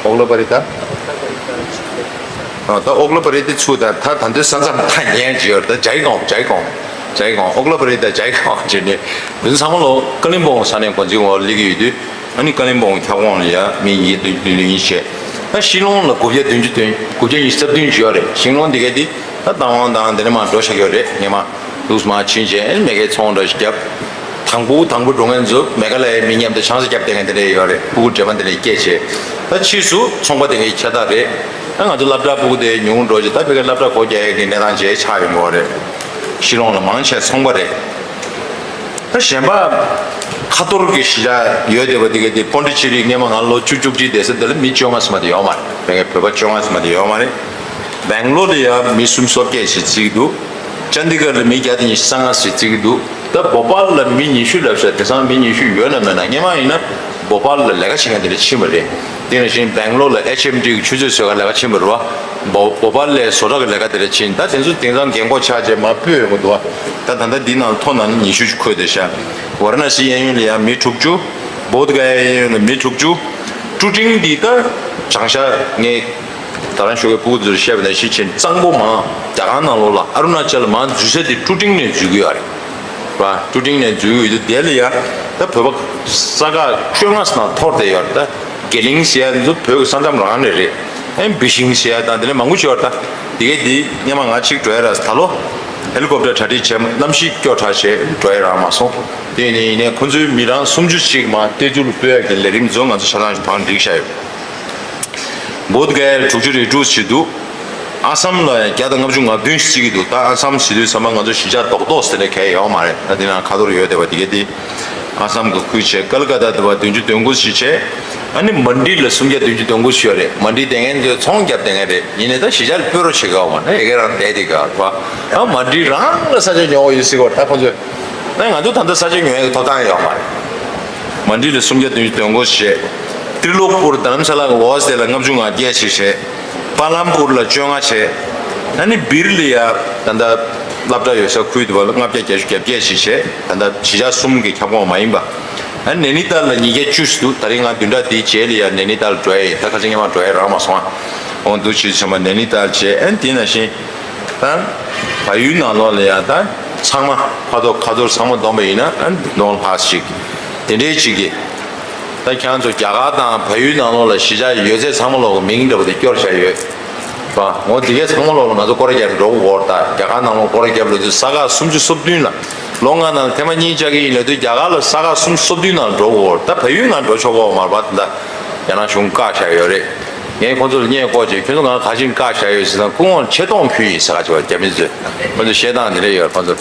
ཨོག་ལ་པ་རི་ད། ཨ་ད་ཨོག་ལ་པ་རི་དེ་ཚུར་ད་ད་ད་འདོད་ས་མཚམས་ད་ཉན་གྱི་ཡོད་རེད། ད་ཇའི་ཀོང་ཇའི་ཀོང་ཇའི་ཀོང་ཨོག་ལ་པ་རི་ད་ཇའི་ཀོང་བྱས་ནས་དེ་ཚོ་ཚང་མ་ལོ་ཀ་ལིམ་པོང་ས་གནས་འགོ་འཛིན་འོག་སླེབས་ཀྱི་ཡོད་དུས། ཨ་ནི་ཀ་ལིམ་པོང་ཁྱབ་ཁོངས་ལ་ཡ་མི་ཉིས་བདུན་བདུན་བདུན་ཡིན་བྱས། ད་ཤི་ལོང་ལ་དགུ་བརྒྱ་བདུན་ཅུ་བདུན་དགུ་བརྒྱ་ཉི་ཤུ་རྩ་བདུན་ཅིག་ཡོད་རེད། ཤི་ལོང་འདི་ག་འདི་ད་རྟ་དབང་དང་འདི་ནས་མར་འགྲོ་ཤག་ཡོད་རེད། ངས་མ་ལུགས་མ་ཕྱིན་བྱས་མེ་ཁའི་ཚོང་འདྲ་ཞིག་བརྒྱབ། དང་པོ་དང་པོ་འགྲོ་མཁན་ཚོ་མེ་ཁ་ལའི་མི་མཉམ་དུ་ཆང་ས་བརྒྱབ་བསྡད་མཁན་དེ་འདྲ་ཡོད་རེད། ཕྲུ་གུ་འདྲེས་མ་དེ་འདྲ་སྐྱེས་བྱས། ད་ཕྱིས་སུ་ཚོང་པ་དེ་འདྲའི་ཁྱད་རྟགས་རེད། ད་ང་ཚོ་སློབ་གྲྭ་ཕྲུ་གུ་དེ་ཉུང་འགྲོ་བྱས། ད་ཕ་གིའི་སློབ་གྲྭ་སྒོ་རྒྱག་ཡས་ཀྱི་གནས་སྟངས་བྱས་ཆགས་ཡོང་གི་ཡོད་རེད། ཤི་ལོང་ལ་མང་ཆེ་ཚོང་པ་རེད། ད་གཞན་པ་ཁ་ཐོར་གྱི་གཞིས་ཆགས་ཡོད་བསྡད་པ་དེ་ག་དེ་པོན་ཌི་ཅེ་རི་སྔས་མ་ང་ལོ་བཅུ་བཅུ་གཅིག་བསྡད་ས་དེ་ལ་མི་བཅོ་ལྔ་ཙམ་མ་གཏོགས་ཡོད་མ་རེད། ཕ་གིའི་བོད་པ་བཅོ་ལྔ་ཙམ་མ་གཏོགས་ཡོད་མ་རེད། སྦེང་ལོར་ལ་ཡང་མི་སུམ་ཅུ་སོ་བརྒྱད་ཞིག་བརྩི་གི་འདུག་ཅན་དི་གྷར་ལ་མི་བརྒྱ་དང་ཉི་ཤུ་རྩ་ལྔ་ཞིག་བརྩི་གི་འདུག་ད་བོ་པཱལ་ལ་མི་ཉི་ཤུ་ལབ་ཤག་དེང་སང་མི་ཉི་ཤུ་ཡོད་ན་མེད་ན། སྔས་མ་ཡིན་ན་བོ་པཱལ་ལ་ལས་ཀ་བྱེད་མཁན་དེ་འདྲ་ཕྱིན་པ་རེད། དེ་ནང་བཞིན་སྦེང་ལོར་ལ་ཨེཆ་ཨེམ་ཌི་གི་ཆུ་ཚོད་བཟོ་ག་ལས་ཀ་ཕྱིན་པ་རེད་བ། བོ་བོ་པཱལ་ལའི་བཟོ་གྲྭ་གི་ལས་ཀ་དེ་འདྲ་ཕྱིན། ད་དེ་ཚོ་དེང་སང་རྒན་གོག་ཆགས་བྱས་མར་སྤོས་ཡོང་གི་འདུག་བ། ད་ད་ལྟ་འདི་ནང་ཐོ་ནང་ནས་ཉི་ཤུ་ཅིག་འཁོད་བསྡད་ཤག་ཝཱ་ར་ཎ་སི་གཡས་གཡོན་ལ་ཡང་མི་དྲུག་ཅུ། བོདྷ་ག་ཡ་གཡས་གཡོན་ལ་མི་དྲུག་ཅུ། ཀྲུ་ཀྲིང་འདི་ད་བྱང་ཤར་ངས་ད་རང་ཤོག་གི་ཕྲུ་གུ་ཚོར་བཤད་པ་ནང་བཞིན་བྱས་གཙང་པོ་མང་། རྒྱ་གར་ནང་ལོགས་ལ་ཨ་རུ་ན་ཅལ་ལ་མར་འཛུལ་ས་དེ་ཀྲུ་ཀྲིང་ནས་འཛུལ་གི་ཡོད་རེད་བ། ཀྲུ་ཀྲིང་ནས་འཛུལ་གི་ཡོད་དུས་དེ་ལ་ཡ་ད་བོད་པ་ས་ཁག་བཅོ་ལྔ་ཙམ་ནང་འཐོར་བསྡད་ཡོད་རེད། ད་དགེ་ལིང་ཟེར་ཡ་འདི་ཚོ་བོད་ཀྱི་ས་མཚམས་རང་ནས་རེད། ཨེ་བི་ཤིང་ཟེར་ཡ་དང་དེ་ལས་མང་པོ་ཅིག་ཡོད་རེད། ད་དེ་གས་འདི་སྔས་མ་ང་གཅིག་འགྲོ་ཡ་རག་ད་ལོ་ཧེ་ལི་ཀོབ་ཊར་གྲ་སྒྲིག་བྱས། གནམ་གཤིས་སྐྱོ་དྲགས་བྱས་འགྲོ་ཡ་རག་མ་སོང་། དེ་ཡིན་ནའི་ཡིན་ནའི་ཁོ་ཚོའི་མི་རང་སུམ་ཅུ་ཅིག་མར་ཏེ་ཛུ་ལ་སྤོས་ཡ་གི་ལས་རིམ་ཚོ་ང་ཚོ་ཆ་ཚང་ཞིག་བང་སྒྲིག་བྱས་ཡོད། བོད་གའི་དྲུག་ཅུ་རེ་དྲུག་བྱས་འདུག་ཨ་སམ་ལ་བརྒྱ་དང་ལྔ་བཅུ་ང་བདུན་ཞིག་བརྩི་གི་འདུག་ད་ཨ་སམ་ཟེར་དུས་ཚང་མ་ང་ཚོ་གཞིས་ཆགས་རྡོག་རྡོག་ཟེར་ནས་གང་ཡང་ཡོད་མ་རེད། ད་འདི་ནང་ཁ་ཐོར་ཡོད་བསྡད་པ་དེ་གས་དེ་ཨ་སམ་གི་ཁུལ་བྱས། ཀལ་ཀ་ཏ་དེ་བ་བདུན་ཅུ་དོན་དགུ་ཞིག་བྱས། ཨ་ནི་མན་ཌི་ལ་སུམ་བརྒྱ་བདུན་ཅུ་དོན་དགུ་ཞིག་ཡོད་རེད། མན་ཌི་དེ་ངན་ཚོས་ཚོང་བརྒྱབ་དེ་ངན་རེད། ཡིན་ནའི་ད་གཞིས་ཆགས་ལ་སྤོས་རོགས་བྱེད་གི་ཡོད་མ་རེད། ཡ་གི་རང་བསྡད་དེ་ག་བ། ཨ་མན་ཌི་རང་ལ་ས་ཆ་ཉོ་གི་ཡོད་ཟེར་གི་ཡོད་རེད། ད་ཁོ་ཚོས་ད་ང་ཚོ་ད་ལྟ་ས་ཆ་ཉོ་ཡ་གི་ཐོབ་ཐང་ཡོད་མ་རེད། མན་ཌི་ལ་སུམ་བརྒྱ་བདུན་ཅུ་དོན་དགུ་བྱས། ཏྲི་ལོག་པུར་དྷ་རམ་ས་ལ་གི་འོག་དེ་ལ་ལྔ་བཅུ་ང་བརྒྱད་ཅིག་བྱས། པ་ལམ་པུར་ལ་བཅོ་ལྔ་བྱས། ཨ་ནི་སྦིར་ལ་ཡ་ད་ལྟ་སློབ་གྲྭ་ཡོད་ས་ཁུལ་དུ་བ་ལ་ལྔ་བརྒྱ་བརྒྱད་ཅུ་གྱ་བརྒྱད་ཅིག་བྱས། ད་ལྟ་གཞིས་ཆགས་གསུམ་གྱི་ཁྱབ་ཁོངས་མ་ཡིན་པ། ཨ་ནི་ནེ་ནི་ཏཱལ་ལ་ཉིས་བརྒྱ་བཅུ་ཞིག་འདུག་ད་རིང་ང་བདུན་ཕྲག་འདིའི་རྗེས་ལ་ཡ་ནེ་ནི་ཏཱལ་འགྲོ་ཡ་ཡིན། ད་ཁ་སང་སྔས་མ་འགྲོ་ཡ་རག་མ་སོང་ཨ། འོང་འདུག་ཅིག་ཚང་མ་ནེ་ནི་ཏཱལ་བྱས། ཨ་ནི་དེ་ནང་བཞིན་ད་བལ་ཡུལ་ནང་ལོགས་ལ་ཡ་ད་ཚང་མ་ཕ་ཐོག་ཁ་ཐོར་ཚང་མ་བསྡོམས་པ་ཡིན་ན་ཨ་ནི་བདུན་སྟོང་ལྷག་ཅིག་དེ་འདྲའི་ཅིག་གི། ད་ཁྱེད་རང་ཚོ་རྒྱ་གར་དང་བལ་ཡུལ་ནང་ལོགས་ལ་གཞིས་ཆགས་ཡོད་ཚད་ཚང་མ་ལོག་གི་མིང་འདྲ་པོ་དེ་སྐྱོར་བཞག་ཡོད་པ། འོ་དེ་གའི་ཚང་མ་ལོག་ལ་ང་ཚོ་སྐོར་ར་རྒྱབ་འགྲོ་དགོས་རེད། ད་རྒྱ་གར་ནང་ལོགས་སྐོར་ར་རྒྱབ་ལབ་དུས་ས་ཁག་སུམ་ཅུ་སོ་བདུན་ལ། ལོ་ལྔ་ནང་ཐེངས་མ་གཉིས་བཅར་གྱི་ཡིན་ལབ་དུས་རྒྱ་གར་ལ་ས་ཁག་སུམ་ཅུ་སོ་བདུན་ནང་འགྲོ་དགོས་རེད། ད་བལ་ཡུལ་ནང་འགྲོ་ཆོག་གི་ཡོད་མ་རེད་པ། དེ་འདྲ་རྒྱ་ནག་གཞུང་བཀག་བཞག་ཡོད་རེད། ངས་ཁོང་ཚོ་ལ་བརྙན་བཀོད་རྗེས་ཁྱོད་ཚོ་ང་ག་ཅིག་བཀག་བཞག་ཡོད་ཟེར་ན་སྐུ་ངོ་ཆེ་མཐོང་ཕུལ་ཡིན་ཟེར་ག་ཅིག་བ་རྒྱ་མི་ཚོས་ཁོང་ཚོ་བཤད་སྟངས་དེ་འདྲ་ཡོད་རེད། ཁོང་ཚོ་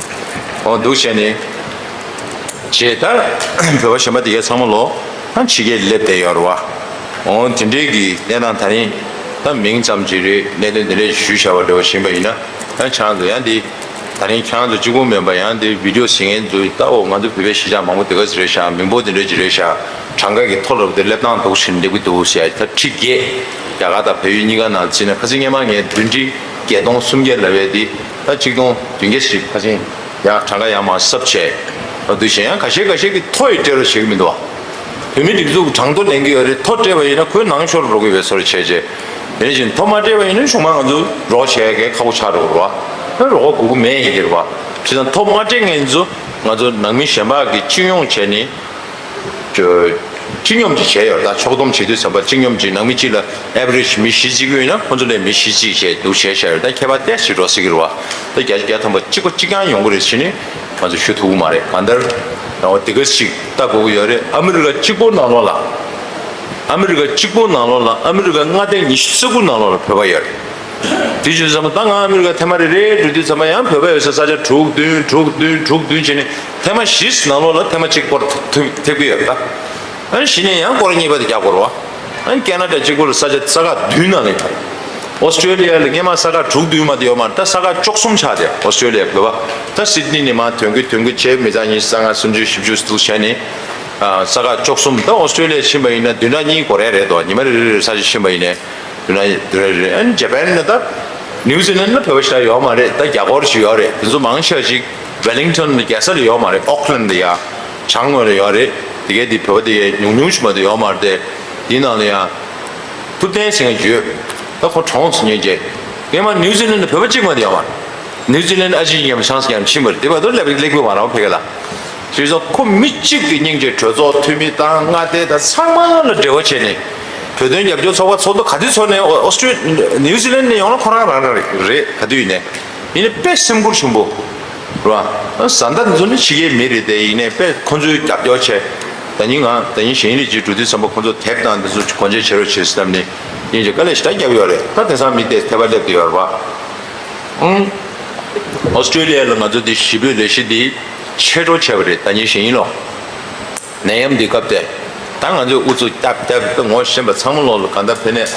འོ་འདུག་བྱས་ནས། ཅེས་ད་བོད་པ་གཞན་པ་དེ་གའི་ཚང་མ་ལོ་ད་ཕྱི་རྒྱལ་སླེབས་བསྡད་ཡོད་རེད་བ། འོ་དེ་འདྲའི་གི་གནས་སྟངས་ད་རིང་ད་མིང་ཙམ་ཅིག་རེད། གནད་དོན་དེ་འདྲས་ཞུས་བཞག་པ་འདྲ་བ་ཞིག་ཡིན་པ་ཡིན་ན། ད་ཁྱེད་རང་ཚོ་ཡང་འདི་ད་རིང་ཁྱེད་རང་ཚོ་གཅིག་པུ་མིན་པ་ཡང་འདི་བི་ཌི་ཡོ་གཟིགས་མཁན་ཚོས་ད་འོ་ང་ཚོ་བོད་པའི་གཞིས་ཆགས་མང་པོ་དེ་ག་ཚོད་རེད་ཤག་མི་འབོར་དེ་འདྲས་ཅིག་རེད་ཤག་གྲངས་ཀ་གི་མཐོ་རུ་དེ་སླེབས་སྟངས་འདུག་ཕྱིན་སླེབས་ཀྱི་འདུག་ཟེར་ཡ་ད་ཁྲི་བརྒྱད། རྒྱ་གར་དང་བལ་ཡུལ་གཉིས་ཀ་ནང་བརྩིས་ན་ཁ་སང་སྔས་མ་ངས་བདུན་ཁྲི་བརྒྱད་སྟོང་སུམ་བརྒྱ་ལབ་ཡས་འདི་ད་གཅིག་སྟོང་བདུན་བརྒྱ་ཞིག་ཁ་སང་། ཡང་གྲངས་ཀ་ཡར་མར་གསབ་བྱས། ཨ་འདུག་བྱས་ཡང་ཁ་ཤས་ཁ་ཤས་ཀྱིས་མཐོ་ཡི་སྤྲད་རོགས་བྱེད་ཀྱི་མི་འདུག་བ། བོད་མི་སྒྲིག་འཛུགས་གྲངས་ཐོ་ལེན་གྱི་ཡོད་རེད། མཐོ་སྤྲད་པ་ཡིན་ན་ཁོའི་ནང་ཤོར་འགྲོ་གི་ཡོད་པའི་བཟོ་འདྲ་བྱས་རྗེས། དེ་ནས་བཞིན་མཐོ་མ་སྤྲད་པ་ཡིན་ན་གཞུང་མང་ང་ཚོ་རོགས་བྱེད་ཡ་གི་ཁག་པོ་ཆགས་འགྲོ་གི་རེད་བ། ཨ་རོགས་པ་དགོས་ཀྱི་མེད་ཡིན་གྱི་རེད་བ། བྱས་ཙང་མཐོ་མ་སྤྲད་མཁན་ཚོ་ང་ཚོ་ནང་མི་གཞན་པ་གི་སྤྱི་ཡོངས་བྱས་ནས། ཅོ། སྤྱི་སྙོམས་ཅིག་བྱས་ཡོད་རེད། ད་ཕྱོགས་བསྡོམས་བྱེད་དུས་ཙམ་པ་སྤྱི་སྙོམས་ཅིག་ནང་མི་གཅིག་ལ་ཨེ་བི་རེཇ་མི་བཞི་བརྩི་གི་ཡོད་ན་ཁོ་ཚོ་ལས་མི་བཞི་གཅིག་བྱས་འདུག་བྱས་བཞག་ཡོད་རེད། ད་ཁྱད་པར་ཏོག་ཙམ་འགྲོ་སྲིད་ཀྱི་རེད་བ། ད་བརྒྱ་ཆ་བརྒྱ་ཐམ་པ་གཅིག་པ་གཅིག་རྐྱང་ཡོང་གི་རེད་ཟེར་ནས་ང་ཚོ་ཞུ་ཐུབ་ཀྱི་མ་རེད། གང་ལྟར་རང་དབང་དེ་ག་ཞིག་ལྟ་དགོས་ཀྱི་ཡོད་རེད། ཨ་མི་རི་ཀ་གཅིག་པོ་ནང་ལོགས་ལ། ཨ་མི་རི་ཀ་གཅིག་པོ་ནང་ལོགས་ལ་ཨ་མི་རི་ཀ་མངའ་སྡེ་ཉི་ཤུ་རྩ་དགུ་ནང་ལོགས་ལ་བོད་པ་ཡོད་རེད། དེ་བྱས་ཙང་ད་ང་ཨ་མི་རི་ཀ་ཐེངས་མ་རེ་རེ་འགྲོ་དུས་ཙམ་པ་ཡང་བོད་པ་ཡོད་ས་ས་ཆ་དྲུག་བདུན་དྲུག་བདུན་དྲུག་བདུན་བྱས་ནས་ཐེངས་མ་བཞི་ནང་ལོགས་ལ་ཐེངས་མ་གཅིག་སྐོར་ཐེབས་ཐེབས་ཀྱི་ཡོད་རེད་ད། ཨ་ནི་གཞི་ནས་ཡང་སྐོར་གཉིས་པ་དེ་རྒྱག་དགོས་རེད་བ། ཨ་ནི་ཁེ་ན་ཌ་གཅིག་པོ་ལ་ས་ཆ་ས་ཁག་བདུན་ནང་ལ་ཡོད་རེད། ཨོ་སི་ཀྲོ་ལི་ཡ་ལ་སྔས་མ་ས་ཁག་དྲུག་བདུན་མ་དེ་ཡོད་མ་རེད། ད་ས་ཁག་བཅུ་གསུམ་ཆགས་བསྡད་ཨོ་སི་ཀྲོ་ལི་ཡ་བོད་པ། ད་སིད་ནི་ནས་མར་ཐོན་གི་ཐོན་གི་བྱས་མི་ཚང་ཉི་ཤུ་རྩ་ལྔ་སུམ་ཅུ་བཞི་བཅུ་འདུག་བྱས་ནས། ཨ་ས་ཁག་བཅུ་གསུམ། ད་ཨོ་སི་ཀྲོ་ལི་ཡ་ཕྱིན་པ་ཡིན་ན་བདུན་ཕྲག་གཉིས་འགོར་ཡ་རེད་དོ། ཉི་མ་རེ་རེ་རེ་ས་ཆ་ཕྱིན་པ་ཡིན་ནའི། དེ་ན་དེ་རེད་རེད། ཨ་ནི་ཇ་པན་ནི་ད་ ནིའུ་ཛི་ལན་ལ་བོད་པ་ཞེ་དྲག་ཡོད་མ་རེད། ད་རྒྱ་སྒོར་ཞིག་ཡོད་རེད། དེ་ཚོ་མང་ཆེ་བ་ཞིག་ཝེ་ལིང་ཊོན་ལ་རྒྱལ་ས་ལ་ཡོད་མ་རེད། ཨོག་ལན་ལ་ཡ་བྱང་ངོས་ལ་ཡོད་རེད། དེ་གས་དེ་བོད་པ་དེ་ཉུང་ཉུང་ཞིག་མ་གཏོགས་ཡོད་མ་རེད་དེ། དེའི་ནང་ལ་ཡ་ཐུབ་བསྟན་ཟེར་མཁན་ཡོད། ད་ཁོ་གྲོངས་སོང་ཉེ་རྗེས། སྔོན་མ་ནིའུ་ཛི་ལན་ལ་བོད་པ་གཅིག་མ་གཏོགས་ཡོད་མ་རེད། ནིའུ་ཛི་ལན་ཨ་ཅེ་ཡིན་ཡང་ཆང་ས་ཡང་ཕྱིན་པ་རེད། དེ་བར་དུ་སླེབས་སླེབས་ཀྱི་མ་རེད་བོད་སྐད་ལ། བྱས་ཙང་ཁོ་མི་གཅིག་གི་སྙིང་རྗེ། གྲོས་ཚོགས་འཐུས་མི་དང་མངའ་སྡེ་དང་ཚང་མ་ལ་འབྲེལ་བ་བྱས་ནས། བོད་དོན་རྒྱབ་སྐྱོར་ཚོགས་པ་ཚོགས་འདུ་ག་དུས་ཚོགས་ནས་ཨོ་ཨོ་སི་ཀྲི་ནིའུ་ཛི་ལན་ནས་ཡོང་ན་ཁོ་རང་རང་རང་རེད། ག་དུས་ཡིན་ནས་ཡིན་ནས་དཔེ་སེམས་ཁུར་ཆེན་པོ་རེད་བ། བཟའ་ཟླ་འདི་ཚོ་ནི་ཕྱི་རྒྱལ་མི་རེད་དེ། ཡིན་ནས་དཔེ་ཁོ་ཚོའི་རྒྱབ་སྐྱོར་བྱས། ད་ནི་ང་ད་ནི་གཞན་རིགས་ཀྱི་འགྲོ་དུས་ཙམ་པ་ཁོ་ཚོ་དེབ་དང་འདི་ཚོ་སྒོ་འབྱེད་བྱེད་རོགས་བྱེད་བསམ་ནས་སྙིང་རྗེ་དཀའ་ལས་ཞེ་དྲག་བརྒྱབ་ཡོད་རེད། ད་དེང་སང་མི་དེ་ཐེ་བ་སླེབས་བསྡད་ཡོད་རེད་བ། ཨང་། ཨོ་སི་ཀྲི་ལི་ཡ་ལ་ང་ཚོ་འདི་ཞི་བོད་ལས་གཞི་འདི་ཕྱིར་སྒྲོག་བྱས་པ་རེད། ད་ནི་གཞན་ཡིན་ལོ། ནད་ཡམས་འདི་སྐབས་དེ། ད་ང་ཚོས་ཨུ་ཚུགས་བརྒྱབ་བརྒྱབ་ད་ངོ་ཤེས་པ་ཚང་མ་ལོག་ལ་གང་ལྟར་ཕེབས་ནས།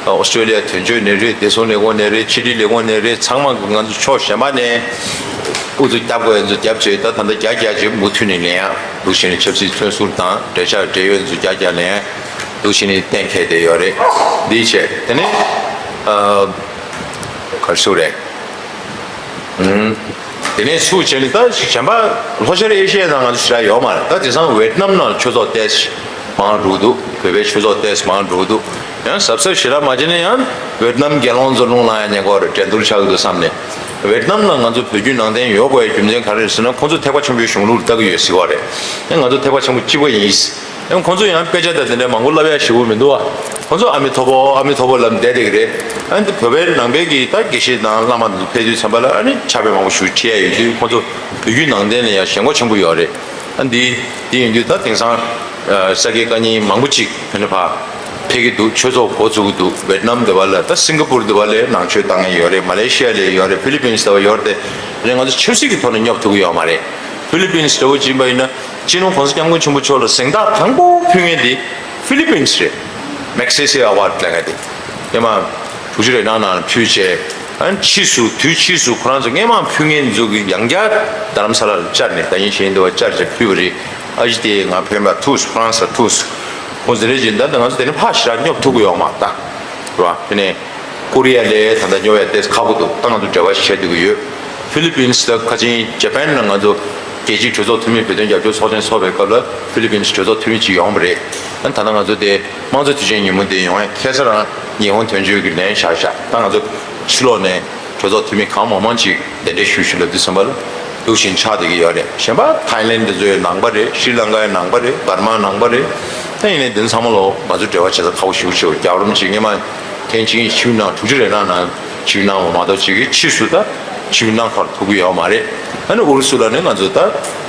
ཨོ་སི་ཀྲི་ལི་ཡ་དོན་གཅོད་ནས་རེད། བདེ་སྲུང་ལས་ཁུངས་ནས་རེད། ཕྱི་དྲིལ་ལས་ཁུངས་ནས་རེད། ཚང་མ་གི་ང་ཚོ་ཕྱོགས་གཞན་པ་ནས་ཨུ་ཚུགས་བརྒྱབ་དགོས་ཡ་ཚོ་བརྒྱབ་བྱས། ད་ད་ལྟ་རྒྱ་རྒྱ་ཅིག་མུ་མཐུད་ནས་ལེན་ཡ་འདུག་བྱས་ནས། ཆབ་སྲིད་མཐུན་ཟུར་དང་འབྲེལ་ཆགས་འབྲེལ་ཡོད་ཚོ་རྒྱ་རྒྱ་ལེན་ཡ་འདུག་བྱས་ནས་གཏན་འཁེལ་བསྡད་ཡོད་རེད། འདི་བྱས་དེ་ནས་ཨ་ག་རེ་ཞུ་རེད། ཨུམ། དེ་ནས་ཚུར་བྱས་ནས་ད་གཞན་པ་ལྷོ་ཤར་ཨེ་ཤི་ཡའི་ནང་ང་ཚོ་ཞེ་དྲག་ཡོད་མ་རེད། ད་དེང་སང་ཝེད་ནམ་ནང་ཆོས་ཚོགས་ཏོག་ཙམ་མང་འགྲོ་གི་འདུག་བོད་པའི་ཆོས་ཚོགས་ཏོག་ཙམ་མང་འགྲོ་གི་འདུག་ཡང་གཟབ་གཟབ་ཞེ་དྲག་མ་བྱས་ན་ཡང་ཝེད་ནམ་རྒྱལ་ལོངས་ཚོ་རླུང་ལངས་ཡ་ཉེན་ཁ་རེད། འགྲན་བསྡུར་ཆགས་ཀྱི་འདུག་བསམ་ནས། ཝེད་ནམ་ནང་ང་ཚོ་བོད་བརྒྱུད་ནང་བསྟན་ཡོད་དགོས་ཡ་རྒྱུ་མཚན་ག་རེ་རེད་ཟེར་ན། ཁོང་ཚོ་ཐེག་པ་ཆེན་པོའི་གཞུང་ལུགས་ལ་ལྟ་གི་ཡོད་ཟེར་བ་རེད། ཡང་ང་ཚོ་ཐེག་པ་ཆེན་པོ་གཅིག་པ་ཡིན། ཡང་ཁོང་ཚོ་ཡང་དཔེ་ཆ་དང་དེ་འདྲ་མང་པོ་བསླབ་ཡ་ཞེ་པོ་མི་འདུག་བ། ཁོང་ཚོ་ཨ་མི་ཐོ་པོ་ཨ་མི་ཐོ་པོ་ལབ་བསྡད་བསྡད་ཀྱི་རེད། ཨ་ནི་བོད་པའི་ནང་པའི་གི་ད་དགེ་བཤེས་དང་བླ་མ་དེ་ཚོ་ཕེབས་དུས་ཙམ་པ་ལ་ཨ་ནི་ཕྱག་དཔེ་མང་པོ་ཞིག་ཁྲིད་ཡ་ཡོད་དུས། ཁོང་ཚོ་བོད་བརྒྱུད་ནང་བསྟན་ལ་ཡང་ཞེན་ཁོག་ཆེན་པོ་ཡོད་རེད། ཨ་འདི་འདི་ཡིན་དུས་ད་དེང་སང་ས་དགེ་བཀའ་རྙིང་མང་པོ་ཅིག་ཕེབས་ནས་ཕར་ཕེབས་ཀྱི་འདུག་ཆོས་ཚོགས་འགོ་བཙུགས་ཀྱི་འདུག་ཝེད་ནམ་འདི་པ་ལ། ད་སིང་ག་པུར་འདི་པ་ལ་ནང་ཆོས་བཏང་མཁན་ཡོད་རེད། མ་ལེ་ཤི་ཡ་ལ་ཡོད་རེད། ཧྥི་ལི་པིན་སི་འདི་པ་ཡོད་རེད་དེ། རེད། ང་ཚོ་ཆབ་སྲིད་ཀྱི་ཐོག་ནས་སྙོབ་ཐུབ་ཀྱི་ཡོད་མ་རེད། ཧྥི་ལི་པིན་སི་འདྲ་བོ་ཅིག་ཡིན་པ་ཡིན་ན། སྤྱི་ནོར་༸གོང་ས་༸སྐྱབས་མགོན་ཆེན་པོ་མཆོག་ལ་གཟེངས་རྟགས་དང་པོ་ཕུལ་མཁན་དེ་ཧྥི་ལི་པིན་སི་རེད། མེག་སེ་སེ་ཨ་ཝར་ཌི་ལབ་མཁན་དེ། སྔོན་མ་དྲུག་ཅུ་རེ་ལྔ་ནང་ཕུལ་བྱས། ཨ་ནི་ཕྱིས་སུ་དུས་ཕྱིས་སུ་ཁོ་རང་ཚོ་སྔོན་མ་ཕུལ་མཁན་ཚོ་གི་ཡང་བསྐྱར་རྡ་རམ་ས་ལ་ལ་བཅར་ནས། ད་ཡིན་གཞན་འདི་པ་བཅར་བྱས་ཕུལ་བ་རེད། ཨ་ཅེ་དེ་ང་ཕན་པ་ཐུག་སོང་། ཧྥ་རན་སི་ལ་ཐུག་སོང་། ཁོང་ཚོ་རེད་ཅེས་ད་ལྟ་ང་ཚོ་དེ་ནས་ཕར་ཞེ་དྲག་སྙོབ་ཐུབ་ཀྱི་ཡོད་མ་རེད་ད། རེད་བ། དེ་ནས་ཀོ་རི་ཡ་ལ་ད་ལྟ་སྙོབ་ཡ་ཏོག་ཙམ་ཁག་པོ་འདུག་ད་ང་ཚོ་འབྲེལ་བ་བྱེད་བསྡད་ཀྱི་ཡོད། ཧྥི་ལི་པིན་སི་དང་ཁ་ཆེན་ཇ་པན་ལ་ང་ཚོ་རྒྱལ་སྤྱིའི་གྲོས་ཚོགས་འཐུས་མི་བོད་དོན་རྒྱབ་སྐྱོར་ཚོགས་ཆེན་ཚོགས་པའི་སྐབས་ལ་ཧྥི་ལི་པིན་སི་གྲོས་ཚོགས་འཐུས་མི་ཅིག་ཡོང་བ་རེད། ཨ་ནི་ད་ལྟ་ང་ཚོ་དེ་དམངས་གཙོ་དུས་ཆེན་ཉིན་མོ་དེ་ཡོང་ཡ་ཁ་སང་རང་ཉི་ཧོང་དོན་གཅོད་ཀྱིས་ལན་བཞག་བཞག་ད་ང་ཚོ་ཕྱི་ལོགས་ནས་གྲོས་ཚོགས་འཐུས་མི་གང་མང་མང་ཅིག་གདན་འདྲེན་ཞུ་ཞུ་ལབ་དུས་ཙམ་པ་ལ་འདུག་བཞིན་ཆགས་བསྡད་ཀྱི་ཡོད་རེད། གཞན་པ་ཐའི་ལེན་དེ་ཚོའི་ནང་པ་རེད། ཤྲི་ལང་ཀའི་ནང་པ་རེད། འབར་མའི་ནང་པ་རེད། ད་ཡིན་ནའི་འདི་ཚང་མ་ལོ་ང་ཚོ་འབྲེལ་བ་བྱེད་ས་ཁག་པོ་ཞེ་པོ་ཅིག་ཡོད། རྒྱལ་བ་རིན་པོ་ཆེ་སྔོན་མ་ཐེངས་གཅིག་ཆིབས་གནང་། དྲུག་ཅུ་རེ་ལྔ་ནང་ཆིབས་གནང་བ་མ་གཏོགས་ཅིག་གི་ཕྱིས་སུ་ད་ཆིབས་གནང་ཁར་ཐུག་གི་ཡོད་མ་རེད། ཨ་ནི་ཨུ་རུ་སུ་ལ་ནི་ང་ཚོ་ད་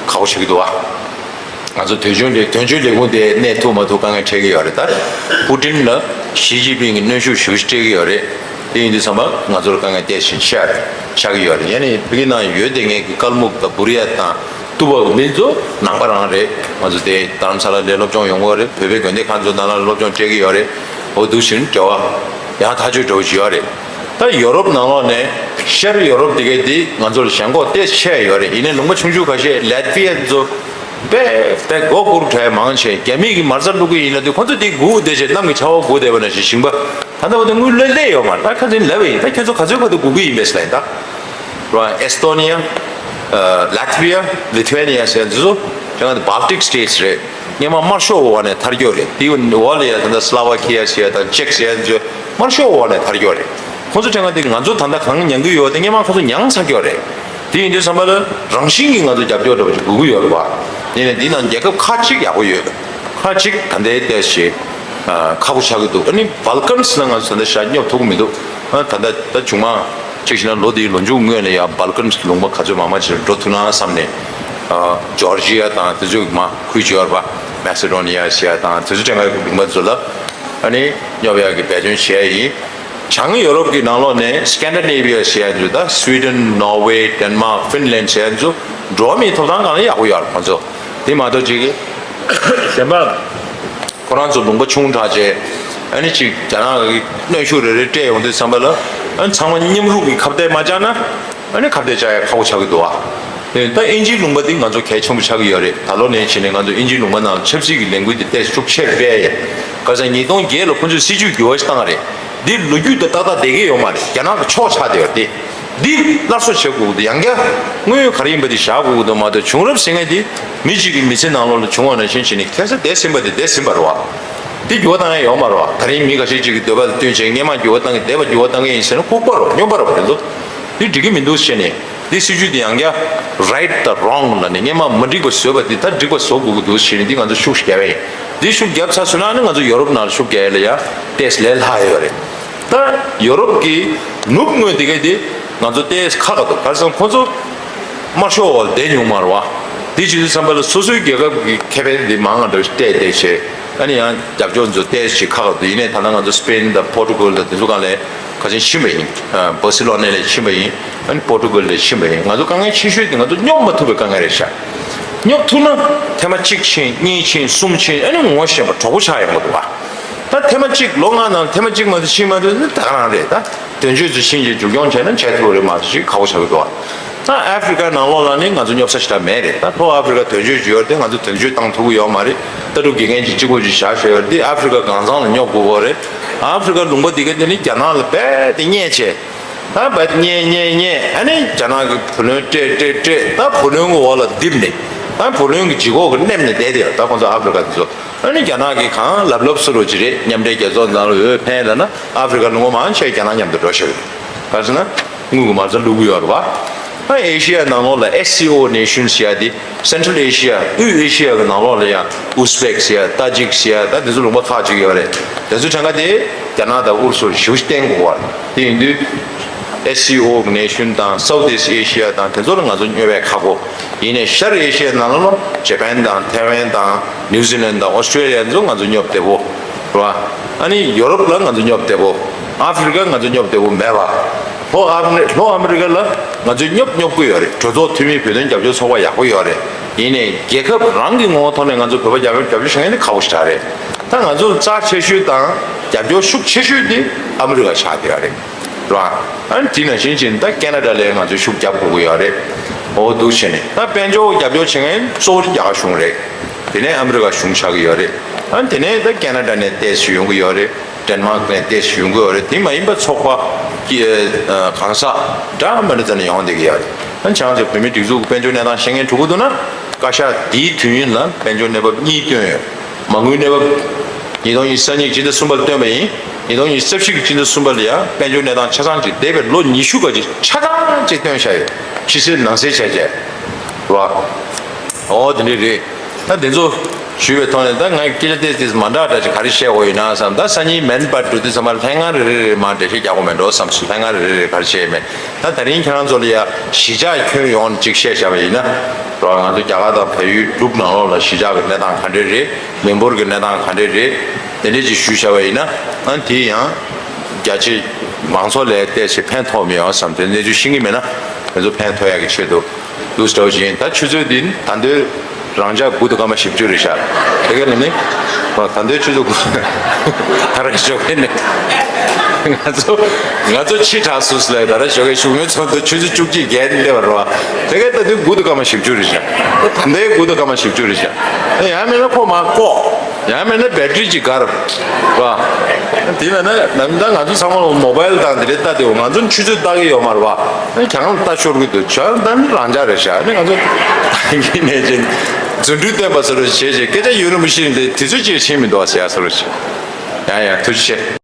ཁག་པོ་ཆགས་ཀྱི་འདུག་ཨ། ང་ཚོ་དོན་གཅོད་ལས་དོན་གཅོད་ལས་ཁུངས་དེ་གནས་ཐུབ་མ་ཐུབ་དཀའ་ངལ་འཕྲད་ཀྱི་ཡོད་རེད། ད་པུ་ཏིན་ལ་ཞི་ཅིན་ཕིང་གིས་གནོན་ཤུགས་ཞེ་པོ་ཅིག་སྤྲད་ཀྱི་ཡོད་རེད། དེ་ཡིན་དུས་ཙམ་པ་ང་ཚོར་དཀའ་ངལ་ཏོག་ཙམ་ཆགས་ཆགས་ཀྱི་ཡོད་རེད། ཡང་ནི་ཕ་གི་ནང་ཡོད་བསྡད་མཁན་གྱི་ཀལ་མུག་དང་བུ་རི་ཡ་དང་ཏུ་བ་གི་མི་ཚོ་ནང་པ་རང་རེད། ང་ཚོ་དེ་རྡ་རམ་ས་ལ་ལ་སློབ་སྦྱོང་ཡོང་གི་ཡོད་རེད། བོད་པའི་དགོན་སྡེ་ཁག་ཚོ་ནང་ལ་སློབ་སྦྱོང་སྤྲད་ཀྱི་ཡོད་རེད། འོ་འདུག་བཞིན་འབྲེལ་བ་ཡང་ཐག་ཆོད་འདྲ་བོ་ཅིག་ཡོད་རེད། ད་ཡོ་རོབ་ནང་ལོགས་ནས་ཤར་ཡོ་རོབ་དེ་གའི་དེ་ང་ཚོར་ཞེན་ཁོག་ཏོག་ཙམ་ཆེ་ཡོད་རེད། ཡིན་ནའི་ལུང་པ་ཆུང་ཆུང་ཁ་ཤས་ལེ་ཏི་ཝི་ཡ་ཚོ་དཔེ་དཔེ་མགོ་སྒུར་གྲབས་མང་ཆེ། རྒྱ་མི་གིས་མ་རྩ་བླུག་གི་ཡིན་ན་དུས་ཁོ་ཚོ་དེ་སྒུག་བསྡད་བྱས་གནམ་གྱི་ཆར་པ་སྒུག་བསྡད་པ་ནང་བཞིན། ཞིང་པ་ད་ལྟ་བར་དུ་དངུལ་ལོན་བསྡད་ཡོད་མ་རེད། ད་ཁ་སང་ལབ་པ་ཡིན། ད་ཁྱོད་ཚོ་ག་ཚོད་བར་དུ་སྒུག་གི་ཡིན་པས་ལབ་ཡིན་ད། རེད་བ། ཨེ་སི་ཏོ་ནི་ཡ། ལ་ཏི་ཝི་ཡ། ལི་ཐུ་ཝེ་ནི་ཡ་ཟེར་ཡ་འདི་ཚོ་དེ་སྔ་དེ་བལ་ཏིག་སི་ཊེ་ཊི་སི་རེད། སྔོན་མ་དམར་ཤོག་འོག་ནས་ཐར་ཡོད་རེད། དེའི་འོག་ལ་ཡ་ད་ལྟ་སི་ལོ་ཝ་ཁི་ཡ་ཟེར་ཡ་དང་ཅེག་ཟེར་ཡ་འདི་ཚོ་དམར་ཤོག་འོག་ནས་ཐར་ཡོད་རེད། ཁོང་ཚོ་དེ་སྔ་དེ་ང་ཚོ་ད་ལྟ་གང་མྱང་གི་ཡོད་དེ་སྔོན་མ་ཁོང་ཚོ་མྱངས་ཚར་ཡོད་རེད། དེ་ཡིན་དུས་ཙམ་པ་ལ་རང་བཞིན་གྱིས་ང་ཚོ་རྒྱབ་སྐྱོར་འདྲ་པོ་ཅིག་དགོས་ཀྱི་ཡོད་རེད་བ། ཡིན་ནའི་འདི་ནང་རྒྱལ་ཁབ་ཁག་ཅིག་ཡག་པོ་ཡོད། ཁག་ཅིག་ད་ལྟའི་ཏོག་ཙམ་ཁག་པོ་ཆགས་ཀྱི་འདུག་ཨ་ནི་བལ་ཀན་སི་ལ་ང་ཚོ་ད་ལྟ་ཞེ་དྲག་སྙོབ་ཐུབ་ཀྱི་མི་འདུག་ཨ་ད་ལྟ་ད་བྱུང་མ་གཅིག་བྱས་ན་ལོ་འདིའི་ལོ་མཇུག་སྔོན་ལ་ཡང་བལ་ཀན་སི་གི་ལུང་པ་ག་ཚོད་མང་མང་ཅིག་འགྲོ་ཐུབ་ན་བསམ་ནས། ཨ་ཇོར་ཇི་ཡ་དང་དེ་ཚོའི་མ་ཁུལ་ཅིག་ཡོད་རེད་པ། མེ་སི་ཌོ་ནི་ཡ་ཟེར་ཡ་དང་དེ་ཚོ་དེ་སྔའི་ལུང་པ་ཚོ་ལ་ཨ་ནི་སྙོབ་ཡ་གི་འབད་བརྩོན་བྱས་ཡིན། བྱང་ཡོ་རོབ་ཀྱི་ནང་ལོགས་ནས་སི་ཀེན་ཌི་ནེ་བི་ཡ་ཟེར་ཡ་ཚོ། ད་སུའི་ཌེན། ནོར་ཝེ། ཌེན་མཱག་ཧྥིན་ལན་ཌི་ཟེར་ཡ་ཚོ་འགྲོ་བ་མིའི་ཐོབ་ཐང་སྒང་ལ་ཡག་པོ་ཡོད་རེད་ཁོང་ཚོ། དེ་མ་གཏོགས་ཅིག་གཞན་པ་ཁོ་རང་ཚོ་ལུང་པ་ཆུང་དྲགས་བྱས། ཨ་ནི་ཅིག་རྒྱ་ནག་གི་གནོན་ཤུགས་རེ་རེ་སྤྲད་ཡོང་དུས་ཙམ་པ་ལ་ཨ་ནི་ཚང་མ་མཉམ་རུབ་ཀྱི་ཁ་གཏད་མ་བཅག་ན་ཨ་ནི་ཁ་གཏད་བཅག་ཡ་ཁག་པོ་ཆགས་ཀྱི་འདུག་ཨ། ད་དབྱིན་ཇིའི་ལུང་པ་འདི་ང་ཚོ་གལ་ཆེན་པོ་ཆགས་ཀྱི་ཡོད་རེད། ད་ལོ་ནས་བྱས་ནས་ང་ཚོ་དབྱིན་ཇིའི་ལུང་པ་ནང་ཆབ་སྲིད་ཀྱི་ལས་འགུལ་འདི་ཏོག་ཙམ་ཤུགས་ཆེ་སྤེལ་ཡས། ཁ་སང་ཉིས་སྟོང་བརྒྱད་ལ་ཁོ་ཚོས་སྲིད་ཇུས་འགྱུར་བ་ཞིག་བཏང་བ་རེད། འདི་ལོ་རྒྱུས་དང་ཏག་ཏག་བསྡད་ཀྱི་ཡོད་མ་རེད། རྒྱ་ནག་གི་ཕྱོགས་ཆགས་བསྡད་ཡོད་རེད། འདི་སླར་གསོ་བྱེད་དགོས་ཀྱི་འདུག་ཡང་བསྐྱར་དངོས་ཡོད་ག་རེ་ཡིན་པ་འདི་བཞག་དགོས་ཀྱི་འདུག་མ་གཏོགས། བྱུང་རབས་ཟེར་མཁན་འདི་མི་གཅིག་གི་མི་ཚེ་ནང་ལོགས་ལ་བྱུང་བ་ནང་བཞིན་བྱས་ནས་ཁ་སང་འདས་ཟིན་པ་འདི་འདས་ཟིན་པ་རེད་བ། འདི་འགྱུར་བ་བཏང་ཡ་ཡོད་མ་རེད་བ། ད་རིང་མི་འགའ་ཤས་ཅིག་གི་འདོད་པ་ལ་བསྟུན་བྱས་སྔོན་མ་འགྱུར་བ་བཏང་གི་བསྡད་པ་འགྱུར་བ་བཏང་གི་ཡིན་ཟེར་ན་ལྐུགས་པ་རེད་བ། སྨྱོན་པ་རེད་བ། དེ་ཚོ་འདི་འགྲིག་གི་མི་འདུག་བྱས་ནས། འདི་སྲིད་ཇུས་འདི་ཡང་བསྐྱར་right the wrong ལབ་ནས་སྔོན་མ་མ་འགྲིག་པ་བཟོས་པ་འདི་ད་འགྲིག་པ་བཟོ་དགོས་ཀྱི་འདུག་ཟེར་ནས་འདི་ང་ཚོ་ཤུགས་རྒྱབ་པ་ཡིན། འདི་ཤུགས་རྒྱབ་ཚར་སོང་ན་ནི་ང་ཚོ་ཡོ་རོབ་ནང་ལ་ཤུགས་རྒྱག་ཡ་ལ་ཡ་ཏོག་ཙམ་ལས་སླ་ཡོད་རེད། ད་ཡོ་རོབ་ཀྱི་ནུབ་ངོས་དེ་ག་དེ་ང་ཚོ་ཏོག་ཙམ་ཁག་ཁག་འདུག་ག་རེ་ཟེར་ན་ཁོང་ཚོ་དམར་ཤོག་འོག་ལ་བསྡད་མྱོང་མ་རེད་བ། འདི་བྱེད་དུས་ཙམ་པ་ལ་སོ་སོའི་རྒྱལ་ཁབ་ཀྱི་ཁེ་ཕན་འདི་མང་ང་འདྲ་བོ་ཞིག་བལྟས་བལྟས་བྱས། ཨ་ནི་ཡང་རྒྱབ་སྐྱོར་ཚོ་ཏོག་ཙམ་ཞིག་ཁག་ཁག་འདུག་ཡིན་ནའི་ད་ལྟ་ང་ཚོ་སི་པེན་དང་པོར་ཊུ་གལ་དང་དེ་ཚོ་སྒང་ལ་ཁ་ཆེན་ཕྱིན་པ་ཡིན། ཨ། སྦར་སི་ལོ་ནེ་ལ་ཕྱིན་པ་ཡིན། ཨ་ནི་པོར་ཊུ་གལ་ལ་ཕྱིན་པ་ཡིན། ང་ཚོ་དཀའ་ངལ་ཆེ་ཤོས་དེ་ང་ཚོ་སྙོབ་མ་ཐུབ་པའི་དཀའ་ངལ་རེད་ཤག་སྙོབ་ཐུབ་ན་ཐེངས་མ་གཅིག་ཕྱིན། གཉིས་ཕྱིན། གསུམ་ཕྱིན། ཨ་ནི་ངོ་ཤེས་པ་གྲོགས་པོ་ཆགས་ཡོང་གི་འདུག་བ། ད་ཐེངས་མ་གཅིག་ལོ་ལྔ་ནང་ཐེངས་མ་གཅིག་མ་གཏོགས་ཕྱིན་མ་ཐུབ་ན་ད་ག་རང་རེད། ད་དོན་གཅོད་ཚོ་ཕྱིན་རྗེས་མཇུག་སྐྱོང་བྱས་ན་བྱས་ཐུབ་རེད་མ་གཏོགས་ཅིག་ཁག་པོ་ཆགས་ཀྱི་འདུག་བ། ད་ཨ་ཧྥི་རི་ཀ་ནང་ལོགས་ལ་ནི་ང་ཚོ་སྙོབ་ས་ཞེ་དྲག་མེད་རེད། ད་ལྷོ་ཨ་ཧྥི་རི་ཀ་དོན་གཅོད་ཅིག་ཡོད་རེད་དེ་ང་ཚོ་དོན་གཅོད་བཏང་ཐུབ་ཀྱི་ཡོད་མ་རེད། ལྟ་གྲུབ་དགེ་རྒན་ཅིག་གཅིག་པོ་ཅིག་བཞག་བཞག་ཡོད་རེད་དེ་ཨ་ཧྥི་རི་ཀ་གང་ཚང་ལ་སྙོབ་དགོས་ཀྱི་རེད། ཨ་ཧྥི་རི་ཀ་ལུང་པ་འདི་ག་དེ་ནི་རྒྱ་ནག་ལ་རྦད་དེ་བརྙས་བྱས། ད་རྦད་དེ་བརྙས་བརྙས་བརྙས། ཨ་ནི་རྒྱ་ནག་གི་བུ་ལོན་སྤྲད་སྤྲད་སྤྲད། ད་བུ་ལོན་གྱི་འོག་ལ་རྡིབ་ནས། ད་བུ་ལོན་གྱི་ལྗིད་ཁོག་གི་མནན་ནས་བསྡད་དེ་ད་ཁོང་ཚོ་ཨ་ཧྥི་རི་ཀ་དེ་ཚོ། ཨ་ནི་རྒྱ་ནག་གིས་གང་ལབ་ལབ་བཟོ་འདྲ་ཅིག་རེད། མཉམ་འབྲེལ་རྒྱལ་ཚོགས་ནང་ལ་འོས་འཕེན་ལབ་ན་ཨ་ཧྥི་རི་ཀ་ལུང་པ་མང་ཆེ་རྒྱ་ནག་མཉམ་དུ་འགྲོ་ཤག་ག་རེ་ཟེར་ན་དངུལ་གྱི་མ་རྩ་བླུག་གི་ཡོད་རེད་བ། ཨ་ཨེ་ཤི་ཡ་ནང་ལོགས་ལ་ཨེས་སི་ཨོ་ནེ་ཤན་ཟེར་ཡ་དེ་སེན་ཊྲལ་ཨེ་ཤི་ཡ། དབུས་ཨེ་ཤི་ཡ་གི་ནང་ལོགས་ལ་ཡ་ཨུ་ཛི་བེག་ཟེར་ཡ། ཏ་ཇིག་ཟེར་ཡ། ད་དེ་ཚོ་ལུང་པ་ཁག་ཅིག་ཡོད་རེད། དེ་ཚོ་གྲངས་ཀ་དེ་རྒྱ་ནག་དང་ཨུ་རུ་སུར་ཞེ་པོ་ཅིག་བརྟེན་དགོས་པ་རེད། དེ་ཡིན་དུས་ཨེས་སི་ཨོ་གི་ནེ་ཤན་དང་སའུ་ཐི་ཨི་སི་ཊི་ཨེ་ཤི་ཡ་དང་དེ་ཚོ་ལ་ང་ཚོ་སྙོབ་པ་ཁག་པོ། ཡིན་ནའི་ཤར་ཨེ་ཤི་ཡའི་ནང་ལ་ཇེ་པན་དང་ཐའེ་ཝན་དང་ནིའུ་ཛི་ལན་དང་ཨོ་སི་ཀྲེ་ལི་ཡ་ཚོ་ང་ཚོ་སྙོབ་བདེ་པོ་རེད་བ། ཨ་ནི་ཡོ་རོབ་ལ་ང་ཚོ་སྙོབ་བདེ་པོ། ཨ་ཧྥི་རི་ཀ་ང་ཚོ་སྙོབ་བདེ་པོ་མེད་པ། ལྷོ་ཨ་ལྷོ་ཨ་མི་རི་ཀ་ལ་ང་ཚོས་སྙོབ་སྙོབ་ཀྱི་ཡོད་རེད། གྲོས་ཚོགས་འཐུས་མིའི་བོད་དོན་རྒྱབ་སྐྱོར་ཚོགས་པ་ཡག་པོ་ཡོད་རེད། ཡིན་ནའི་རྒྱལ་ཁབ་རང་གི་ངོ་བོ་ཐོག་ནས་ང་ཚོ་བོད་པ་རྒྱབ་སྐྱོར་རྒྱབ་སྐྱོར་བྱེད་མཁན་དེ་ཁག་པོ་ཞེ་དྲག་རེད། ད་ང་ཚོ་རྩ་ཆེ་ཤོས་དང་རྒྱབ་སྐྱོར་ཤུགས་ཆེ་ཤོས་དེ་ཨ་མི་རི་ཀ་ཆགས་བསྡད་ཡོད་རེད། རེད་བ། ཨ་ནི་དེ་ནང་བཞིན་བྱས་ནས་ད་ཁེ་ན་ཌ་ལ་ང་ཚོས་ཤུགས་རྒྱབ་དགོས་ཀྱི་ཡོད་རེད། འོ་འདུག་བྱས་ནས་ད་དཔལ་འབྱོར་རྒྱབ་སྐྱོར་བྱེད་མཁན་གཙོ་བོ་རྒྱ་གར་གཞུང་རེད། དེ་ནས་ཨ་མི་རི་ཀ་གཞུང་ཆགས་ཀྱི་ཡོད་རེད། ཨ་ནི་དེ་ནས་ད་ཁེ་ན་ཌ་ནས་ཏོག་ཙམ་ཡོང་གི་ཡོད་རེད། ཌེན་མཱག་ནས་ཏོག་ཙམ་ཡོང་གི་ཡོད་རེད། དེ་མ་ཡིན་པ་ཚོགས་པ་གི་ཨ་གང་ཟག་འདྲ་མི་འདྲ་ཙམ་ནས་ཡོང་བསྡད་ཀྱི་ཡོད་རེད། ཨ་ནི་ཁྱེད་རང་ཚོ་བོད་མིའི་སྒྲིག་འཛུགས་ཀྱི་དཔལ་འབྱོར་གནས་སྟངས་ཤེས་མཁན་འགྲོ་གི་འདུག་ན། བཀའ་ཤག་འདིའི་དུས་ཡུན་ལ་དཔལ་འབྱོར་གནས་བབ་གཉིས་བཏོན་ཡོད། མ་དངུལ་གནས་བབ་ཉིས་སྟོང་ཉི་ཤུ་རྩ་གཉིས་ཀྱི་སྤྱི་ཟླ་གསུམ་པ་ལ་བཏོན་པ་ཡིན། ཉིས་སྟོང་ཉི་ཤུ་རྩ་བཞི་གི་སྤྱི་ཟླ་གསུམ་པ་ལ་ཡང་དཔལ་འབྱོར་གནས་སྟངས་ཆ་ཚང་ཅིག་འདས་པའི་ལོ་ཉི་ཤུ་ག་ཅིག་ཆ་ཚང་ཅིག་བཏོན་བཞག་ཡོད། ཕྱི་གསལ་ནང་གསལ་བྱས་བྱས། རེད་བ། འོ་དེ་འདྲ་རེད། ད་དེ་ཚོ་ཞུས་པའི་ཐོག་ནས་ད་ངས་སྐད་ཆ་ཏོག་ཙམ་མ་འདྲ་འདྲ་ཅིག་ག་རེ་བཤད་དགོས་ཡོད་ན་བསམ། ད་སང་ཉིན་མན་པར་འགྲོ་དུས་ཙམ་པ་ལྷན་ཁང་རེ་རེ་རེ་མར་འགྲེལ་བཤད་རྒྱག་དགོས་མེད་འགྲོ་བསམ་སོང་། ལྷན་ཁང་རེ་རེ་རེ་ག་རེ་བཤད་ཡོད་མེད། ད་དེ་རིང་ཁྱེད་རང་ཚོ་ལ་ཡ་གཞིས་ཆགས་ཁྱོན་ཡོངས་ནས་ཅིག་བཤད་བཞག་པ་ཡིན་ན། རེད་བ། ང་ཚོ་རྒྱ་གར་དང་བལ་ཡུལ་འབྲུག་ནང་ལོགས་ལ་གཞིས་ཆགས་ཀྱི་གནས་སྟངས་ག་འདྲས་རེད། མི་འབོར་གྱི་གནས་སྟངས་ག་འདྲས་རེད། དེ་འདྲས་ཅིག་ཞུས་བཞག་པ་ཡིན་ན། ཨ་དེ་ཡང་རྒྱ་ཆེ་མང་ཚོགས་ལ་ཏོག་ཙམ་ཕན་ཐོགས་མི་ཡོང་བསམ། དེ་གནས་ཚུལ་ཤེས་ཀྱི་མེད་ན་ང་ཚོ་ཕན་ཐོགས་ཡག་གི་ཆེད་དུ་འདུག་སེ་འདྲ་བོ་ཞིག་ཡིན། ད་ཆུ་ཚོད་འདི་ད་དུང་རང་འཇགས་དགུ་དང་སྐར་མ་བཞི་བཅུ་རེད་ཤག་དེ་ག་ནས་ནི་ད་དུང་ཆུ་ཚོད་དགུ། ད་རེས་ཞོགས་ཀས་ནས་ང་ཚོ་ང་ཚོ་ཕྱི་དྲགས་སོང་ཟེར་ལབ། ད་རེས་ཞོགས་ཀས་བཞུགས་མོལ་ཚོགས་འདུ་ཆུ་ཚོད་བཅུ་གཅིག་བརྒལ་ནས་སླེབས་པ་རེད་བ། དེ་ག་ད་དུང་དགུ་དང་སྐར་མ་བཞི་བཅུ་རེད་ཤག་ད་ལྟའི་དགུ་དང་སྐར་མ་བཞི་བཅུ་རེད་ཤག་ཡང་མིན་ན་ཁོ་མར་བཀོག་ཡང་མིན་ན་བེ་ཊི་རི་ཅིག་འགར་བ། དེ་ལ་ན་ནམ་ཟླ་ང་ཚོ་ཚང་མ་ལ་མོ་བྷལ་དང་དེ་འདྲའི་ལྟ་དེ་འོ། ང་ཚོ་ཆུ་ཚོད་ལྟ་གི་ཡོད་མ་རེད་བ། ཁྱེད་རང་ལ་ལྟ་ཤོར་གི་འདུག་ཁྱོད་ད་ནི་རང་འཇགས་རེད་ཤག་ནི་ང་ཚོ་ད་གིན་ནས་ཅིག་རྫུ་འཕྲུལ་སྟོན་པ་བཟོ་འདྲ་བྱས་བྱས་སྐད་ཆ་ཡོད་རིན་པོ་ཆེ་འདི་དུས་ཚོད་ཅིག་ཕྱིན་མི་འདུག་ཟེར་ཡ་བཟོ་འདྲ་བྱས། ཡང་ཡང་ཐུགས་རྗེ་ཆེ།